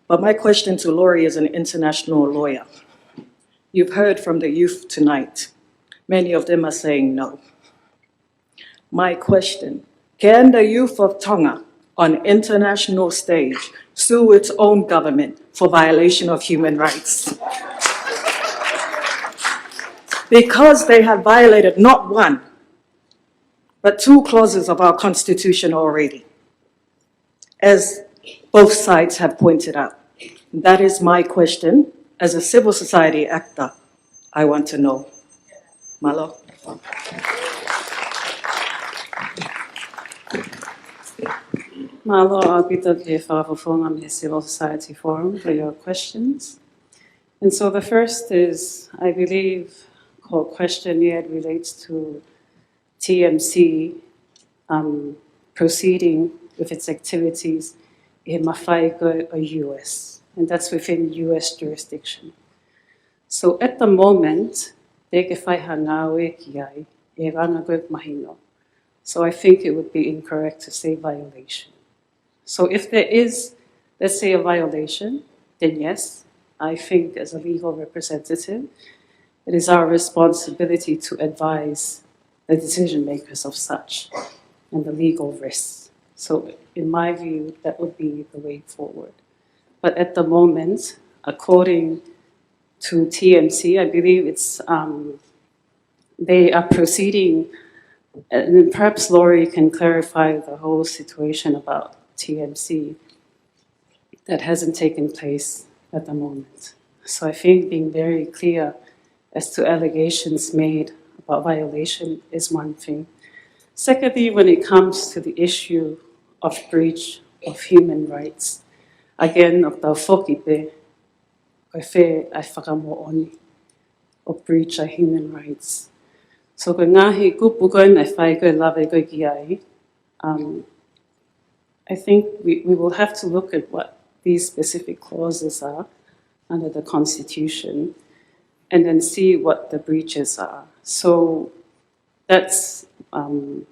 But my question to Lori as an international lawyer. You've heard from the youth tonight. Many of them are saying no. My question, can the youth of Tonga on international stage sue its own government for violation of human rights? Because they have violated not one, but two clauses of our constitution already, as both sides have pointed out. That is my question. As a civil society actor, I want to know. Mālō. Mālō ʻaupito ki he fakafofonga mei he Civil Society Forum for your questions. And so the first is, I believe, ko e question here relates to T M C, um, proceeding with its activities ʻi he mafai ko ē ʻo e U S, and that's within U S jurisdiction. So at the moment, teʻeki ke fai ha ngāue ki ai, ʻi he anga ko ē ʻeku mahino. So I think it would be incorrect to say violation. So if there is, let's say, a violation, then yes, I think as a legal representative, it is our responsibility to advise the decision makers of such and the legal risks. So in my view, that would be the way forward. But at the moment, according to T M C, I believe it's, um, they are proceeding, and perhaps Lori can clarify the whole situation about T M C that hasn't taken place at the moment. So I think being very clear as to allegations made about violation is one thing. Secondly, when it comes to the issue of breach of human rights, again, ʻoku tau foki pē, ko e fē ʻa e fakamoʻoni ʻo breach of human rights. So ko e ngaahi kupu ko ē naʻe fai ko ē lave ko ē ki ai, um, I think we, we will have to look at what these specific clauses are under the Constitution and then see what the breaches are. So that's, um,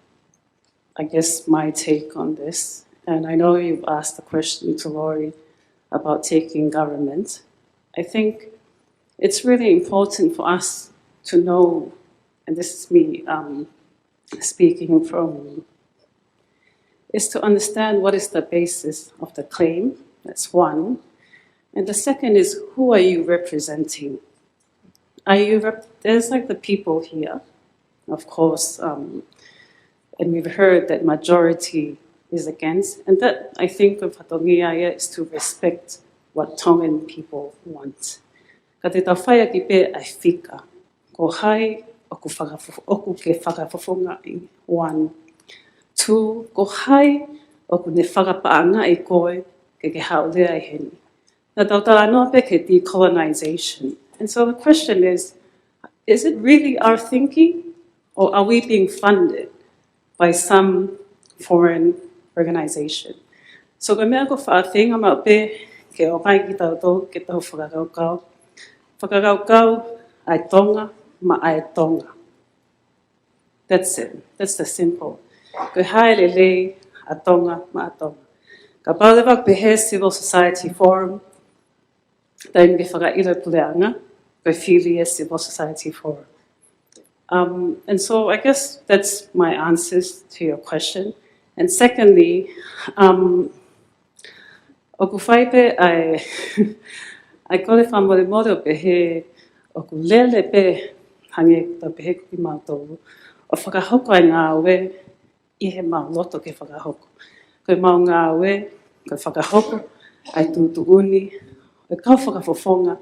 I guess, my take on this. And I know you've asked the question to Lori about taking government. I think it's really important for us to know, and this is me, um, speaking from, is to understand what is the basis of the claim. That's one. And the second is, who are you representing? Are you rep-, there's, like, the people here, of course, um, and we've heard that majority is against, and that, I think, ko e fatongia ia is to respect what Tongan people want. Ka te tau faiʻaki pē ʻa e fika. Ko hai ʻoku fakafo-, ʻoku ke fakafofongaʻi? One. Two, ko hai ʻoku ne fakapaʻangaʻi koe ke ke haʻu lea ʻi heni? Naʻa tau talanoa pē ki he decolonization. And so the question is, is it really our thinking, or are we being funded by some foreign organization? So ko e meʻa ʻoku ou feinga maʻu pē ke ʻomai kitautolu ke tau fakakaukau. Fakakaukau ʻa e Tonga maʻa e Tonga. That's it. That's the simple. Ko e hā e lelei ʻa Tonga maʻa Tonga. Kapau leva ʻoku pehē Civil Society Forum, taimi ke fakaʻilo e puleʻanga, ko e fili e Civil Society Forum. Um, and so I guess that's my answers to your question. And secondly, um, ʻoku fai pē ʻa e, ʻa e kole fakamolemole ʻo pehē ʻoku lele pē hangē ko e pehē ko kimautolu ʻo fakahoko ʻa e ngāue ʻi heʻemau loto ke fakahoko. Ko ʻemau ngāue, ko e fakahoko ʻa e tuʻutuʻuni ʻa e kau fakafofonga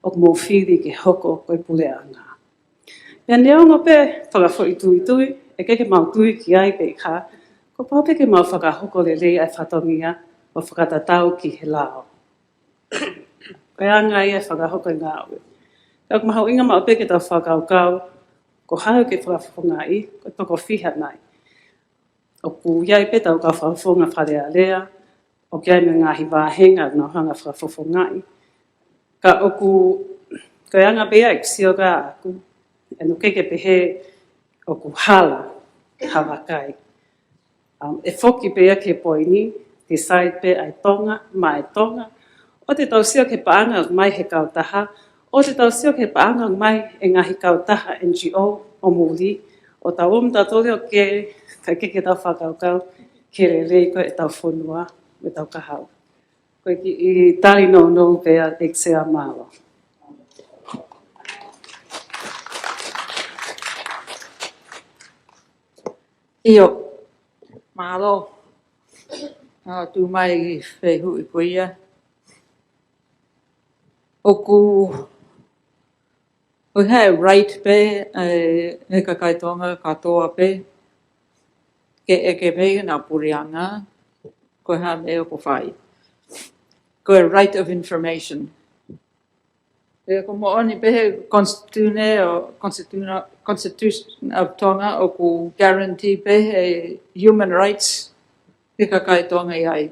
ʻoku mou fili ke hoko ko e puleʻanga. Pea neongo pē fakafoʻituitui, ʻe ʻikai ke mau tui ki ai pe ʻikai, kuo pau pē ke mau fakahoko lelei ʻa e fatongia ʻo fakatatau ki he lao. Ko e anga ia e fakahoko e ngāue. Ka ʻoku mahuʻinga maʻu pē ke tau fakakaukau, ko hai ʻoku ke fakafofongaʻi, ko e toko fiha nai. ʻOku ʻi ai pē ʻetau kau fakafofonga Fale Alea, ʻoku ʻi ai mo e ngaahi vāhenga ʻoku nau hanga ʻo fakafofongaʻi. Ka ʻoku, ko e anga pē ia ʻeku sio kiate au, ʻe ʻikai ke pehē ʻoku hala ha vakai. Um, ʻe foki pē ia ki he poini, decide pē ʻa e Tonga maʻa e Tonga. ʻOua te tau sio ki he paʻanga ʻoku ʻomai ʻe he kautaha, ʻoua te tau sio ki he paʻanga ʻoku ʻomai ʻe he ngaahi kautaha N G O ʻo muli, ʻo tau ō mo tautolu ʻo kē, kae ʻikai ke tau fakakaukau ki he lelei ko ē ʻetau fonua, mo ʻetau kahaʻu. Ko e kiʻi tali nounou pē ia ʻEiki Sea, mālō. ʻIo, mālō. ʻA, tuʻu mai e fehuʻi ko ia. ʻOku, ʻoku ʻi ai e right pē, ʻe, ʻe he kakai Tonga kātoa pē ke ʻeke pē ki heʻenau puleʻanga, ko e hā e meʻa ʻoku fai. Ko e right of information. Pea ʻoku moʻoni pē he Constitution ʻo, Constitution, Constitution of Tonga ʻoku guarantee pē e human rights ki he kakai Tonga ʻi ai.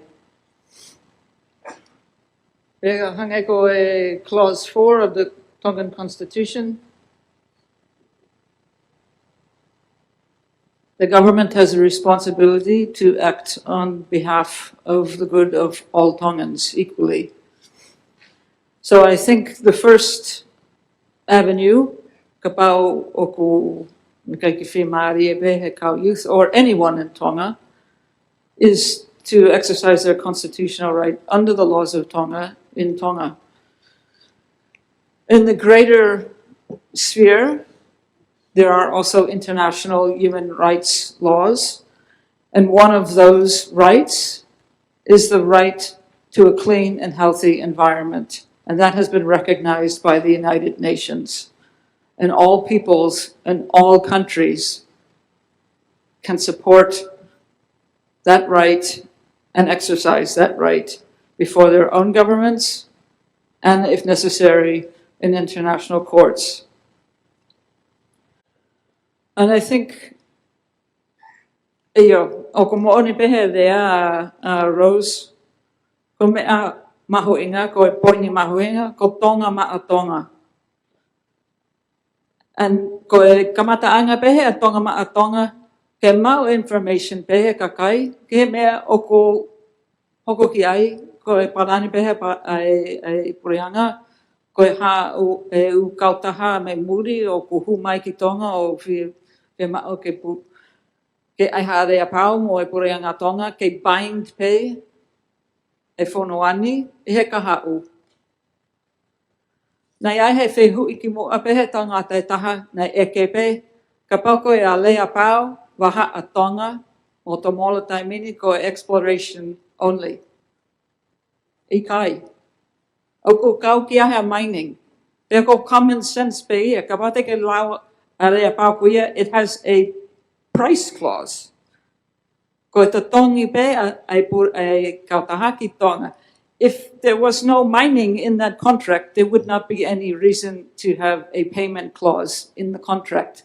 Pea hangē ko e clause four of the Tongan Constitution, the government has a responsibility to act on behalf of the good of all Tongans equally. So I think the first avenue, kapau ʻoku ʻikai ke fiemālie pē he kau youth or anyone in Tonga, is to exercise their constitutional right under the laws of Tonga in Tonga. In the greater sphere, there are also international human rights laws, and one of those rights is the right to a clean and healthy environment, and that has been recognized by the United Nations. And all peoples and all countries can support that right and exercise that right before their own governments and, if necessary, in international courts. And I think, ʻio, ʻoku moʻoni pē he lea ʻa, ʻa Rose, ko e meʻa mahuʻinga, ko e poini mahuʻinga, ko Tonga maʻa Tonga. And ko e kamataʻanga pē he ʻa Tonga maʻa Tonga, ke maʻu information pē he kakai, ki he meʻa ʻoku hoko ki ai, ko e palani pē he pa-, ʻa e, ʻa e puleʻanga, ko e hā ʻū, e ʻū kautaha mei muli ʻoku hū mai ki Tonga ʻo fie, fiemaʻu ke pu-, ke ʻai ha aleapau mo e puleʻanga Tonga, ke bind pē e fonua ni ʻi he kahaʻu. Naʻe ʻi ai he fehuʻi kimuʻa pē he tangata ʻe taha naʻe ʻeke pē, kapau ko e aleapau vahaʻa Tonga ʻo Tomolo taimi ni ko e exploration only. ʻIkai. ʻOku kau ki ai ha mining. Pea ko e common sense pē ia, kapau te ke lau aleapau ko ia, it has a price clause. Ko e totongi pē ʻa, ʻa e pu-, ʻa e kautaha ki Tonga. If there was no mining in that contract, there would not be any reason to have a payment clause in the contract.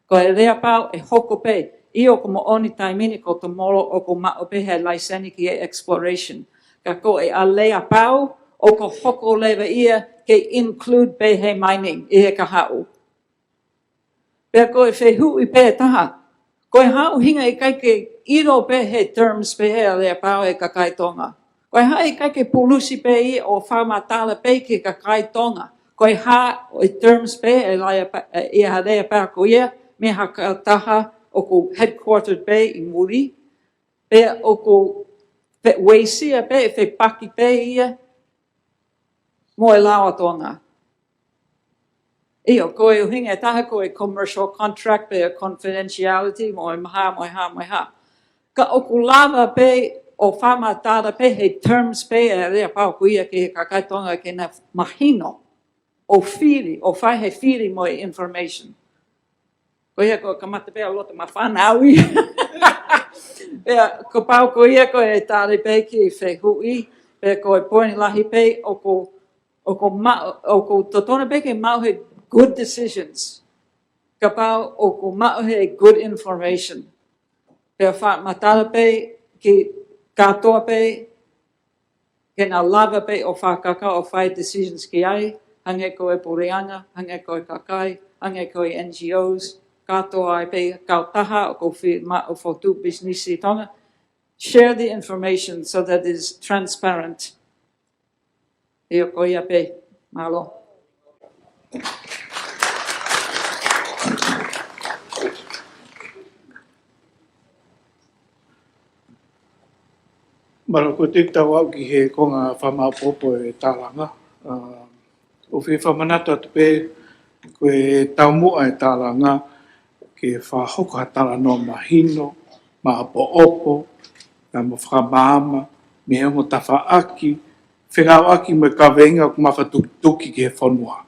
Ko e aleapau ʻe hoko pē, ʻio ʻoku moʻoni taimi ni ko Tomolo ʻoku maʻu pē he laiseni ki he exploration. Ka ko e aleapau ʻoku hoko leva ia ke include pē he mining ʻi he kahaʻu. Pea ko e fehuʻi pē ʻe taha, ko e hā e ʻuhinga ʻikai ke ʻilo pē he terms pē he aleapau ʻe he kakai Tonga. Ko e hā ʻikai ke pulusi pē ia ʻo fakamatala pē ki he kakai Tonga. Ko e hā ʻa e terms pē ʻa e lea pē, ʻa e lea pē ko ia, mei ha kautaha ʻoku headquartered pē ʻi muli, pea ʻoku fe-, uesia pē, fepaki pē ia mo e lao ʻa Tonga. ʻIo, ko e ʻuhinga ʻe taha ko e commercial contract pe confidentiality mo e hā, mo e hā, mo e hā. Ka ʻoku lava pē ʻo fakamatala pē he terms pē ʻa e lea pē ko ia ki he kakai Tonga ke na mahino ʻo fili, ʻo fai he fili mo e information. Ko ia ko e kamata pē ʻa e loto mafana au ia. Pea kapau ko ia ko e tali pē ki he fehuʻi, pea ko e poini lahi pē ʻoku, ʻoku ma-, ʻoku totonu pē ke maʻu he good decisions. Kapau ʻoku maʻu he good information. Pea fakamatala pē ki he kātoa pē ke na lava pē ʻo fakakakato ʻo fai decisions ki ai, hangē ko e puleʻanga, hangē ko e kakai, hangē ko e N G Os, kātoa ai pē kautaha ʻoku fiemaʻu ʻo fokotuʻu business ʻi Tonga. Share the information so that it is transparent. ʻIo, ko ia pē. Mālō. Mālō, ko e tiki tau aʻu ki he konga fakamaʻopoʻopo e tālanga. ʻA, ʻoku ou fie fakamanatu atu pē, ko e taumuʻa e tālanga ke fakahoko ha talanoa mahino, maʻopoʻopo, pea mo fakamaama, mei he ongo tafaʻaki, fekauʻaki mo e kaveinga ʻoku mafatukituki ki he fonua.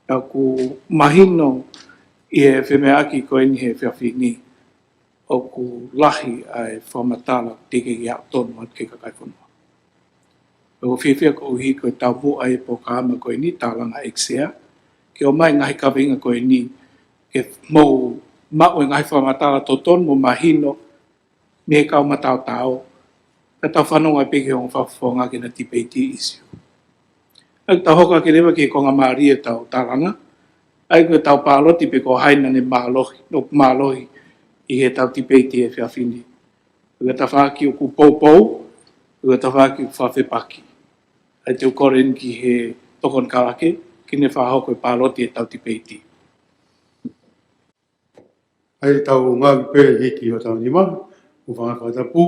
ʻOku mahino ʻi he femeʻaʻaki ko eni he efiafi ni, ʻoku lahi ʻa e fakamatala teʻeki ke aʻu tonu atu ki he kakai fonua. ʻOku ou fiefia koeʻuhi ko e taumuʻa e polokalama ko eni, Tālanga ʻEiki Sea, ke ʻomai ngaahi kaveinga ko eni, ke mou maʻu e ngaahi fakamatala totonu mo mahino, mei he kau mataotao, ka tau fanongo ai pē ki he ongo fakafofonga ke na tipeiti ʻi he ʻīsiu. ʻA ia tau hoko ake leva ki he konga mālie ʻetau tālanga, ʻa ia ko ʻetau pāloti pe ko hai naʻa ne mālohi, ʻoku mālohi ʻi heʻetau tipeiti he efiafi ni. Ko e tafaʻaki ʻoku poupou, ko e tafaʻaki ʻoku fakafepaki. ʻA ia te u kole eni ki he tokoni kalake, ke ne fakahoko e pāloti ʻetau tipeiti. ʻA ia tau ngāueʻaki pē hiki hotau nima, mo fanga fakatapu,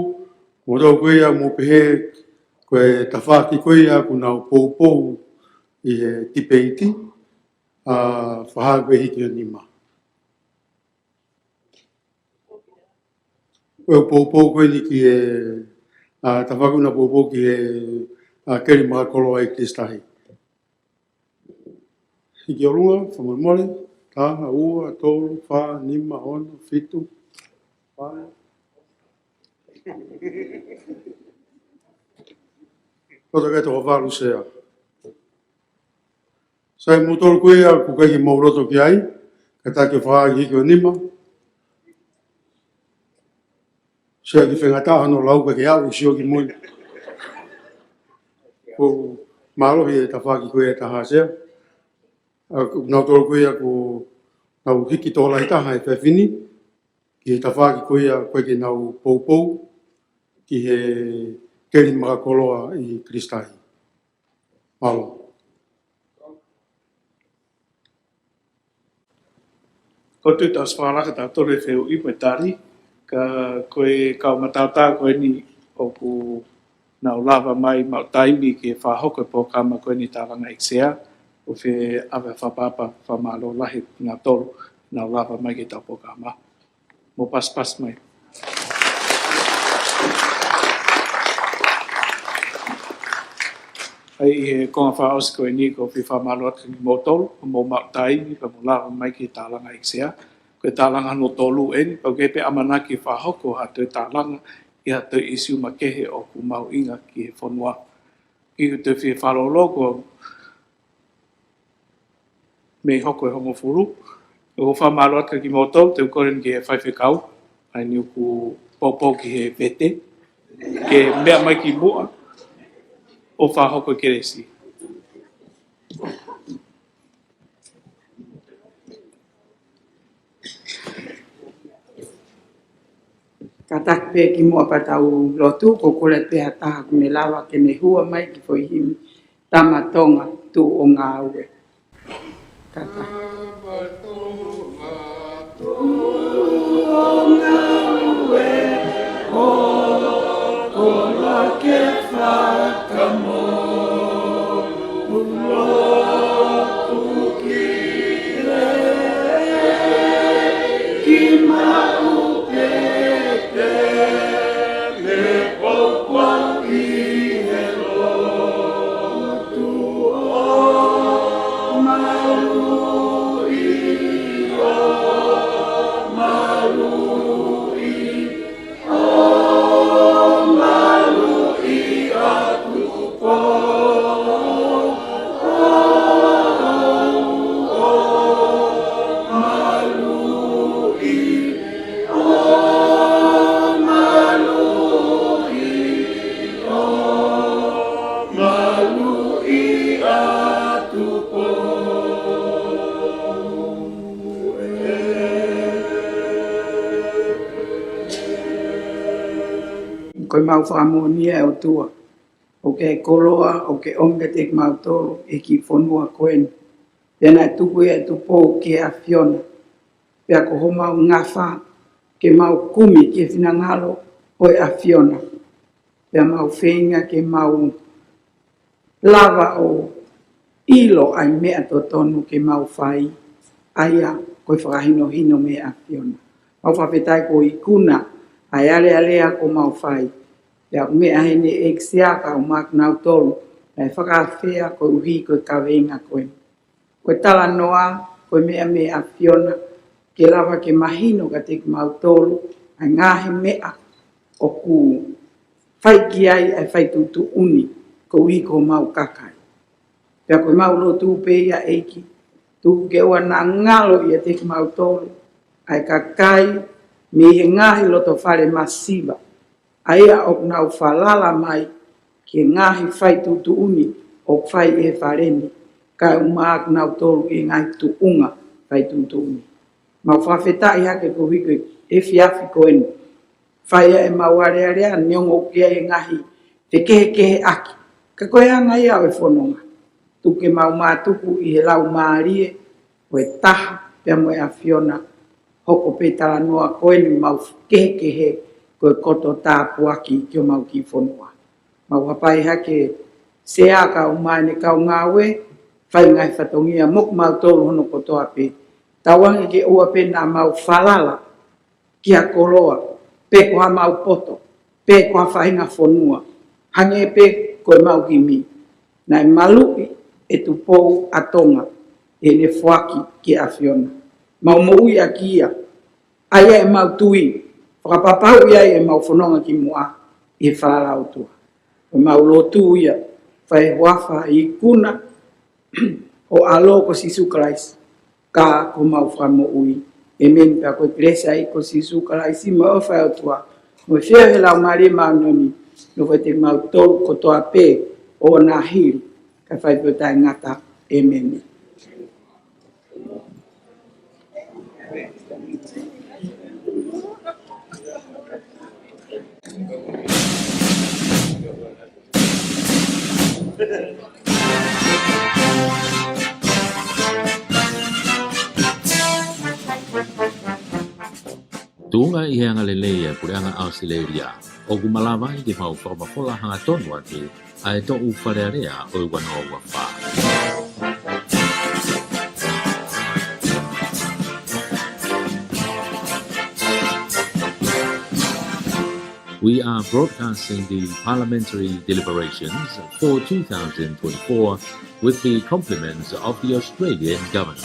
mo tau ko ia mo pehē, ko e tafaʻaki ko ia ʻoku nau poupou ʻi he tipeiti, ʻa, fakahā pē hiki ho nima. Ko e poupou ko eni ki he, ʻa, tafaʻaki ʻoku nau poupou ki he, ʻa, keli makakoloa ʻi Kilisi Tahi. Hiki ʻolunga, fakamolemole, taha, ua, tolu, fā, nima, ono, fitu, valu. Loto ke toko valu Sea. Sai, mo tolu ko ia ʻoku ʻikai ke mou loto ki ai, kātaki ʻo fakahā hiki ho nima. Sea ki fengata hano lau ka ke au sio ki mui. Ko mālohi e tafaʻaki ko ia ʻe taha Sea. ʻA, ko nautolu ko ia ʻoku nau hiki tokolahi taha he efiafi ni, ki he tafaʻaki ko ia ʻoku ʻikai ke nau poupou, ki he keli makakoloa ʻi Kilisi Tahi. Mālō. Ko e tuʻu ʻetau ʻosi fakalaka tautolu e fehuʻi mo e tali, ka ko e kau mataotao ko eni ʻoku nau lava mai maʻu taimi ke fakahoko e polokalama ko eni Tālanga ʻEiki Sea, ʻoku ou fie ʻave fakaʻapaʻapa fakamālō lahi kinautolu nau lava mai ki heʻetau polokalama. Mou pasipasi mai. ʻA ia ʻi he konga fakaʻosi ko eni ʻoku ou fie fakamālō atu kimoutolu, hoʻomou maʻu taimi, pea mo lava mai ki he Tālanga ʻEiki Sea. Ko e tālanga hono tolu eni, pea ʻoku ʻi ai pē ʻamanaki fakahoko ha toe tālanga, ʻi ha toe ʻīsiu makehe ʻoku mahuʻinga ki he fonua. ʻOku ou toe fie fakalōloa, ko e mei hoko e hongofulu. ʻOku ou fakamālō atu kimoutolu, te u kole eni ki he faifekau, ʻa eni ʻoku poupou ki he vete, ke meʻa mai ki muʻa, ʻo fakahoko e kelesi. Kātaki pē kimuʻa pea tau lotu, ʻoku ʻi ai pē ha taha ʻoku ne lava ke ne hua mai ki he foʻi himi Tama Tonga, Tuʻu ʻo Ngāue. Kātaki. Ko ʻemau fakamoʻoni ʻe ʻOtua, ʻoku ke koloa, ʻoku ke ʻomi kiate kimautolu ʻi he kiʻi fonua ko eni. Pea naʻe tuku ia ʻe Tupou ki he ʻAfiona. Pea ko homau ngafa ke mau kumi ki he finangalo ʻo e ʻAfiona. Pea mau feinga ke mau lava ʻo ʻilo ʻa e meʻa totonu ke mau fai, ʻa ia ko e fakahinohino mei he ʻAfiona. Mau fakafetaʻi kuo ikuna ʻa e alealea kuo mau fai. Pea ʻoku meʻa heni ʻEiki Sea kae ʻumaʻā kinautolu naʻe fakaafeʻi koeʻuhi ko e kaveinga ko eni. Ko e talanoa, ko e meʻa mei he ʻAfiona, ke lava ke mahino kiate kimautolu ʻa e ngaahi meʻa ʻoku fai ki ai ʻa e fai tuʻutuʻuni koeʻuhi ko homau kakai. Pea ko ʻemau lotu pē ia ʻEiki, tuku ke ʻoua naʻa ngalo ʻiate kimautolu ʻa e kakai mei he ngaahi loto fale masiva, ʻa ia ʻoku nau falala mai ki he ngaahi fai tuʻutuʻuni ʻoku fai ʻi he fale ni, kae ʻumaʻā kinautolu ʻi he ngaahi tuʻunga fai tuʻutuʻuni. Mau fakafetaʻi hake koeʻuhi ko e efiafi ko eni. Fai ʻemau alealea, neongo ʻoku ʻi ai e ngaahi fekehekeheʻaki, ka ko e anga ia ʻo e fononga. Tuku ke mau mātuku ʻi he laumālie ʻo e taha pea mo e ʻAfiona, hoko pē talanoa ko eni mau kehekehe ko e koto tāpuaki ki homau kiʻi fonua. Mau hapai hake Sea kae ʻumaʻā ʻene kau ngāue, fai ngaahi fatongia mo kimautolu hono kotoa pē. Tauange ke ʻoua pē naʻa mau falala ki ha koloa, pe ko ha mau poto, pe ko ha faʻahinga fonua. Hangē pē ko ʻemau himi, naʻe maluʻi ʻe Tupou ʻa Tonga ʻi heʻene foaki ki he ʻAfiona. Mau moʻui ʻaki ia, ʻa ia ʻemau tui, fakapapauʻi ai ʻemau fononga kimuʻa ʻi he falala ʻOtua. Ko ʻemau lotu ia, fai huafa ikuna ho ʻAlo ko Sīsū Kalaisi, ka ko homau Fakamoʻui. ʻĒmeni. Pea ko e kelesi ʻa e ʻEiki ko Sīsū Kalaisi, mo e ʻofa ʻa e ʻOtua, mo e feohi ʻa e Laumālie Māʻoniʻoni, nofoʻia kimautolu kotoa pē ʻo ʻoua naʻa hili, kae fai pē ʻo taʻengata. ʻĒmeni. Tuʻunga ʻi he angalelei ʻa e Puleʻanga ʻAositelēlia, ʻoku malava ai ke mau fakamafola hangatonu atu ʻa e toʻu Fale Alea ʻo e ua noa ua fā. We are broadcasting the parliamentary deliberations for two thousand twenty-four with the compliments of the Australian government.